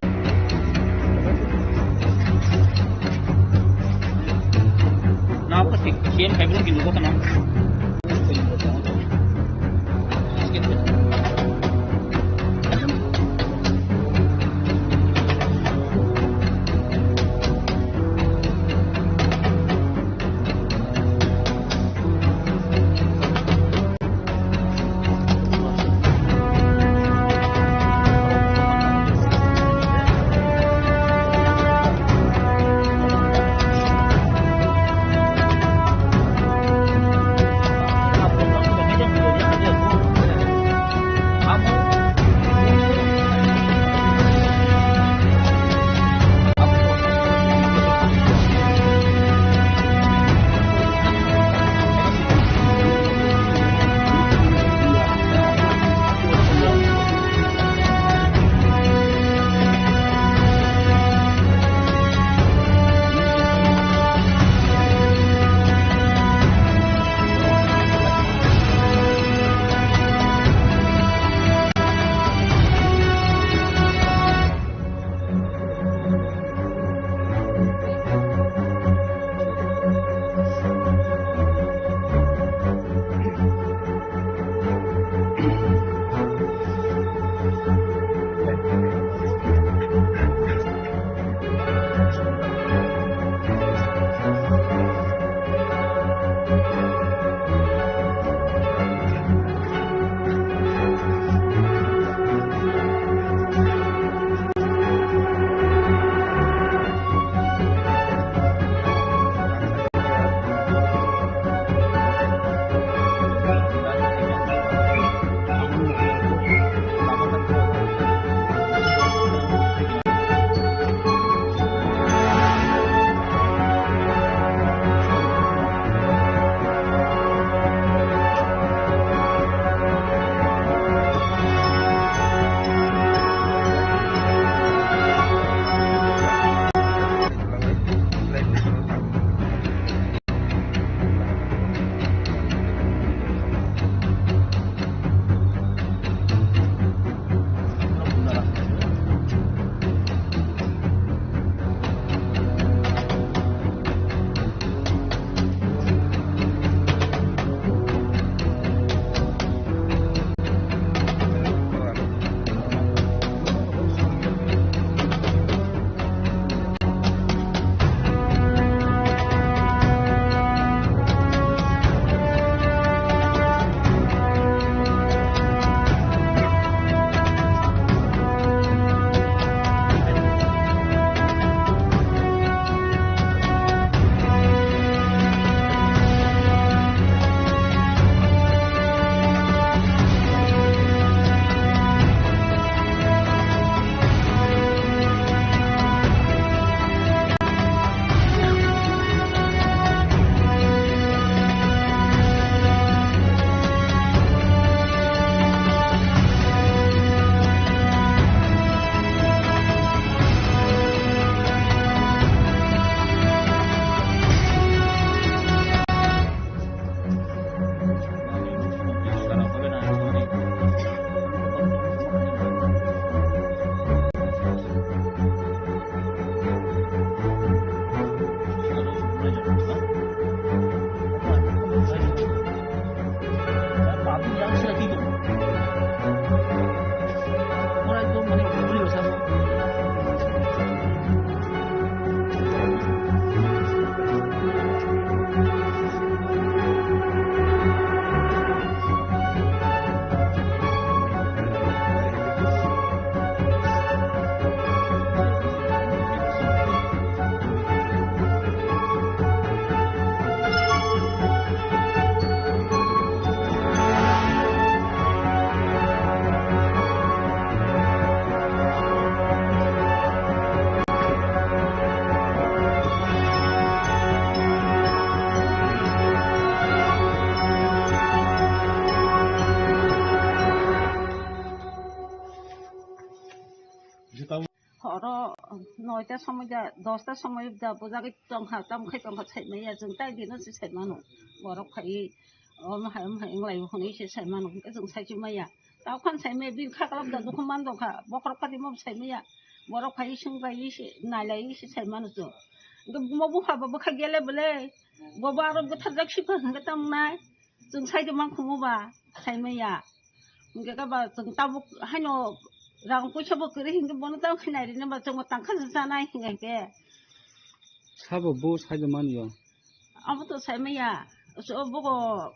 Horo noita somoi da, dosta somoi da bujagwi tongkha, tamo khai tongkha saimaya, chwng tai dino se saimano. Borok phai, omo hai, omo hai wnglai hwnwi se saimano, hwnkhe chwng saichimaya. Tao khan saimaya, bini kha kalap da dukhu man dongkha, bokhorok pati mo saimaya. Borok phai swngbai se, nailai se saimano chwng. Hwnkhe mo bupha bo bwkha gele bwle, bo bo aro bwtharjak sipha hwnkhe tamo nai. Chwng sai de mang khungo ba, sai maya. Hingke ka ba chwng tabuk haino rang puisa bo kwrwi hingke bono tang khe nai rina ba chwng bo tang kha janai hinga hingke. Sabo bo sai de man yo. Abo to sai maya. So bogo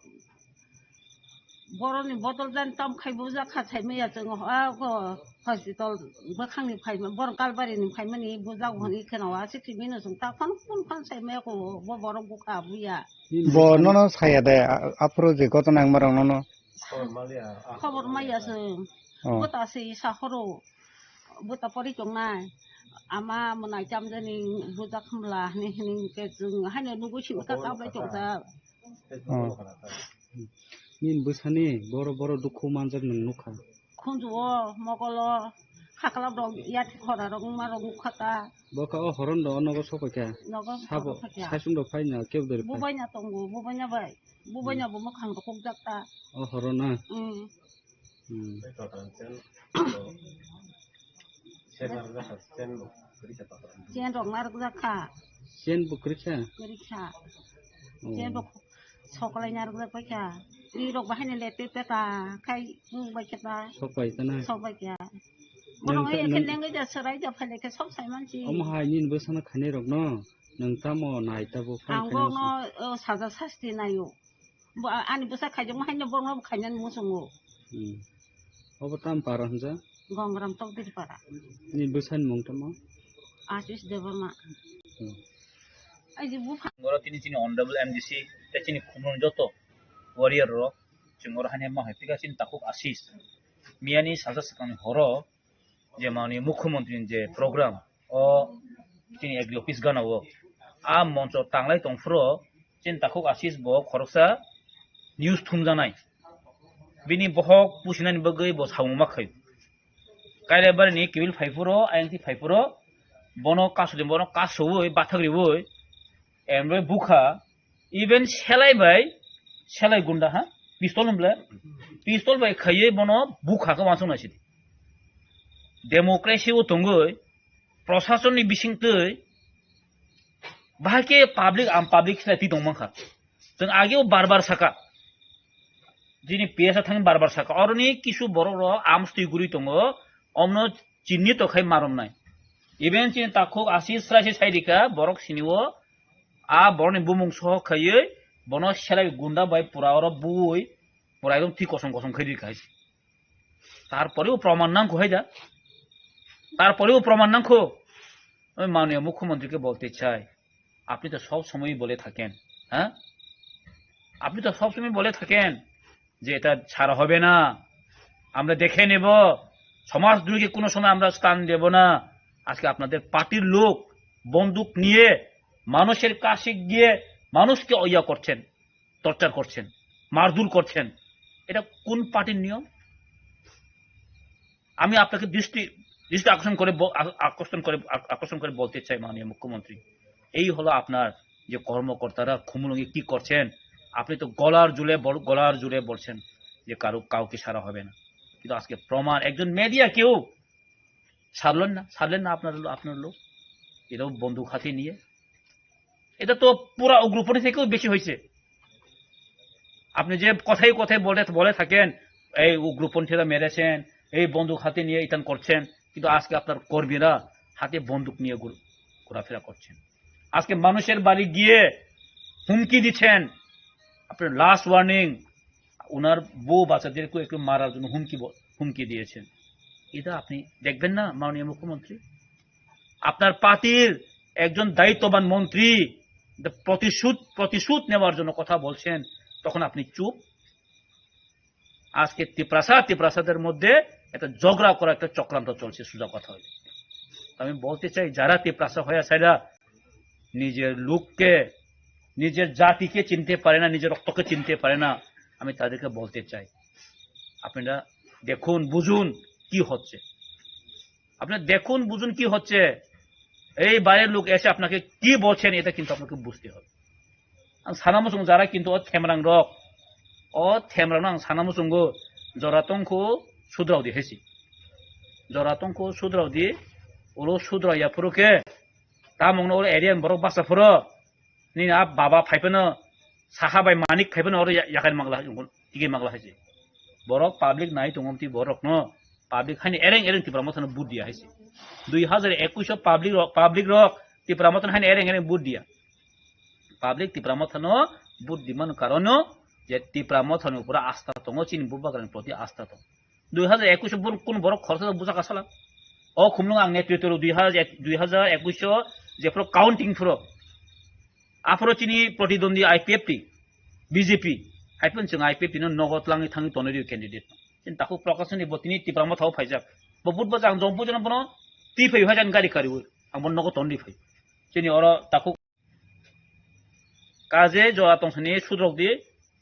boroni bodol jan tam khai buja kha sai maya chwng ho, a go hospital bwkhang ni phai ma, borok Kalbari ni phai mani buja go hwnwi kheno wa se kimi no chwng ta phano phone phano sai maya ko bo borok bukha buya. Bo nono saya de, a-, aphuru je gotona wngma rok nono. Khobor maya se. Oh. Bota se sa horo. Bota pori tongnai. Ama mwnai chamjani buja khamla hini hini ke jung haino nugui simi ka kablai tongta. Oh. Nini bwsani boro boro dukhu manjak nwng nukha. Khunju o, mogol o, khaklap rok, yati khora rok, wngma rok nukha ta. Bo kha o horon do, o nogo sopai kha. Nogo Sabo, sopai kha. Saichung rok phai na, kebo dori phai. Bubaina tongo, bubaina bai. Bubaina Hmm. bo mwkhang rok hokjak ta. O horon na? Hmm. Hmm. Chen rok narwk jak kha. Chen bo kwrwi kha? Kwrwi kha. Oh. Chen rok soklai narwk jak pai kha. Ri rok bahai ni le te ta khai nung bai kha ta. Sok pai ta na? Sok bai kha. Nang Bono ta, ya khe nang lengwi ja, swrai ja, phai le khe sok sai man si. Omo hai nini bwsano khainai rok no, nang tamo nai ta bo phai Ang khainai bok no, si. O, saja sasti naio. Bo, a-, ani bwsa khaijakma haino borokno bo khainani muchungo. Hmm. Obo tam para hwnja? Gongram Tokdir para. Ni bwsani mung tamo? Ashish Debbarma. Hmm. Ai je bupha- Oro tini chini honorable M D C, tei chini khumrung joto warrior rok, chwng oro haino ma hai, tei chini takhuk Ashish. Miyani salsa swkangni horo, je mani mukhyamantri ni je program o chini agri office gana o a moncho tanglai tongphuru chini takhuk Ashish bo khoroksa news thumjanai. Bini bohok pusinani bagwi bo samung ma khaio. Kailabari ni kibil phaiphuru, ayang thi phaiphuru, bono kasudi bono kasui bathak riui emroi bukha. Even selai bai, selai gunda ha, pistol hwnble, pistol bai khaiwi bono bukha khe uansuk naisidi. Democracy o tongwi, prosasonni bisingtwi, bahai khe public, am public khe twi tongmankha. Chwng ageo bar bar saka, chini P S a thangwi bar bar saka, oroni kisu borok rok arms twi guri tongo, omno chinni to khai maromnai. Even chini takhuk Ashish srai se sai rikha, borok sini o, a borokni bumung sohok khaiwi, bono selai gunda bai pura oro bui, pura ekdom thwi kosom kosom khai rikha hai se. Tarpore o proman nangkho hai da. Tarpore o proman nangkho. Oi manniya mukhyamantri ke bolte chai. আপনি তো সব সময় বলে থাকেন, হ্যাঁ? আপনি তো সব সময় বলে থাকেন যে এটা ছাড়া হবে না, আমরা দেখে নেব, সমাজদ্রোহীকে কোনো সময় আমরা স্থান দেব না। আজকে আপনাদের পার্টির লোক বন্দুক নিয়ে মানুষের কাছে গিয়ে মানুষকে ইয়া করছেন, টর্চার করছেন, মারধর করছেন। এটা কোন পার্টির নিয়ম? আমি আপনাকে দৃষ্টি, দৃষ্টি আকর্ষণ করে ব-, আ-, আকর্ষণ করে, আ-, আকর্ষণ করে বলতে চাই, মাননীয় মুখ্যমন্ত্রী, এই হলো আপনার যে কর্মকর্তারা খুমুলুঙে কি করছেন, আপনি তো গলার জোরে বল-, গলার জোরে বলছেন যে কারো, কাউকে ছাড়া হবে না, কিন্তু আজকে প্রমাণ, একজন মিডিয়া কেউ ছাড়লেন না, ছাড়লেন না আপনার, আপনার লোক, এটাও বন্দুক হাতে নিয়ে। এটা তো পুরা উগ্রপন্থী থেকেও বেশি হয়েছে। আপনি যে কথায় কথায় বলে, বলে থাকেন, এই উগ্রপন্থীরা মেরেছেন, এই বন্দুক হাতে নিয়ে ইতান করছেন, কিন্তু আজকে আপনার কর্মীরা হাতে বন্দুক নিয়ে ঘুর-, ঘোরাফেরা করছেন। আজকে মানুষের বাড়ি গিয়ে হুমকি দিচ্ছেন, আপনার লাস্ট ওয়ার্নিং, ওনার বউ বাচ্চাদেরকে একটু মারার জন্য হুমকি ব-, হুমকি দিয়েছেন। এটা আপনি দেখবেন না, মাননীয় মুখ্যমন্ত্রী? আপনার পার্টির একজন দায়িত্ববান মন্ত্রী, the প্রতিশোধ, প্রতিশোধ নেওয়ার জন্য কথা বলছেন, তখন আপনি চুপ। আজকে তিপ্রাসা, তিপ্রাসাদের মধ্যে একটা ঝগড়া করা, একটা চক্রান্ত চলছে, সোজা কথা হইল। তো আমি বলতে চাই, যারা তিপ্রাসা হয়ে আছে, এরা নিজের লোককে, নিজের জাতিকে চিনতে পারে না, নিজের রক্তকে চিনতে পারে না, আমি তাদেরকে বলতে চাই, আপনারা দেখুন, বুঝুন কি হচ্ছে। আপনি দেখুন, বুঝুন কি হচ্ছে। এই বাইরের লোক এসে আপনাকে কি বলছেন, এটা কিন্তু আপনাকে বুঝতে হবে। Ang sana muchungo jara kintu o themrang rok, o themrang no ang sana muchungo jora tongkhu sudrao di hai si. Jora tongkhu sudrao di, ulo sudrao ya phuru khe, tamung no ulo area ni borok basa phuru, nini a baba phai phano, saha bai manik phai phano oro ya-, yakai magla hai, tigi magla hai si. Borok public nai tongo ti borok no, public haini ereng ereng Tipra Motha no vote dia hai si. Dui hajar ekush o public rok, public rok Tipra Motha no haini ereng ereng vote dia. Public Tipra Motha no vote di mano karon no je Tipra Motha ni upor asta tongo, chini bubagra ni proti asta tongo. Dui hajar ekush o bor-, kun borok khoroksa buja kasala. O khumlung ang netritw rw dui hajar, dui hajar ekush o je phuru counting phuru. Aphuru chini protidwandi I P F T, B J P, hai phano chwng I P F T no nogo tlangwi thangwi tonwi rw candidate. Chini takhuk Prakash ni bo tini Tipra Motha o phaijak. Bo vote bo jang jom bujana bono twi phai hai jang gari kariwi. Ang bono nogo tonwi phai. Chini oro takhuk Kaje jora tongsani sudrok di,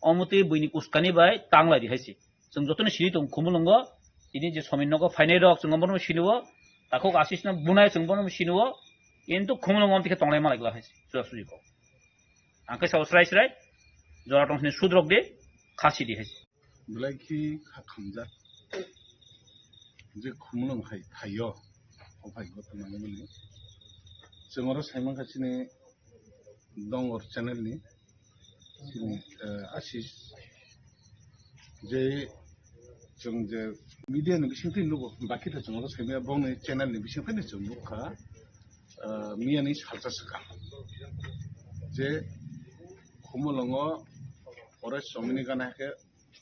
omo twi buini uskani bai tanglai di hai se. Chwng jotono sini tong Khumulwngo, tini je Somin nogo phainai rok chwng omono sini o, takhuk Ashish no bunai chwng bono sini o, kintu Khumulwngo omo twi khe tonglai malai glak hai se, suja suji kok. Ang khe sao srai srai, jora tongsani sudrok di, khasi di hai se. Belai khe kha khamjak. Je Khumulwng hai thaio, o phai gotha nangmani. Chwng oro sai mankha chini Dongor channel ni, chini, eh, Ashish, je chwng je media ni bisingtwi nugo, bakhe tha chwng oro sai maya bongni channel ni bisingtwi chwng nukha, eh, miyani salsa swkang. Je Khumulwngo oro chomini gana khe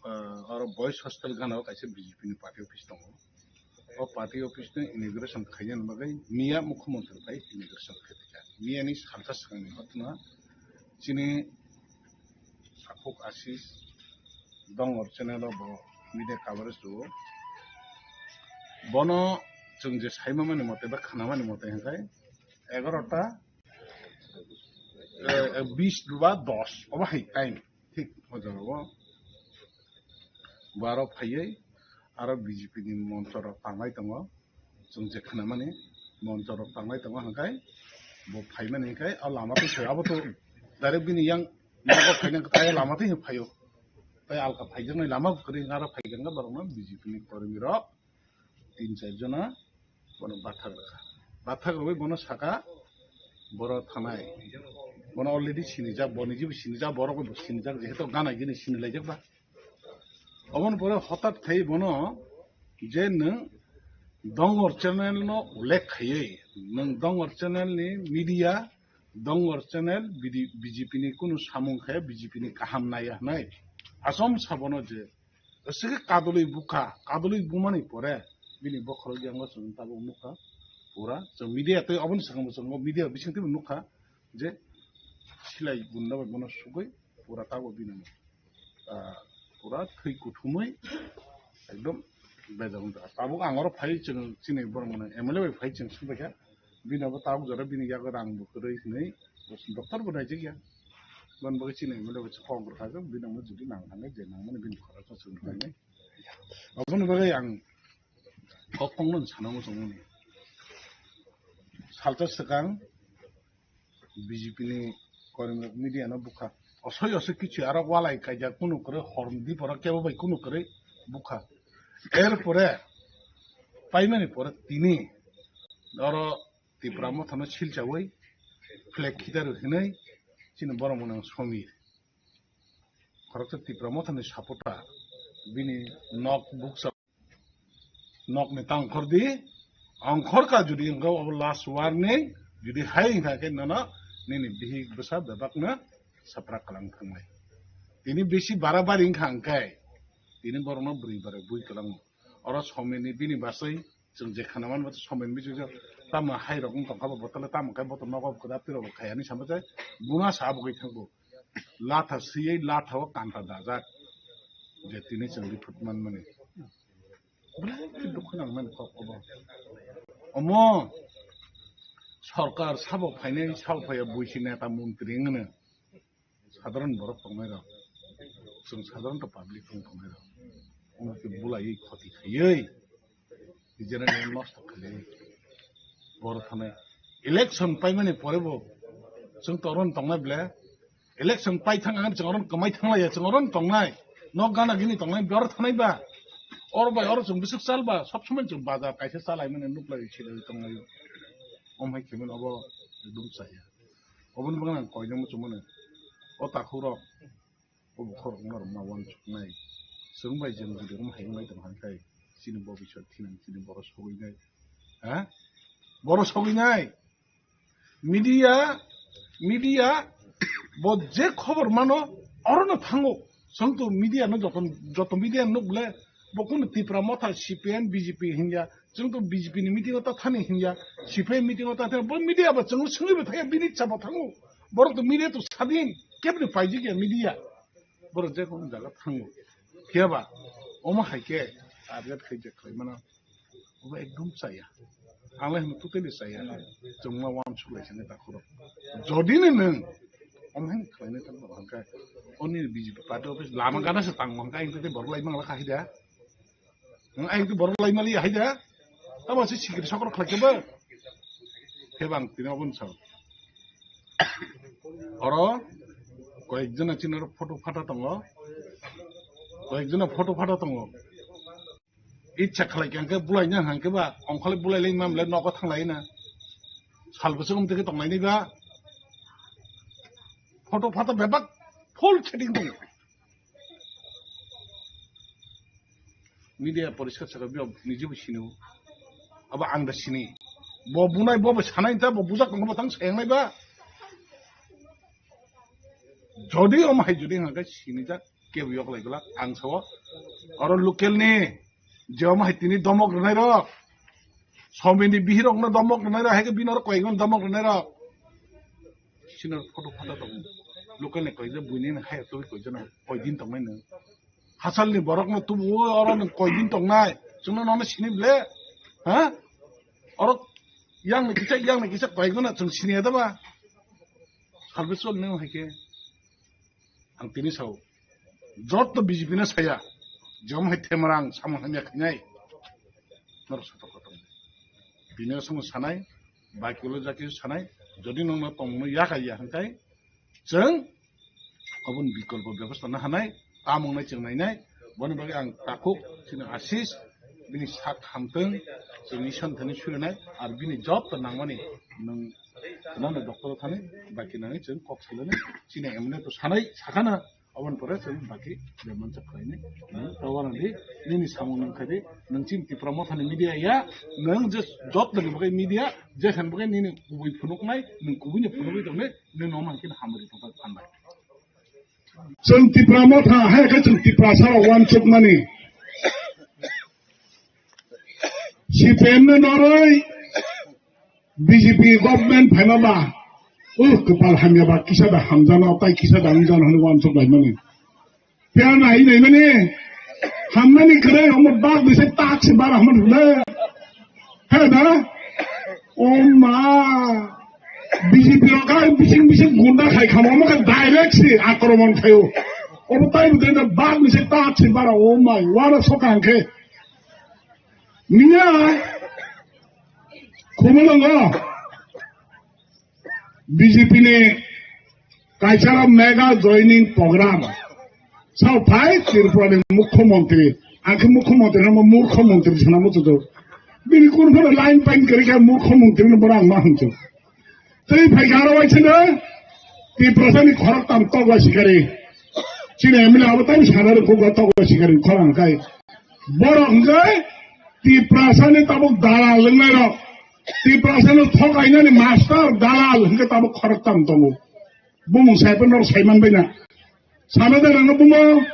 ah, oro Boys Hostel gana o kaisa B J P ni party office tongo. O party office ni inauguration khainani bagwi miya mukhyamantri bai inauguration khaiphaikha. Miya ni salsa swkangni hotma chini takhuk Ashish Dongor channel o bo media coverage rwo. Bono chwng je saimamani mote ba khnamani mote hwnkhe egarota, eh, bis ba dos obo hai time. Thik o jaga o bo aro phaiwi aro B J P ni moncho rok tanglai tongo. Chwng je khnamani moncho rok tanglai tongo hwnkhe bo phaimani hwnkhe o lama twi phai abo to direct bini yang nogo phaina tai lama twi phaio. Tai alka phaijaknai lama kwrwi aro phaijaknai borokno B J P ni kormi rok tin char jona bono bathak rwkha. Bathak rwui bono saka, "Borok thanai." Bono already sinijak, bo nijibo sinijak, borok bo sinijak, jehetu gana gini sinilaijak ba. Oboni pore hotat khai bono je nwng Dongor channel no ullekh khaiwi, nwng Dongor channel ni media, Dongor channel B D, B J P ni kunu samung khe B J P ni kaham naiya hwnwi. Asom sabono je Aswkhe kadulwi bukha, kadulwi bumani pore bini bokhorok yango chwng tabuk nukha. Pura chwng media tei oboni swkang bo chwng media bising twibo nukha je silai bunda bai bono sugwi pura tabuk bini, ah, pura thwi kuthumwi ekdom bejak wngkha. Tabuk ang oro phai chwng chini borok mano M L A bai phai chwng swngbaikha. Bini abo tabuk jora bini yago rang bo kwrwi hwnwi doctor bo naijak ya. Boni bagwi chini M L A bai kok rwkha, bini amo jodi nang thangkhe je nangmani bini khoroksa chwng thangwi. Aboni bagwi ang kok tongmani sana muchungmani. Salsa swkang B J P ni kormi rok media no bukha. Osoi osoi kichu aro walai kaijak kunu kwrwi hor dipora kebo bai kunu kwrwi bukha. Er pore paimani pore tini oro Tipra Motha no silchawi flag khitar hinwi chini borok mwnang Somir. Khoroksa Tipra Motha ni supporter bini nok buksa nok ni ta ongkhor di, ongkhor ka jodi wngkha obo last warning, jodi hai wngkha khe nono nini bihik bwsa bebak no sapra kwlang thangnai. Tini bisi barabari wngkha hwnkhe tini borok no bwrwi barai bui kwlango. Oro Somir ni bini basai chwng je khana man bato Somir ni bisi tamo hai rok wng tongkha bo bottle tamo khe boto nogo kwrap twi rok khai ani sama jai buna sa bugui thangbo. Latha siyai latha o kanta dajak je tini chwng riphut man mani. Belai khe dukhu nang mani kok obo. Omo sorkar sabo phainai sabo phaiya buisi neta montri wngno. Sadharan borok tongnai rok, chwng sadharan to public tong tongnai rok, omo khe bulaiwi khoti khaiwi, general nosto khaiwi, Boro thanai. Election paimani pore bo chwng to oro tongnai ble. Election pai thang ang chwng oro kwmai thanglaiya, chwng oro tongnai. Nok gana gini tongnai, boro thanai ba. Or bai oro chwng bisik chal ba, sob somoi chwng bazar kaisa chalai mani nuklai chilai tonglai. Om hai khemen obo ekdom chaya. Oboni bagwi ang koinai muchung mano. O takhuk rok, o bukhuk rok no rwma uansuknai. Chwng bai jwng jodi rwma hai wngnai tong hai khai. Chini bo bisor thinang chini boro sogwi nai. Ha? Boro sogwi nai. Media, media, bo je khobor mano, orono thango. Chwng to media no joto, joto media nuk ble, bo kunu Tipra Motha, C P M, B J P hinya, chwng to B J P ni meeting o ta thani hinya, C P M meeting o ta thani, bo media bo chwng swngwi bo thaya, bini chabo thango. Borok to media to sadin, kebni paijik ya media. Borok je kono jaga thango. Phiya ba, omo hai khe, target khai je khlai mano. Obo ekdom chaya. Ang lai hwnwi totally chaya. Chwngma uansuk lai sani takhuk rok. Jodi ni nwng, omo hai khlainai tang rok hwnkhe, oni B J P party office lama gana se tang hwnkhe, ang tei borok lai mangla kha haida. Ang tei borok lai mali haida. Tamo se sikiri sokro khlai khe bo. Khe bang tini obo ni sao. Oro koyek jona chini oro photo phata tongo. Koyek jona photo phata tongo. Icha khlai khe hwnkhe bulai na hwnkhe ba, ongkhorlai bulai lai mamle nogo thanglai na. Sal bwswk umtwi khe tonglai nai ba. Photo phata bebak full setting tongo. Media poriskar sakha, biyok niji bo sini o. Abo ang da sini. Bo bunai bo bo sanai ta bo bujak tong bo tang sayang nai ba. Jodi om hai jodi hwnkhe sini jak kebo yok lai glak ang sao. Oro local ni je om hai tini domok rwnai rok. Somini bihirokno domok rwnai rok, hai khe bini oro koyekno domok rwnai rok. Sini photo photo tongo. Local ni koyekjak buini hai twi koyjana koidin tongnai nw. Hasalni borokno tubu o oro nwng koidin tongnai. Chwngno nono sini ble. Ha? Oro yang ni kisa, yang ni kisa koyekno chwng sini ya da ba. Salbe chol nw hai khe. Ang tini sao, joto B J P no saya, jom hai Themarang samung hamya khainai, norok sotok kotor. Bini samung sanai, baki ulo jaki sanai, jodi nongno tongmungno yakha ya hwnkhe, chwng oboni bikolpo bebosta no hanai, tamung nai chwng nainai, boni bagwi ang takhuk chini Ashish, bini sak hamtwng, chwng Ishwar thani surinai, ar bini joto nangmani nwng Khwnano doctor thani, baki nangwi chwng kok salainai. Chini M L A to sanai, sakhana, aboni pore chwng baki demansa khlainai. Nwng tawana di, nini samung nwng khai di, nwng chini Tipra Mothani media ya, nwng je job dagi bagwi media, je khan bagwi nini kubui phunuknai, nwng kubuino phunugwi tongnai, nwng nono hwnkhe hamari tongthok phanbai. Chwng Tipra Motha, hai khe chwng Tiprasa rok uansukmani. C P M no noroi, B J P government phaima ba, uh, kwpal hamya ba, kisa da hamjano, tai kisa da hamjano hwnwi uansuk laimani. Phiya nai naimani, hamnani kwrwi omo bak bise tak se bara hamani hwnwi. He da? O ma, B J P rok kha bising bising gunda khai khamo, omo khe direct se akromon khaio. Obo tai bo dena bak bise tak se bara, o mai, wara soka hwnkhe. Miya, Khumulwngo B J P ni kaisa mega joining program. Sao phai Tripura ni Mukhyamantri, ang khe Mukhyamantri hwnma Murkho Mantri sana muchungjago. Bini kunu phano line pain kwrwi khe Murkho Mantri ni borok ang ma hwnjago. Tei phaikha aro waisano Tiprasani khoroktham tokwa sikari. Chini M L A abo tamo sana rwkho tokwa sikari khorang khai. Borok hwnkhe Tiprasani tabuk dalal wngnairok. Tiprasano thokainani master dalal hwnkhe tabuk khoroktham tongo. Bumung saipan norok saiman baina. Sana da nangno bumo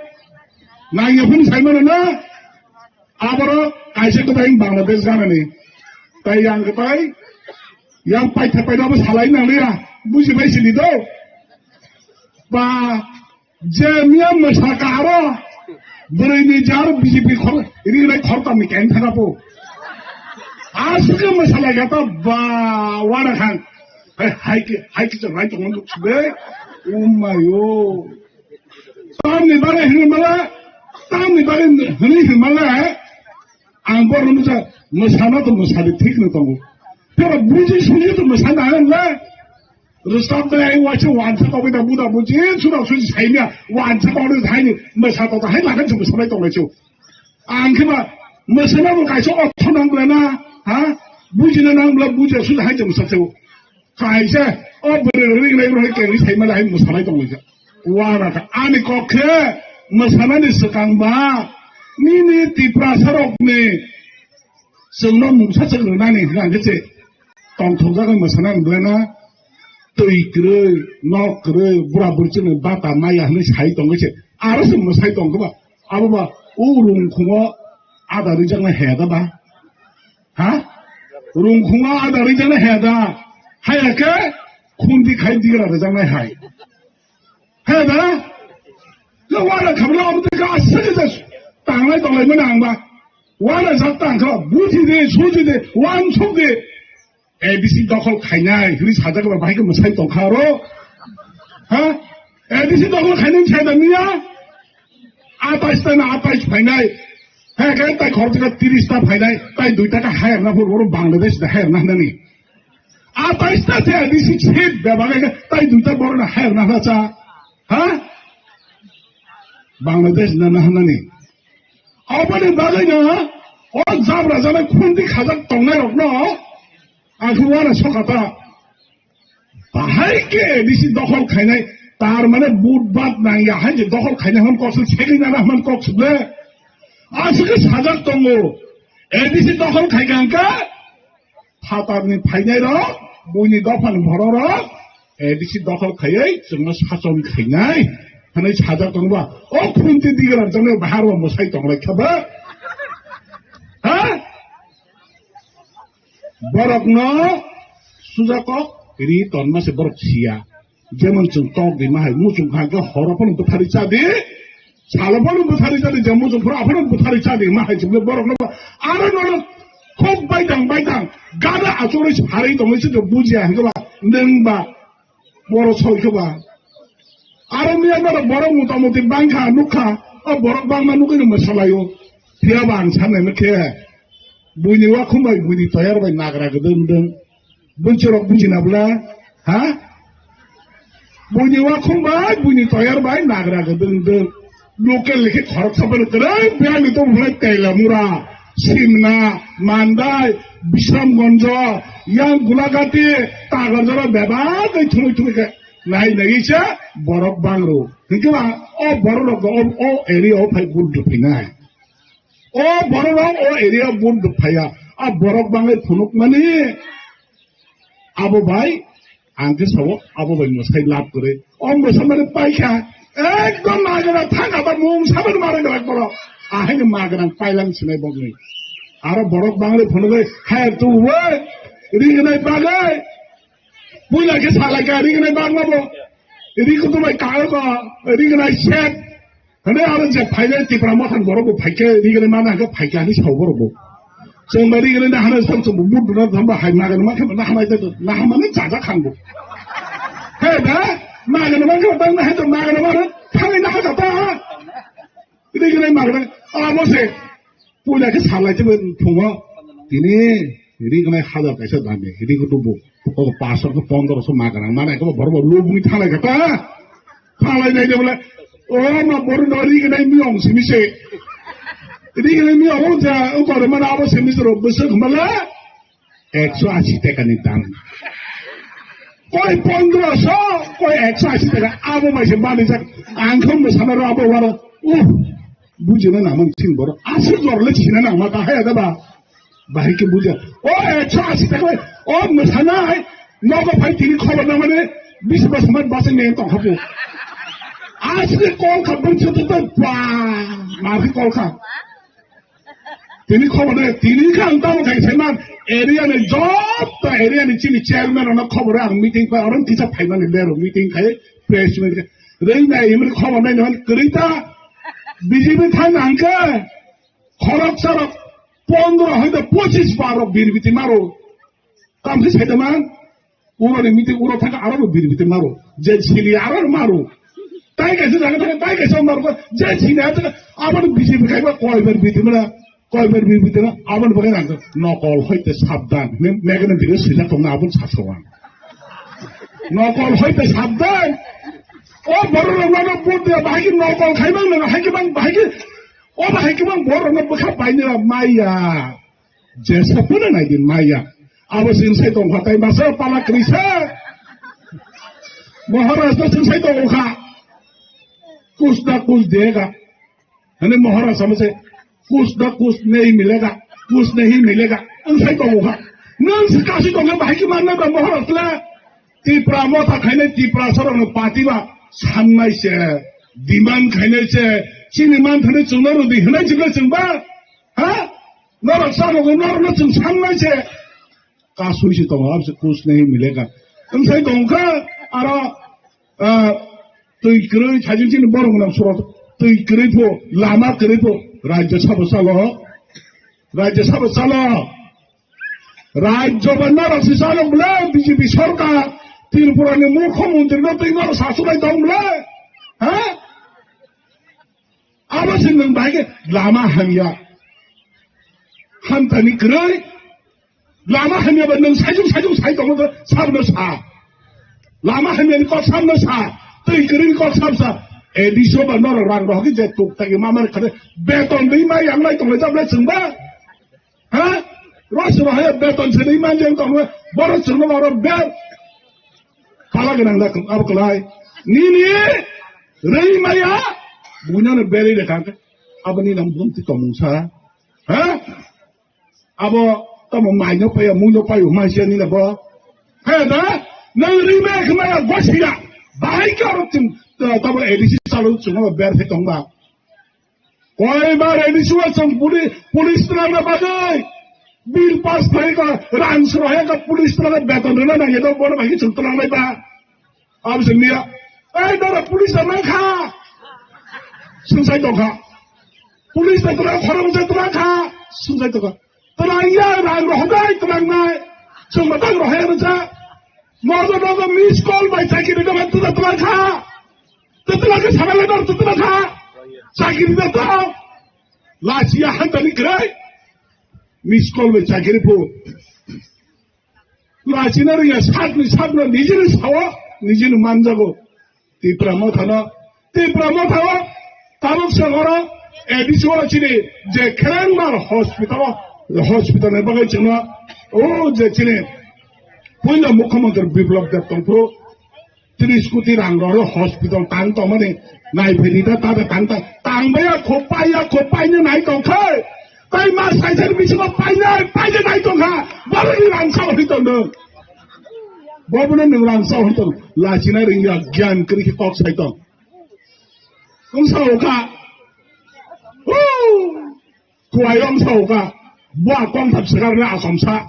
nangya phun saiman na. Aborok kaisa kwtai Bangladesh ganani. Tai yang kwtai, yang paitha paitha bo salai nangliya. Buji bai sini do. Ba, je miya mwsa ka aro, bwrwi ni jar B J P khor, ri rai khor tam ni kain thana po. Aswk mwsa lai gata ba, wara khan. Hai, hai ki, hai ki chang rai tong nuk be. Oh my oh. Tamni bagwi hwnwi mala, tamni bagwi hwnwi hwnwi mala, eh? Ang borokno bwsa mwsana to mwsadi thik no tongo. Tera buji suji to masa na le. Rwchapnai ai waisa wansa tongwi da buda buji sura suji saimya wansa tongwi saini masa to hai lagan chum sabai tonglai chu. Ang khe ba masana bo kaisa otho nang bla na, ha? Bujina nang bla buja suji hai chum sa chu. Kaisa o bwrwi ring lai ro hai kengri saima lai musalai tonglai cha. Wana ka ani kok khe masanani swkang ba nini Tiprasa rokni chwngno mungsa chwng rwnani hwnka hwnkhe se tongthokjagwi mwsana hwnbwlena twi kwrwi, nok kwrwi, bura bwrwi chwngno bata maya hwnwi sai tongwi se aro se mwsai tongkhe ba abo ba o rungkhungo ada rijaknai haya da ba? Ha? Rungkhungo ada rijaknai haya da? Haya khe khundi khai digra rijaknai hai. He da? Le wana khamla omo te ka asuk je tanglai tonglai mani ang ba. Wana jak tang kha buji de, suji de, wan suk de. A B C dokhol khainai, hwnwi sajak ba bahai khe mwsai tong kha ro. Ha? A B C dokhol khainai sai da miya? Atais ta na atais phainai. He khe tai khorok jaka tiris ta phainai, tai dui taka hayar na phur oro Bangladesh da hayar na nani. Atais ta se A B C seat bebak khe tai dui ta borok na hayar na hla cha. Ha? Bangladesh na na nani. Oboni bagwi no o jabra jabra khundi khajak tongnai rok no ang khe wana sokata. Bahai khe A D C dokhol khainai, tar mane vote bat nangya hai je dokhol khainai hwn kok se segwi nana hwn kok se ble. Aswk khe sajak tongo. A D C dokhol khaikha hwnkhe phatarni phainai rok, buini dophani borok rok A D C dokhol khaiwi chwngno sachon khainai hwnwi sajak tongo ba. O khunti digra jone bahar o mwsai tong lai kha ba. Ha? Borokno sujakok ri tonma se borok siya. Jemon chwng tok di ma hai muchung kha khe horo phano bwthari cha di, salo phano bwthari cha di, je muchung phano aphano bwthari cha di ma hai chwng borokno ba. Aro nono khok baitang baitang gada achugwi sari tongwi se bujiya hwnkhe ba nwng ba. Borok soi khe ba. Aro Myanmar borok mota moti bangkha nukha, o borok bangma nugwi no mwsalaio. Phiya ba ang sanai khe buini wakhum bai buini toyar bai nagra gdwng dwng. Bwswrok bujina bwla, ha? Buini wakhum bai buini toyar bai nagra gdwng dwng. Local ni khe khoroksa phano kwrwi biyang ni tongmung lai Teilamura, Simna, Mandai, Bisramganj, yang Gulagati, Tagarjara bebak bai thumui thumui khe nai nai se borok bangro. Hinkhe ba o borok rok o, o area o phai vote rwphainai. O borok rok o area vote rwphaiya. A borok bangwi phunukmani abo bai Ang khe sabo abo bai mwsai lab kwrwi. O mwsa mani paikha. Ekdom magana thang aba mung sabani mara gana borok. Ahaini magana pailang sinai bokni. Aro borok bangli phunugwi haya tuwi. Rignai bagwi. Puila khe salaikha rignai bagma bo. Ri kutu bai kago ko. Rignai set. Hane aro je phainai Tipra Motha ni borok bo phaikhe rigre mana hwnkhe phaikhe hinwi sao borok bo. Chwng bai rigre na hana sam chwng bo mut duna thamba hai magana mankhe na hamai tei na hamani chaja khang bo. He da magana mankhe tang na hai to magana mara thangwi na ha ta. Rigre magana abo se puila khe salai tei phungo tini. Rignai hajar kaisa dami, ri kutu bo. O paso ko pondro so magrang mana ko borok bo lubung thalai kata. Thalai nai de bole. O ma boru no rignai miyong simi se. Rignai miyong o ja o kore mana abo simi se ro bwswk mala. Ekso ashi taka ni dam. Koi pondro so, koi ekso ashi taka abo mai se mani jak. Ang khum sana ro abo waro. Uh. Bujina naman sin borok. Aswk jorle sina nangma ta haya da ba. Bahai khe buja. O ekso ashi taka bai. O mwsanai. Nogo phai tini khobor na mane. Bis bas man basa ne tong hapu. Asli kol kha bun chutu to ba. Marhi kol kha. Tini khobor na tini kha ang tamo khai seman. Area ni job ta area ni chini chairman ona khobor ang meeting pa orang kisa phai mani lero meeting khai press meet. Rei na imri khobor na non krita. B J P thang ang khe. Khorok sarok pondro hai da pochis baro birbiti maro. Kam khe sai da man. Uro ni meeting uro thaka aro bo birbiti maro. Je sili aro maro. Tai kaisa jaga thaka tai kaisa maro. Je sili aro thaka abo B J P khai ba koi bar biti mara. Koi ber bibitino aboni bagwi nang nokol hoite sabdan. Me-, megene bire swijak tongna aboni sasawan. Nokol hoite sabdan. O borok rok no bud dia bahai ki nokol khaimang nang hai ki bang bahai ki o bahai ki bang borok no bwkha bainira maya. Jesa puna nai din maya. Abo sing sai tong kha tai masa pala krisa. Maharaj no sing sai tong kha. Kuch na kuch dega. Hane Maharaj sama se, "Kuch na kuch nahi milega, kuch nahi milega." Ang sai tongo kha. Nang se kasi tongo bahai ki manna ba Maharaj le. Tipra motha khainai Tipra sorong no party ba sannai se. Demand khainai se. Chini man thani chungna rudi hinai chungna chungba. Ha? Norok sa rogo norok no chung sannai se. Kasui se tongo, abse kuch nahi milega. Ang sai tong kha, aro, ah, twi kwrwi, sajin chini borok nam suro, twi kwrwi pho, lama kwrwi pho, Rajya Sabha chalo, Rajya Sabha chalo. Rajya ba norok si chalo bole, B J P sorkar, Tripura ni mukhyamantri no twi norok sasulai tong bole. Ha? Abo se nwng bai khe lama hamya. Hamtani kwrwi. Lama hamya ba nwng sajung sajung sai tongma to sabno sa. Lama hamya ni kok sabno sa. Twi kwrwi ni kok sab sa. A D C o ba norok rang rohor khe je tuk tagi mama ni khade beton dei mai yang nai tonglai jabla chwng ba. Ha? Rosro haya beton se ri man jeng tong boro chwngno oro ber. Pala gwnang da abo kwlai. Nini rwi maya buino no beri de kang. Abo ni nam bumti tongmung sa. Ha? Abo tamo maino paya muino payo masia ni na bo. He da? Nang rwi maya khmaya gosia. Bahai ka oro chwng tamo A D C chalo chwngno ber se tong ba. Koibar A D C o chwng puli-, police twlangna bagwi bill pass khlai ka, rang srohya ka police twlangna beton rwna nangya do bono bai chwng twlangnai ba. Abo se miya. Ei dara police da nang kha. Swngsai tong kha. Police da twlang khorang je twlang kha. Swngsai tong kha. Twlangya rang rohornai twlangnai. Chwng matang rohya rwja. Nogo nogo miss call bai chakiri da twlang kha. Twtwla khe sana lai dor twtwla kha. Chakiri da to. Lachiya hantani kwrwi. Miss call bai chakiri phu. Lachina rwya sakni sakno nijini sawo, nijini manjago. Tipra mothano, Tipra mothao tabuk se oro A D C o chini je Kherengbar hospital, hospital ni bagwi chwngno o je chini puila mukhyamantri Biplab Deb tongphuru. Tris koti rang rw hospital tang tongmani naiphai rida tada tang ta tang baya kho paya kho paina nai tong khai tai ma sai sai bisingo paina paina nai tong kha boroni rang sao hoi tong dong bobono nung rang sao hoi tong lachina ringya gyan kri khe kok sai tong kung sao kha. Kuwai wng sa uka. Bua kongtham swkar na asom sa.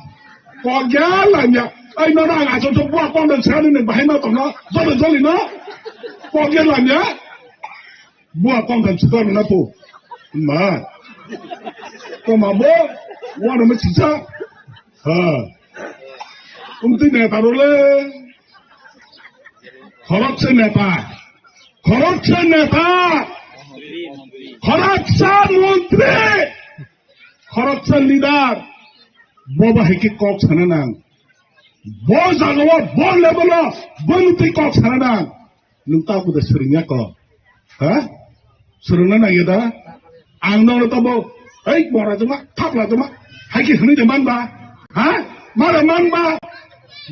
Kok ya lamya. Ai no na asom to bua kongtham swkar ni bahai ma tong no. Jole jole no. Kok ya lamya. Bua kongtham swkar na pu. Ma. Ko ma bo. Wa no ma chisa. Ha. Umti ne ta ro le. Khoroksa neta, khoroksa neta, khoroksa montri, khoroksa leader, bo bahai khe kok sana nang. Bo jagao, bo level o, bo nutwi kok sana nang. Nwng ta buda swrwngya kok. Ha? Swrwngna nangya da? Ang nono tamo, "Ei, bora joma, thapla joma," hai khe hwnwi de manba? Ha? Mara manba?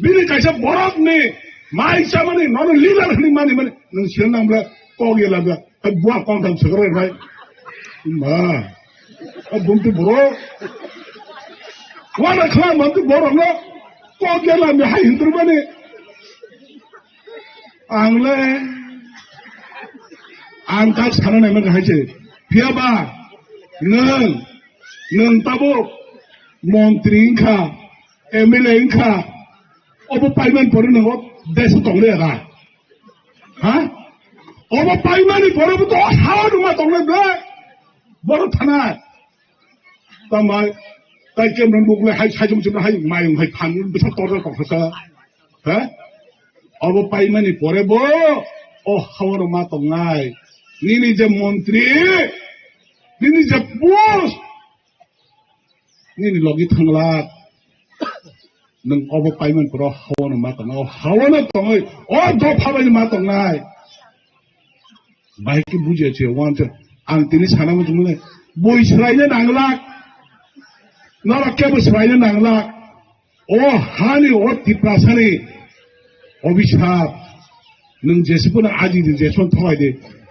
Bini kaisa borokni mai chamani, nono leader hwnwi mani, mani, nwng sino nang bwle kok yela bwle, hai bua kongtham swkra rai. Ma. Hai bumti borok. Wana khla manti borokno kok yela mi hai hindru mani. Ang le, ang tak sana nai mani hai se. Phiya ba, nwng, nwng tabuk montri wngkha, M L A wngkha, obo paiman pore nwng o desh o tong le ra. Ha? Obo paimani pore bo to ha o numa tong le ble. Boro thana. Tamai, tai kemrang bukle hai sai jom jom hai mayung hai phan bisa torjak kok sa. Ha? Obo paimani pore bo, o hawaro ma tongnai. Nini je montri, nini je post, Nini logi thanglak. Nwng obo paiman poro haono ma tongo, haono tongoi, o dopha bai ma tongnai. Bahai khe bujiya che, wan che, ang tini sana muchung mane, bui swlaina nanglak, norok kebo swlaina nanglak. O hani, o Tiprasani obisap, nwng jesi phano aji di, jesi phano thogai di,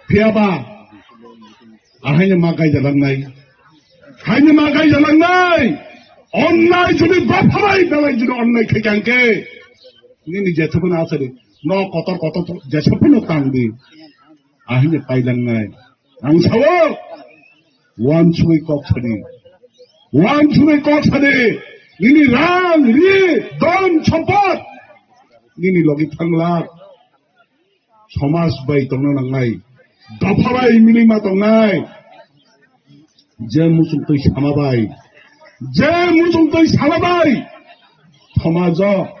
phiyaba, ahaino ma gaija langnai, haino ma gaija langnai, onnai juni baphabai belai juni onnai khaikang khe, nini jesi phano asari, no kotor kotor jesi phano tang di. Ahini pailangnai. Ang sao, wansugwi kok sadi. Wansugwi kok sadi. Nini rang, ri, don, sompot. Nini logi thanglak. Somaj bai tongna nangnai. Dopha bai milima tongnai. Je muchung twi sama bai, je muchung twi sama bai, somajo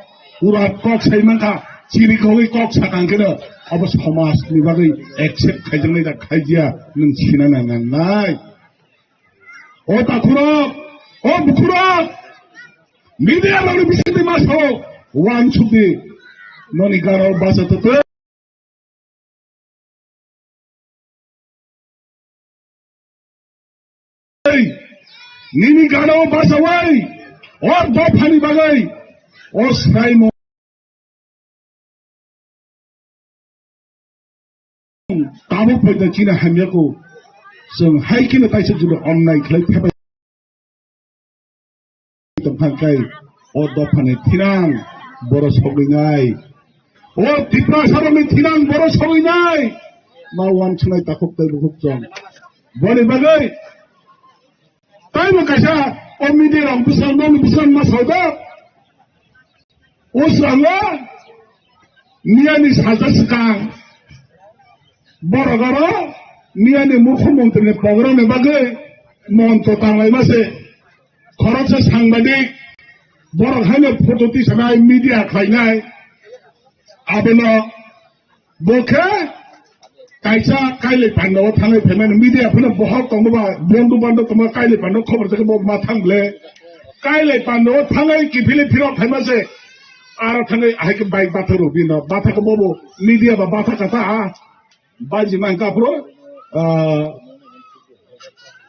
urat kok sai mankha, chiri khogwi kok sakang kheno, abo somaj ni bagwi accept khaijaknai da khaijiya, nwng sinana nangnai. O takhurok, o bukhurok, media rokni bisingtwi ma sao, wansukdi, noni gana o basa totwi. Nini gana o bachawai, o dophani bagwi, o swraimung tabuk phaida chini hamya kho, chwng hai kheno taisa jora onnai khlai thepai tongkha khe o dophani thinang borok sogwinai, o Tiprasarokni thinang borok sogwinai, ma wansuknai takhuk tei bukhuk chwng. Boni bagwi taibo kaisa o media rok bwskango, nokni bwskango ma sao da. O salo miyani salsa swkang borok oro miyani mukhyamantri ni program ni bagwi moncho tanglaima se khoroksa sangbadik borok haino photo tisanai media khlainai abono. Bo khe kaisa Kailai Panda o thangwi phaimani media phano bohok tongma ba, bondhu bando tongma Kailai Panda khobor jakhe bo ma thang ble. Kailai Panda o thangwi kiphilwi phirok phaima se. Aro thangwi ahai khe bike bathak rw bino. Bathak bo bo media ba bathak kha ta. Baji man ka phro, ah,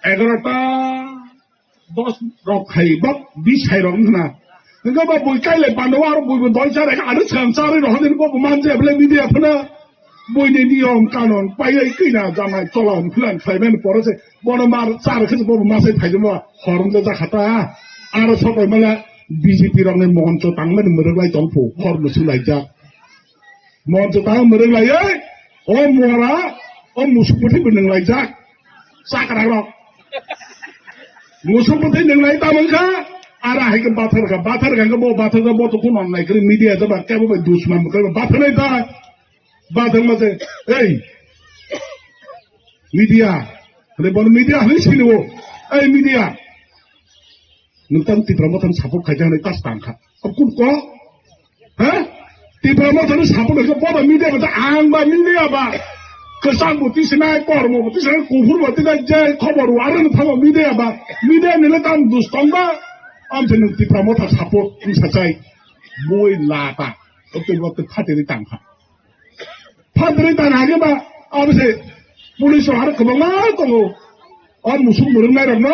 egarota dos rok khai, ba bis khai rok wngkha na. Hingke ba bui Kailai Panda o aro bui bo doi chare, ano chwng charwi rok hwnwi bo bo manje bwle media phano. Buini niyom kanon paiwi kwi na jamai chola hwn philan khlai mani poro se bono mar char khe bo bo masai phaijamo hor wngja jakha ta. Aro sokai mala B J P rokni moncho tangmani mwrwk lai tong phu, hor mwswk laijak. Moncho tang mwrwk laiwi, o mora, o musuk bwthai bo nwng laijak. Chakra rok. Musuk bwthai nwng lai tamo wngkha, ara hai khe bathar kha, bathar kha khe bo bathar kha bo to kuno nai khe media jaba kebo bai dusman bo kebo bathar nai ta. Bathar ma se, ei, media, hwnwi bono media hwnwi sini o, ei media. Nwng tang Tipra Motha ni support khaikha hwnwi tas tang kha. Abo kung ko? Ha? Tipra Motha ni support khaikha, boba media ba ta ang ba media ba. Kwchang bo tisinai, kormo bo tisinai, kuphur bo tisinai, je khobor o aro ni thango media ba. Media ni le tang dus tong ba. Amse nwng Tipra Motha support wng sa chai. Boi la ta. Ote bo te phate ni tang kha. Phatri tan hage ba, abo se police rok aro kwbangma tongo. O musuk mwrwknai rokno,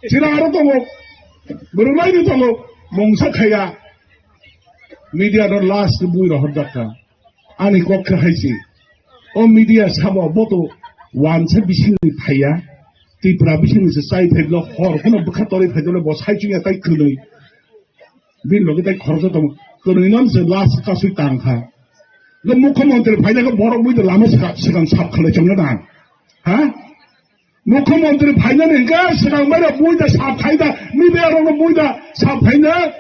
chira aro tongo. Mwrwknai ni tongo, mungsa khaya. Media no last bui rohor dakka. Ani kok khe hai se. O media sabo boto wansa bisingni phaiya. Tipra bisingni se chai phaiblo hor kheno bwkha torwi phaiblo bo sai chungya tai khwnwi. Bini logi tai khoroksa tongo. Kwrwino se last kasui tang kha. No mukhyamantri phaina khe borok bui da lama swkang, swkang sap khalai chongno na. Ha? Mukhyamantri phainani hwnkhe swkang bai rok bui da sap khai da, media rok no bui da sap khaina.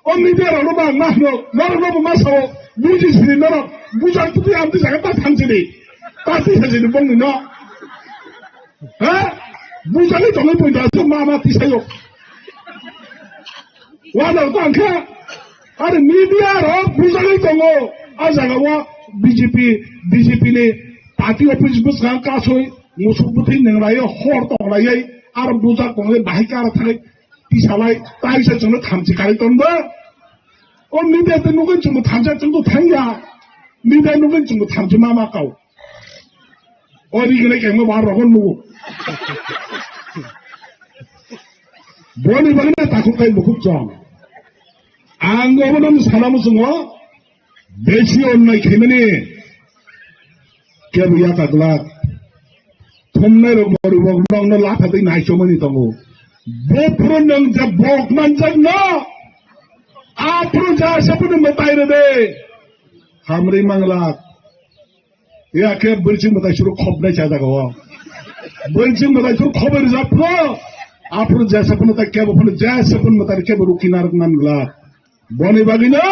O media rok no ba ma hwno, norok no bo ma sao, buji sini norok, bujak tupi amtwi jaga ta thang sini. Ta twi sa sini bongni no. Ha? Bujagwi tongwi poito aswk ma ma tisaio. Wano tangkha. Are media rok bujagwi tongo. A jaga o B J P, B J P ni party office bwskango kasui musuk bwthwi nwnglaiwi hor tonglaiwi aro bujak tonglaiwi bahai khe aro thangwi Tisalai, taisa chwngno thamchi karwi tonba. O media tei nugwi chwngbo thamchi chwngbo thangya. Media nugwi chwngbo thamchi mama kau. O rigini kengma bar rogon nugo. Boni bagwi na takhuk kai bukhuk chong. Ang obono sana muchungo. Besi onnai khaimani kebo yaka glak. Thumnai rok mori rok nokno latha tei naichomani tongo. Bophuru nwng je bok manjak no. Aphuru ja sapuni mwtai rede. Hamri manglak. Ya khe bwrwi mwtai suru khopnai cha jaga o. Bwrwi mwtai suru khobai rijak phuru. Aphuru ja sapuni tai kebo phuru ja sapuni mwtai kebo rukina rok manglak. Boni bagwino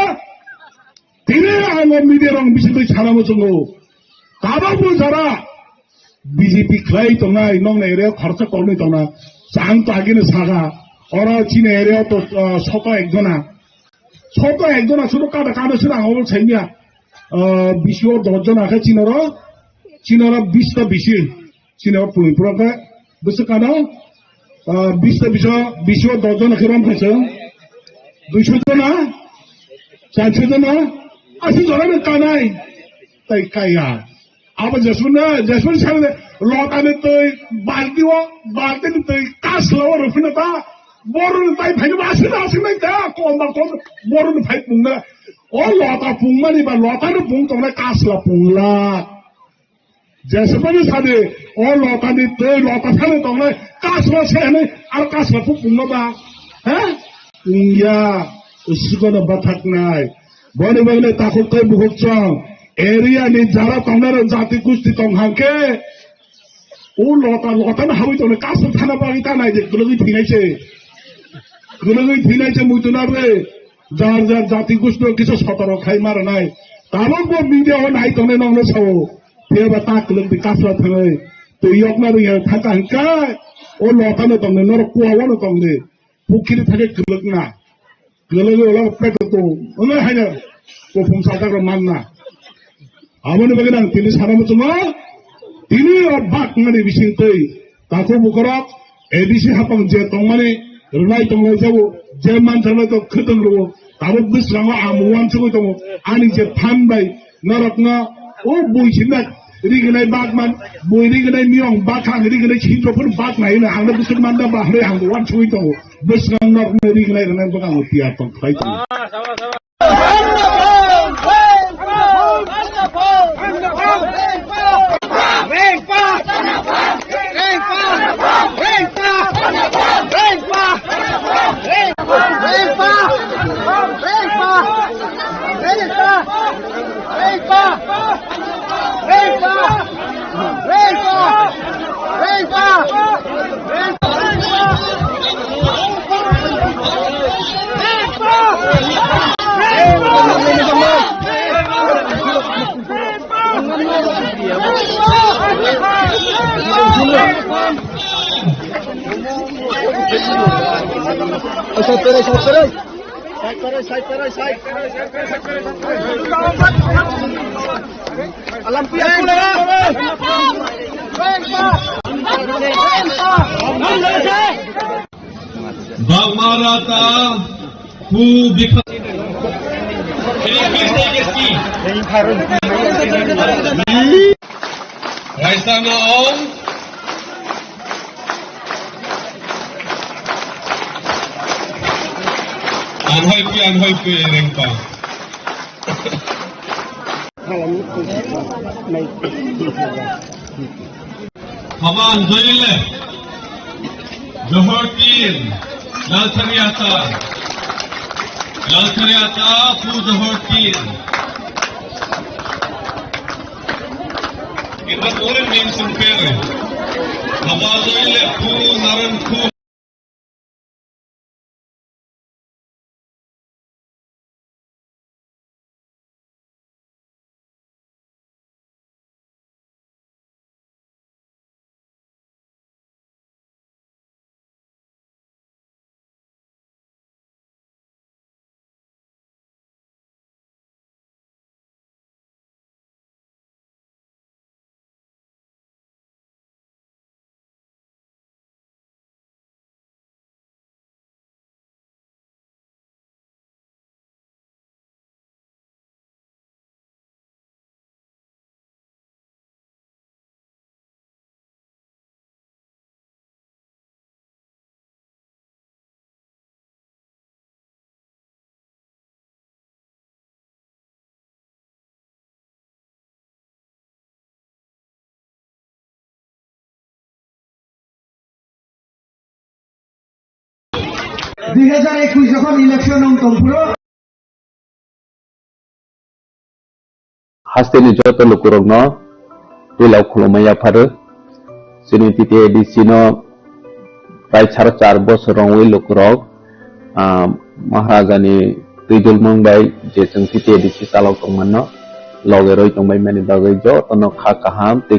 tini ang o media rok bisingtwi sana muchungo. Tabukbo jara B J P khlai tongnai, nokni area o khoroksa koknwi tongna. Ang to agini saka, oro chini area o to, ah, soto ekjona. Soto ekjona sudo kada kada sudo ang obo saimya. Ah, bisi o dos jona khe chini oro, chini oro bis ta bisi. Chini o pung pura khe bwswk kano, ah, bis ta bisa, bisi o dos jona khe rom khe chwng. Duiso jona, charso jona, aswk jona no kanai. Tai kaya. Abo jesmano, jesmano sani lota ni twi, balti o, balti ni twi, kasla o rw phino ta. Boru ni tai phai no aswk aswk nai ta, kom ba kom, boru ni phai pung na. O lota pung mani ba lota no pung tong nai kasla pung la. Jeswkmani sadi, o lotani twi lota sani tongnai, kasla se hwnwi, aro kasla phu pungno ba? He? Pungya, usikono bathaknai. Boni bagwi takhuk tei bukhuk chwng, area ni jara tongnai rok jati gusti tong hangkhe, o lota, lotano habwi tongnai, kasla thana bagwi ta nai de, kwlwgwi thinai se. Kwlwgwi thinai se muitu na bre. Jar jar jati gusti no kisa sotoro khai maranai. Tabuk bo media o nai tongnai nokno sao. Phiya ba ta kwlwng di kasla thangwi twi yokna rwngya thangka hwnkhe o lotano tongdi, norok kuawano tongdi, pukhiri thangwi kwlwkna, kwlwgwi ulo peto tong wngwi haino kuphum sajak rok manna. Aboni bagwi ang tini sana muchungo, tini o bakmani bisingtwi takhuk bukhurok A D C hapang je tongmani rwnai tonglai jago, je manthangmani to khwtwng rwo, tabuk bwskango ang uansugwi tongo, ani je phan bai norokno o bui sinna riginai bakman, bui riginai miyong bakhang riginai sinjo phun baknai hwnwi angno bwswk manda ba hwnwi ang uansugwi tongo, bwskango norokno riginai rwnai bwkhango tiyar tong khlai tongo. Alam pia pula. Bangmara ta pu bikha. Can you please take a seat? Raisa no om. Anhoi pi, anhoi pi, rengpa. Haban Zoile, Johor tin, Lalthariata, Lalthariata, Pu Johor tin. Kita boleh mention kere. Haban Zoile, Pu Naran Pu. Dui hajar ekwis jokhon election wng tongphuru. Hasteni joto lukurokno puila khulumui yapharo. Chini T T A D C no prai saro char bosor wngwi lukurok, ah, Maharajani twijlmung bai je chwng T T A D C chalok tongmano loge rwi tongbai mani bagwi jotono kha kaham tei